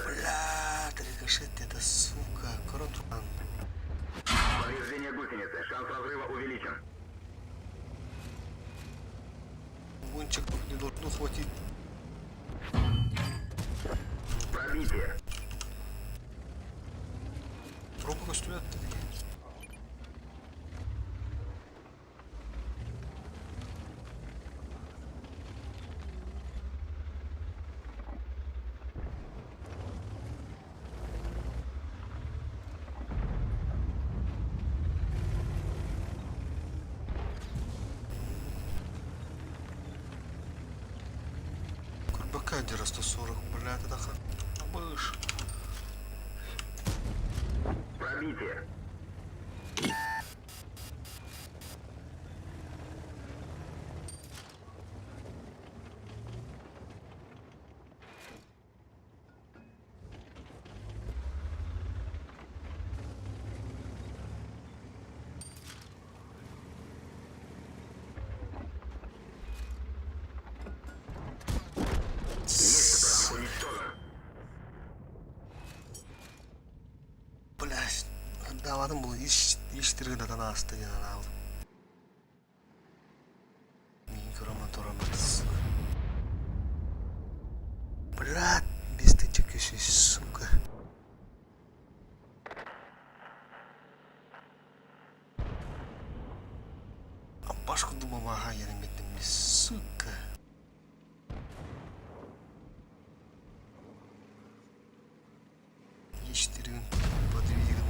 Бля, рикошет это, сука, Коротан. Повреждение гусеницы. Шанс разрыва увеличен. Гончик не должно хватить. Пробитие. Пробка стоят такие. Курбакадера 140, блядь, это ха... Мышь. Пробитие. Есть враг уничтожен. Блядь, давадым бұл иш иштерген асты ден анау. Мин көрөмөн турамын. Блядь, бестенче сука. Башка думамаға еріметтім, сука. Ештерін подвигін.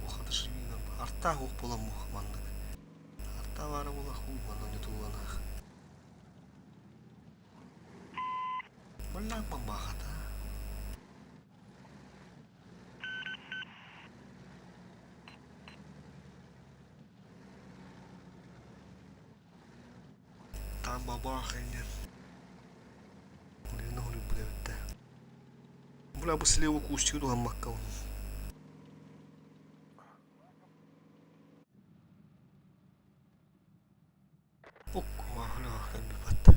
Охата живинам. Арта ох бола мух маннык. Арта бара бола ху манна не туланах. Бля бабахата. Там бабаха нет. Блин, ну бля, Бля, бу слева кустик дуһаммакка. Уккуахлаах кэлбиппат.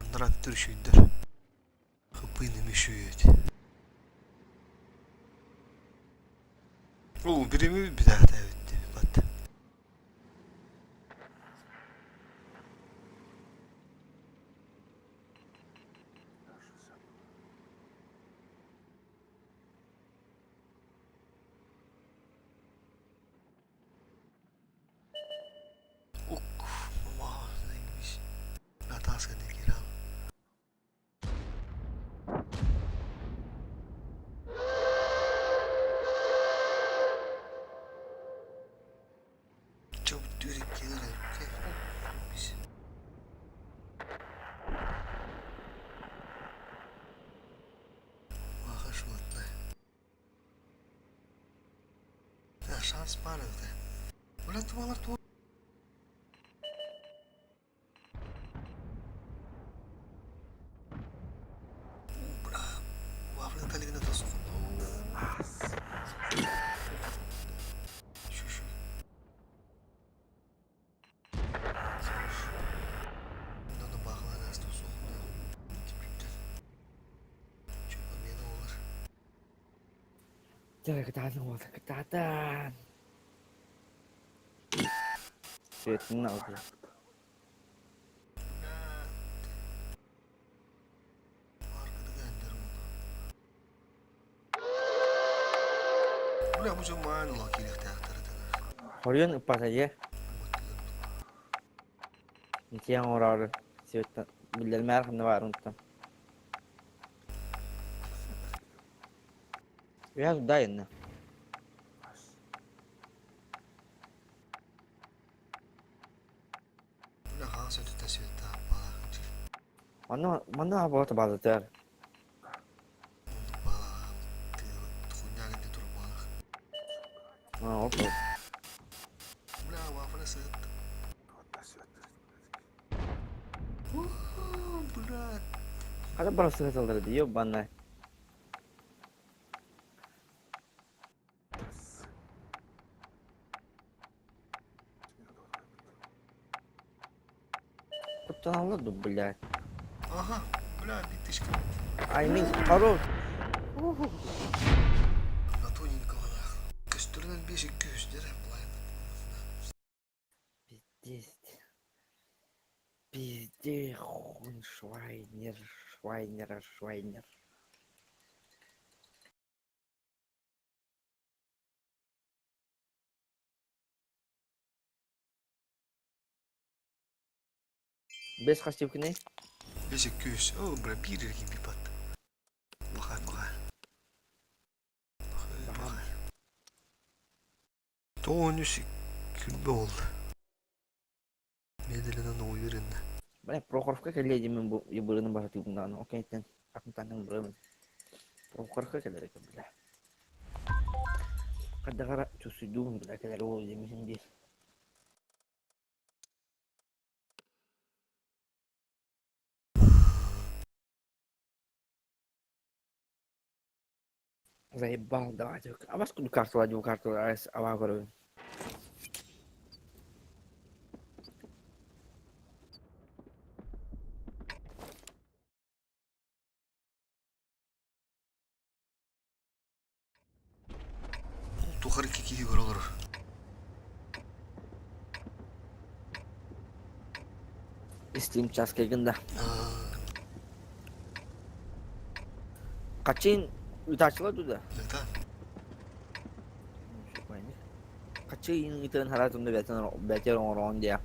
Андрат түршүйдер. Хыпыйны мүшүйет. О, birimi bir daha da evet. Bak. Uk, mama, neymiş? Natasa ne kiral. шанс баар эбит. Бля, тумалар туох Бля, вафлин калигина тосух. Шу-шу. Надо бахлана тосух. Чё, победа olur. Дьэ, кытаатан уолта, кытаатан. Светин алды. Бля, бу дьон маан ыла киириэхтээхтэр этэ. Хоруйун ыппата дьэ. Нитиэн оҥороору Светтан биллэрмээр ханна баарын уттан. Я туда инна. Бля, хаҥас өттүттэн Света баалаах Манна манна абалата баалатар. Оннук баалаах хуйня гэнде турук баалаах. А, ол Бля, вафля сыт. Бля. Хата барасыга салдары дии банна. Куттаналлар ду, блядь. Ага, бля, битышка. I mean, хорош. На тоненького нах. Көстөрүнэн беш икки үс дere былайын. Пиздец. Пизде хун швайнер, швайнер, швайнер. Бес хастивкины? Беш икки үс. О, бля, биир эргин бипат. Бахай, бахай. Бахай, бахай. Тоон үс күнбе oldu. Медленно, но уверенно. Бля, Прохоровка кэлиэ диэмин бу ебырыны баһатыыбын окейтен атын бырымын. Прохоровка кэлэр экен, бля. Хайдагара чувствуйдуун, бля, кэлэр уол диэмисин диир. Заебал, давайте. А вас куда карту ладил, карту, а говорю. Тухары кики көрө олорор. Истим час кэлгин да. Качин ытаачылар туда. Это? Качы ытын харатымда бэтен бэтер оҥороон диэ.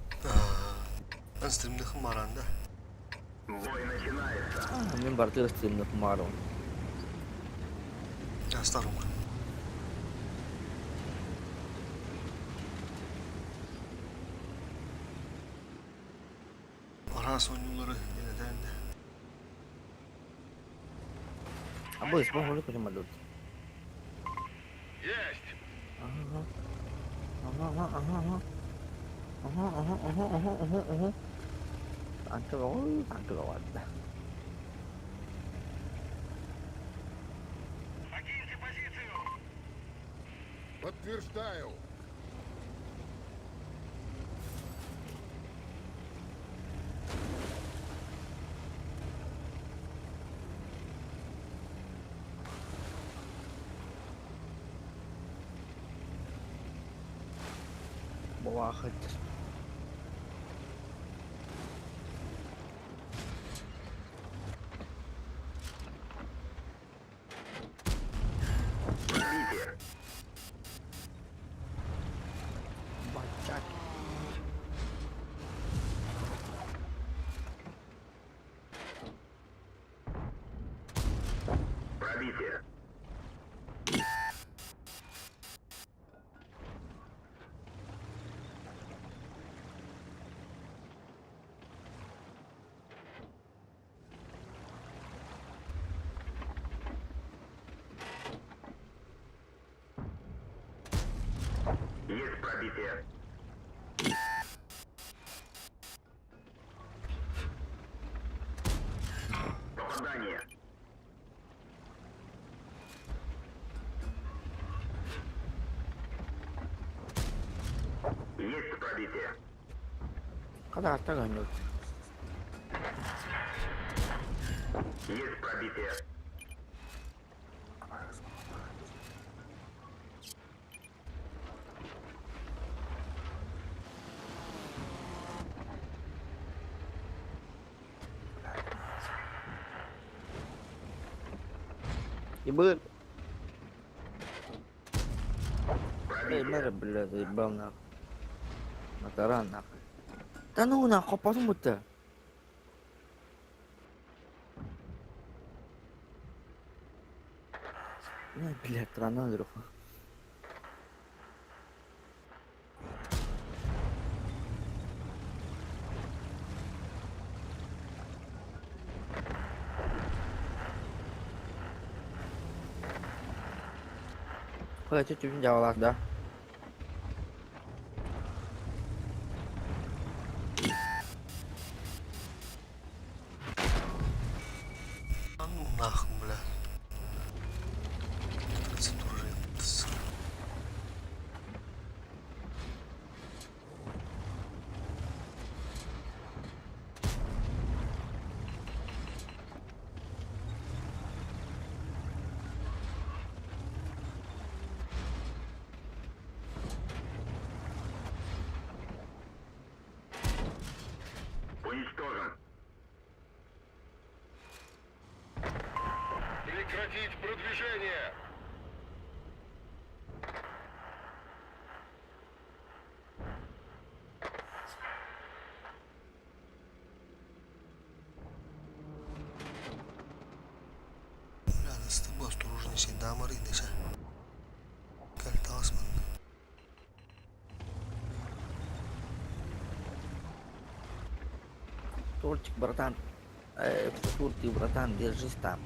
Ан стримдыхым маранда. Мин бартыр стримдыхым марон. Я старым. Араас оонньуулары диэн да. А бу испон холу көтөмөлөт. Есть! Ага. Ага, ага, ага. Ага, ага, ага, ага, ага, ага. Танка ой, танка ладно. Покиньте позицию! Подтверждаю! Бывает. Бачак. Пробитие. Есть пробитие. Попадание. Есть пробитие. Хата гоню. Есть пробитие. Ебыр. Эй, мэра, бля, заебал нахуй. На таран нахуй. Да ну нахуй, потом будто. Бля, тарана, друг. Хватит у меня да? А ну нахуй, бля. Процедура же, сука. Уничтожен. Прекратить продвижение! Бля, с тобой осторожничай, да, Марина, Кальтасман. Тортик, братан. Турки, братан, держись там.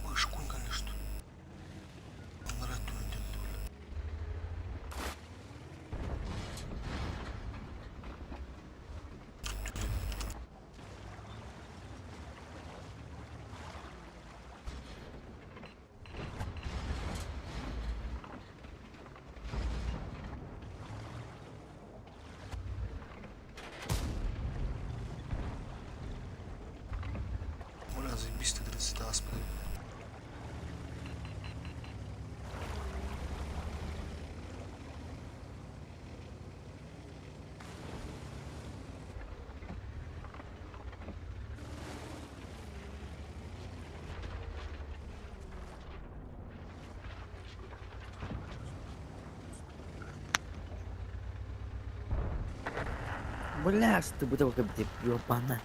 Вышку, конечно. Бля, заебись ты 30 аспид. Бля, ты бутылка, ёбана.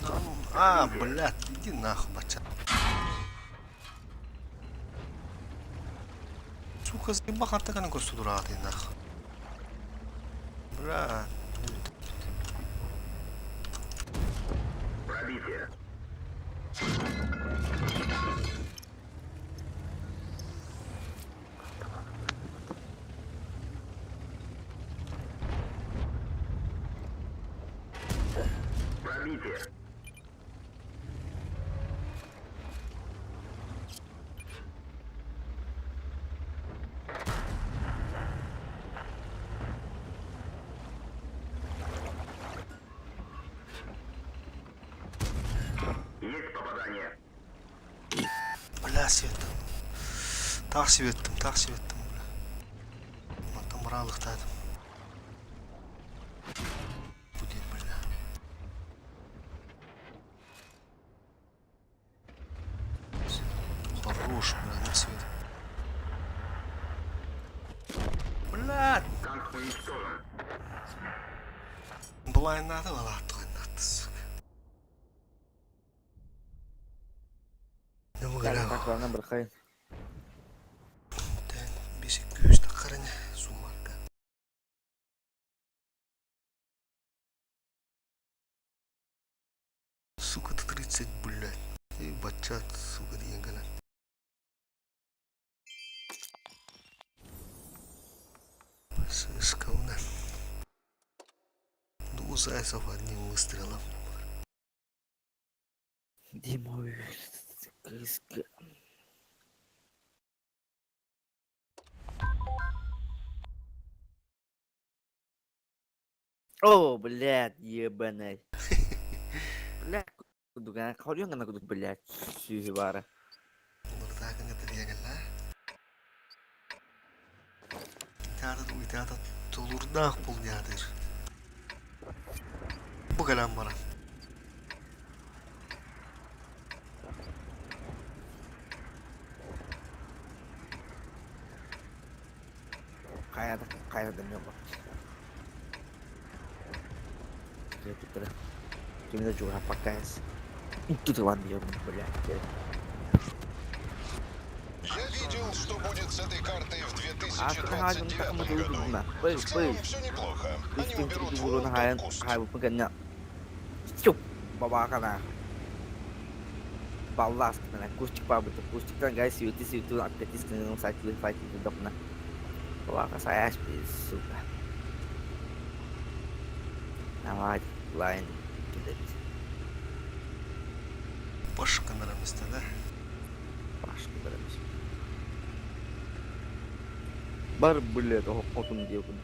Да ну, а, блядь, иди нахуй, бача. Сука, заебал, так она государственный нахуй. Бля. Пробитие. Пробитие. Есть попадание. Бля, светтым. Так светтым, так светтым, бля. Мантан бұралықтадым. Будет, бля. Блайнады балааттыгын сука. Так, бырхайын. Бесик күүс таққарыны суммарга. Сука, 30, блядь. И бачат, сука, диэн кэлэн. Сыскауна. Двух зайцев одним выстрелом. Димой, кыска. О, блядь, ебаный. Блядь, кудуган, хорьон гана кудук, блядь, сүүһү баара. Нуртаакын этириэгэллэ. Театр театр толурдаах пул театр. Бу кэлэн баран. Хайада, хайада мен бар. Кимде жуга покайс. Тут вам блядь. Я видел, что будет с этой картой в 2029 году. В целом все неплохо. Они уберут вон тот куст. Бабакана. Балласт, кустик пабыта, кустиктан гай сүйөтү сүйөтү аппетискин сайтылы файтылы допна. Бабака саяш сука. Давай, лайн кидет. Башканарымызда да. Башканарымыз. Бар, блядь, отун диэбин.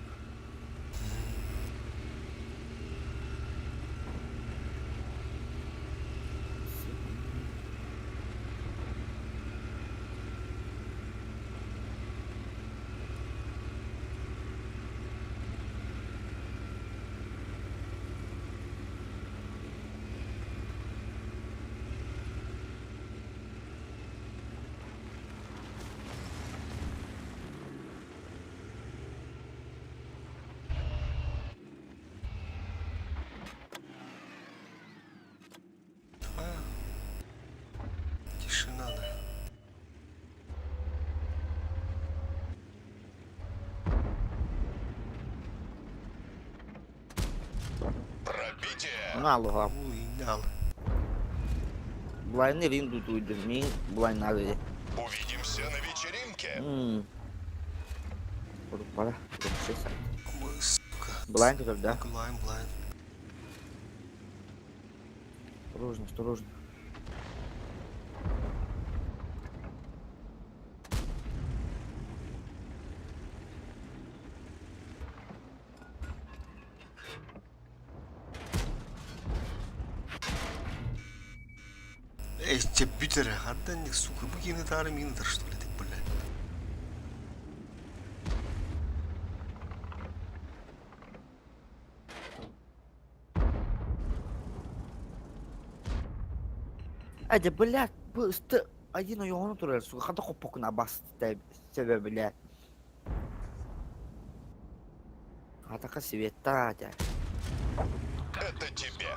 Тишина, да. Пробитие! Налога. Уйнял. Блайны ринду туйду, мин блайнары. Увидимся на вечеринке. Пора, Сука. Блайн который, да? Блайн, блайн. Осторожно, осторожно. Эй, тебе битере, отдай сука, букины тары мины что ли ты, блядь. Эди, блядь, бысты один ойоҕун турар, сука, хата хоппокуна бас себе, блядь. Атака света, дядь. Это тебе.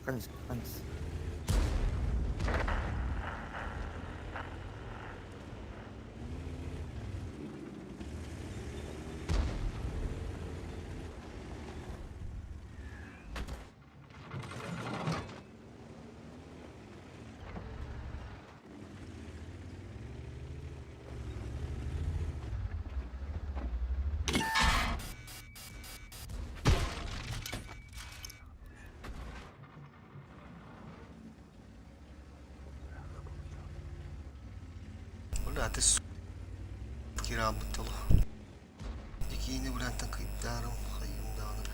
Конец, конец. Бля, ты су... Кирабытылы. Дикийни билантан кыйдарым хайымдааны.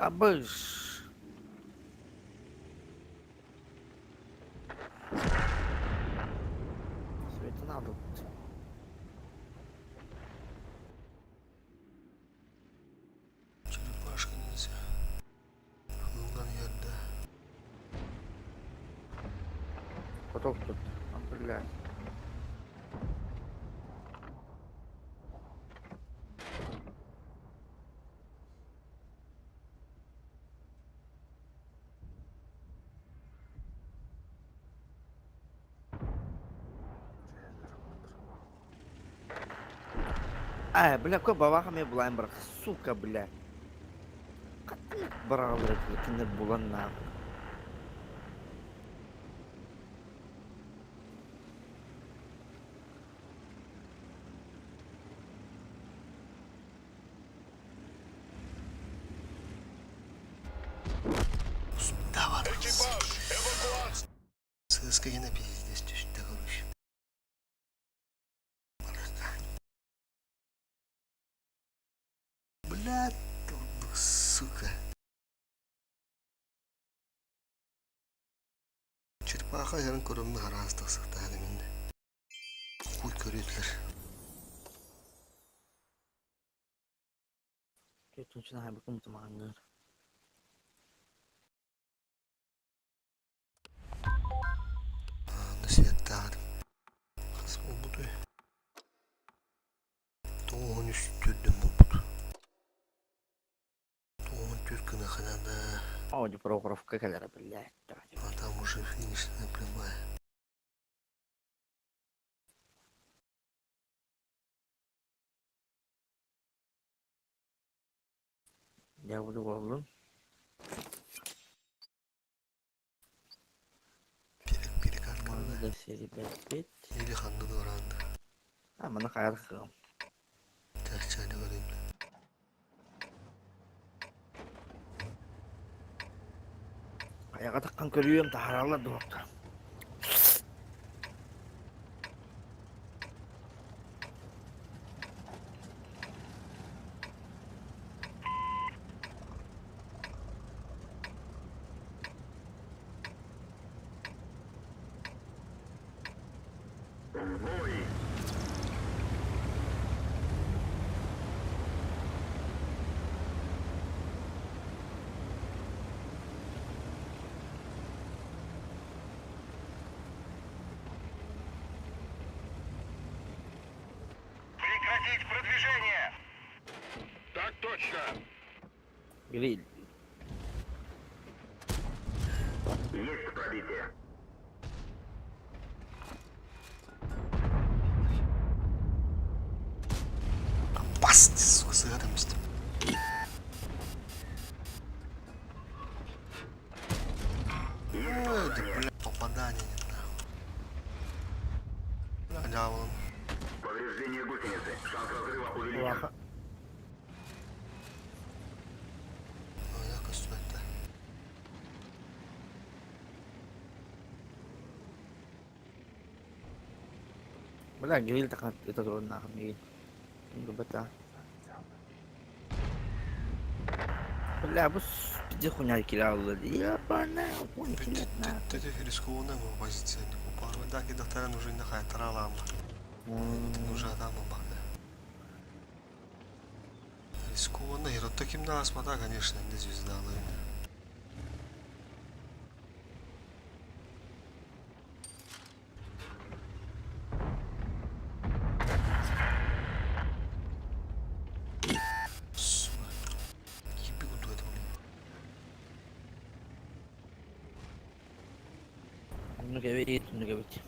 Абыш. Светин алдыбыт. Черепашка ниндзя. Хылган yerde. Поток тут. Блядь. А, бля, какой бабаха мне булайм брат, сука, бля. Бырағылыр кинер булан нахуй. Давай. ЦСКА yine пиздец түстэ короче. Бля, сука. Черепаха ярын көрөмнү хараас тахсыктаады минде. Хуй көрүтлер. Төртүнчү хайбыкым тумааңыр. Аны светтаадым. Хас болбуту. Тоғын үс түрдүм болбут. Тоғын түркіні қанада. О, Прохоровка кэлэр, блядь. А там уже финишная прямая. Я буду oğlum. Перекат Да серия 5 Или ханды доранды. А, мана хайрхым. Тәхчәне көрейм. Аяға таққан көрүйем тахаралар доктор. Прекратить продвижение! Так точно! Гриль. Есть пробитие. Опасность, сука, сыгадамсты. Ой, да, бля, попадание нет, нахуй. Бля, дьяволом. Повреждение гусеницы. Шанс разрыва увеличен. Ой, я костюм-то. Бля, гриль так это тоже нахуй. Бата. Бля, бу пиздец хуйня кидал. Ебаная хуйня кидал. Ты рискованная позиция. Да, доктора уже не хай таралам. Уже там бака. Рискованно. И вот таким на смота, конечно, не звезда. Сука. Еби куда это, блин. Ну говорит, ну говорит.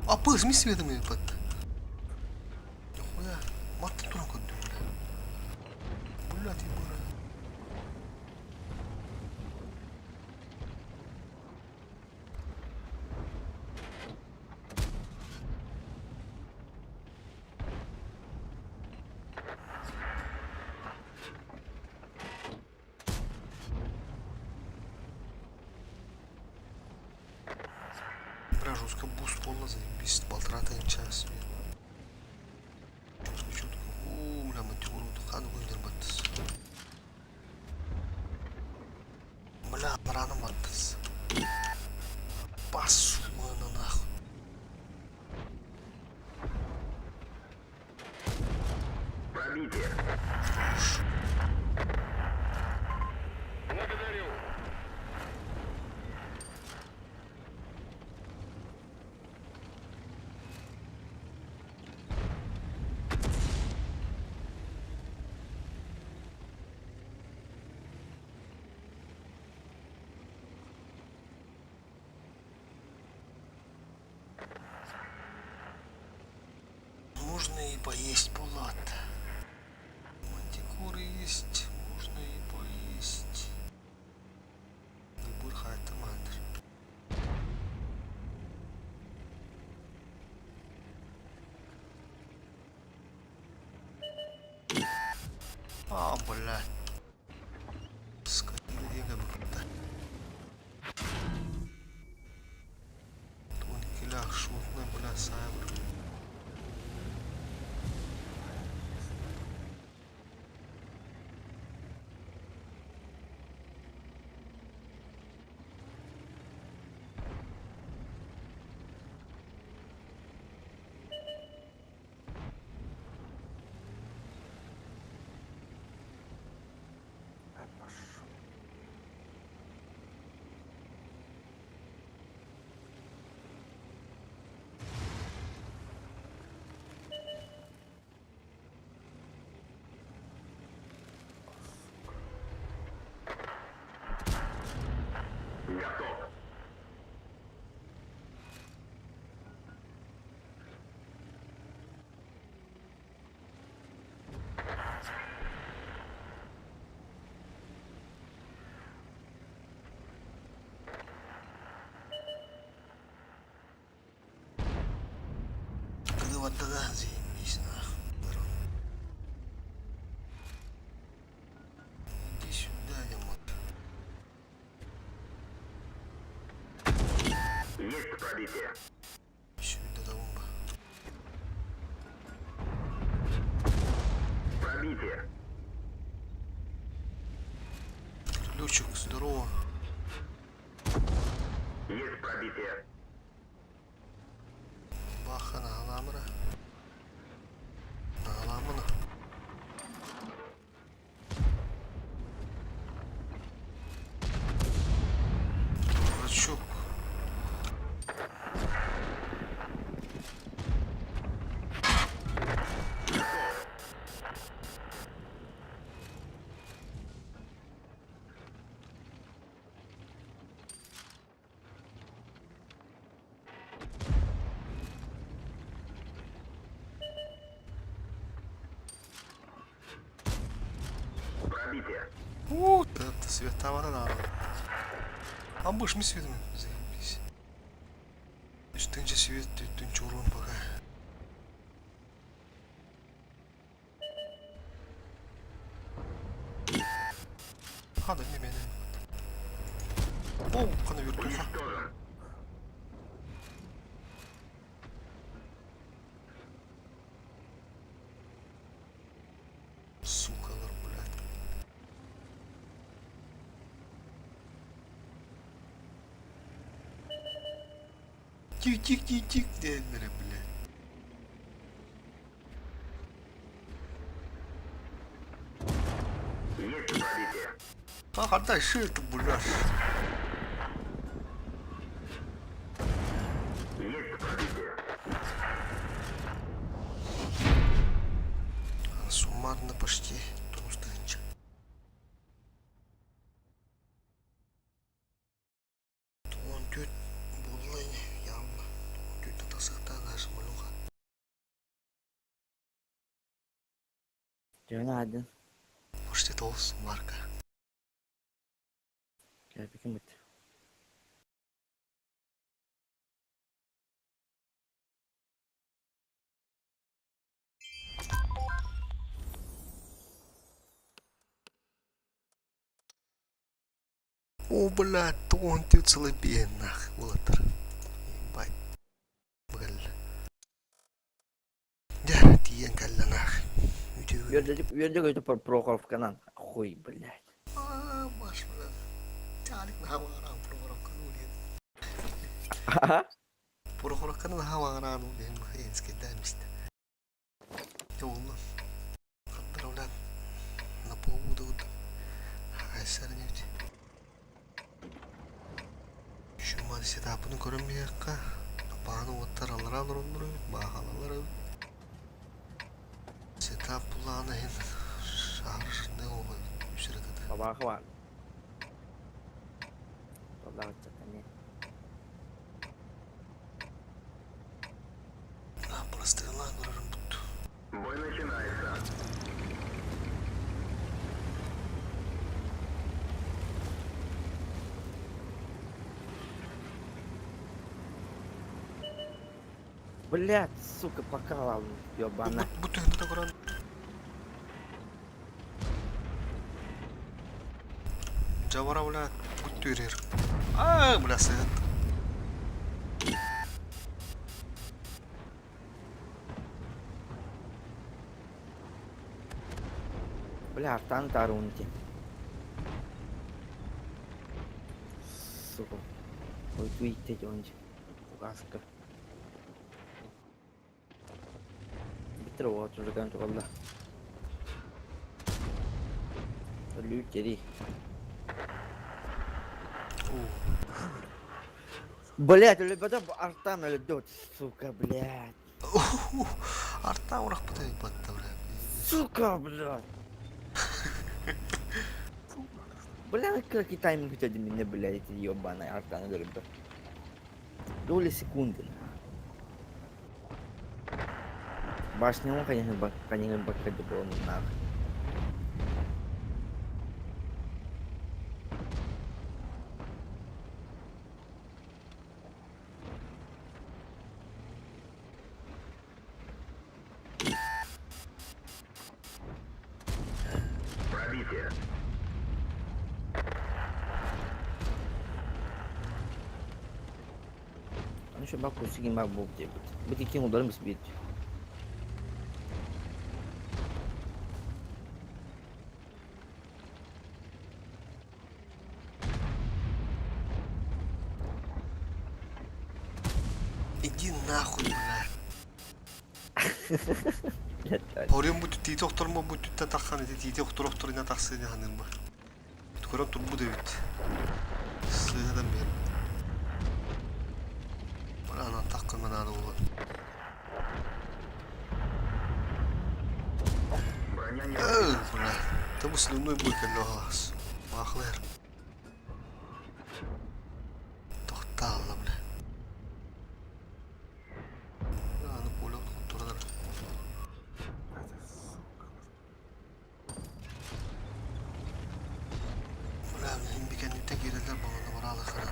Аппыыс мин светом ыыппат. Нихуя, маттан туран көрдүм бля. Блядь, ебара. Бля, жестко буст буолла, заебись, полтора тысяча себе. Четко, четко. О, бля, мантикору хааны көйдер баттыс. Бля, рано баттыс. Басуына нахуй. Пробитие. Благодарю. Можно и поесть, Булат. Мантикоры есть, можно и поесть. Бурхайта мандр. А, блядь. Скотина деньги будто. Тонкилях шутна, бля, сайбер. Готов. Кыды да, заебись, нахуй. Здорово. Иди сюда, Димон. Есть пробитие. Сюда, бомба. Пробитие. Ключик, здорово. Есть пробитие. Баха на галамра. На галамана. Дурачок. Пробитие. У, это световара надо. А будешь мы светом? Заебись. Үстінче свет, үстінче урон пока. А, да не меня. О, қана вертуха. Уничтожен. Сука, блядь. Тик-тик-тик-тик, диэннэрэ, блядь. Есть пробитие. А, дальше это, блядь. Есть пробитие. Суммарно почти тустынча. Он тет Дьону аадын. Почти толус марка. Кэпиким бит. О, блядь, тоҕуһун түөрт сылы биэһиннээх уолаттар. Ебать. Быгалла. Дьэ, тиийэн кэллэ нах. Үтүө. Үөрдэ көтө Прохоровканан. Хуй, блядь. Аа, баш, блядь. Чалик наһаа баҕараан Прохоровканы улиэн. Прохоровканы наһаа баҕараан улиэн энскэйдээн истэ. Дьэ, уолла. Хаттара, блядь, на полгода хайсарнють. Шуман сетапын көрөн биһиэххэ бааны уоттар аллараа олороллор эбит, баахалалар эбит. Сетап булааны иһин шаарышындай оҕо үсүрэтэ. Бабааха баар. Толлаҕыччаттан Простыгалаан көрөрүм бутту. Бой начинается. Блядь, сука, покалал, ёбана. Бу түһүнтэ көрөн Жабара, бля, күттүрер. Аа, бля, сыт. Бля, артан тарунти. Сука. Ой, туйте дьонч. Угаска. Битер вот уже кан тугалла. Лютери. Блять, ребята, артан идет, сука, блядь. Артан урахпыта батта, бля. Сука, блядь. Бля, какие тайминг у тебя меня, блядь, эти ебаные артаны, ребята. Доли секунды. Башня, он, конечно, бак, конечно, бак, было нахуй. Пробитие. Аны şu bak kursu bak bu diye. Bu iki onların bir. Иди нахуй, бля. Орион бу тиити охтормо бу түттэн таххан ити тиити охтор охторуна тахсыны ханын бу. Көрөн турбу дэбит. Сыыһадан бер. Баранан тахкын наада буолан. Броня не Эй, бля. Табу слюной бой кэллэ Баахлар. Тохтаалла, бля. Аны поле туралар. Бля, мин бикенниттен киирэллэр буолана бараалыхара.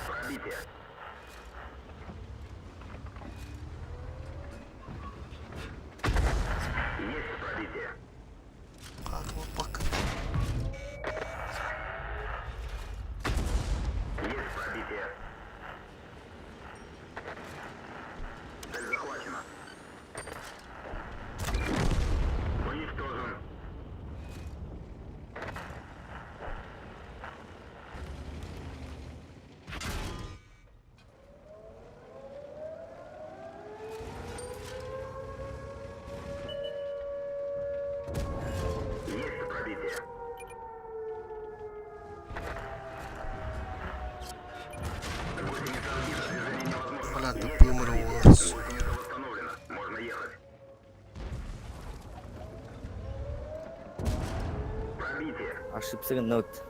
Пробитие. Есть пробитие. Бак. Есть пробитие. Цель захвачена. Уничтожен. Есть пробитие. Гусеница сбита, движение невозможно. Бля, да пымыр Гусеница восстановлена. Можно ехать. Ошибся гынныбыт.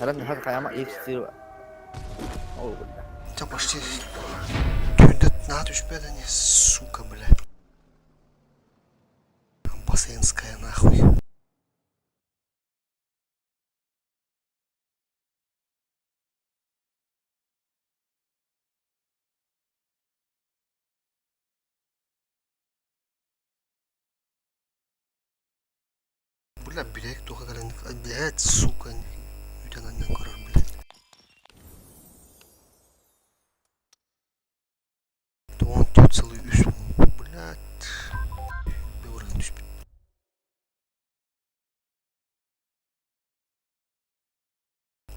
Аран хат хайама X4 Ол бля. Ча почти түүндэ наа түспэт ини, сука, бля. Бассейнская нахуй. Бля, билээк туха кэлэн, блядь, сука, үтэн анньан көрөр, блядь. Тоҕон төрт сылы үс блядь, бэҕэргэн түспүт.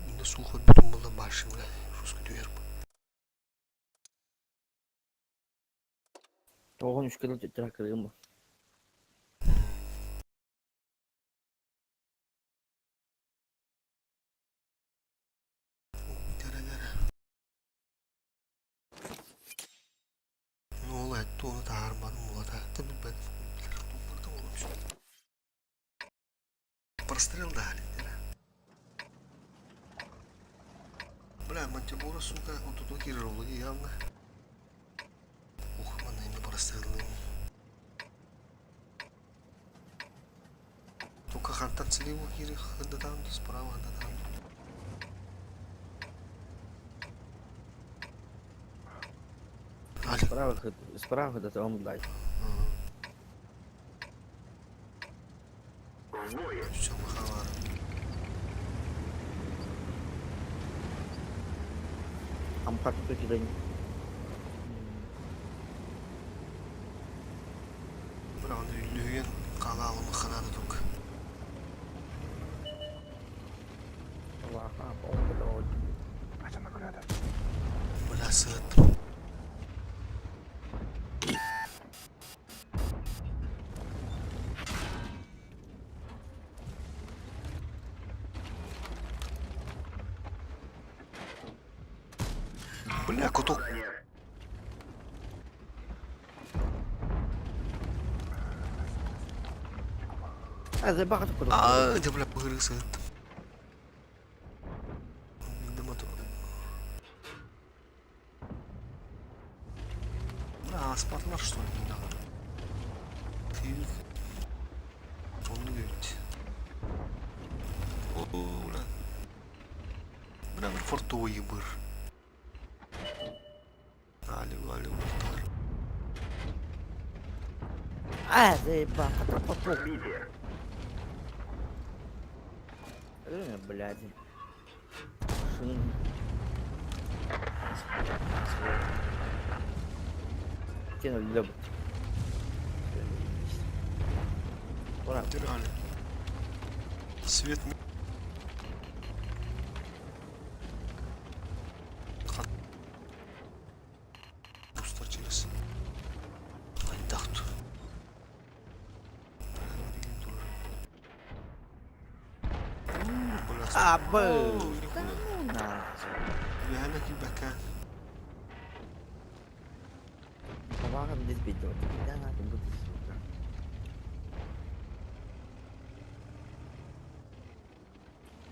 Инна суох өлбүтүм буолла башня, бля, жестко түһэр. Тоҕон үс кылы төттөрө кырыгым бу. Ну ол этти ону таһаарбатым улата билбэтим Прострел дали, Бля, Мантибора, сука, он тут кирилл явно. Ух, манна ими простреллым. Только хантан слева кири хандатан, справа хандатан. Справа, справа да он блядь. Все, махалар. Ампат көтүдөн. Бля, он үллүген қалалымы ханады тук. Аллаха, бомба Бля, сыттым. Бля, куток. А, забагато куда. А, да, бля, пыры сыттым. Бля, аспатлар что ли, да? Онну говорит. О, бля. Бля, бір фортовый быр. Али, али, али. А, заебал, попу. Блядь. Шин. Кинули любят. Ура. Свет. Пустар через. Айдахту. А, был. Да ну нахуй. Бля, кибака. Помогам здесь бить. Да надо будет, сука.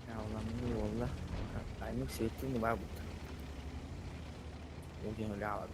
Я улам والله. Аймак светини бабут. Угин ляла.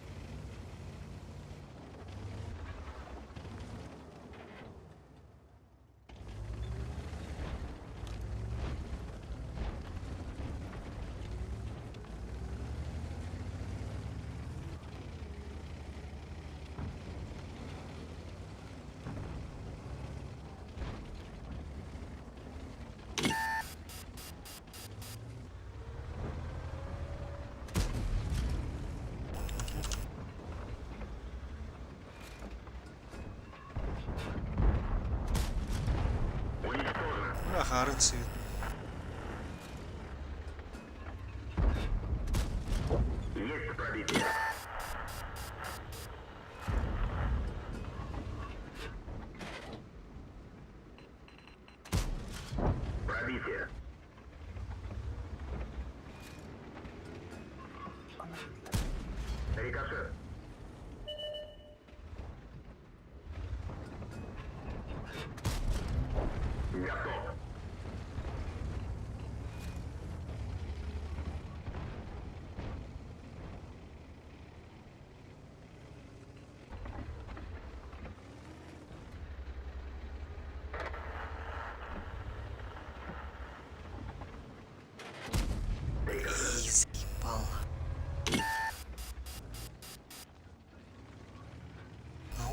Бля, харын свет.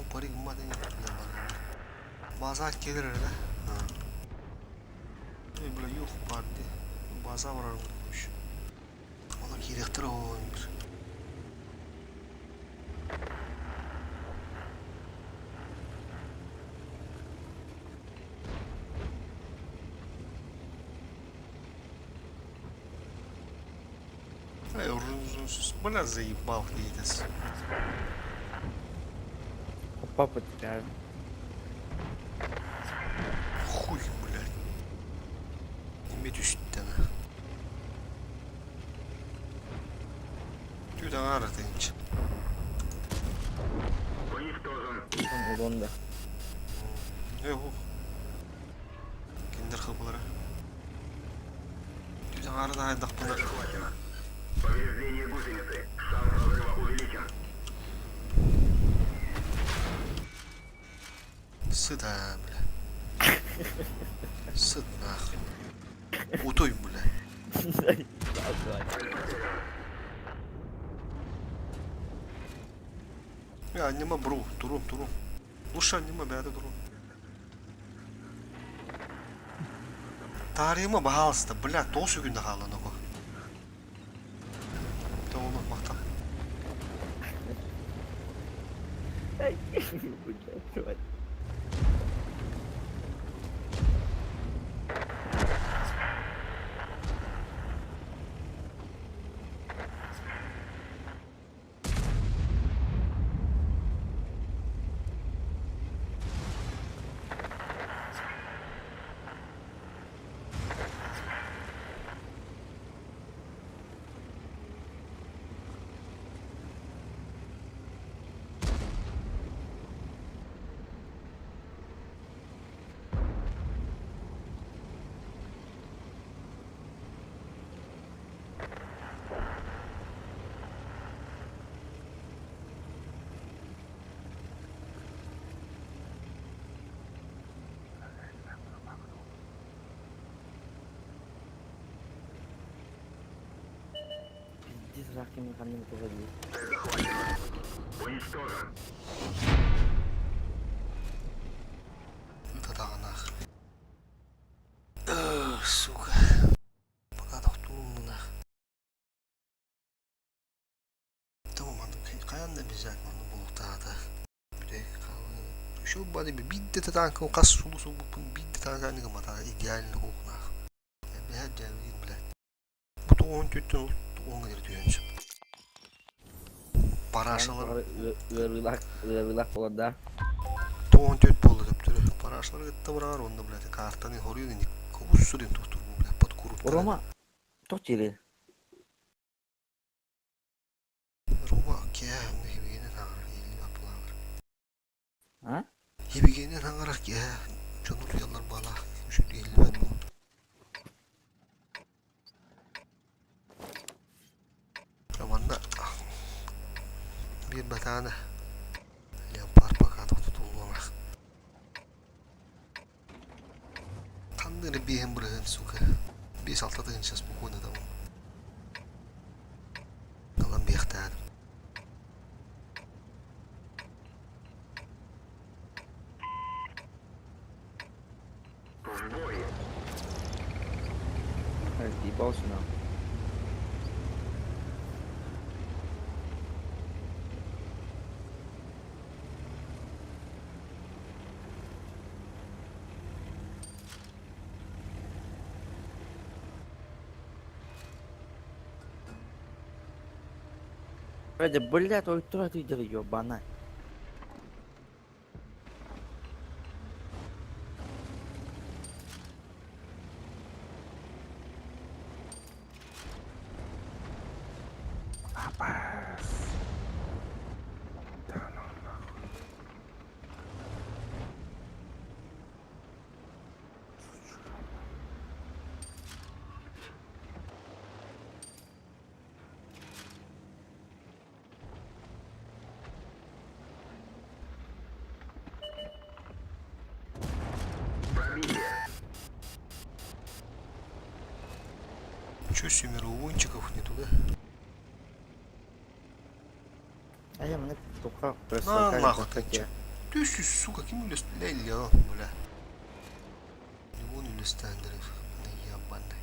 Упари гыммат ини. База келер эрэ да. Эй, бля, юх бар ди. База барар буолуш. Ону киириэхтэрэ оонньуур. Эй, бля, заебал едес. Папа тебя. Хуй, блядь. Име түстэн. Түү даҕара тыынч. Урон да. Э, ух. Киндер хапылара. Түү даҕара да айдахпына. Повреждение гусеницы. Шанс разрыва увеличен. Сыда, бля. Сыт нахуй. Утуй, бля. Я аниме бру, турум, турум. Лучше аниме бэйэтэ турум. Таарыйыма баһаалыста, бля, тоҕус күндэ хаалла ноко. Тоҕуну махтал. Блядь. Пиздец, раками ко мне поводил. Уничтожен. Татаҕанах. Сука. Пока тохтуум мунах. Тоҕо маннык хайаан да обязательно маннык буолуохтаата. Бүтэһик хаалыы. Еще бары биирдэ танкым хас сулус ылбыппын биирдэ танканы гымматаҕа идеально куукунаах. Эбэһэ дьээбигин блядь. Бу тоҕуһун түттэн уоҥҥа диэри түһүөн сөп. Парашалар Ыарыылаах ыарыылаах буолар да. Тоҕуһун түт буолла төптөрү. Парашалар кытта быраҕар уонна блядь картаны хоруйун ини кобуссу диэн туохтур бу блядь подкурупка. Рома, тоқ жери. Рома кээ хибигинен хаҥарар иилин аппылаабар. А? Хибигинен хаҥарар кээ дьону утуйаллар баалаах үчүгэй иһиллибэт бу. Манна биир батаана леопард пока тутуллуоҥах. Ханна эрэ биэһин бырыһыан сука. 5-6 тыһыынча спокойно там. Ылан биэхтээтим. В бой. Ебался нахуй. Вроде, блядь, ой, кто ты ебана. Пробитие. Чё семеро угонщиков не туда? А я мне только На нахуй ты чё? 300, сука, ким үлэстилэ бля. Вон үлэстэндер, ебаный.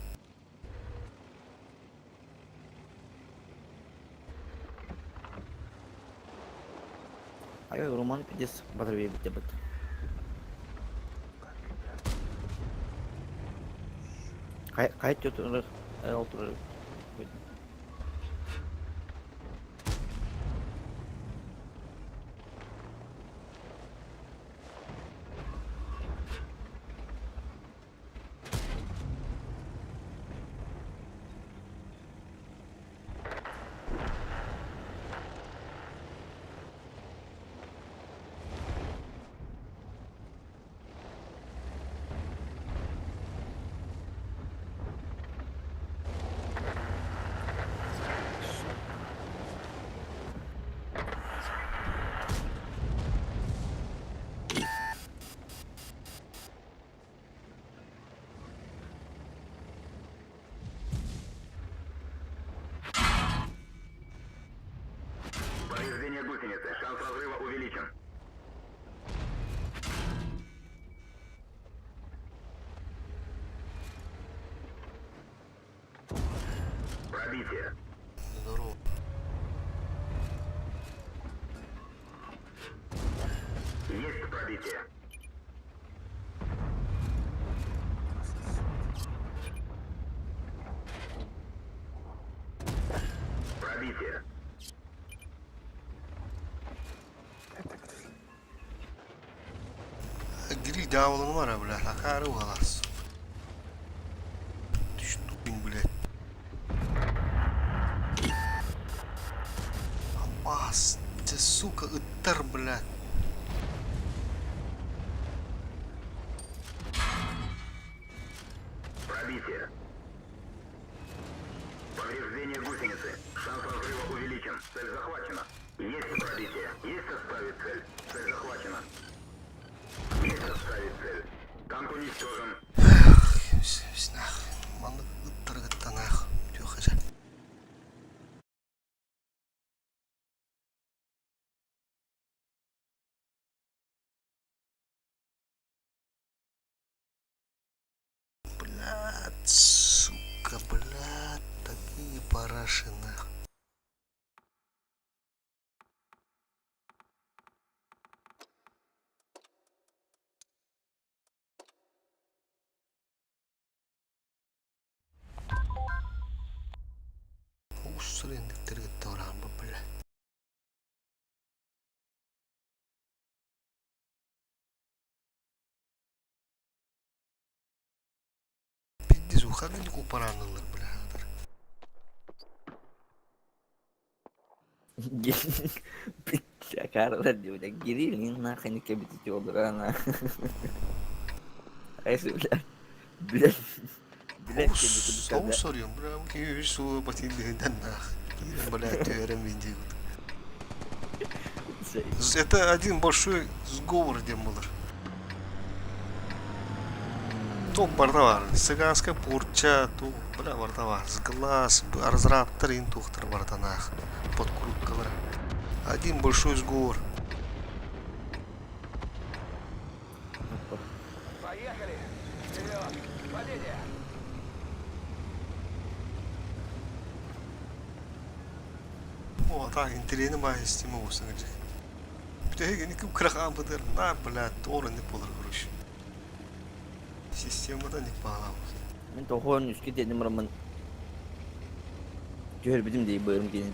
Ай, Роман пиздец батарейка бит. Кай кай турар, ол турар. Повреждение гусеницы. Шанс разрыва увеличен. Пробитие. Здорово. Есть пробитие. Пробитие. Гриль дьаабыланы бар, бля, акаары угалас. Түштүн, блядь. Абас, ты, сука, ыттар, блядь. Пробитие. Повреждение гусеницы. Шанс разрыва увеличен. Цель захвачена. Есть пробитие. Есть отставить цель. Цель захвачена. Есть отставить цель. Танк уничтожен. Нах, маннык ыттаргыттан ах, түөхэжэ. Блядь, сука, блядь, такие параши, нах. Уссурендиктэргитте бараан бля. Пиздец, уханын купаранылар, бля. Акаарылар дии, бля, Кирилл нахуй не кэбитити олорон. Айсы, бля, бля, бля, Соу соруйум, бля, киһи суу батилдиһинэн нах. Бля, түөрем видео. Это один большой сговор диэн буолар. Топ барда бар. Цыганская порча, ту, бля, барда бар. Сглаз, разраптар, интухтар барда нах. Подкруткалар. Один большой сговор. Поехали! Вперед! К победе! О, так, интересно баа система болсын керек. Бүтәһиги ким кырахан быдыр, на, бля, торы не болар, короче. Системада не баала. Мин тохон үскэ дедим роман. Түһэр дии быырым кини.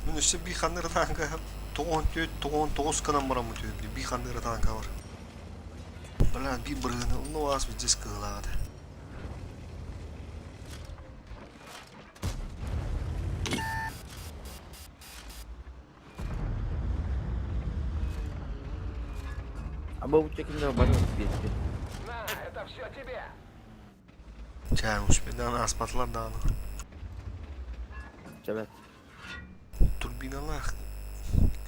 Мин өссө би ханныр танка 94 99 канан барамы түйөм би ханныр танка бар. Бля, би бырыны, ну ас здесь кылады. Аба бу чекинде бар бир. На, это все тебе! Чай успедан аспатлар даны. Чабат. Турбиналар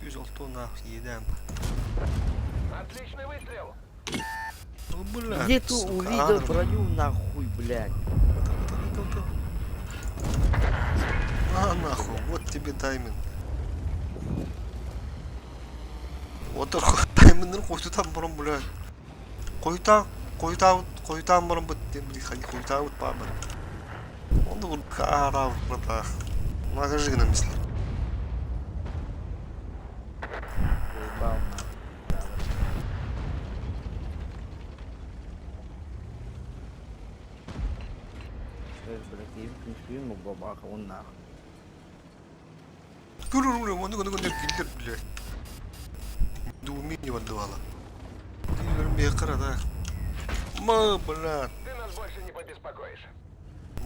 206 нах едем. Отличный выстрел! Ну, бля, Где ты сука, увидел ангел. броню нахуй, блядь? На нахуй, вот тебе тайминг. Отор таймыннарын хойутутан баран бля. Хойутаан, хойутаабыт, хойутаан баран быт диэн били хойутаабыт баабыт. Онно курдук аараабыт братаах. Накажи гынан бислэр. Заебал нахуй. Блядь, я бабаха, он нахуй. Көрөр оннук оннук оннук киллер бля. Недоумение отдавала. Ты да. Ма, бля. Ты нас больше не побеспокоишь.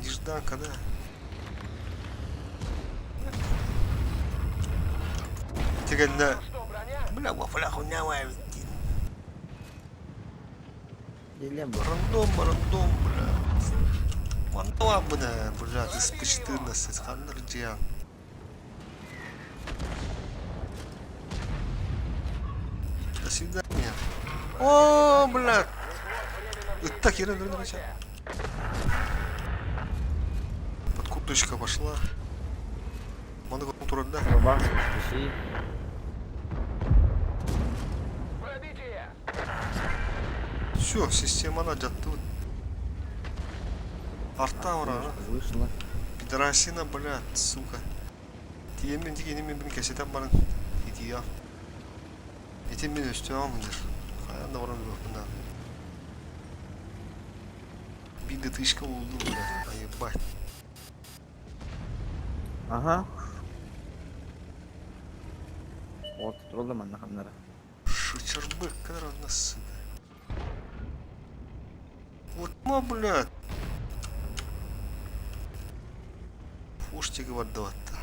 Нежданка, да. Тигэннэ бля вафля хуйня Рандом, рандом, бля. Манна бля, бля, ты с 14, ханнар дьян. До свидания. О, бля. Так, Ирина, Ирина, Подкупочка пошла. Маны турар да. Все, система надята. Арта ура. Вышла. Пидорасина, блядь, сука. Тиэмин тигинин мин кэсэтэн баран ития. Ити мин өстөөҕүм мындыр. Хайаан да баран өлүөхпүн наада. Биир да тышка булдум, блядь, ебать. Ага. Вот, туралла манна ханнара. Шучарбык, на сука. Вот, ма, блядь. Фуштик отдавать-то.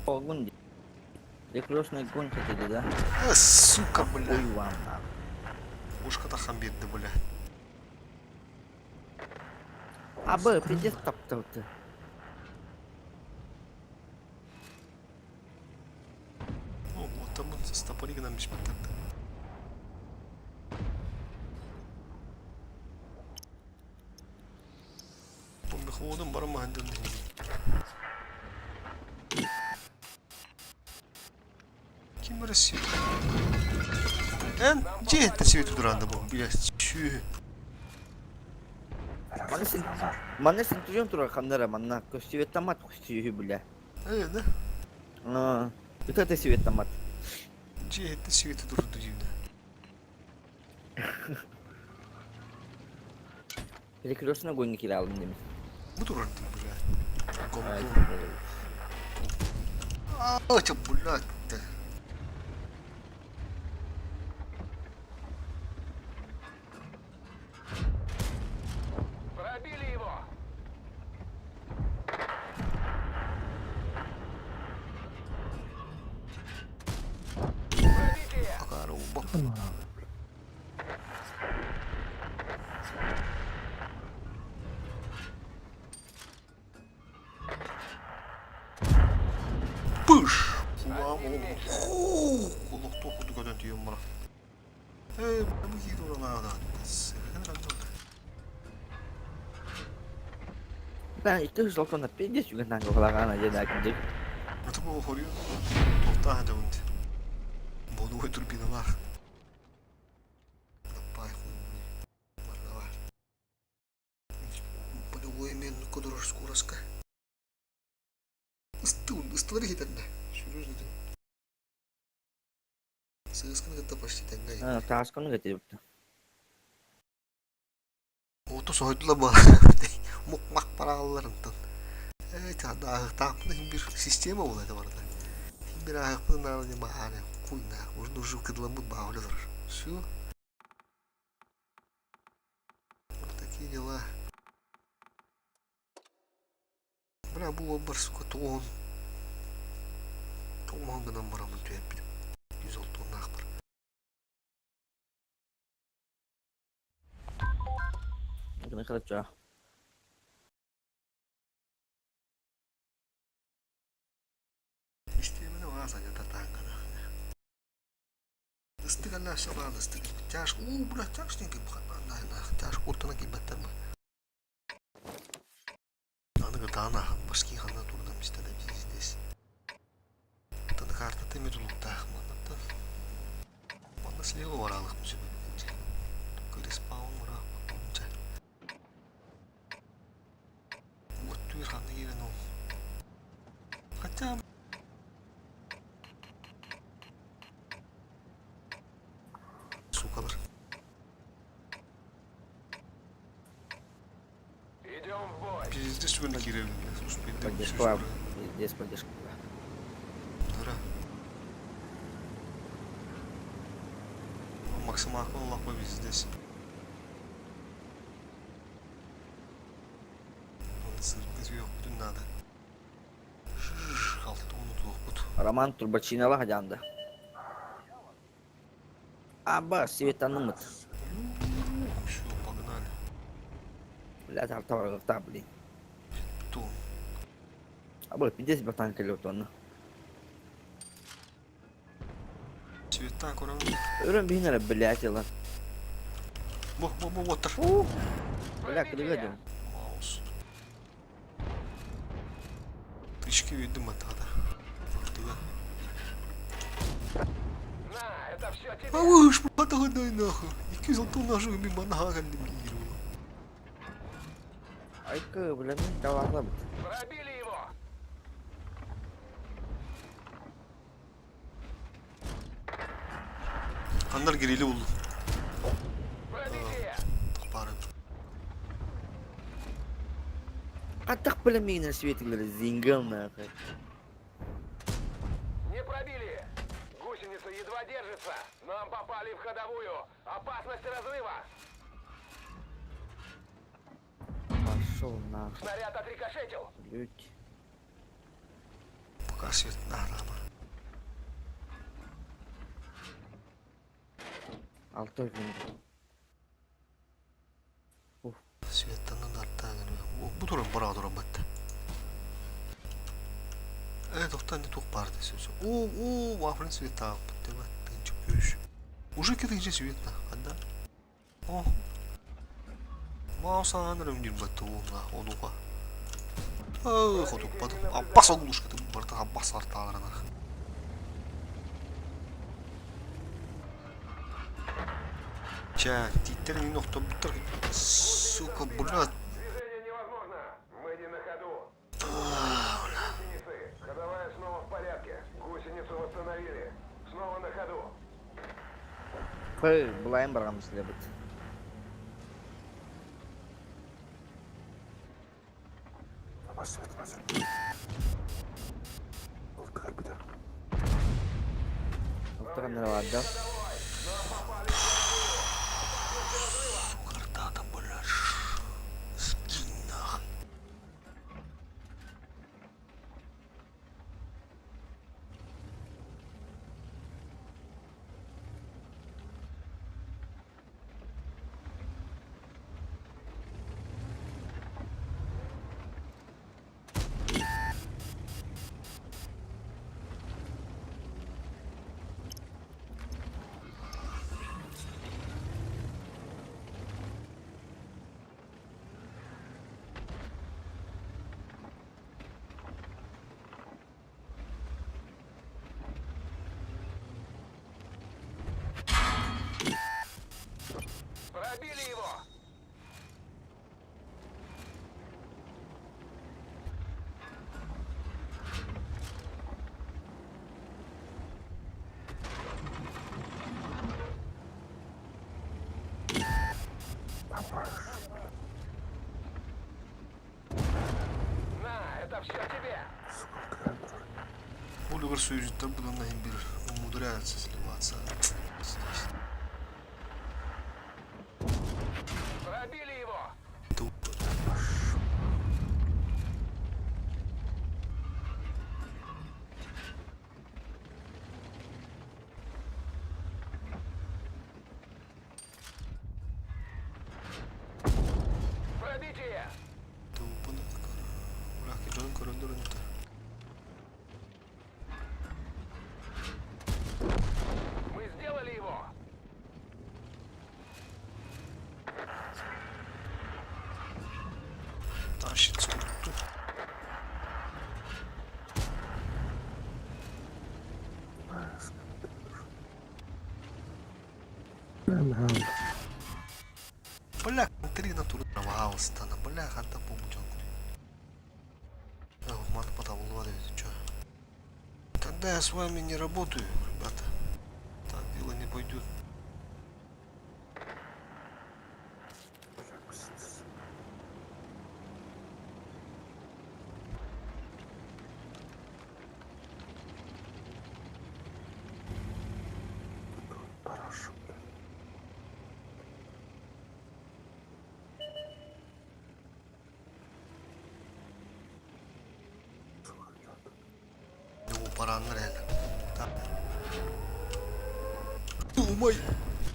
Огонь. Перекрестный огонь хотели, да? А, сука, бля. Хуй вам, нахуй. Ушка-то хамбит, да, бля. А, Б, пиздец топтал ты. Ну, вот там вот стопори нам беспокоит. Бомбихуодум барамаһын Ким Россия? Эн дьиэ свет туранды бу, блядь, чү. Манна сентурион турар ханнара манна көстүбэт тамат көстүбү бля. Э, да? А, это ты свет тамат. Дьиэ свет турду дивно. Перекрестный огонь кире алдым деме. Бу турарды, блядь. Гомбу. А, это, блядь. Пробили его! Акара уба. Пыш! Олохтуох курдук өтөн түйэн бара. Э, бу киир уралаада. Да, и ты же на пиздец юган голагана дедак дик. Это бу хорю. Тоқтаа дәүнт. Бону турбиналар. Напай хуй. Барнавар. Полевой мен кодорож скороска. Ыстыл, ыстылар хитэннэ. Серьезно ты. Сысканы кытта почти тэҥҥэ. А, тасканы кетип. Ото сойдула ба. Мук-мак параалларынтан. Э, таапны бир система була это барда. Бир аяқпын нары не мағаны. Куйна, уже уже кыдламыт баулер. Все. Вот такие дела. Бля, бу бар сука тоон. Тоон гынан барамын түйәп. 106 нақ бар. Гына хорошо. Системаны ваза татангана. Ыстыганна шабан ыстык. Тяж, у, бля, тяж не гиб, на, на, тяж куртана гибаттар. Аны тана башки хана турдан бистеде пиздец. Таны карта теме тулуктах манаттан. Слева баралык мүсүбүт. Респаун ура. Оттуур ханна киирэн ол. Хотя Сукалар. Пиздец сүгүн киирэр. Поддержка. Здесь поддержка. Ура. Максималка лапа везде. Сырдык yok надо. Халты unutuluk Роман Турбачинала хадянда. Аба, светанымыт. Все, погнали. Блядь, арта, блин. Ту. Аба, пиздец, братан, келет он. Цвета куран. Өрөн бихинere, блядь, ела. Бо, бо, бо, вот. Бля, кыдыга Маус. Тычки видимо тада. Кыдыга. Ауш, падагадай нахуй. Ики золото нажу мимо нага лимирую. Айка, бля, мен давала бит. Пробили его! Андар гирили улу. Пары. Атак, бля, мигнер светилер, зингал нахуй. Не пробили! Гусеница едва держится! Нам попали в ходовую! Опасность разрыва! Пошел нахуй. Снаряд отрикошетил! Блядь. Пока свет на рама. Алтой күн. Светтан артта. Бу туран бара туран батта. Э, тоқтан не туқ барды сөз. О, о, вафлин свет тағып бітті ба. Тынчып көш. Уже кетінші свет на. Қанда? О. Маус аныр өмдір батты оңға, онуға. Ой, хотук бады. Аббас оглушка ты барда Аббас арталарына. Ча, титтер не нохто буттар. Сука, блядь. Движение невозможно! Мы не на ходу! Гусеницы! Ходовая снова в порядке! Гусеницу восстановили! Снова на ходу! Кой, булайын барган силе бит. Алтыганнар бар да. Сука, ртата, блядь. Скинь нахуй. Пробили его! На, это все тебе! Оливер союзниктер бұдан бір умудряются сливаться. Здесь. Пробили его! Тут. Пробитие! Тупо Бля, дьон көрөндөрөнтө. Бля, три натуры пожалуйста, бля, ханта помучал. Маны потолла, чё? Тогда я с вами не работаю, ребята. Так дело не пойдет. Хорошо. Ну, пора реально. Так. Думай!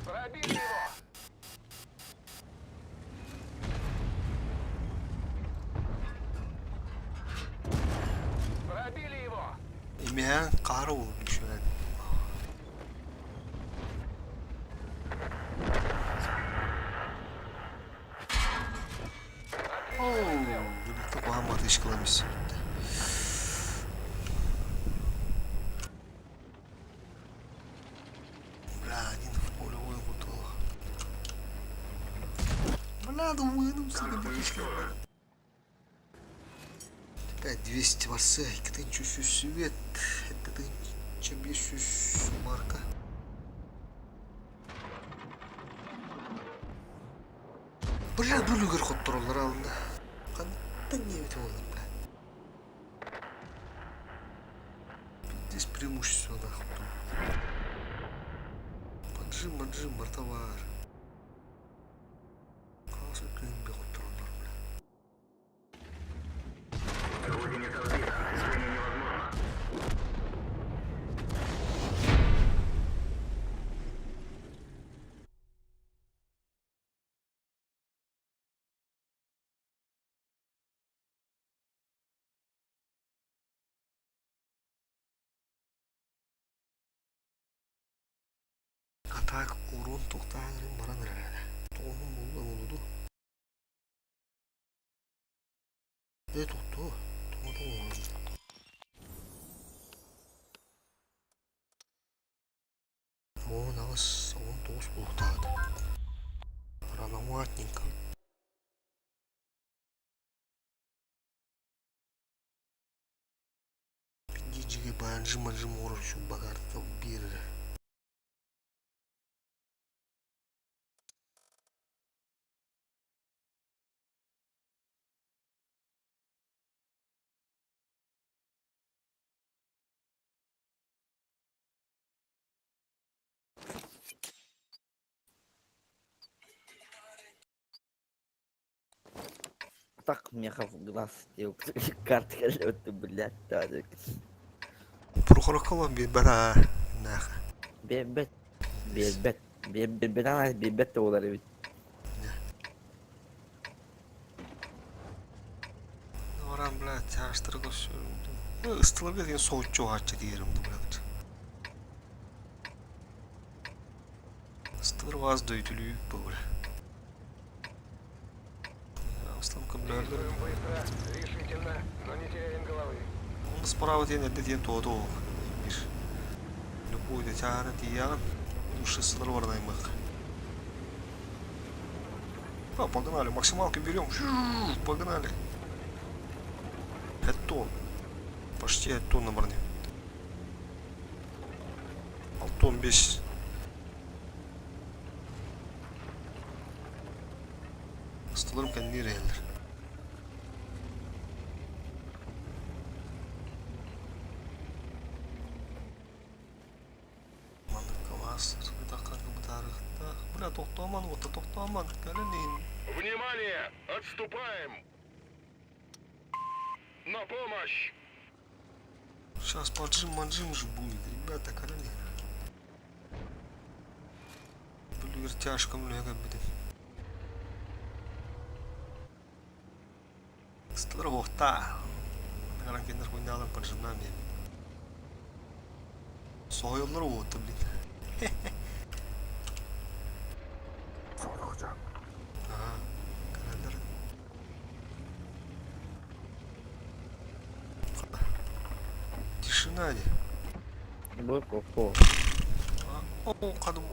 Пробили его! Пробили его! Имя Карл düşüren. Birlikte Muhammed ışkılamışsın. Бля, один в поле выбутал. Бля, думаю, ну, сука, бычка. Опять 200 васы, ты свет, это ты чем еще марка. Бля, бүлүгөр хоттороллор алында. Кантан не бит олар, бля. Здесь преимущество нахуй. Поджим, поджим, мартовар. Касы күйінбе хоттороллор, бля. Гусеница сбита. Движение невозможно. А так урон тоқтағырын баран әрі. Тоғын болды болуду. Э, тоқты. Тоғы Он ағыс, он тоғыз болуқтағыды. Рановатненько. Диджиге баянжы манжы моры шу багарта бир. Так меха в глаз карта ты, блядь, так. Прохорокола бара нах. Бебет. Бебет. Бебет бебет олар бит. Оран, бля, тяжтыр көсөрүм. Ыстылып деген соғучу ачы диерим блядь. Ыстылыр ваз дөйтүлүү бу, бля. Ислам көмлөрдөр. Быстро, решительно, но не теряем головы. Оны справа ден эдде ден тоду. Bir. Любой да чағаны тияғын. Ушысылар бар аймақ. А, погнали, максималки берем. Погнали. Это Почти это на броне. Алтон 5. Ыстылырым кәндер елдер. Бля, тоқтаман, ота тоқтаман, кәлінейін. Внимание! Отступаем! На помощь! Сейчас поджим манжим же будет, ребята, короли. Блин, тяжко много будет. Стырғоқта. Гарантиндер хуйналар поджимнами. Сойылыр оты, блин. Ага, каралар. Тишина де. Бу ко А, О, кадым.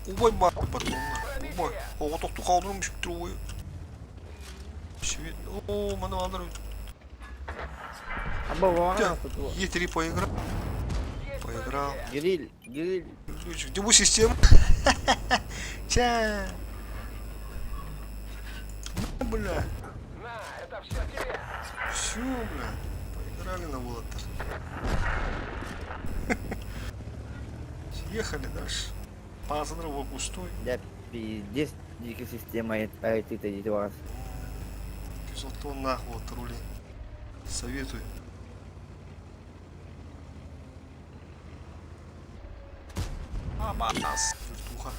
Убай бар батонна. Убай. Ого токту калдырмыш убай. О, маны алыр. Е3 поиграл. Поиграл. Гриль, гриль. Где бу система? Ча. Бля. Все, бля. Поиграли на Волотер. Съехали дальше. Пазанрова пустой. Да пиздец, дикая система, а ты-то не вас. Пизотон нахуй вот рули. Советую. Абас. Вертуха.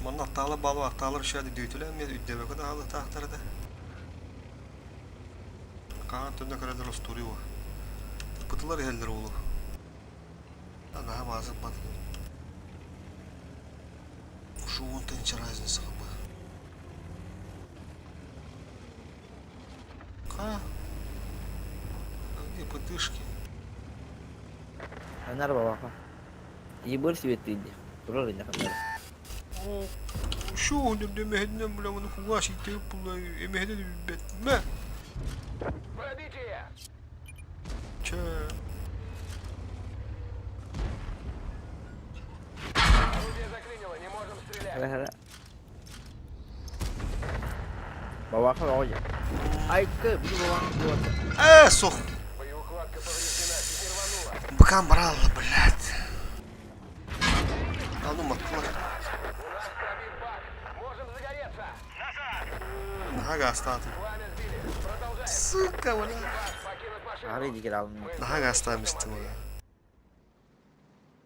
Манна тала бала талар шады дөйтүлән мен үддәбәкә да алы тахтарда. Каан төннө көрәдер остурио. Пытылар хәлләр улу. Ана базы бат. Ушу он тынча разница бы. Ка? А где пытышки? Анар бабака. Ебыр светлый. Турар инде хандар. Шо демехединен бля оны хугаш итеп була эмехедин бет. Мә. Че. Хара хара. Бабака бабака. Ай кы, бу бабака. Э, сох. Быкам брал, блядь. А ну маттылар. Нага астаты. Сука, бля. Ары дигер алын. Нага астамысты, бля.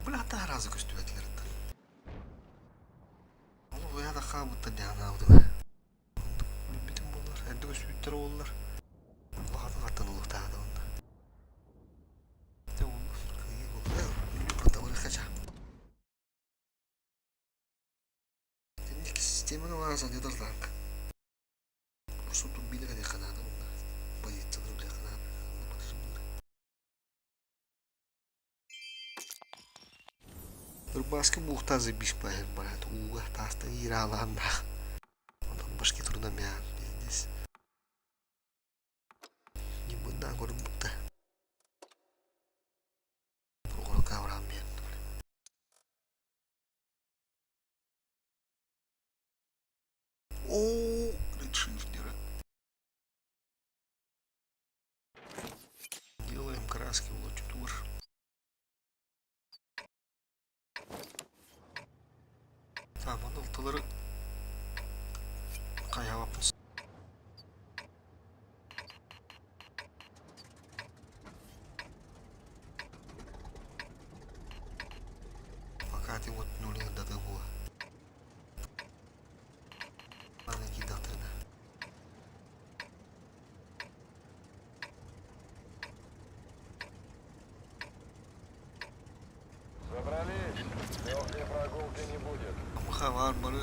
Бля, та разы көстүбәтлер. Ол я да хабытта дяна алды. Бүтүн болар, әдді көстүбүттер болар. Лахатын қаттан улық тағады онда. Те ол кыйы бол. Э, хача. Тенник системаны вараса дедер танк. Просто билеге де ханады онда. Позициялар биле ханады. Ырбаскы бухтазы биш байыр барат. Уга таста ираланна. Ондан башки турна мя. Здесь. Не буду көрүп бутта. Прогор каврам мен. О, редшифнеры. Делаем краски в лотитур. Tamam, алтылары каябаппын. Пока ты вот нули до того. Ладно, кидатырна. Амха var бары.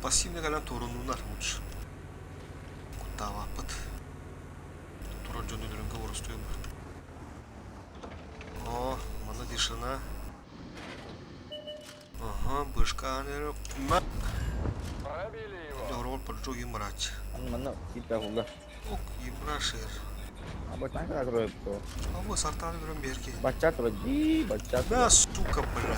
Пассивный калан торунунар лучше. Куттаваппыт. Туран жөнүн өрөнгө орустуй О, мана тишина. Ага, бышка анеры. Рол поджог емрач. Манна типа хулда. Ок, емрашер. А танка кроет то. А вот сартаны берем берки. Бача ди, бача. Да, сука, бля.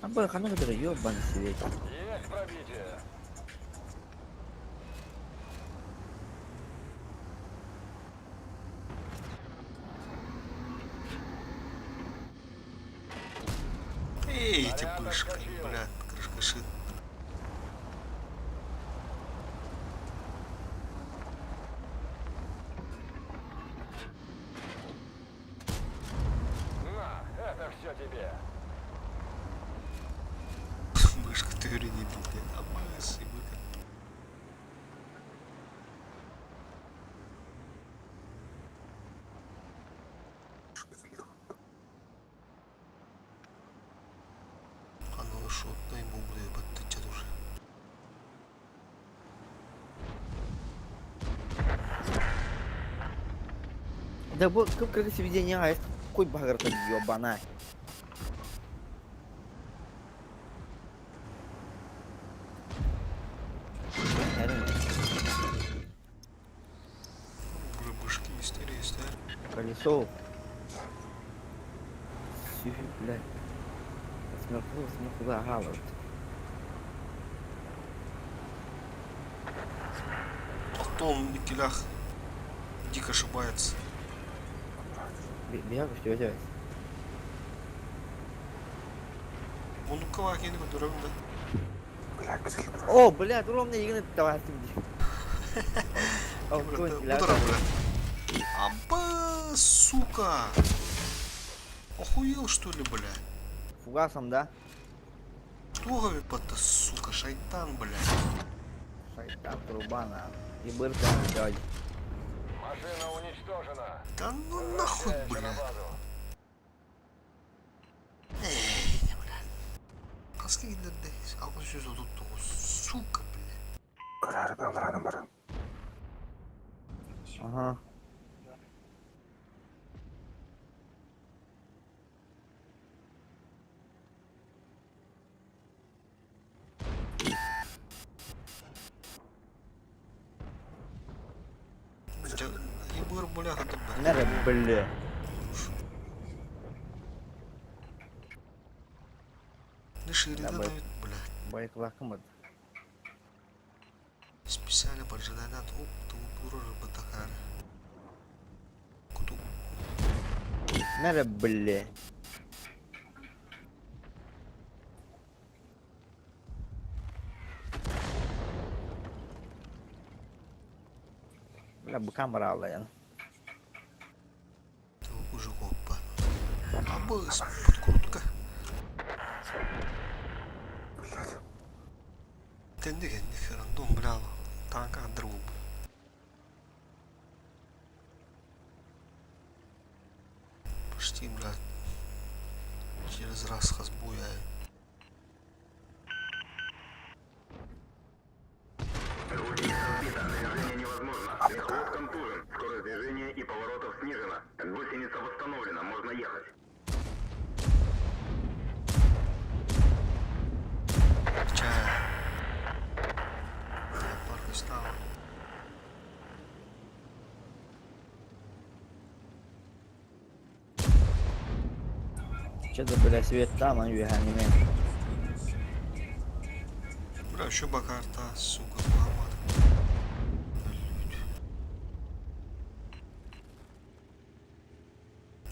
А бо хана который ёбаный свет. Эй, эти бышка, бля, крышка шит. Бышка түрі не дейді. Амасы быка. Да бу кып-кыргы сибидиэнньэ хайыс куй баһыгырата ёбана. Грибышки есть, да? Колесо. Сюфи, блядь. Смерху, смерху, ага, вот. Потом Никелях дико ошибается. Бега, что делать? Он у кого я не да. О, блядь, ровно игры давай Удара, бля. Аба, сука! Охуел, что ли, бля? Фугасом, да? Что говорит-то, сука, шайтан, бля. Шайтан, труба, на. И бырка, давай. Машина уничтожена. Да ну нахуй, бля. Эй, бля. Хаска киллэрдэ 639, сука, бля. Көрөр алараны баран. Ага. Ебыр, бля, это, бля. Нere, бля. Не шире, да, Давай. бля. Байклакымыт. Специально поджидает, оп, ты урожа батакара. Куту. Нere, бля. Бля, бу камера алайын. Уже опа. Абы, подкрутка. Тенди кенди рандом, бля, танка другу. Почти, бля, через раз хазбуя. Гусеница сбита. Движение невозможно. Мехвод контужен. Скорость движения и поворотов снижена. Гусеница восстановлена. Можно ехать. Ча. Я парку стал. Что-то, бля, свет там, а не Бля, еще бакарта, сука, мама.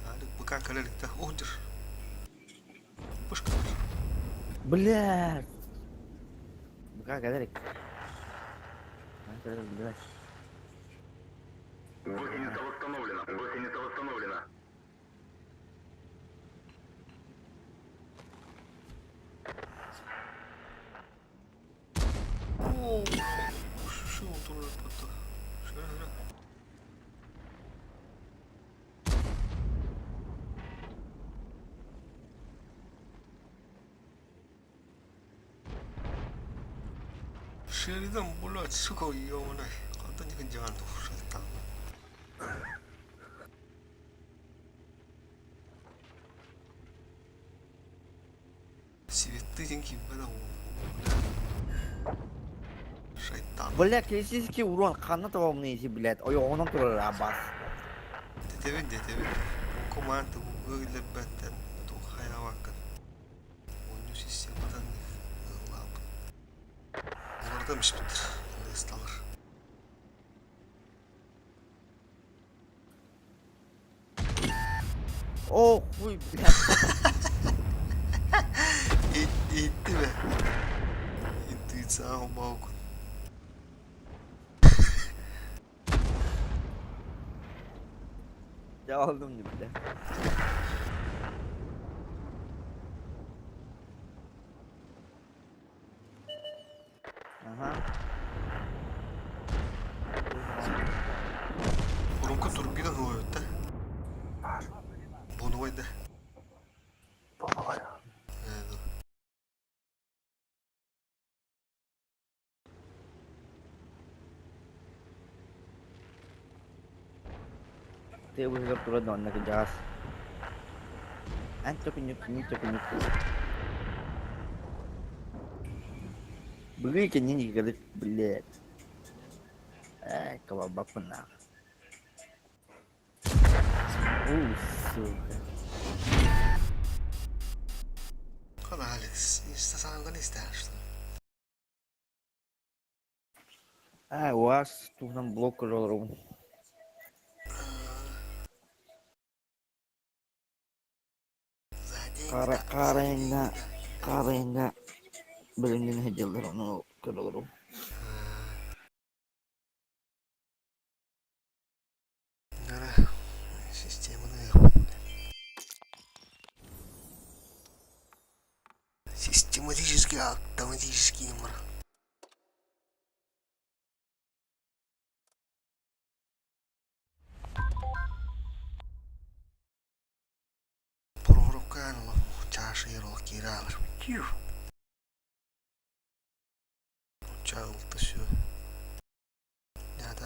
Алик, быка калелик-то, ордер. Пушка. Бля. Быка калелик. Блядь. Гусеница восстановлена. Гусеница восстановлена. О, что он тоже потом? Шеридан, блядь, сука, ёбаный. Когда не жан шайтан. Светты деньги, бля, бля. Шайтан. Бля, классический урон, хана того мне идти, блядь. Ой, он турар абас. Детевин, детевин. Команда выглядит тухаявакан. Ойну системадан лап. Оларда мишпитер. Лысталар. О, хуй, блядь. Итти бе. Интуиция балкон. Я алдым не, бля. Ага. Урумка турбина ловит, да? Боновай, да? Боновай. Да. Тыа быыһыгар турар да онно кырдьаҕас. Эн төкүнүк, мин төкүнүк. Бүгүн кэннин игры, блядь. Э, кабалбаппын нах. У, сука. Kolla Alex, инстасамгын истэһэр что? Э, УАЗ туһунан блог көрө олоробун. За деньги Хара да, за хаарайыҥҥа деньги да. хаарайыҥҥа бэлэмнэнэ сылдьаллар ону көрө олоробун. Нара системаны ыахпыт. Систематически, автоматически ньымар. Прохоровкаан олох чаша ерол кииралар. Чаалта все. Надо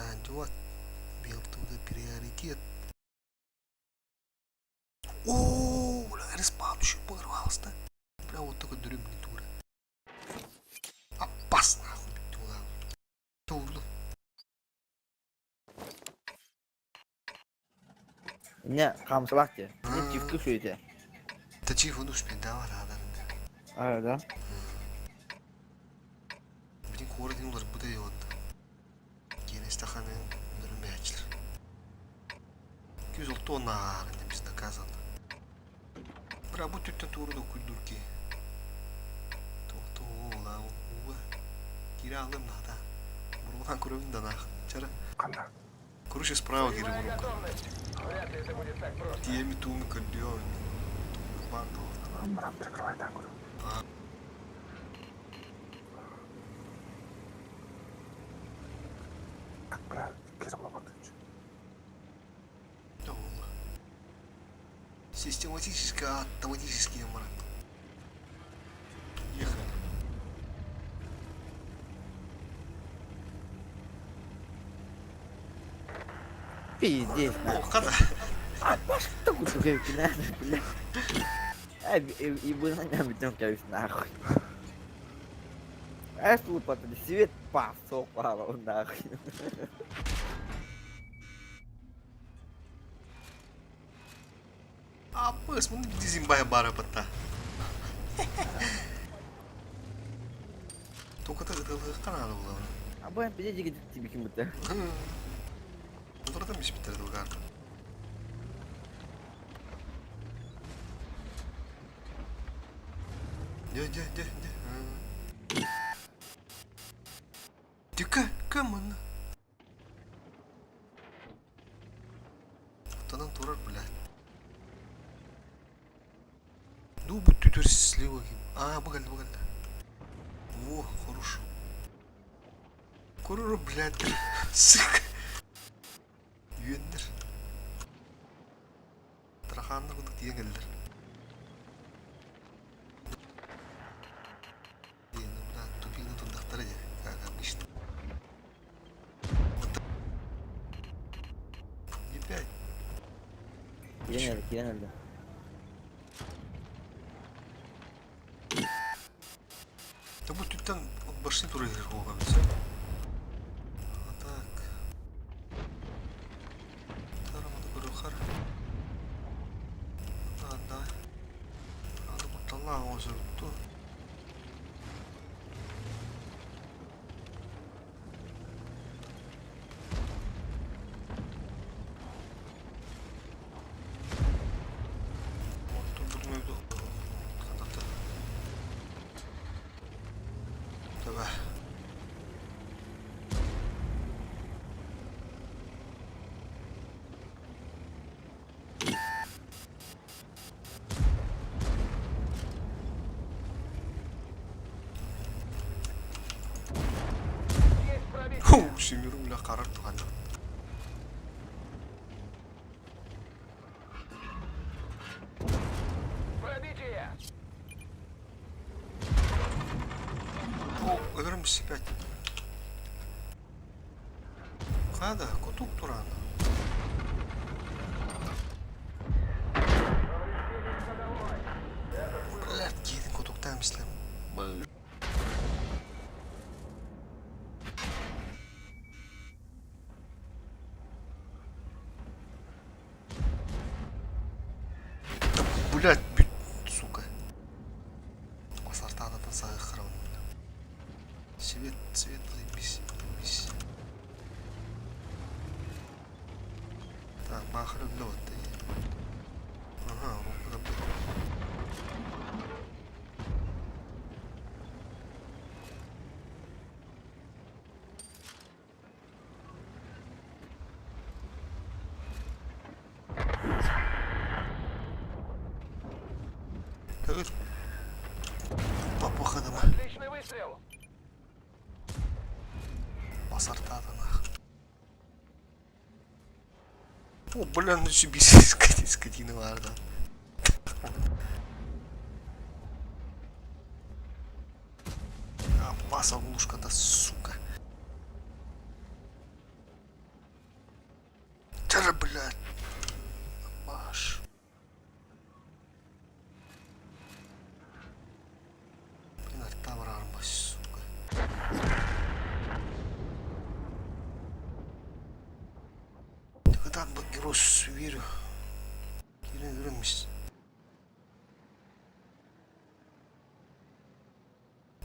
Белтуда приоритет. О, бля, респаун еще подорвался. Бля, вот такой дурым не дура. Опасно, нахуй, туда. Тулу. Не, хаамсалаах дии. Не чифки сүөтэ. Та чиф он успел, да, да, да. Аа, да. Блин, куорат уларбыта йод. Киин истаханы өлөрүмээчилэр. 206 аар биз наказан. Бра бу түттен тууру күйдүр ки. Токтоо уга. Кире алым нада. Бурулган көрөбүн да нах. Чара. Ханна. Короче, справа кире бурулга. Тиеми тууну көрдүө. Бар Баран прикрывай көрүм. Так, бля, кире булабат. Систематически, автоматически марат. Ехали. Пиздец, О, нахуй. хата. А что куда надо, бля. А, и бы на нем идем, нахуй. А что потом свет пасо пало нахуй. Апыс, муну дизимбай бара патта. Токата ытылык каналы булар. А бу пиздец жигит тибикин бутта. Утурдан биш битер дылгар. Де, де, де, де. Түкө, кім мұны? Оттанан турар, блядь. Ну, будь түтөр слева. А, бұғалды, бұғалды. Во, хорош. Көрөр, блядь. Сука. Үйендер. Траханны кудук тиен келдер. Бля, тупигini турдахтара же, как обычно. Вот. Не пять. Кирен өлдө, кирен өлдө. Да бу түттен башны тура керек болған бится. А так. Тарамады көрөхөр. Да, да. Аны кутталла озурту. Давай. Ху, семеру бля карар туган. О, өлөрүм опять. Када, кутук туран. Да, блядь, бүт, сука. Басартаанатын саһыаххара онно. Свет, свет, заебись, заебись. Так, баахыр өллө вот. Ага, урукку да Төгүл. Папахадыма. Отличный выстрел! Басартаатанах. О, бля, ну себе скотина варда. Бас оглушка, да сука. Тара, блядь. Маш. Блин, артавр арма, сука. Кытаат бу герой верю. Кирен үрэммис.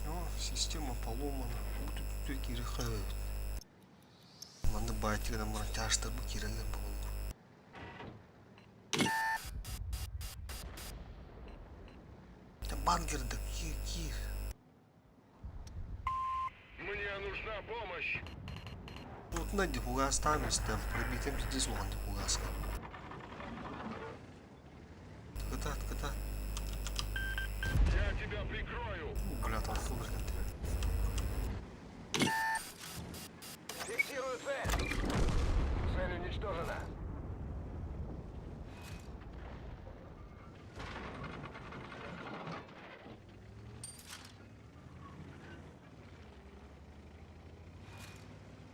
О, система поломана. Бу кири хайбыт. Манна баайтыгынан баран чаастар бу киирэллэр буоллар. Бангерда киир киир. Мне нужна помощь! Утна дихугастаан истэн пробитием пиздец улахан дихугаска. Кытаат, кытаат. Я тебя прикрою! Бля, там фу, Фиксирую цель! Цель уничтожена.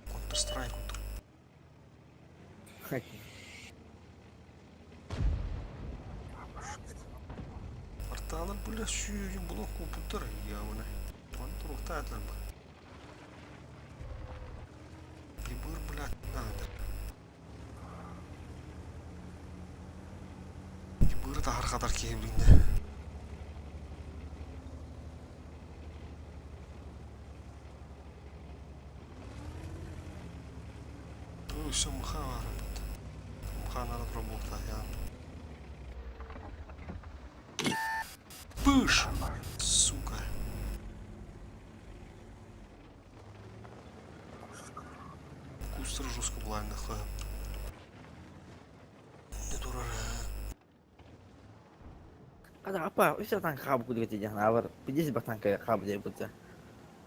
Counter-Strike курдук. Артаалар бля сүүрүн булан кууппуттар явно. Маны туруктаатылар ба. Ебыр, блядь, надо. Ебыр тахар хатар киһи билиннэ. Ну, все, мха баар Мха надо пробуохтаах Пыш! Сука. Кустар жестко блайнах. Не турар. Kada apa? Үс танк хаб кудук этэ диэн аабар. Пидес ба танка хаб диэн бутта.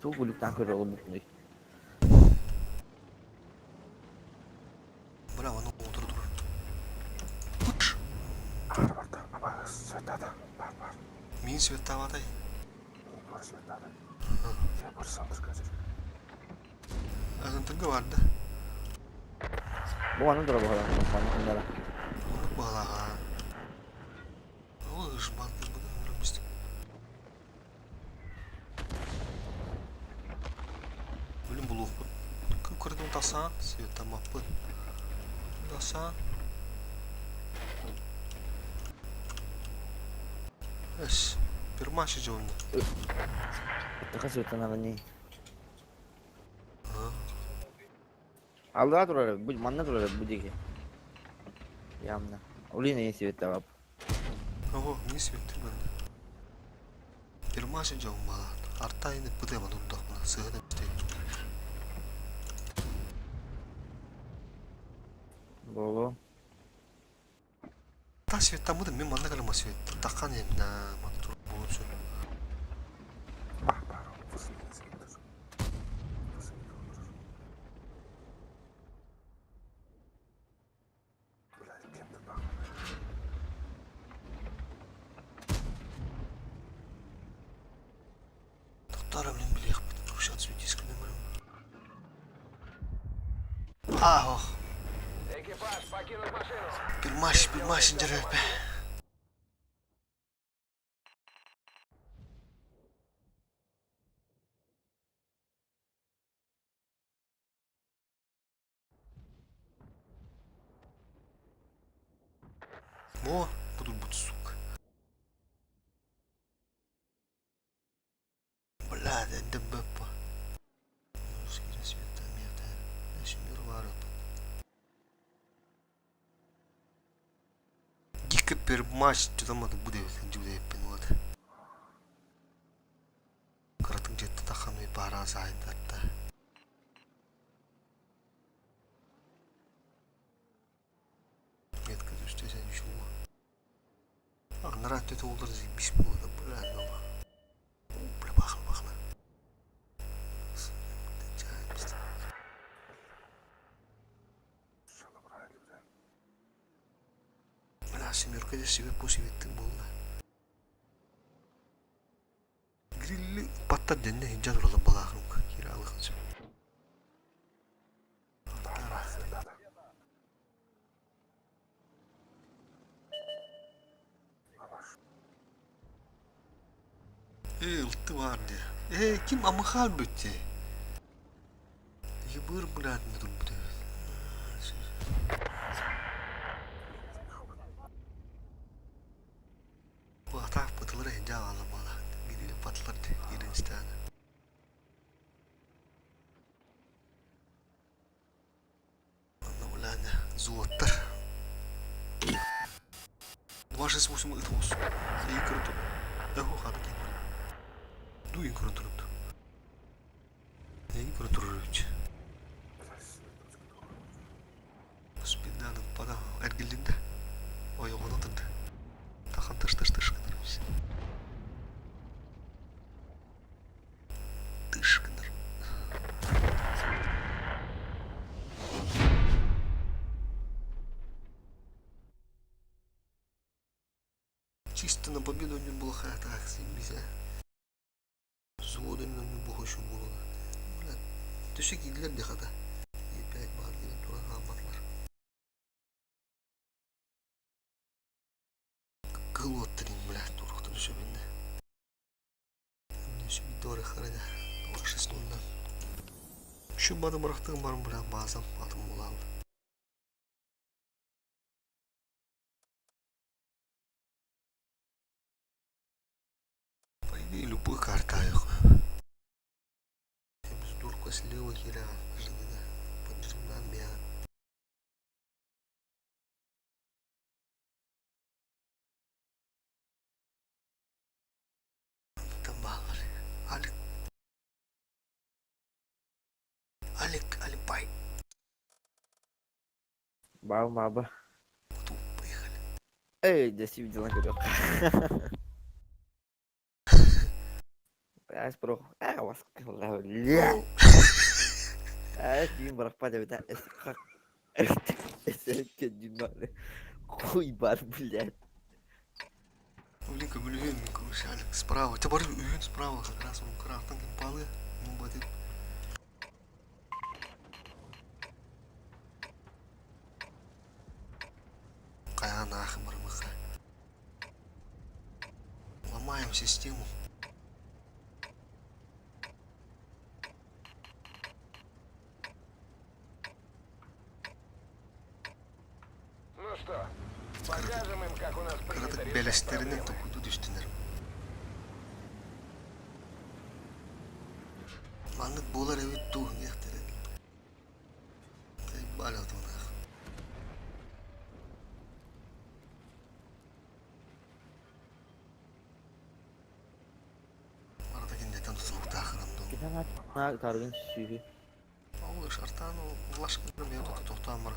Туу кулук танк көрөр олбут кудук. Бля, ону утур турар. Пыш! Мин светтаабатай. Агентырга барда. Бу аны тура баһалар. Маны кындара. Оннук баһалааҕа. Ол ыш банкер быдан өлөрбүстүк. Өлүм булуохпут. Көрдүм тасаан, светтаммаппын. Тасаан. Эс, пермаши дьонно. Така светтанара Аллаа турар, бу манна турар бу диэки. Явно. Улина не светтавап. Ого, не светтир манна. Пермаши дьон балаат. Артайны пытыма турдахпына сыһына битей. Боло. Та светтаммытым мин манна кэлэн свет таккан эмна манна тур буолуон сөп. Тоқтар блин билиэхпит сейчас светиска нөмөрүм. Ах, Экипаж, покинуть машину! Пирмаш, пирмаш дьэрээпэ. О, кутурбут сука. Бля, ДБП. Дико пермач, что там это будет, вот. Кыратык дьиэттэ тахханы баара саайдарда. Метка түстэ сен үчүгү. Анараа өттө туоллар заебись буолла бля дома. Бля бахна бахна. Бля семерка дьэ себе по себеттик буолла. Грилли паттар дэннэ иһдьэ туралар балаахынка киирэ алыхын сөп. Ээ, ылты баар дии. Ээ, ким амыхаал бүттэ? Ебыр, блядь, не турбут эбит. Атаах бытылар иһдьэ аҕала буола. Гирили патлар кииринстээн. Онно золоттар. 268 ыт оҕус. Эйи көрөн тур. Эһу ханнык Дуйун көрөн турут. Эйи көрөн турар үч. Спиннаны пада эргилинде. Ойоҕун атырды. Тахан тыш тыш тыш гынар. Тыш гынар. Чисто на победу не было так себе. Взводын буһушу буолла. Бля, төсө киирдилэр дии хата. Опять баар диэн туран хаалбатылар. Кыл уоттарын, бля, туруктан сөбүннэ. Дора харада. Шестунна. Şu бары бырахтыгым барым бля баазам атым булаалы. По идее, любой карта Дурка слева хера жигана поджимнан мя. Тамбалар. Алик. Алик Алипай. Баба, баба. Поехали. Эй, да си видела говорю. Аас бро. Аа, вас бля. Аа, дим бырахпат эбит. Хуй бар, блядь. Блин, көмүлүһүн короче, Алик справа. Те бар үйүн справа как раз он кырактан ким палы. Ну бадып. Кая нахуй бармыха. Ломаем систему. Ну что, покажем им, как у нас принято Кыратык решать бэлэстеринэн проблемы. токуйду түстүнэр. Маннык буолар эбит дуу диэхтэрэ. Балятунах. Арада киндетен тутулуктаахынан дуу. На таргын сүүһү. Ол шартан улашкын мен тохтоон бар.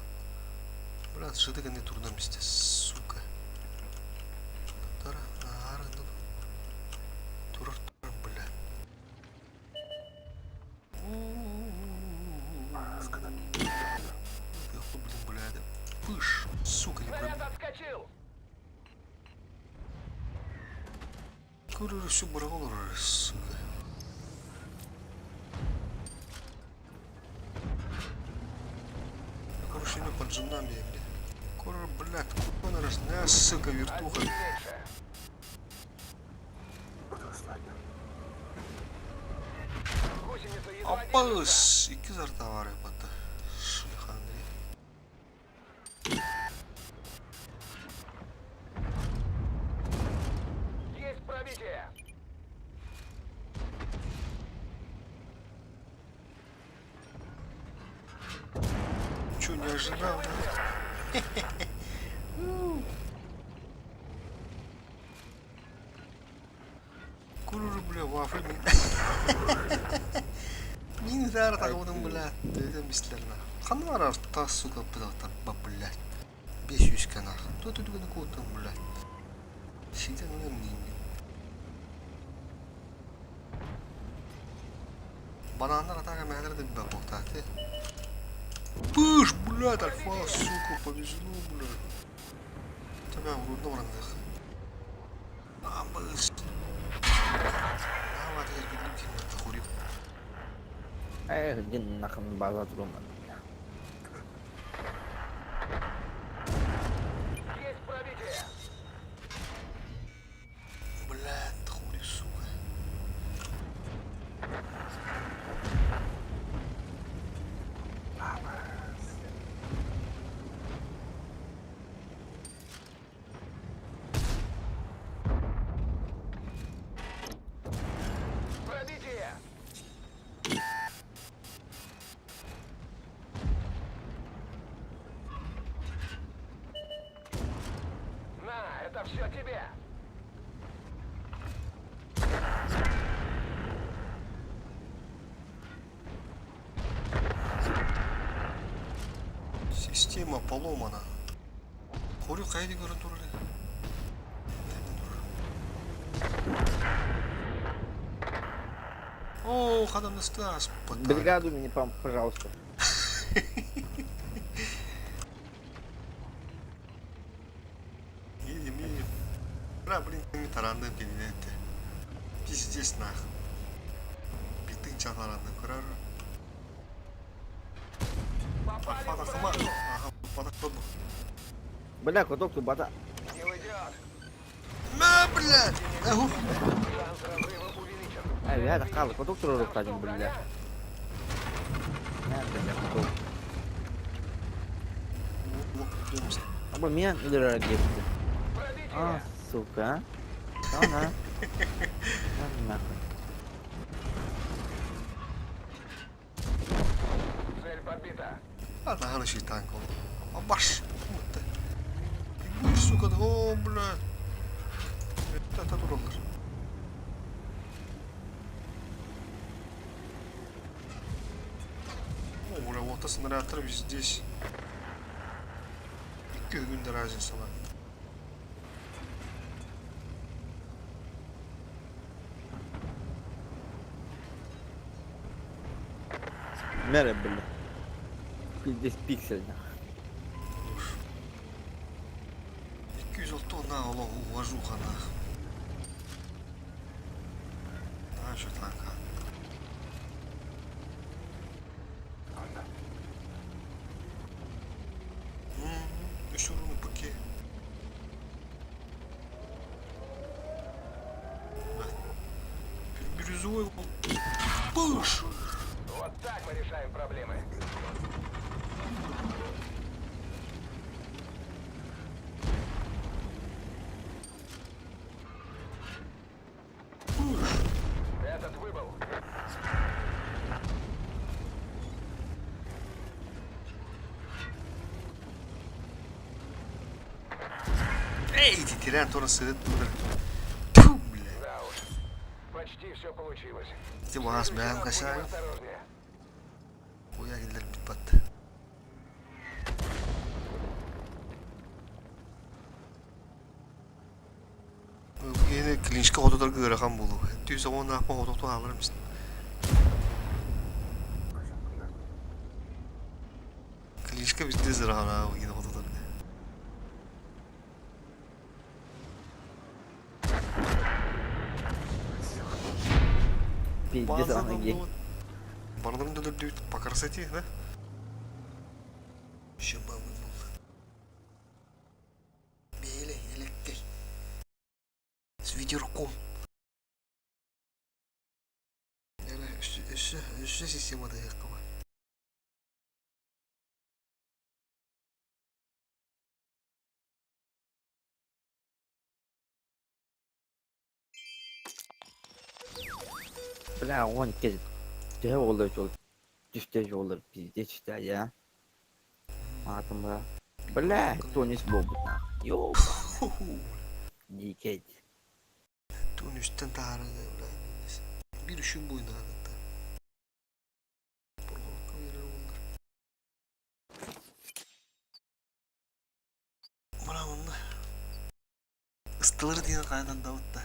Блядь, жыды гэнэ турнам исте, сука. Тара, аарынды. Турар турар, бля. Блин, бля, Пыш, сука, не пробил. отскочил! Курю всю барагол, сука. Короче, мы под жемнами, бля. Кура, блядь, куда раз, на, сука, вертуха. Гусеница едва Аппас, икки зарта бар батта. Шлиха Андрей. не ожидал. Куруру, бля, вафли мин. Мин зара тагыбытым, бля. Төтөн бистилер Ханна барар тас, сука, бля, блядь. 500 канах. Кто тут гына куутун, блядь. Ситен өлөр Бананнар атака мәлер деп бе Пыш, блядь, альфа, сука, повезло, блядь. Тебя урудно барандых. Абыс. Давай, я люблю хури. Эх, дин нахрен база труман. Есть пробитие! Блядь, хули, сука. Пробитие! На, это все тебе! Система поломана. Хорю хайди көрөн туралы. О, хадан стас. Бригаду мне, пожалуйста. Едем, едем. Бля, блин, таранды пилетте. Пиздец нах. Битын чатаранды көрөр. Попали Альфа в хама. броню! Ага, падак тобу. Бля, куток тут бата. Не уйдет! Мә, блядь! Эгу. Шанс разрыва увеличен. Эй, я так куток туру кадим, бля. На, бля, куток. Аба мен өлөр кетти. А, сука. а. На. На нахуй. Цель подбита. А, таханы шейтан кол. А баш. Бегу, сука, о, блядь. Это туралар. О, бля, вот снарядтар здесь. Икки күндө разница бар. Мере, бля. Пиздец пиксель, нахуй. 206 на уважуха нах. А, что танка. Еще руны паке. Бирюзовый Пыш! Вот так мы решаем проблемы. Этот выбыл. Эй, эти тиран тоже сидит Тьфу, бля. Да уж. Почти все получилось. Ти вас В следующий бэм раз будем касаю. осторожнее. Хуя киллер бит бат. Yine клинчка хототор гырахан болу. Түйсө он апа хототу алыр мисин. Клинчка бизде зырахан а yine хототор. Пиздец, ана гей. Барларын дөдөрдү по красоте, да? Шыбабы был. Беле, элеккей. С ветерком. Өссө система да яккаба. Бля, он кез. Төһө олар жол. Түстө жолар пиздец да я. Аатым ба. Бля, Тонис буолбут нах. Ёба. Дикеть. Тон үстэн таһаарыы бля. Биир үшүн буйнаадыта. Порҕолокко биэрэр уоллар. Мына онно. Ыстылары диэн хайдан дабыт да.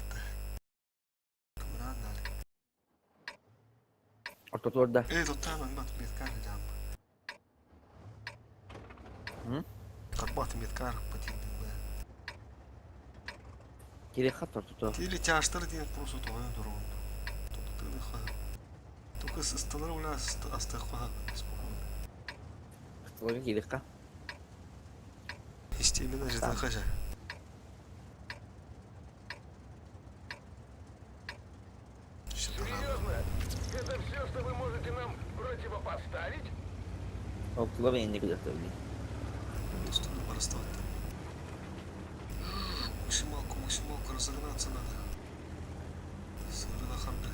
Тумраан дали. Ортотуор да. Эй, тоттаан бат меткар жаам. Карбат меткар патиндин бэ. Кири хат ортотуор. Или тяжтар диэн просто тоҕойон туругун. Тоттыны ха. Только ыстылары уля астык ха спокойно. Ыстылары кири ха. Истемена житан хажа. Серьезно? Это все, что вы можете нам противопоставить? Ортолор инник дьахтар. Студу барастават. Максималку, максималку разогнаться надо. Сырына ханды.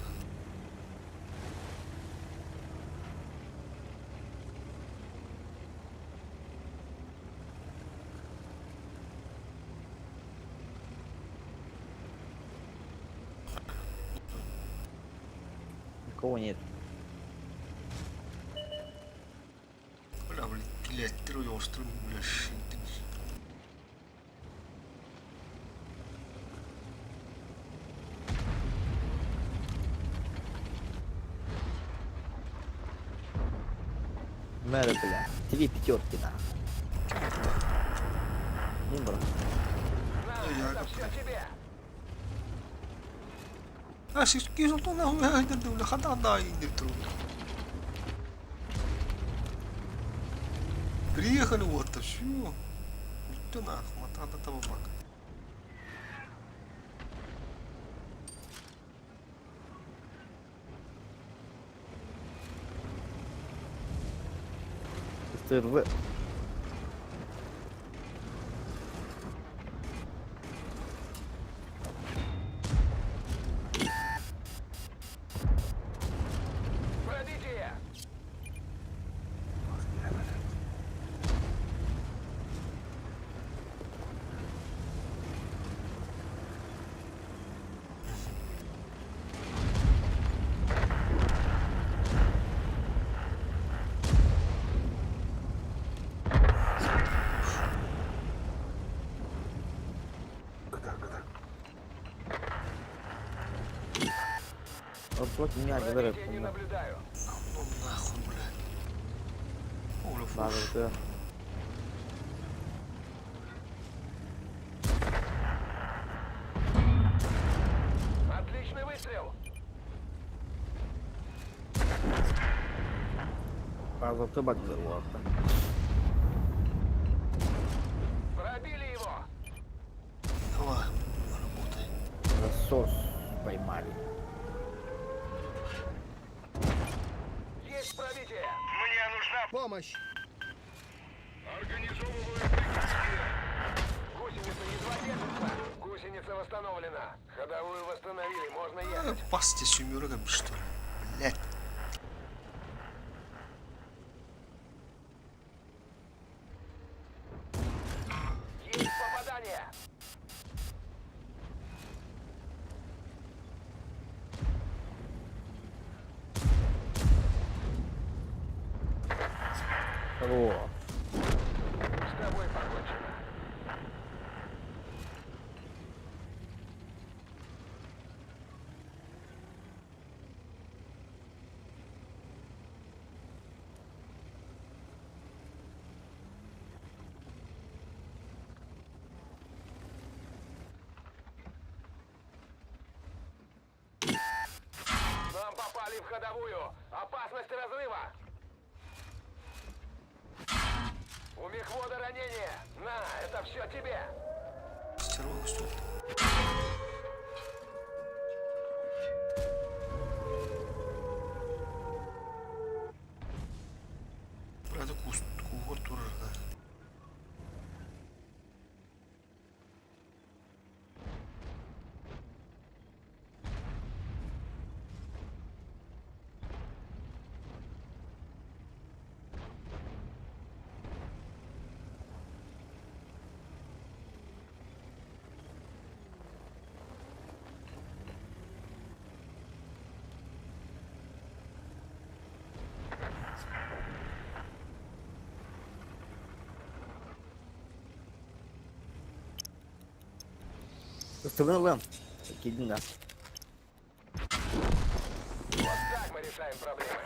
Никого нет. Бля, блин, блядь, трое острым, бля, шин. Мэра, бля. Три пятерки, нах. Не брат. На, это все тебе! А, сиски нахуй, бля, хата да, индир Приехали вот-то, все. Ты нахуй, мотата того бака. Сырвы. Пробитие! Ортолор меня говорят. Пробитие не наблюдаю. Ну нахуй, бля. О, бля, фу. База, Отличный выстрел! База, ты база, вот. Пробили его! Давай, работай. Засос поймали. Есть пробитие! Мне нужна Помощь! Организовываю прикрытие! Гусеница едва держится! Гусеница восстановлена! Ходовую восстановили, можно ехать! Пасти семерка, что ли? Блядь. Есть попадание! О, С тобой покончено. Нам попали в ходовую! Опасность разрыва! У мехвода ранение! На, это все тебе! Стерва что ли? Бля, это куст, кугор турар, да. Ыстыбын ылыам. Киирдим да. Вот так мы решаем проблемы.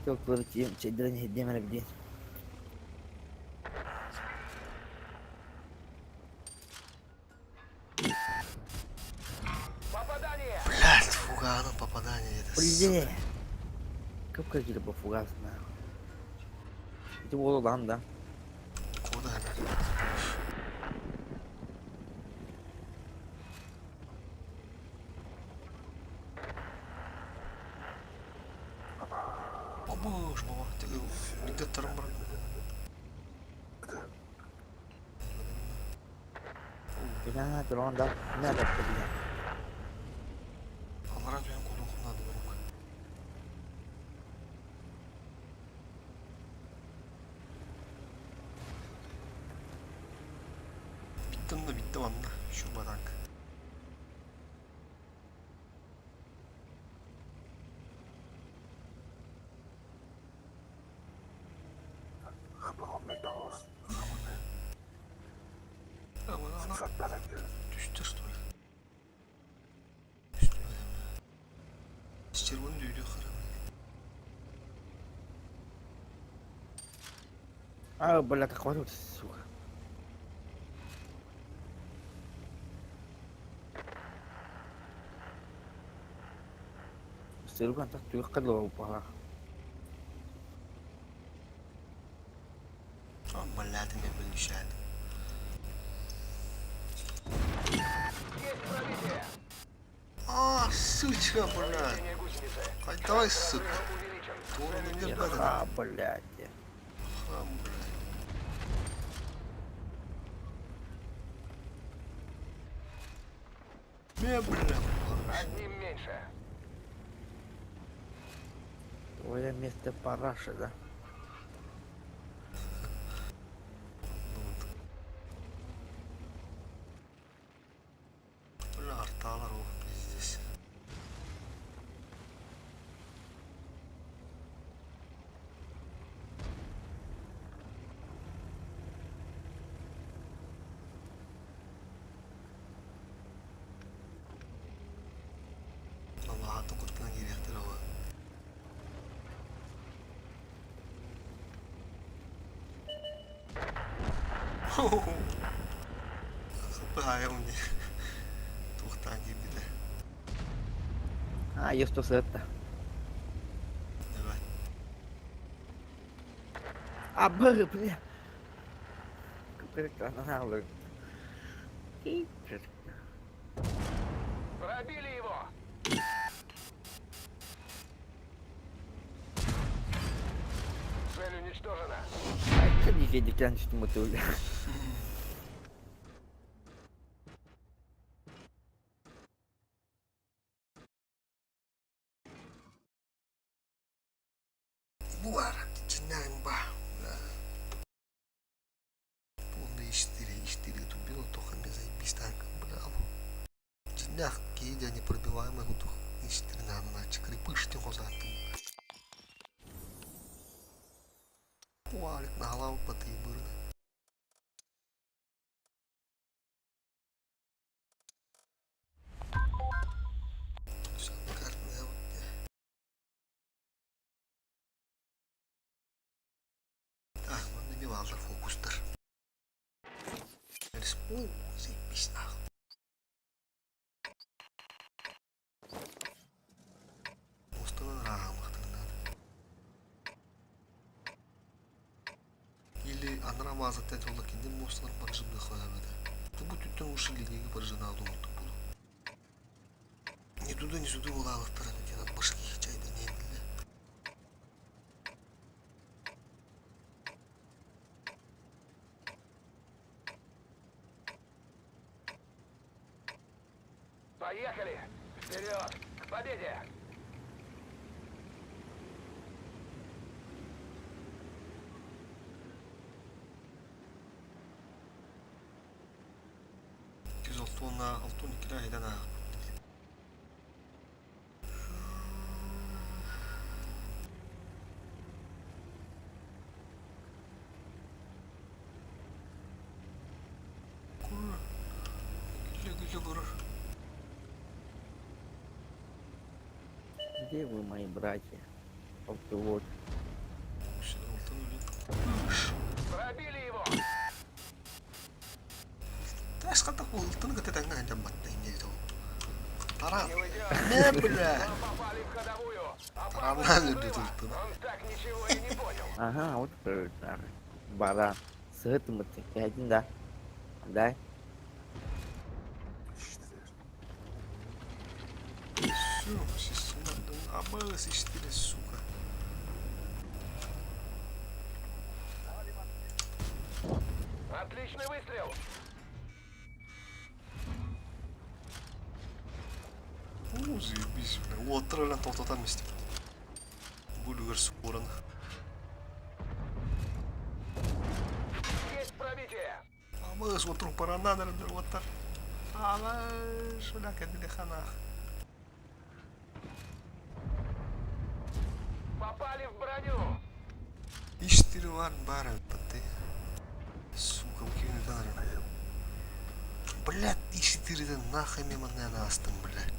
Тыл тиийэн чэйдэрин иһирдиэм эрэ билиэн. Попадание! Блядь, фуганом попадание это, Блин. сука. Кып-кыргыты бу фугас нахуй. Ити уолу ылан да. Куда? Обож, баба, где тарам Бля, дрон да. Не да бля. Аллара түһэн кулуохум наада бөрөк. Bitti да bitti манна. Şu badank. Aman ana. Düştü что ли? Düştü mü? Червоный дүйдө харам. А, бля, как он, сука. Сырган так tuyakka пала. А, блядь, мен білмешәді. Есть пробитие! А, сучка, блядь. Повреждение гусеницы. Қайтай, Шанс сука. прорыва увеличен. Тура Цель мен уничтожена. А, блядь. А, блядь. Ме, бля. Одним меньше. Твое место параша, да? Бля, арталар, о, пиздец. Аллаха токуртынан кириэхтэр ова. Хаппы мне. Тухтан киирбитэ. А, есть то это. Давай. А, б, бля. Какой Пробили его! Цель уничтожена. Как не едет, что мы тут. Буара, ба. Полный 4, 4 тубила, только мне заебись так, бля. Чинях, кейдя непробиваемый гудух. 4 на на чекрепыште хозаты. Валик на голову потыбырды. Все, карта, вот. Так, вот набивал фокустер. О, заебись нахуй. Осталар надо. Или анра маза тәт ола кинде мосталар баржыбны хоябыда. Ты будь үттен уши линейге баржына алды булу. Ни туда, ни сюда улалыктар аны башки чайды не биле. Поехали! Вперед! К победе! Алтона алтон икиле айдан аа. олорор. Где вы, мои братья? Вот. Пробили его! Тас хата ылтын кытта тэҥҥэ сылдьан батта инньэ диэтэ ол. Таран. Мэ бля. Тараннаан үрдүт ылтын. Ага, вот Баран. Сыһыт мытты. Кэһэтин да. Дай. Все, Абыс иштере, сука. Отличный выстрел! Уу, заебись, бля. Уоттар өлөн тоқтатан истим. Бу үлүгэр суоран. Есть пробитие! Абыс, уоттар паранан эрэннэр уоттар. Абыс, бля, кэнники ханах. Попали в броню! Иштири бар бар ты. Сука, укивни танар. Блядь, иштириден нахуй мен манна астым, блядь.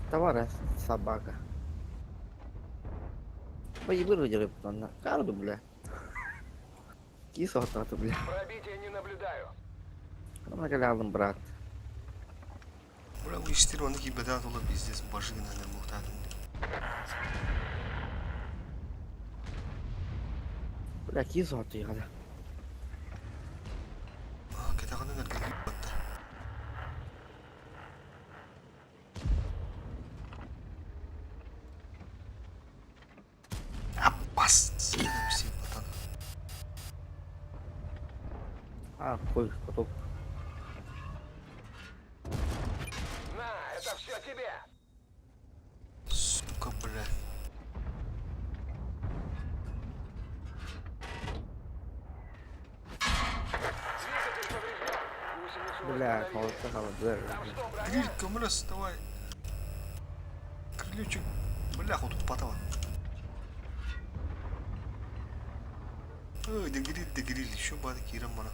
Товара собака. Ой, выродили потом на карту, бля. Кисо отату, бля. Пробитие не наблюдаю. Накалялым, брат. Бля, у иштири оны кибеда тола пиздец башыгына нер мухтадым. Бля, кисо оту яда. А, кетаганы нер батта. Аппас, сен батан. А, хуй, потоп. На, это все тебе! Сука, бля. Двигатель поврежден! Гусеницу Бля, восстановили. холодно, холодно. Там что, броня? Гриль, көмөлөс, давай. Крылючик. Бля, тут патова. Ой, да гриль, да гриль, еще бады кирам мана.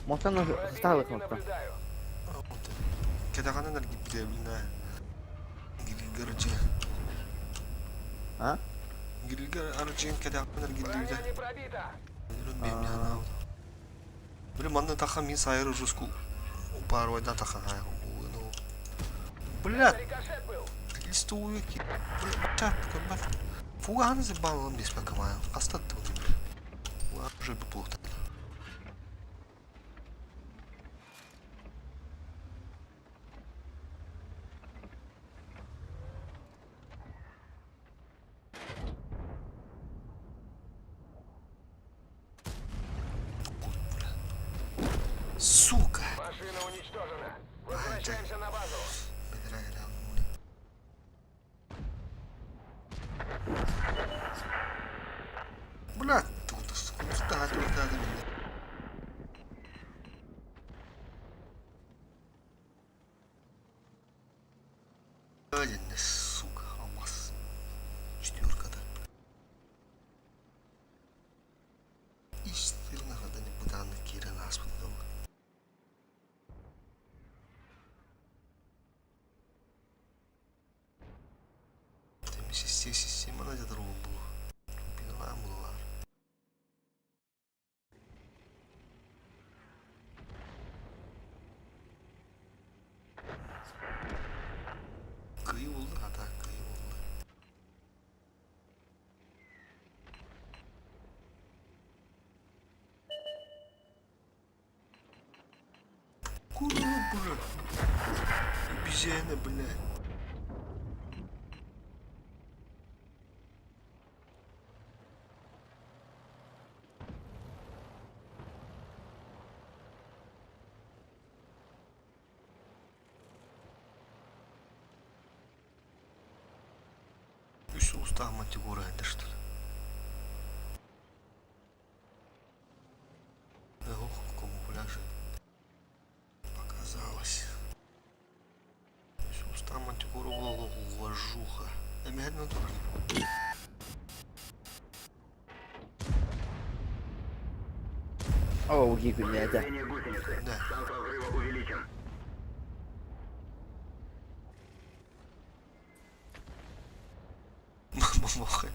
Мотан Пробитие сталых не мотан. наблюдаю. Кетаганы нер гибде, блин, Гриль гаражи. А? Гриль гаражи кетаганы нер Броня гибде. не пробита! Блин, манна таха мин сайры жуску. Упарвайда таха. Блядь, Рикошет был! листовики. Бля, чат, кабат. Фуган забалом без покамаю. Остаток, бля. Уже бы плохо. Сука! Машина уничтожена! Возвращаемся на базу! Бля, тут да, тут да, да. Один, сука, алмаз. Четверка-то. Истинно, когда не буду на Кира нас подал. Система на другу было. Пинала была. Кıyı oldu hatta kıyı oldu. Курва, бля. Обезьяна, блядь. Устаах мантикора это что-то. Ох, камуфляжи. Показалось. Устаах мантикора была уважуха. Эмэһэн турар. О, уги күннээтэ. Движение гусеницы. Да. Шанс разрыва увеличен. Мамаха.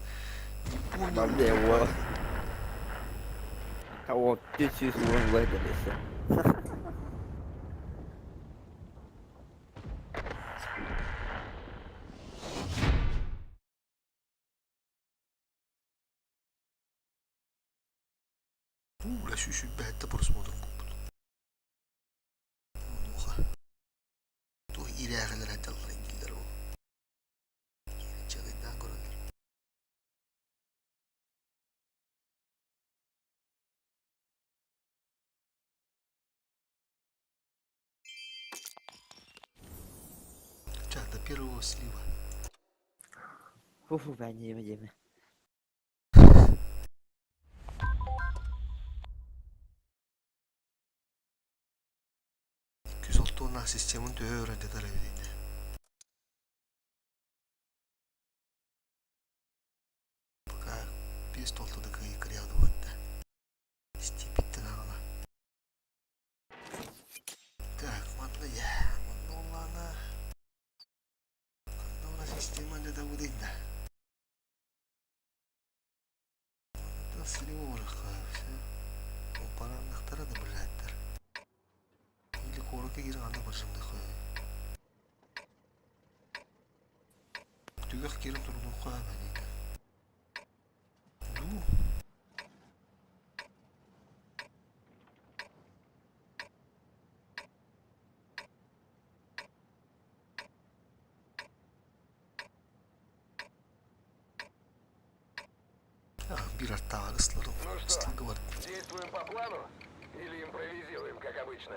Не понял. Бабде уол. Кого 300 уон лайдересе. Бля, 107 просмотр буолбут. Онуоха. Туох иирээҕилэр сылдьаллар дииллэр ол. Чагайдаан көрөллөр. Ча, до первого слива. Фу-фу, бә диэмэ диэмэ. 206 системын төһө өрөдетер эбит Пока без толтуда кыйкыряды Степиттен аҕала. Так, манна я. Манна оллаана. Манна уна система да будайда. Это слева все. Опараннахтара да блядтар. Или коротко киирэн аны баржымдых. Түгэх киирэн турунуохха бэнийдэ. Ну. Биир аттааҕар ыстылар Ну что, ыстылга бар. действуем по плану или импровизируем, как обычно?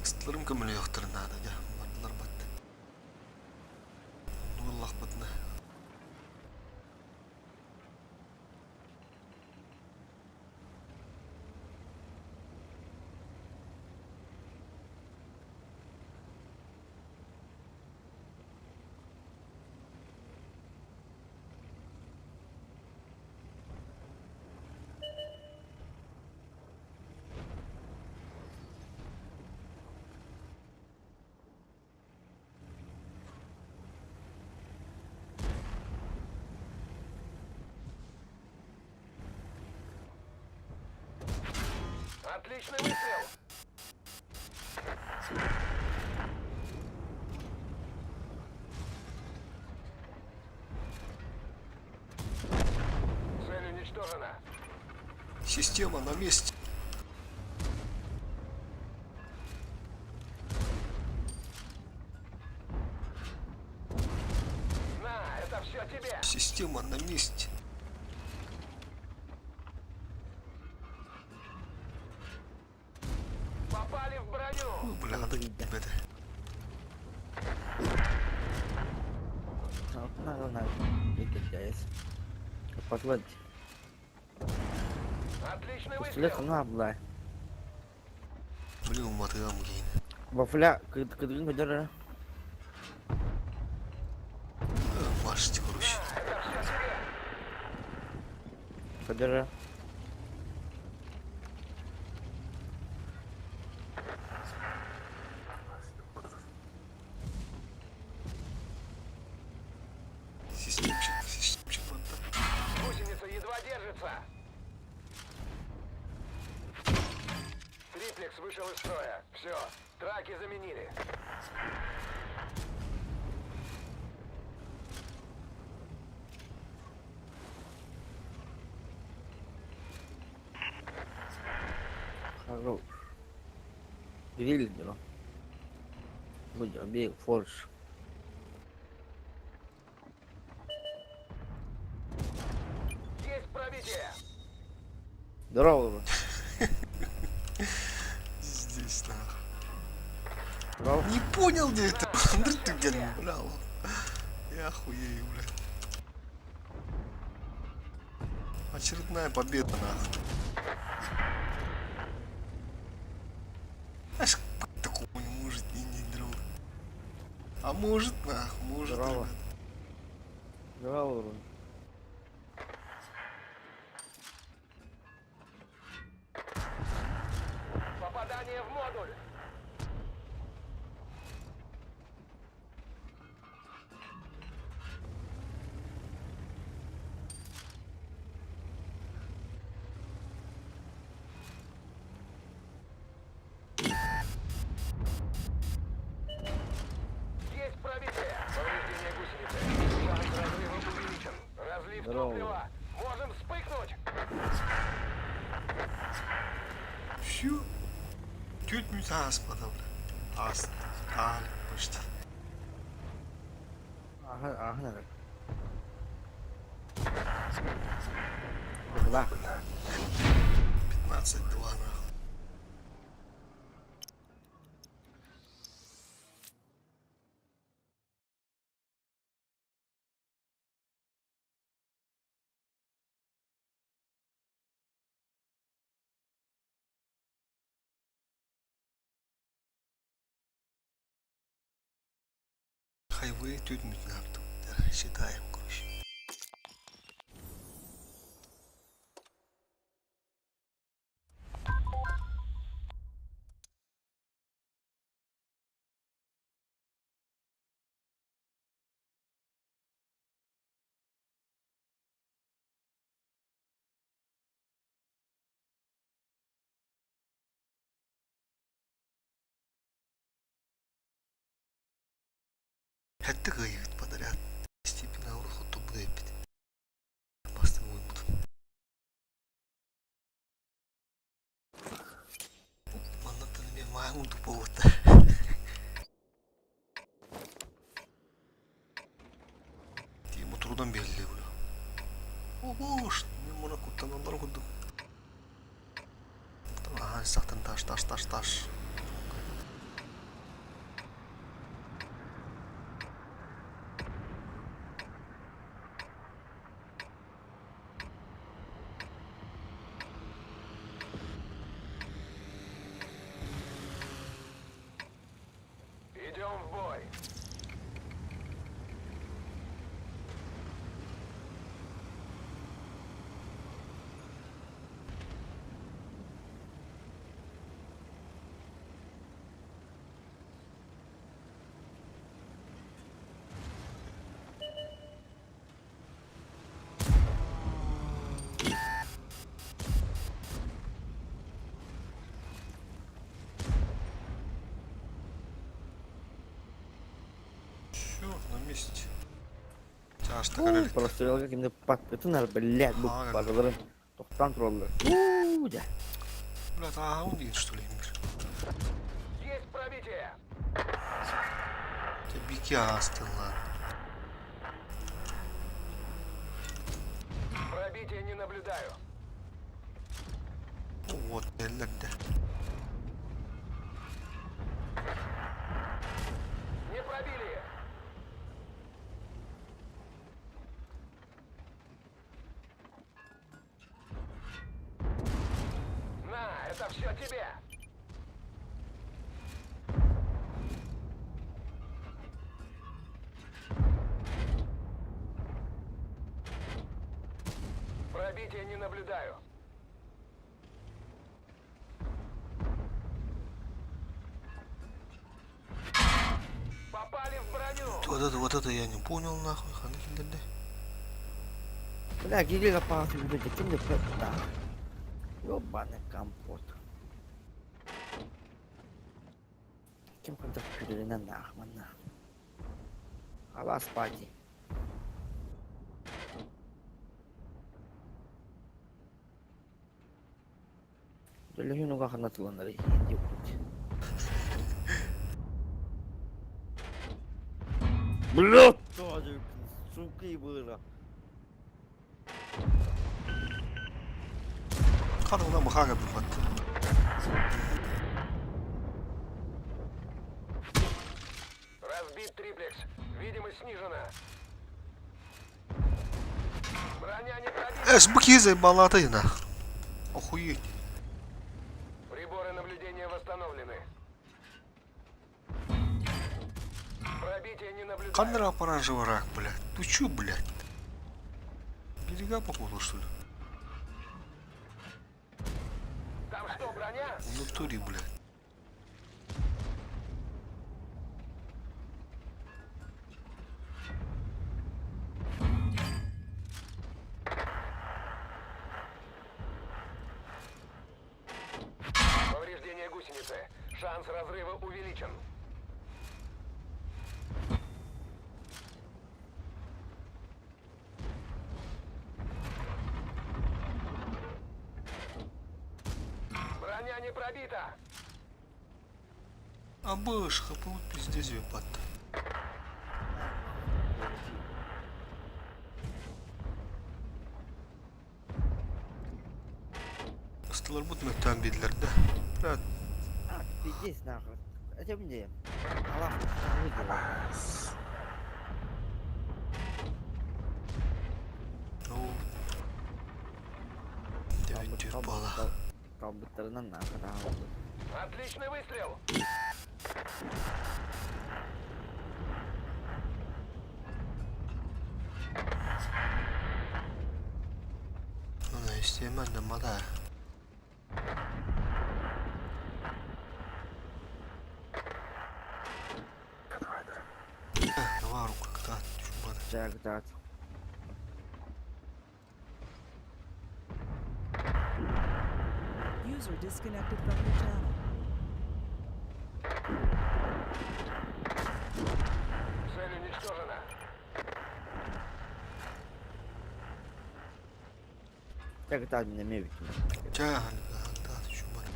Ыстыларым көмөлөйөхтөрүн наада дьэ бардылар батты. Оннук ыллахпытына. Отличный выстрел! Цель уничтожена. Система на месте. На, это все тебе! Система на месте. Попали в броню! Ой, бля, надо это. Надо, надо. Иккис. Подводить. Отличный Пистолет выстрел! на бла. Блин, уматыгам кейн. Вафля, кыдыгын көдөрө. Маршите, короче. На, это все тебе! Көдөрө. Системчик, системчик манта. Гусеница едва держится! Триплекс вышел из строя. Все, траки заменили. Хорош. Гриль, да. Будь обеих форш. Есть пробитие! Здорово. Здесь, нахуй. Не понял, где это? Андрей ты где, бля, Я хуею, бля. Очередная победа, нахуй. Аж такого не может не, не друг. А может, нахуй, может, Здорово. ребят. Здорово, Рун. Попадание в модуль! Есть пробитие! Повреждение гусеницы. Шанс разрыва увеличен. Разлив Здорово. топлива. Можем вспыхнуть! Все. Чуть не аспада, бля. Аст. Аль, почти. Ага, ага. Бла. 15-2, нахуй. Хайвей тут Считаем, короче. Хэттэ кыайыгыт подряд. Степень ауыр хоту бэпит. Бастың ойын Маннаттан мен мағын тупа Тима турдан белли бля. Ого, мен мұны куттаналар кудук. Ага, сақтан таш, таш, таш, таш. Идем в бой! Все, на месте. Тяжко горели. Прострелга кимде патпытынар, блядь, бу Ага. базаларын тоқтан тураллар. Уу, да. Бля, а он видит, что ли, мир? Есть пробитие! Ты бики астын, ладно. Пробитие не наблюдаю. Ну вот, эллерде. Не пробили! На, это все тебе! Пробитие не наблюдаю. Попали в броню! Вот это я не понял, нахуй, ханы килдерде. Бля, гиги пағасы бүйтеді, кимде пытта. Ёбаный компот. Ким кында күрелена нахмана. Ала спати. Дөлөһүн уга ханатыланары инди укут. Блядь, тоже, сука, и было. Kadınla bıkak yapıyor. Эс, бу киһи заебалаата на. Охуеть. Камера оранжевый рак, блядь. Ты чё, блядь? Берега походу, что ли? В натуре, блядь. А быш, хапыл пиздец ебать. Ыстылар бут мөттән бидлер да. Брат, А, пиздец нахуй. Это мне. Аллах, выделал. ну. Девять бала. Талбыттарынан нахуй таалды. Ну, истемен де мада. Давай руку, кта, чумада. Так, так. User disconnected from your channel. Так, так, не мевик. Ча, да, чумада.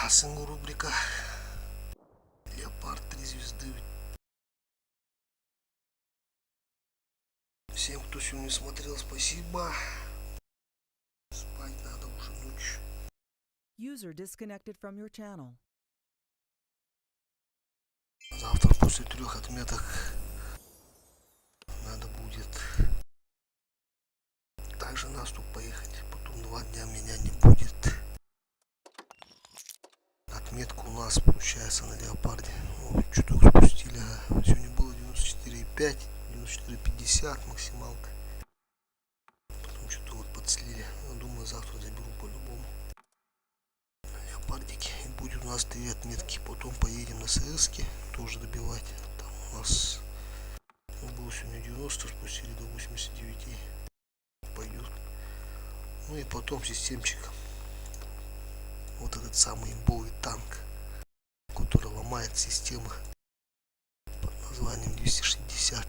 Хасың рубрика. Леопард 3 звезды. Всем, кто сегодня смотрел, спасибо. Спать надо уже ночь. User disconnected from your channel. Завтра после трех отметок надо будет также наступ поехать. Потом 2 дня меня не будет. Отметка у нас получается на леопарде. Ну, чуток спустили. А сегодня было 94,5, 94,50 максималка. Потом что-то вот подслили. Ну, думаю, завтра заберу по-любому. На леопардике. И будет у нас три отметки. Потом поедем на СС тоже добивать. Там у нас, ну, было сегодня 90, спустили до 89. Пойдет. Ну и потом системчик. Вот этот самый имбовый танк, который ломает системы под названием 260.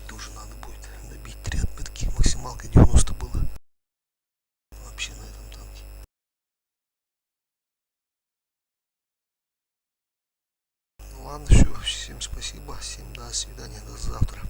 Тоже надо будет добить три отметки. Максималка 90 было. Вообще на этом танке. Ну ладно, все. Всем спасибо. Всем до свидания. До завтра.